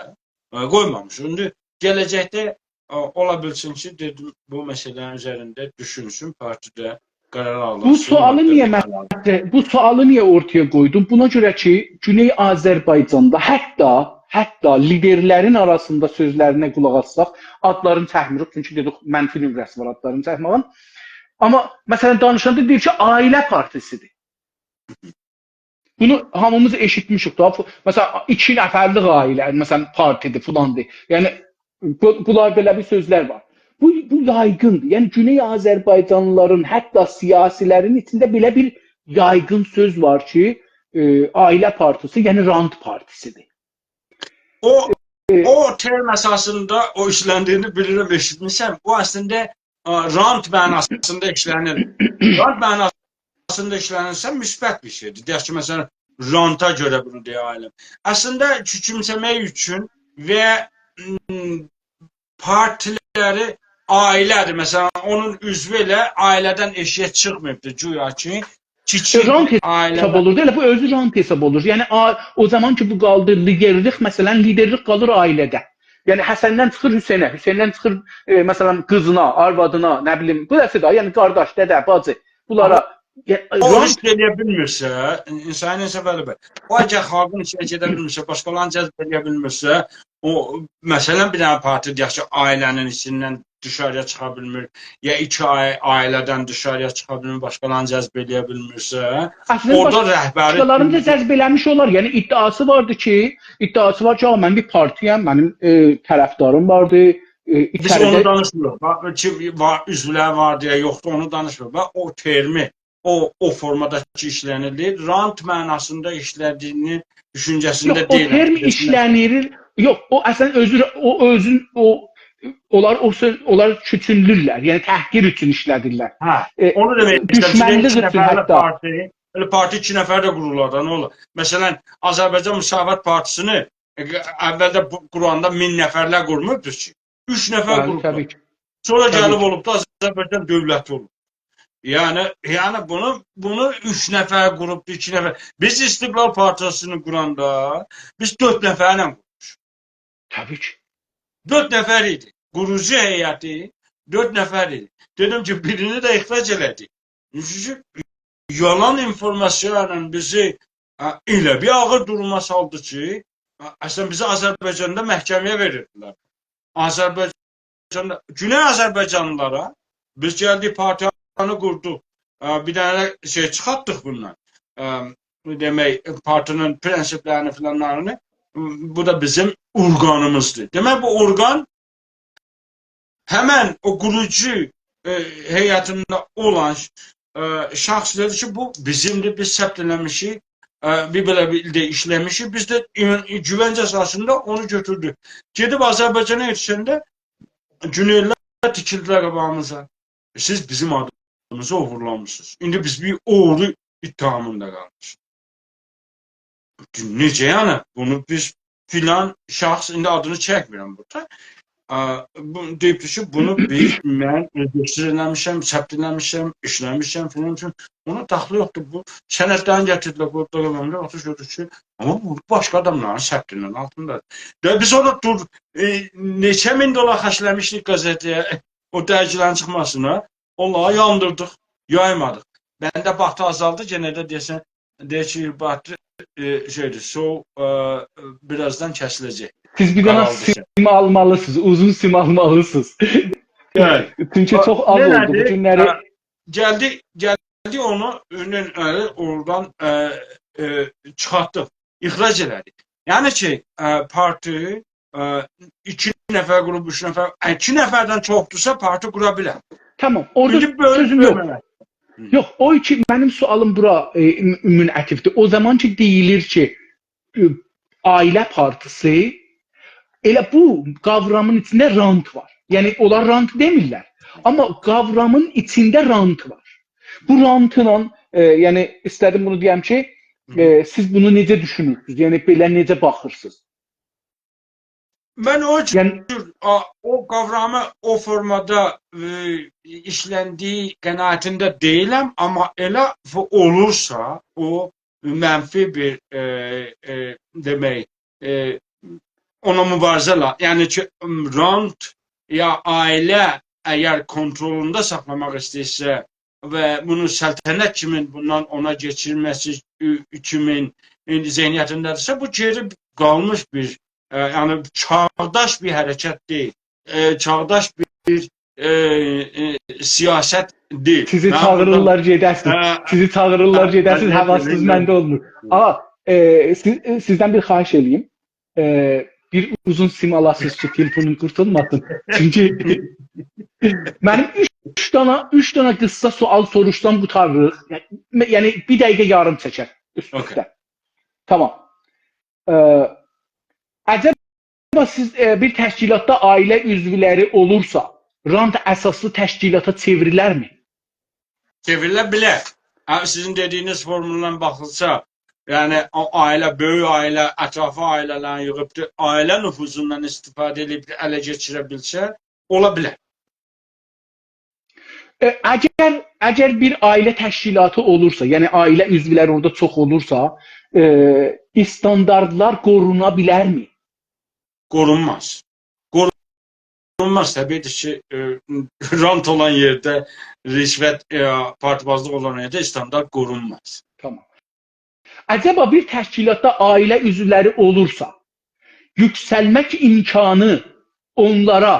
ا، قویمامیشیق. ایندی گله‌جکده، ا، اولا بیلسین کی، دئدیم، بو مسئله‌نین اوزرینده دوشونسون، پارتیده قرار آلینسین. بو سؤالی ماده نییه به من، بو سؤالی نییه اورتایا قویدوم؟ بونا گؤره کی، گونئی آذربایجاندا حتی، حتی لیدرلرین آراسیندا سؤزلرینه قولاق آسساق، آدلارینی چکمیریک، چونکی دئدیک، منفی نمره‌سی وار آدلارینی چکمه‌یین. آمما، مثلا، دانیشاندا دئییر کی، عائله پارتیسیدیر. بونو هامیمیز ائشیتمیشیک دا. فو-، مثلا، ایکی نفرلیک عائله، مثلا، پارتیدیر، فلاندیر. یعنی، بو، بونلار بئله بیر سؤزلر وار. بو، بو یایغیندیر. یعنی، گونئی آذربایجانلیلارین، حتی سیاسیلرین ایچینده بئله بیر یایغین سؤز وار کی، ائ، عائله پارتیسی، یعنی رانت پارتیسیدیر. او، ائ، او ترم اساسیندا او ایشلندیگینی بیلیرم، ائشیتمیشم. او اصلینده، ا، رانت معناسیندا ایشلنیر. رانت معناسیندا ایشلنیرسه، مثبت بیر شئیدیر. دئیک کی، مثلا، رانتا گؤره بونو دئیه بیلم. اصلینده کوچومسه‌مک اوچون و، م، پارتیلری عائله‌دیر. مثلا، اونون عضوو ائله عائله‌دن ائشیگه چیخماییبدیر. گویا کی، کیچیک رانت بیر عائله حساب اولور دا، ائله بو اؤزو رانت حساب اولور. یعنی، آ-، او زامان کی، بو قالدی لیدرلیک، مثلا، لیدرلیک قالیر عائله‌ده. یعنی، حسندن چیخیر حسینه، حسیندن چیخیر، ائ، مثلا، قیزینا، آروادینا، نه بیلیم، بو دسته ده، یعنی، قارداش، دده، باجی، بونلارا، آمما یعنی، او رانت ریسک ائلیه بیلمیرسه، انسانین انصافی بی، او اگر خالقین ایچینه گئده بیلمیرسه، باشقالارینی جذب ائلیه بیلمیرسه، او، مثلا، بیر دنه پارتی دئیک کی، عائله‌نین ایچیندن دیشاری‌یا چیخا بیلمیر، یا ایکی عا-، عائله‌دن دیشاری‌یا چیخا بیلمیر، باشقالارینی جذب ائلیه بیلمیرسه، اصلینده اورادا باش-، رهبری باشقالارینی دا جذب ائله‌میش اولار. یعنی ادعاسی واردی کی، ادعاسی وار کی، «آ، من بیر پارتی‌یم، منیم، ائ، طرفداریم واردی.» ائ، بیز اونو ایچریده دانیشمیریق. باخ، کی، وار، عضولر واردی یا یوخدور، اونو دانیشمیریق. باخ، او ترمی، او، او فورمادا کی ایشلنیلیر، رانت معناسیندا ایشله‌دیگینی دوشونجه‌سینده یوخ، او دئییلم. ترم ایشلنیر. یوخ، او اصلا اؤزو، او اؤزون، او، اونلار او سؤز، اونلار کوچولدورلر، یعنی تحقیر اوچون ایشله‌دیرلر. هه، ائ، اونو دئمک ایسته‌ییرم. دوشمنلیک ایکی اوچون نفرلی حتی. پارتی، ائله پارتی ایکی نفر ده قورولار دا، نه اولور؟ مثلا، آذربایجان مساوات پارتیسینی، ائ، اولده بو، قوراندا مین نفرله قورموردو کی. اوچ نفر بلی، قوروبدو. طبیعی کی. سونرا طبیعی گلیب کی. اولوب دا آذربایجان دؤولتی اولوب. یعنی، یعنی بونو، بونو اوچ نفر قوروبدو، ایکی نفر. بیز استقلال پارتیسینی قوراندا بیز دؤرد نفرله قورموشوق. طبیعی کی. دؤرد نفر ایدی. قوروجو هیئتی دؤرد نفر ایدی. دئدیم کی، بیرینی ده اخراج ائله‌دی. چونکی یالان اینفورماسییا ایله بیزی، ا، ائله بیر آغیر دوروما سالدی کی، ا، اصلا بیزی آذربایجاندا محکمه‌یه وئریردیلر. آذربایجاندا، گونئی آذربایجانلیلارا بیز گلدیک، پارتیانی قوردوق. ا، بیر دنه شئی چیخارتدیق بوندان. ا، دئمک، پارتی‌نین پرنسیپلرینی فلانلارینی، بو دا بیزیم اورقانیمیزدیر. دئمک، بو اورقان همن او قوروجو، ائ، هیئتینده اولان، ائ، شخص دئدی کی، بو بیزیمدیر، بیز ثبت ائله‌میشیک، ائ، بیر بئله بیر ایلده ایشله‌میشیک، بیز ده ایمان، گوونج اساسیندا اونو گؤتوردو. گئدیب آذربایجانا یئتیشنده گونئیلی‌لر تیکیلدیلر قاباغیمیزا. سیز بیزیم آدیمیزی اوغورلامیسینیز. ایندی بیز بیر اوغرو اتهامیندا قالمیشیق. نئجه یعنی؟ بونو بیز فلان شخص، ایندی آدینی چکمیرم بورادا. ا، بو، دئییبدیر کی، بونو بیز، من رجیستر ائله‌میشم، ثبت ائله‌میشم، ایشله‌میشم، فلان، فلان. اونا دخلی یوخدور. بو سندلرینی گتیردیلر، قویدولار قاباغیمیزا، اوتوروب گؤردوک کی، آمما بو باشقا آداملارین ثبتینین آلتیندا. و بیز اورادا دور، ائ، نئچه مین دلار خرجله‌میشدیک قزئته‌یه، او درگی‌لرین چیخماسینا. اونلاری یاندیردیق، یایمادیق. بنده باتی آزالدی، یئنه ده دئیه‌سن، دئییر کی، باتی، ائ، شئیدیر، سو، ائ، بیر آزدان کسیله‌جک. سیز بیر دنه قارالدی سیم آلمالیسینیز، اوزون سیم آلمالیسینیز. بلی. چونکی باخ، چوخ آز اولدو بو گونلری. ها، گلدی، گلدی اونو، اونون، ائ، اورادان، ائ، ائ، چیخارتدیق، اخراج ائله‌دیک. یعنی کی، ائ، پارتی ا، ایکی نفر قوروب، اوچ نفر، ا، ایکی نفردن چوخدورسا پارتی قورا بیلر. تامام، اورادا ایندی بؤلوب سؤزوم یوخ. بؤلمه‌لر. هی. یوخ، او کی، منیم سؤالیم بورا، ائ، م-، منعطفدیر. او زامان کی، دئییلیر کی، ائ، عائله پارتیسی، ائله بو قاورامین ایچینده رانت وار. یعنی، اونلار رانت دئمیرلر. آمما قاورامین ایچینده رانت وار. بو رانتلا، ائ، یعنی، ایسته‌دیم بونو دئیم کی، هی. ائ، سیز بونو نئجه دوشونورسونوز؟ یعنی، بئله نئجه باخیرسینیز؟ من او جور، یعنی آ، او قاورامی او فورمادا، ائ، ایشلندیگی قناعتینده دئییلم، آمما ائله ف-، اولورسا، او منفی بیر، ائ، ائ، دئمک، ائ، اونا موباریزه لا-، یعنی کی، م، رانت یا عائله اگر کنترلوندا ساخلاماق ایسته‌ییرسه، و بونون سلطنت کیمین بوندان اونا کئچیرمه‌سی، ائ، کیمین، ائ، ذهنیتینده‌دیرسه، بو گئری قالمیش بیر، ائ، یعنی چاغداش بیر حرکت دئییل. ائ، چاغداش بیر، ائ، ائ، سیاست دئییل. سیزی چاغیریرلار گئده‌سینیز. هه، سیزی چاغیریرلار هه، گئده‌سینیز، هه، حواسینیز منده اولمور. آ، ائ، سیز، ائ، سیزدن بیر خواهش ائله‌ییم. ائ، بیر اوزون سیم آلاسینیز کی، تلفونوم قورتولماسین. چونکی منیم اوچ دانا، اوچ دانا قیسا سؤال سوروشسام قوتاریریق. یعنی، یعنی بیر دقیقه یاریم چکر اوست-اوسته. اوکی. تامام. ائ، عجب سیز، ائ، بیر تشکیلاتدا عائله عضولری اولورسا، رانت اساسلی تشکیلاتا چئوریلرمی؟ چئوریله بیلر. هه، سیزین دئدیگینیز فورمولدان باخیلسا، یعنی او عائله، بؤیوک عائله، اطرافی عائله‌لرین ییغیب، عائله نفوذوندان استفاده ائدیب اله کئچیره بیلسه، اولا بیلر. ائ، اگر، اگر بیر عائله تشکیلاتی اولورسا، یعنی عائله عضولری اورادا چوخ اولورسا، ائ، استانداردلار قورونا بیلرمی؟ قورونماز. قورونماز، طبیعی کی، ائ، رانت اولان یئرده، رشوت، ائ، پارتیبازلیق اولان یئرده استاندارد قورونماز. تامام. عجبا بیر تشکیلاتدا عائله عضولری اولورسا، یوکسلمک امکانی اونلارا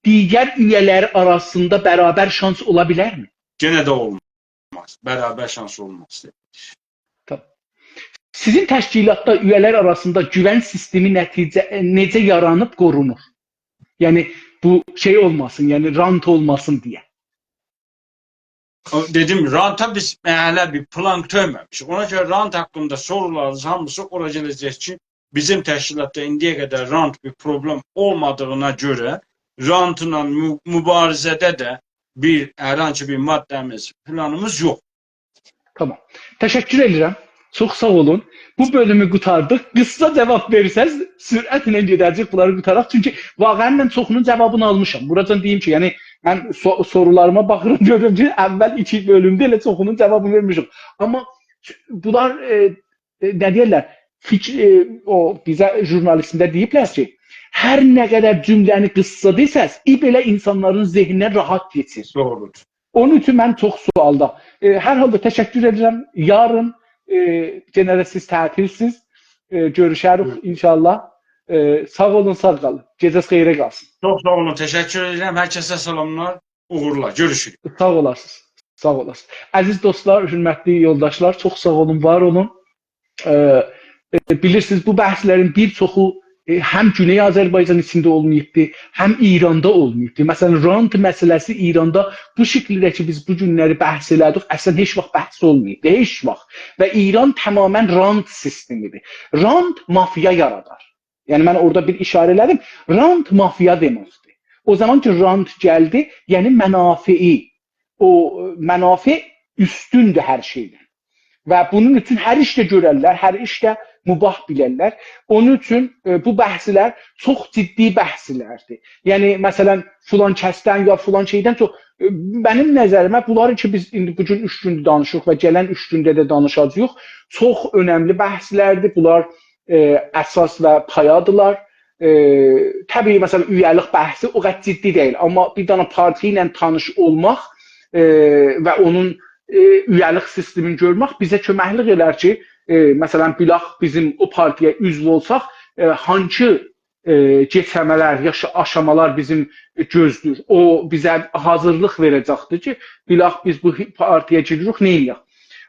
دیگر اویه‌لری آراسیندا برابر شانس اولا بیلرمی؟ یئنه ده اولماز. برابر شانس اولماز. تامام. سیزین تشکیلاتدا اویه‌لر آراسیندا گوون سیستمی نتیجه، نئجه یارانیب قورونور؟ یعنی بو شئی اولماسین، یعنی رانت اولماسین دئیه. او، دئدیم، رانتا بیز هله بیر پلان تؤکمه‌میشیک. اونا گؤره رانت حاقیندا سورولارینیز هامیسی اورا گله‌جک کی، بیزیم تشکیلاتدا ایندییه قدر رانت بیر پروبلم اولمادیغینا گؤره رانتلا مو-، موباریزه‌ده ده بیر، هر هانسی بیر ماده‌میز، پلانیمیز یوخ. تامام. تشکر ائدیرم. چوخ ساغ اولون. بو بؤلومو قوتاردیق. قیسا جاواب وئرسز، سرعتله گئده‌جه‌ییک، بونلاری قوتاراق. چونکی واقعا من چوخونون جاوابینی آلمیشام. بوراجان دئییم کی، یعنی من سو-، سورولاریما باخیرام، گؤرورم کی، اول ایکی بؤلومده ائله چوخونون جاوابینی وئرمیشم. آمما بونلار، ائ، ائ، نه دئیرلر؟ فیک-، ائ، او بیزه ژورنالیسمده دئییبلر کی، هر نه قدر جمله‌نی قیسا دئسز، ای بئله اینسانلارین ذهنینه راحت کئچیر. دوغرودور. اونون اوچون من چوخ سؤالدا. ائ، هر حالدا تشکر ائدیرم. یارین، ائ، یئنه ده سیز تعطیلسیز. ائ، گؤروشریک انشاءالله. ائ، ساغ اولون، ساغ قالین. گئجه‌ز خئیره قالسین. چوخ ساغ اولون، تشکر ائدیرم. هر کسه سلاملار، اوغورلار. گؤروشوروک. ساغ اولاسینیز. ساغ اولاسینیز. عزیز دوستلار، حؤرمتلی یولداشلار، چوخ ساغ اولون، وار اولون. ائ، ائ، بیلیرسینیز، بو بحثلرین بیر چوخو، ائ، هم گونئی آذربایجان ایچینده اولماییبدی، هم ایراندا اولماییبدی. مثلا، رانت مسئله‌سی ایراندا بو شکیلده کی، بیز بو گونلری بحث ائله‌دیک، اصلا هئچ واخت بحث اولماییبدی، هئچ واخت. و ایران تماما رانت سیستمی‌دیر. رانت مافیا یارادار. یعنی، من اورادا بیر اشاره ائله‌دیم. رانت مافیا دئمکدیر. او زامان کی، رانت گلدی، یعنی منافعی، او منافع اوستوندور هر شئیدن. و بونون اوچون هر ایشده گؤررلر، هر ایشده مباح بیلرلر. اونون اوچون، ائ، بو بحثلر چوخ جدی بحثلردیر. یعنی، مثلا، فلان کسدن یا فلان شئیدن چوخ، ائ، منیم نظریمه، بونلار کی، بیز ایندی بو گون اوچ گوندور دانیشیریق و گلن اوچ گونده ده دانیشاجاغیق، چوخ اؤنملی بحثلردیر. بونلار، ائ، اساس و پایادیرلار. ائ، طبیعی، مثلا، اویه‌لیک بحثی او قدر جدی دئییل. آمما بیر دنه پارتی ایله تانیش اولماق، ائ، و اونون، ائ، اویه‌لیک سیستمینی گؤرمک بیزه کؤمکلیک ائلر کی، ائ، مثلا، بیلاخ بیزیم او پارتی‌یه عضو اولساق، ائ، هانسی، ائ، کئچمه‌لر، یاشا-، آشامالار بیزیم گؤزله‌ییر. او بیزه حاضیرلیق وئره‌جکدیر کی، بیلاخ بیز بو هی-، پارتی‌یه گیریریک، نه ائدک؟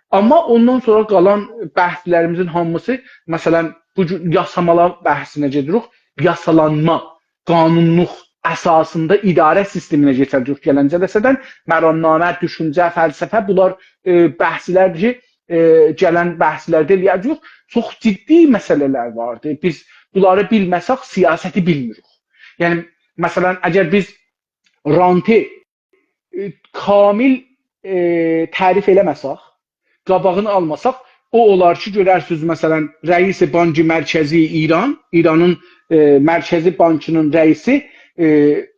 آمما اوندان سونرا قالان بحثلریمیزین هامیسی، مثلا، بو گون یاسامالار بحثینه گئدیریک، یاسالانما، قانونلوق اساسیندا اداره سیستمینه کئچه‌جه‌ییک گلن جلسه‌دن. مرامنامه، دوشونجه، فلسفه، بونلار، ائ، بحثلردیر کی، ائ، گلن بحثلرده ائله‌یه‌جه‌ییک. چوخ جدی مسئله‌لر واردیر. بیز بونلاری بیلمه‌سک، سیاستی بیلمیریک. یعنی، مثلا، اگر بیز رانتی، ائ، کامل، ائ، تعریف ائله‌مه‌سک، قاباغینی آلماساق، او اولار کی، گؤررسینیز، مثلا، رئیس بانک مرکزی ایران، ایرانین، ائ، مرکزی بانکینین رئیسی، ائ،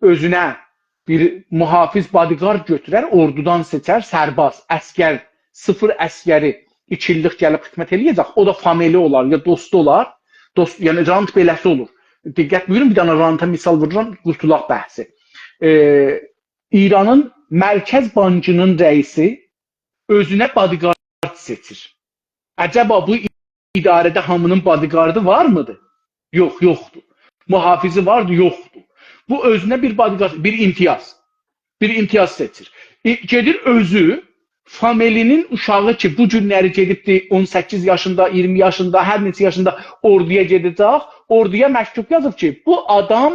اؤزونه بیر محافظ بادیگارد گؤتورر، اوردودان سئچر، سرباز، عسگر، صفر عسگری، ایکی ایللیک گلیب خدمت ائله‌یه‌جک. او دا فامیلی اولار، یا دوستو اولار. دوست، یعنی رانت بئله‌سی اولور. دقت بویورون، بیر دنه رانتا مثال وورورام، قورتولاق بحثی. ائ، ایرانین مرکز بانکینین رئیسی اؤزونه بادیگارد سئچیر. عجبا بو اداره‌ده هامینین بادیگاردی وارمیدی؟ یوخ، یوخدور. محافظی واردی؟ یوخدور. بو اؤزونه بیر بادیگارد، بیر امتیاز، بیر امتیاز سئچیر. ائ، گئدیر اؤزو، فامیلی‌نین اوشاغی کی، بو گونلری گئدیبدی، اون سککیز یاشیندا، اییرمی یاشیندا، هر نئچه یاشیندا اوردویا گئده‌جک، اوردویا مکتوب یازیب کی، بو آدام،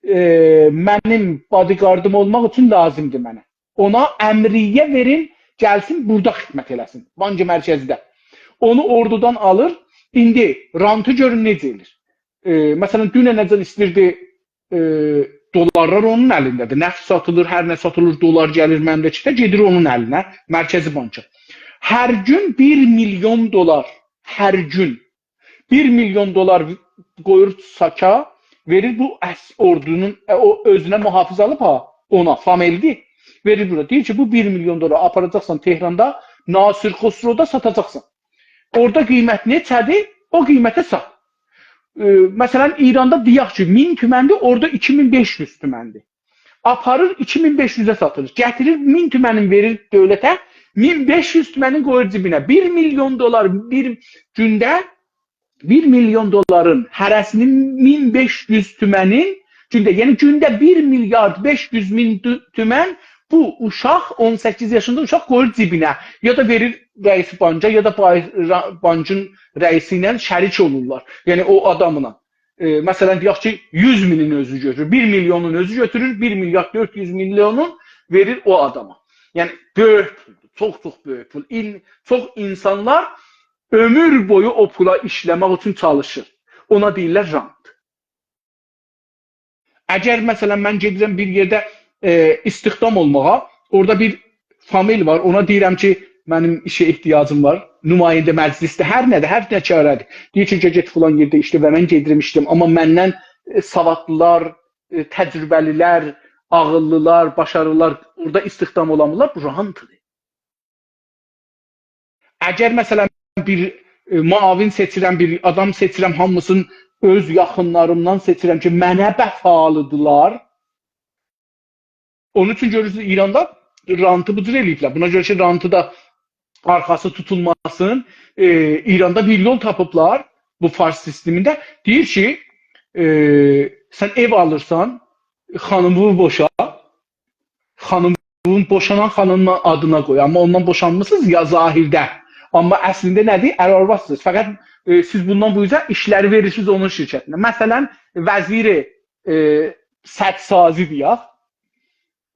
ائ، منیم بادیگاردیم اولماق اوچون لازیمدیر منه. اونا امریه وئرین، گلسین بورادا خدمت ائله‌سین، بانک مرکزی‌ده. اونو اوردودان آلیر، ایندی رانتی گؤرون نئجه ائله‌ییر. ائ، مثلا، دوننه‌جن ایستیردی، ائ، دلارلار اونون الینده‌دیر. نفت ساتیلیر، هر نه ساتیلیر، دلار گلیر مملکته، گئدیر اونون الینه، مرکزی بانکا. هر گون بیر میلیون دلار، هر گون بیر میلیون دلار قویور ساکا، وئریر بو اس-، اوردونون، ائ، او اؤزونه محافظ آلیب ها، اونا، فامیلدیر. وئریر بورا. دئییر کی، بو بیر میلیون دلار آپاراجاقسان تهراندا، ناصر خسرودا ساتاجاقسان. اورادا قیمت نئچه‌دیر، او قیمته سات. ائ، مثلا، ایراندا دئیک کی، مین تومندیر، اورادا ایکی مین بئش یوز تومندیر. آپاریر، ایکی مین بئش یوزه ساتیر. گتیریر، مین تومنین وئریر دؤولته، مین بئش یوز تومنین قویور جیبینه. بیر میلیون دلار بیر گونده، بیر میلیون دلارین هره‌سینین مین بئش یوز تومنین گونده، یعنی گونده بیر میلیارد بئش یوز مین دو-، تومن بو اوشاق، اون سککیز یاشیندا اوشاق قویور جیبینه. یا دا وئریر رئیس بانکا، یا دا بای-، را-، بانکین رئیسی ایله شریک اولورلار. یعنی او آداملا. ائ، مثلا، دئیک کی، یوز مینین اؤزو گؤتورور، بیر میلیونون اؤزو گؤتورور، بیر میلیارد دؤرد یوز میلیونون وئریر او آداما. یعنی، بؤیوک پولدور، چوخ-چوخ بؤیوک پول. ایل، چوخ اینسانلار عؤمور بویو او پولا ایشله‌مک اوچون چالیشیر. اونا دئییرلر رانت. اگر، مثلا، من گئدیرم بیر یئرده، ائ، استخدام اولماغا، اورادا بیر فامیل وار، اونا دئییرم کی، منیم ایشه احتیاجیم وار، نماینده مجلسده، هر نه‌دیر، هر نه چاره‌دیر. دئییر کی، «گئت، گئت فلان یئرده ایشله» و من گئدیرم ایشله‌یم. آمما مندن، ائ، سوادلیلار، ائ، تجربه‌لیلر، عاغیللیلار، باشاریلیلار اورادا استخدام اولامیرلار، بو رانتدیر. اگر، مثلا، بیر، ائ، معاون سئچیرم، بیر آدام سئچیرم، هامیسینی اؤز یاخینلاریمدان سئچیرم کی، منه وفالیدیرلار. اونون اوچون گؤرورسونوز، ایراندا رانتی بو جور ائله‌ییبلر. بونا گؤره کی، رانتی دا آرخاسی توتولماسین، ائ، ایراندا بیر یول تاپیبلار بو فارس سیستمینده. دئییر کی، ائ، سن ائو آلیرسان، خانیمی بوشا، خانیمین، بوشانان خانیمین آدینا قوی. آمما اوندان بوشانمیسینیز یا ظاهرده. آمما اصلینده نه‌دیر؟ ار-آروادسینیز. فقط، ائ، سیز بوندان بو اوزه ایشلری وئریرسینیز اونون شرکتینه. مثلا، وزیر، ائ، سدسازی دئیک،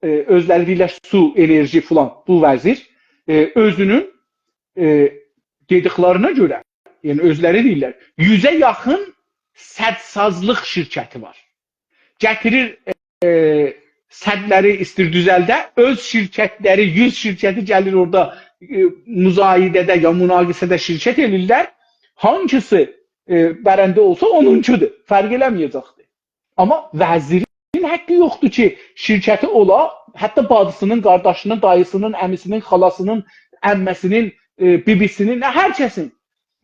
ائ، اؤزلری دئییرلر سو، انرژی فلان، بو وزیر، ائ، اؤزونون، ائ، دئدیکلرینه گؤره، یعنی اؤزلری دئییرلر، یوزه یاخین سدسازلیق شرکتی وار. گتیریر، ائ، سدلری ایستیر دوزلده، اؤز شرکتلری، یوز شرکتی گلیر اورادا، ائ، مزایده‌ده یا مناقصه‌ده شرکت ائله‌ییرلر. هانگیسی، ائ، برنده اولسا اونونکودور. فرق ائله‌مه‌یه‌جکدیر. آمما وزیرین حقی یوخدور کی، شرکتی اولا، حتی باجیسینین، قارداشینین، داییسینین، عمیسینین، خالاسینین، عمه‌سینین، ائ، بی‌بی‌سینین، نه، هر کسین،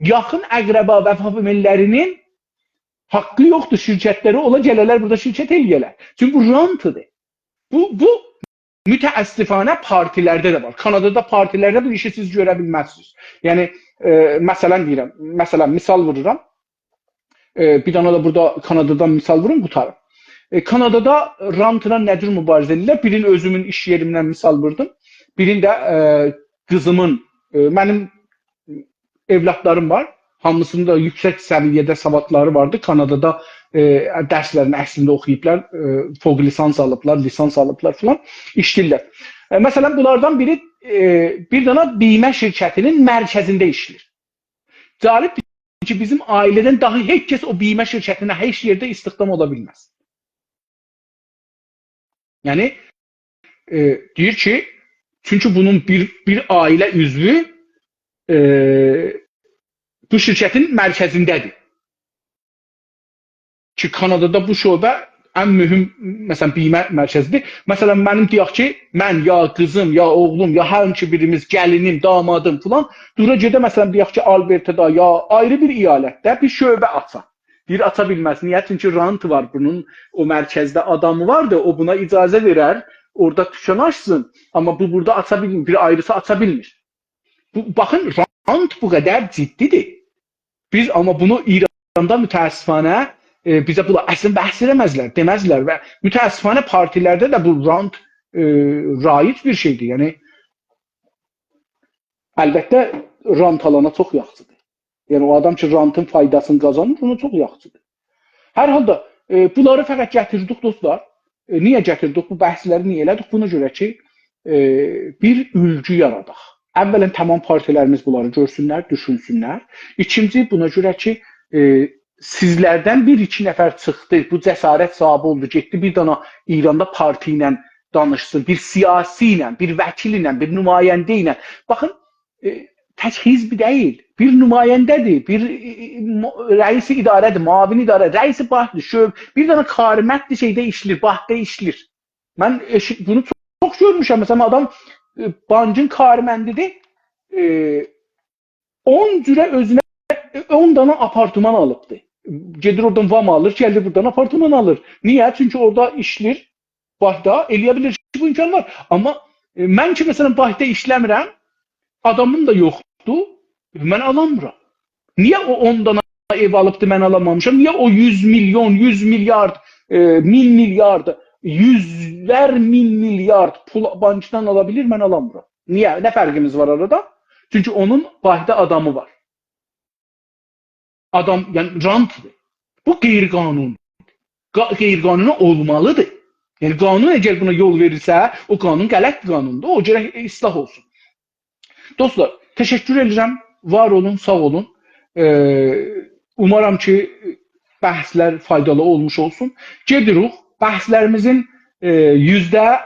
یاخین اقربا و فامیللرینین حقی یوخدور شرکتلری اولا گله‌لر بورادا شرکت ائله‌یه‌لر. چونکی بو رانتدیر. بو، بو متأسفانه پارتیلرده ده وار. کانادادا پارتیلرده بو ایشی سیز گؤره بیلمزسینیز. یعنی، ائ، مثلا دئییرم، مثلا مثال وورورام. ائ، بیر دنه ده بورادا کانادادان مثال ووروم، قوتاریم. ائ، کانادادا رانتلا نه جور مبارزه ائدیرلر؟ بیرین اؤزومون ایش یئریمدن مثال ووردوم. بیرین ده، ائ، قیزیمین، ائ، منیم اولادلاریم وار. هامیسینین دا یوکسک سویه‌ده سوادلاری واردی. کانادادا، ائ، درسلرینی اصلینده اوخویوبلار، ائ، فوق لیسانس آلیبلار، لیسانس آلیبلار فلان، ایشله‌ییرلر. ائ، مثلا، بونلاردان بیری، ائ، بیر دنه بیمه شرکتینین مرکزینده ایشله‌ییر. جالبدیر کی، بیزیم عائله‌دن داها هئچ کس او بیمه شرکتینه هئچ یئرده استخدام اولا بیلمز. یعنی، ائ، دئییر کی، چونکی بونون بیر، بیر عائله عضوو، ائ، بو شرکتین مرکزینده‌دیر. کی، کانادادا بو شعبه ان مهم، مثلا، بیمه مرکزیدیر. مثلا، منیم دئیک کی، من یا قیزیم، یا اوغلوم، یا هر کی بیریمیز، گلینیم، دامادیم فلان، دورا گئده، مثلا، دئیک کی، آلبرتادا یا آیری بیر ایالتده بیر شعبه آچا. دئییر، آچا بیلمز. نییه؟ چونکی رانت وار بونون، او مرکزده آدامی واردی، او بونا اجازه وئرر، اورادا دوکان آچسین. آمما بو بورادا آچا بیلمیر، بیر آیریسی آچا بیلمیر. بو، باخین، رانت بو قدر جدی‌دیر. بیز آمما بونو ایراندا متأسفانه، ائ، بیزه بونلار اصلا بحث ائله‌مزلر، دئمزلر و متأسفانه پارتیلرده ده بو رانت، ائ، رایج بیر شئی‌دیر. یعنی، البته، رانت آلانا چوخ یاخشی‌دیر. یعنی، او آدام کی، رانتین فایداسینی قازانیر، اونا چوخ یاخشی‌دیر. هر حالدا، ائ، بونلاری فقط گتیردیک، دوستلار. ائ، نییه گتیردیک؟ بو بحثلری نییه ائله‌دیک؟ بونا گؤره کی، ائ، بیر اولگو یاراداق. اولا، تمام پارتیلریمیز بونلاری گؤرسونلر، دوشونسونلر. ایکینجی، بونا گؤره کی، ائ، سیزلردن بیر ایکی نفر چیخدی، بو جسارت صاحیبی اولدو، گئتدی بیر دانا ایراندا پارتی ایله دانیشسین، بیر سیاسی ایله، بیر وکیل ایله، بیر نماینده ایله. باخین، ائ، تک حزب دئییل، بیر نماینده‌دیر، بیر، ائ، ائ، مو-، رئیس اداره‌دیر، معاون اداره، رئیس بانکدیر، شعب-، بیر دانا کارمنددیر، شئیده ایشلیر، بانکدا ایشلیر. من ائشی-، بونو چوخ، چوخ گؤرموشم. مثلا، آدام، ائ، بانکین کارمندی‌دیر، ائ، اون جوره اؤزونه، ائ، اون دانا آپارتمان آلیبدی. گئدیر اورادان وام آلیر، گلیر بورادان آپارتمان آلیر. نییه؟ چونکی اورادا ایشلیر، بانکدا، ائلیه بیلیر کی، بو امکان وار. آمما، ائ، من کی، مثلا، بانکدا ایشله‌میرم، آدامیم دا یوخدور، من آلانمیرام. نییه او اون دانا ائو آلیبدی، من آلامامیشام؟ نییه او یوز میلیون، یوز میلیارد، ائ، مین میلیارد، یوزلر مین میلیارد پول بانکدان آلا بیلیر، من آلانمیرام؟ نییه؟ نه فرقیمیز وار آرادا؟ چونکی اونون بانکدا آدامی وار. آدام، یعنی رانتدیر. بو غیرقانون. قا-، غیرقانونی اولمالیدیر. یعنی قانون اگر بونا یول وئریرسه، او قانون غلط بیر قانوندور. او گرک اصلاح اولسون. دوستلار، تشکر ائدیرم. وار اولون، ساغ اولون. ائ، اومارام کی، بحثلر فایدالی اولموش اولسون. گئدیروخ، بحثلریمیزین، ائ، یوزده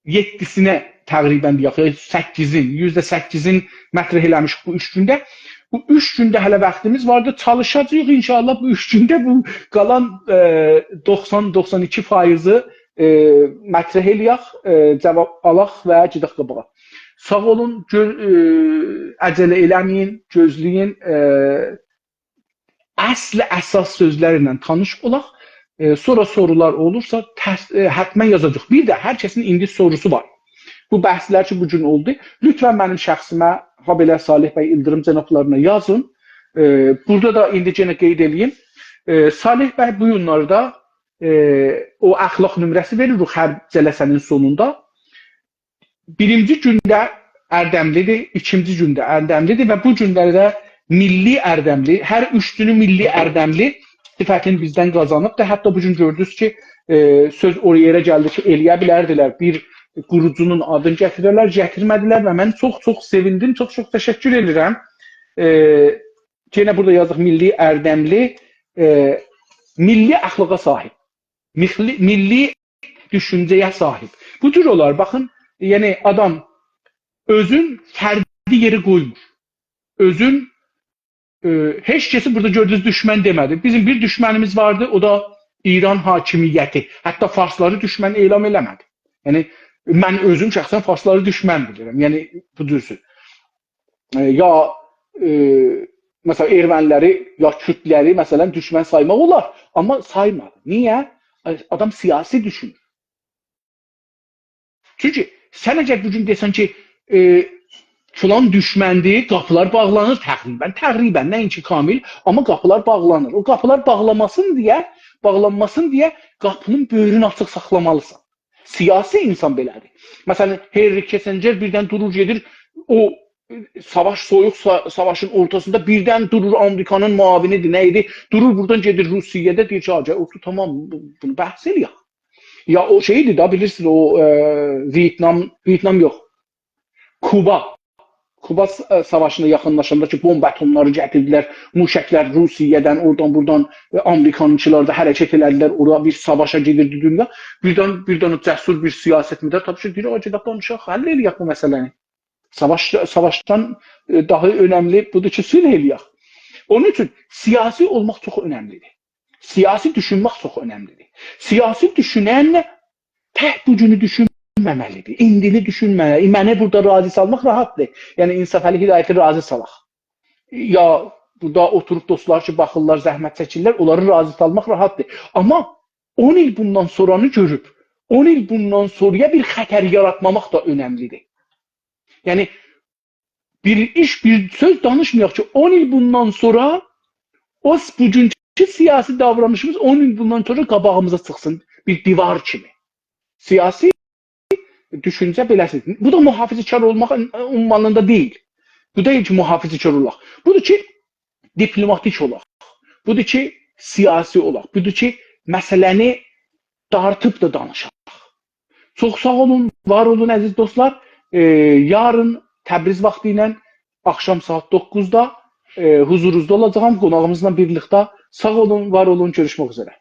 یئددیسینه تقریبا دئیک، یا سککیزین، یوزده سککیزین مطرح ائله‌میشیک بو اوچ گونده. بو اوچ گونده هله واختیمیز واردی. چالیشاجاغیق انشاءالله بو اوچ گونده بو قالان، ائ، دوخسان، دوخسان ایکی فایضی، ائ، مطرح ائله‌یک، ائ، جاواب آلاق و گئدک قاباغا. ساغ اولون، گؤ-، ائ، عجله ائله‌مه‌یین، گؤزله‌یین، ائ، اصل اساس سؤزلرله تانیش اولاق. ائ، سونرا سورولار اولورسا، تس-، ائ، حتما یازاجاق. بیر ده هر کسین ایندی سوروسو وار. بو بحثلر کی، بو گون اولدو. لطفا منیم شخصیمه، هابئله صالح بی ایلدیریم جنابلارینا یازین. ائ، بورادا دا ایندی یئنه قید ائله‌ییم. ائ، صالح بی بو گونلرده، ائ، او اخلاق نمره‌سی وئریر هر جلسه‌نین سونوندا. بیرینجی گونده اردملی‌دیر، ایکینجی گونده اردملی‌دیر و بو گونلرده میللی اردملی، هر اوچ گونو میللی اردملی صفتینی بیزدن قازانیبدیر. حتی بو گون گؤردونوز کی، ائ، سؤز او یئره گلدی کی، ائلیه بیلردیلر بیر قوروجونون آدینی گتیره‌لر، گتیرمه‌دیلر و من چوخ-چوخ سئویندیم، چوخ-چوخ تشکر ائدیرم. ائ، یئنه بورادا یازدیق میللی اردملی، ائ، میللی اخلاقا صاحیب، میللی، میللی دوشونجه‌یه صاحیب. بو جور اولار، باخین، یعنی آدام اؤزون فردی یئره قویمور. اؤزون، ائ، هئچ کسی بورادا گؤردونوز دوشمن دئمه‌دی. بیزیم بیر دوشمنیمیز واردی، او دا ایران حاکمیتی. حتی فارسلاری دوشمن اعلام ائله‌مه‌دی. یعنی من اؤزوم شخصا فارسلاری دوشمن بیلیرم. یعنی بو جورسو. ائ، یا، ائ، مثلا، ارمنی‌لری، یا کوردلری، مثلا، دوشمن سایماق اولار، آمما سایمادی. نییه؟ آدام سیاسی دوشونور. چونکی سن اگر بو گون دئسن کی، ائ، فلان دوشمندیر، قاپیلار باغلانیر تقریبا، تقریبا، نه اینکی کامل، آمما قاپیلار باغلانیر. او قاپیلار باغلاماسین دئیه، باغلانماسین دئیه قاپینین بؤیرونو آچیق ساخلامالیسان. سیاسی اینسان بئله‌دیر. مثلا، هنری کیسینجر بیردن دورور، گئدیر، او، ائ، ساواش، سویوق سا-، ساواشین اورتاسیندا بیردن دورور، آمریکانین معاونی‌دیر، نه ایدی؟ دورور بورادان گئدیر روسیه‌ده، دئییر کی، «آجا، اوتور، تامام، بو-، بونو بحث ائله‌یک.» یا او شئی‌دیر دا، بیلیرسینیز، او، ائ، ویتنام، ویتنام یوخ. کوبا. کوبا س-، ائ، ساواشینا یاخینلاشاندا کی، بمب اتملری گتیردیلر، موشکلر روسیه‌دن، اورادان، بورادان، ائ، آمریکانینکیلار دا حرکت ائله‌دیلر، اورا بیر ساواشا گئدیردی دونیا. بیردن، بیر دنه جسور بیر سیاستمدار تاپیشیر، دئییر، «آ، گئدک دانیشاق، حل ائله‌یک بو مسئله‌نی.» ساواش، ساواشدان، ائ، داها اؤنملی بودور کی، صلح ائله‌یک. اونون اوچون سیاسی اولماق چوخ اؤنملی‌دیر. سیاسی دوشونمک چوخ اؤنملی‌دیر. سیاسی دوشونن تک بو گونو دوشونمه‌مه‌لی‌دیر. ایندینی دوشونمه‌مه‌لی. منی بورادا راضی سالماق راحتدیر. یعنی، انصافعلی هدایتی راضی سالاق. یا بورادا اوتوروب دوستلار کی، باخیرلار، زحمت چکیرلر، اونلاری راضی سالماق راحتدیر. آمما اون ایل بوندان سونرانی گؤروب، اون ایل بوندان سونرایا بیر خطر یاراتماماق دا اؤنملی‌دیر. یعنی، بیر ایش، بیر سؤز دانیشمایاق کی، اون ایل بوندان سونرا او س-، بوگونکو سیاسی داورانیشیمیز اون ایل بوندان سونرا قاباغیمیزا چیخسین بیر دیوار کیمی. سیاسی دوشونجه بئله‌سی‌دیر. بو دا محافظه‌کار اولماق عمومانیندا دئییل. بو دئییل کی، محافظه‌کار اولاق. بودور کی، دیپلوماتیک اولاق. بودور کی، سیاسی اولاق. بودور کی، مسئله‌نی دارتیب دا دانیشاق. چوخ ساغ اولون، وار اولون، عزیز دوستلار. ائ، یارین تبریز واختی ایله آخشام ساعات دوققوزدا ائ، حضورونوزدا اولاجاغام قوناغیمیزلا بیرلیکده. ساغ اولون، وار اولون، گؤروشمک اوزره.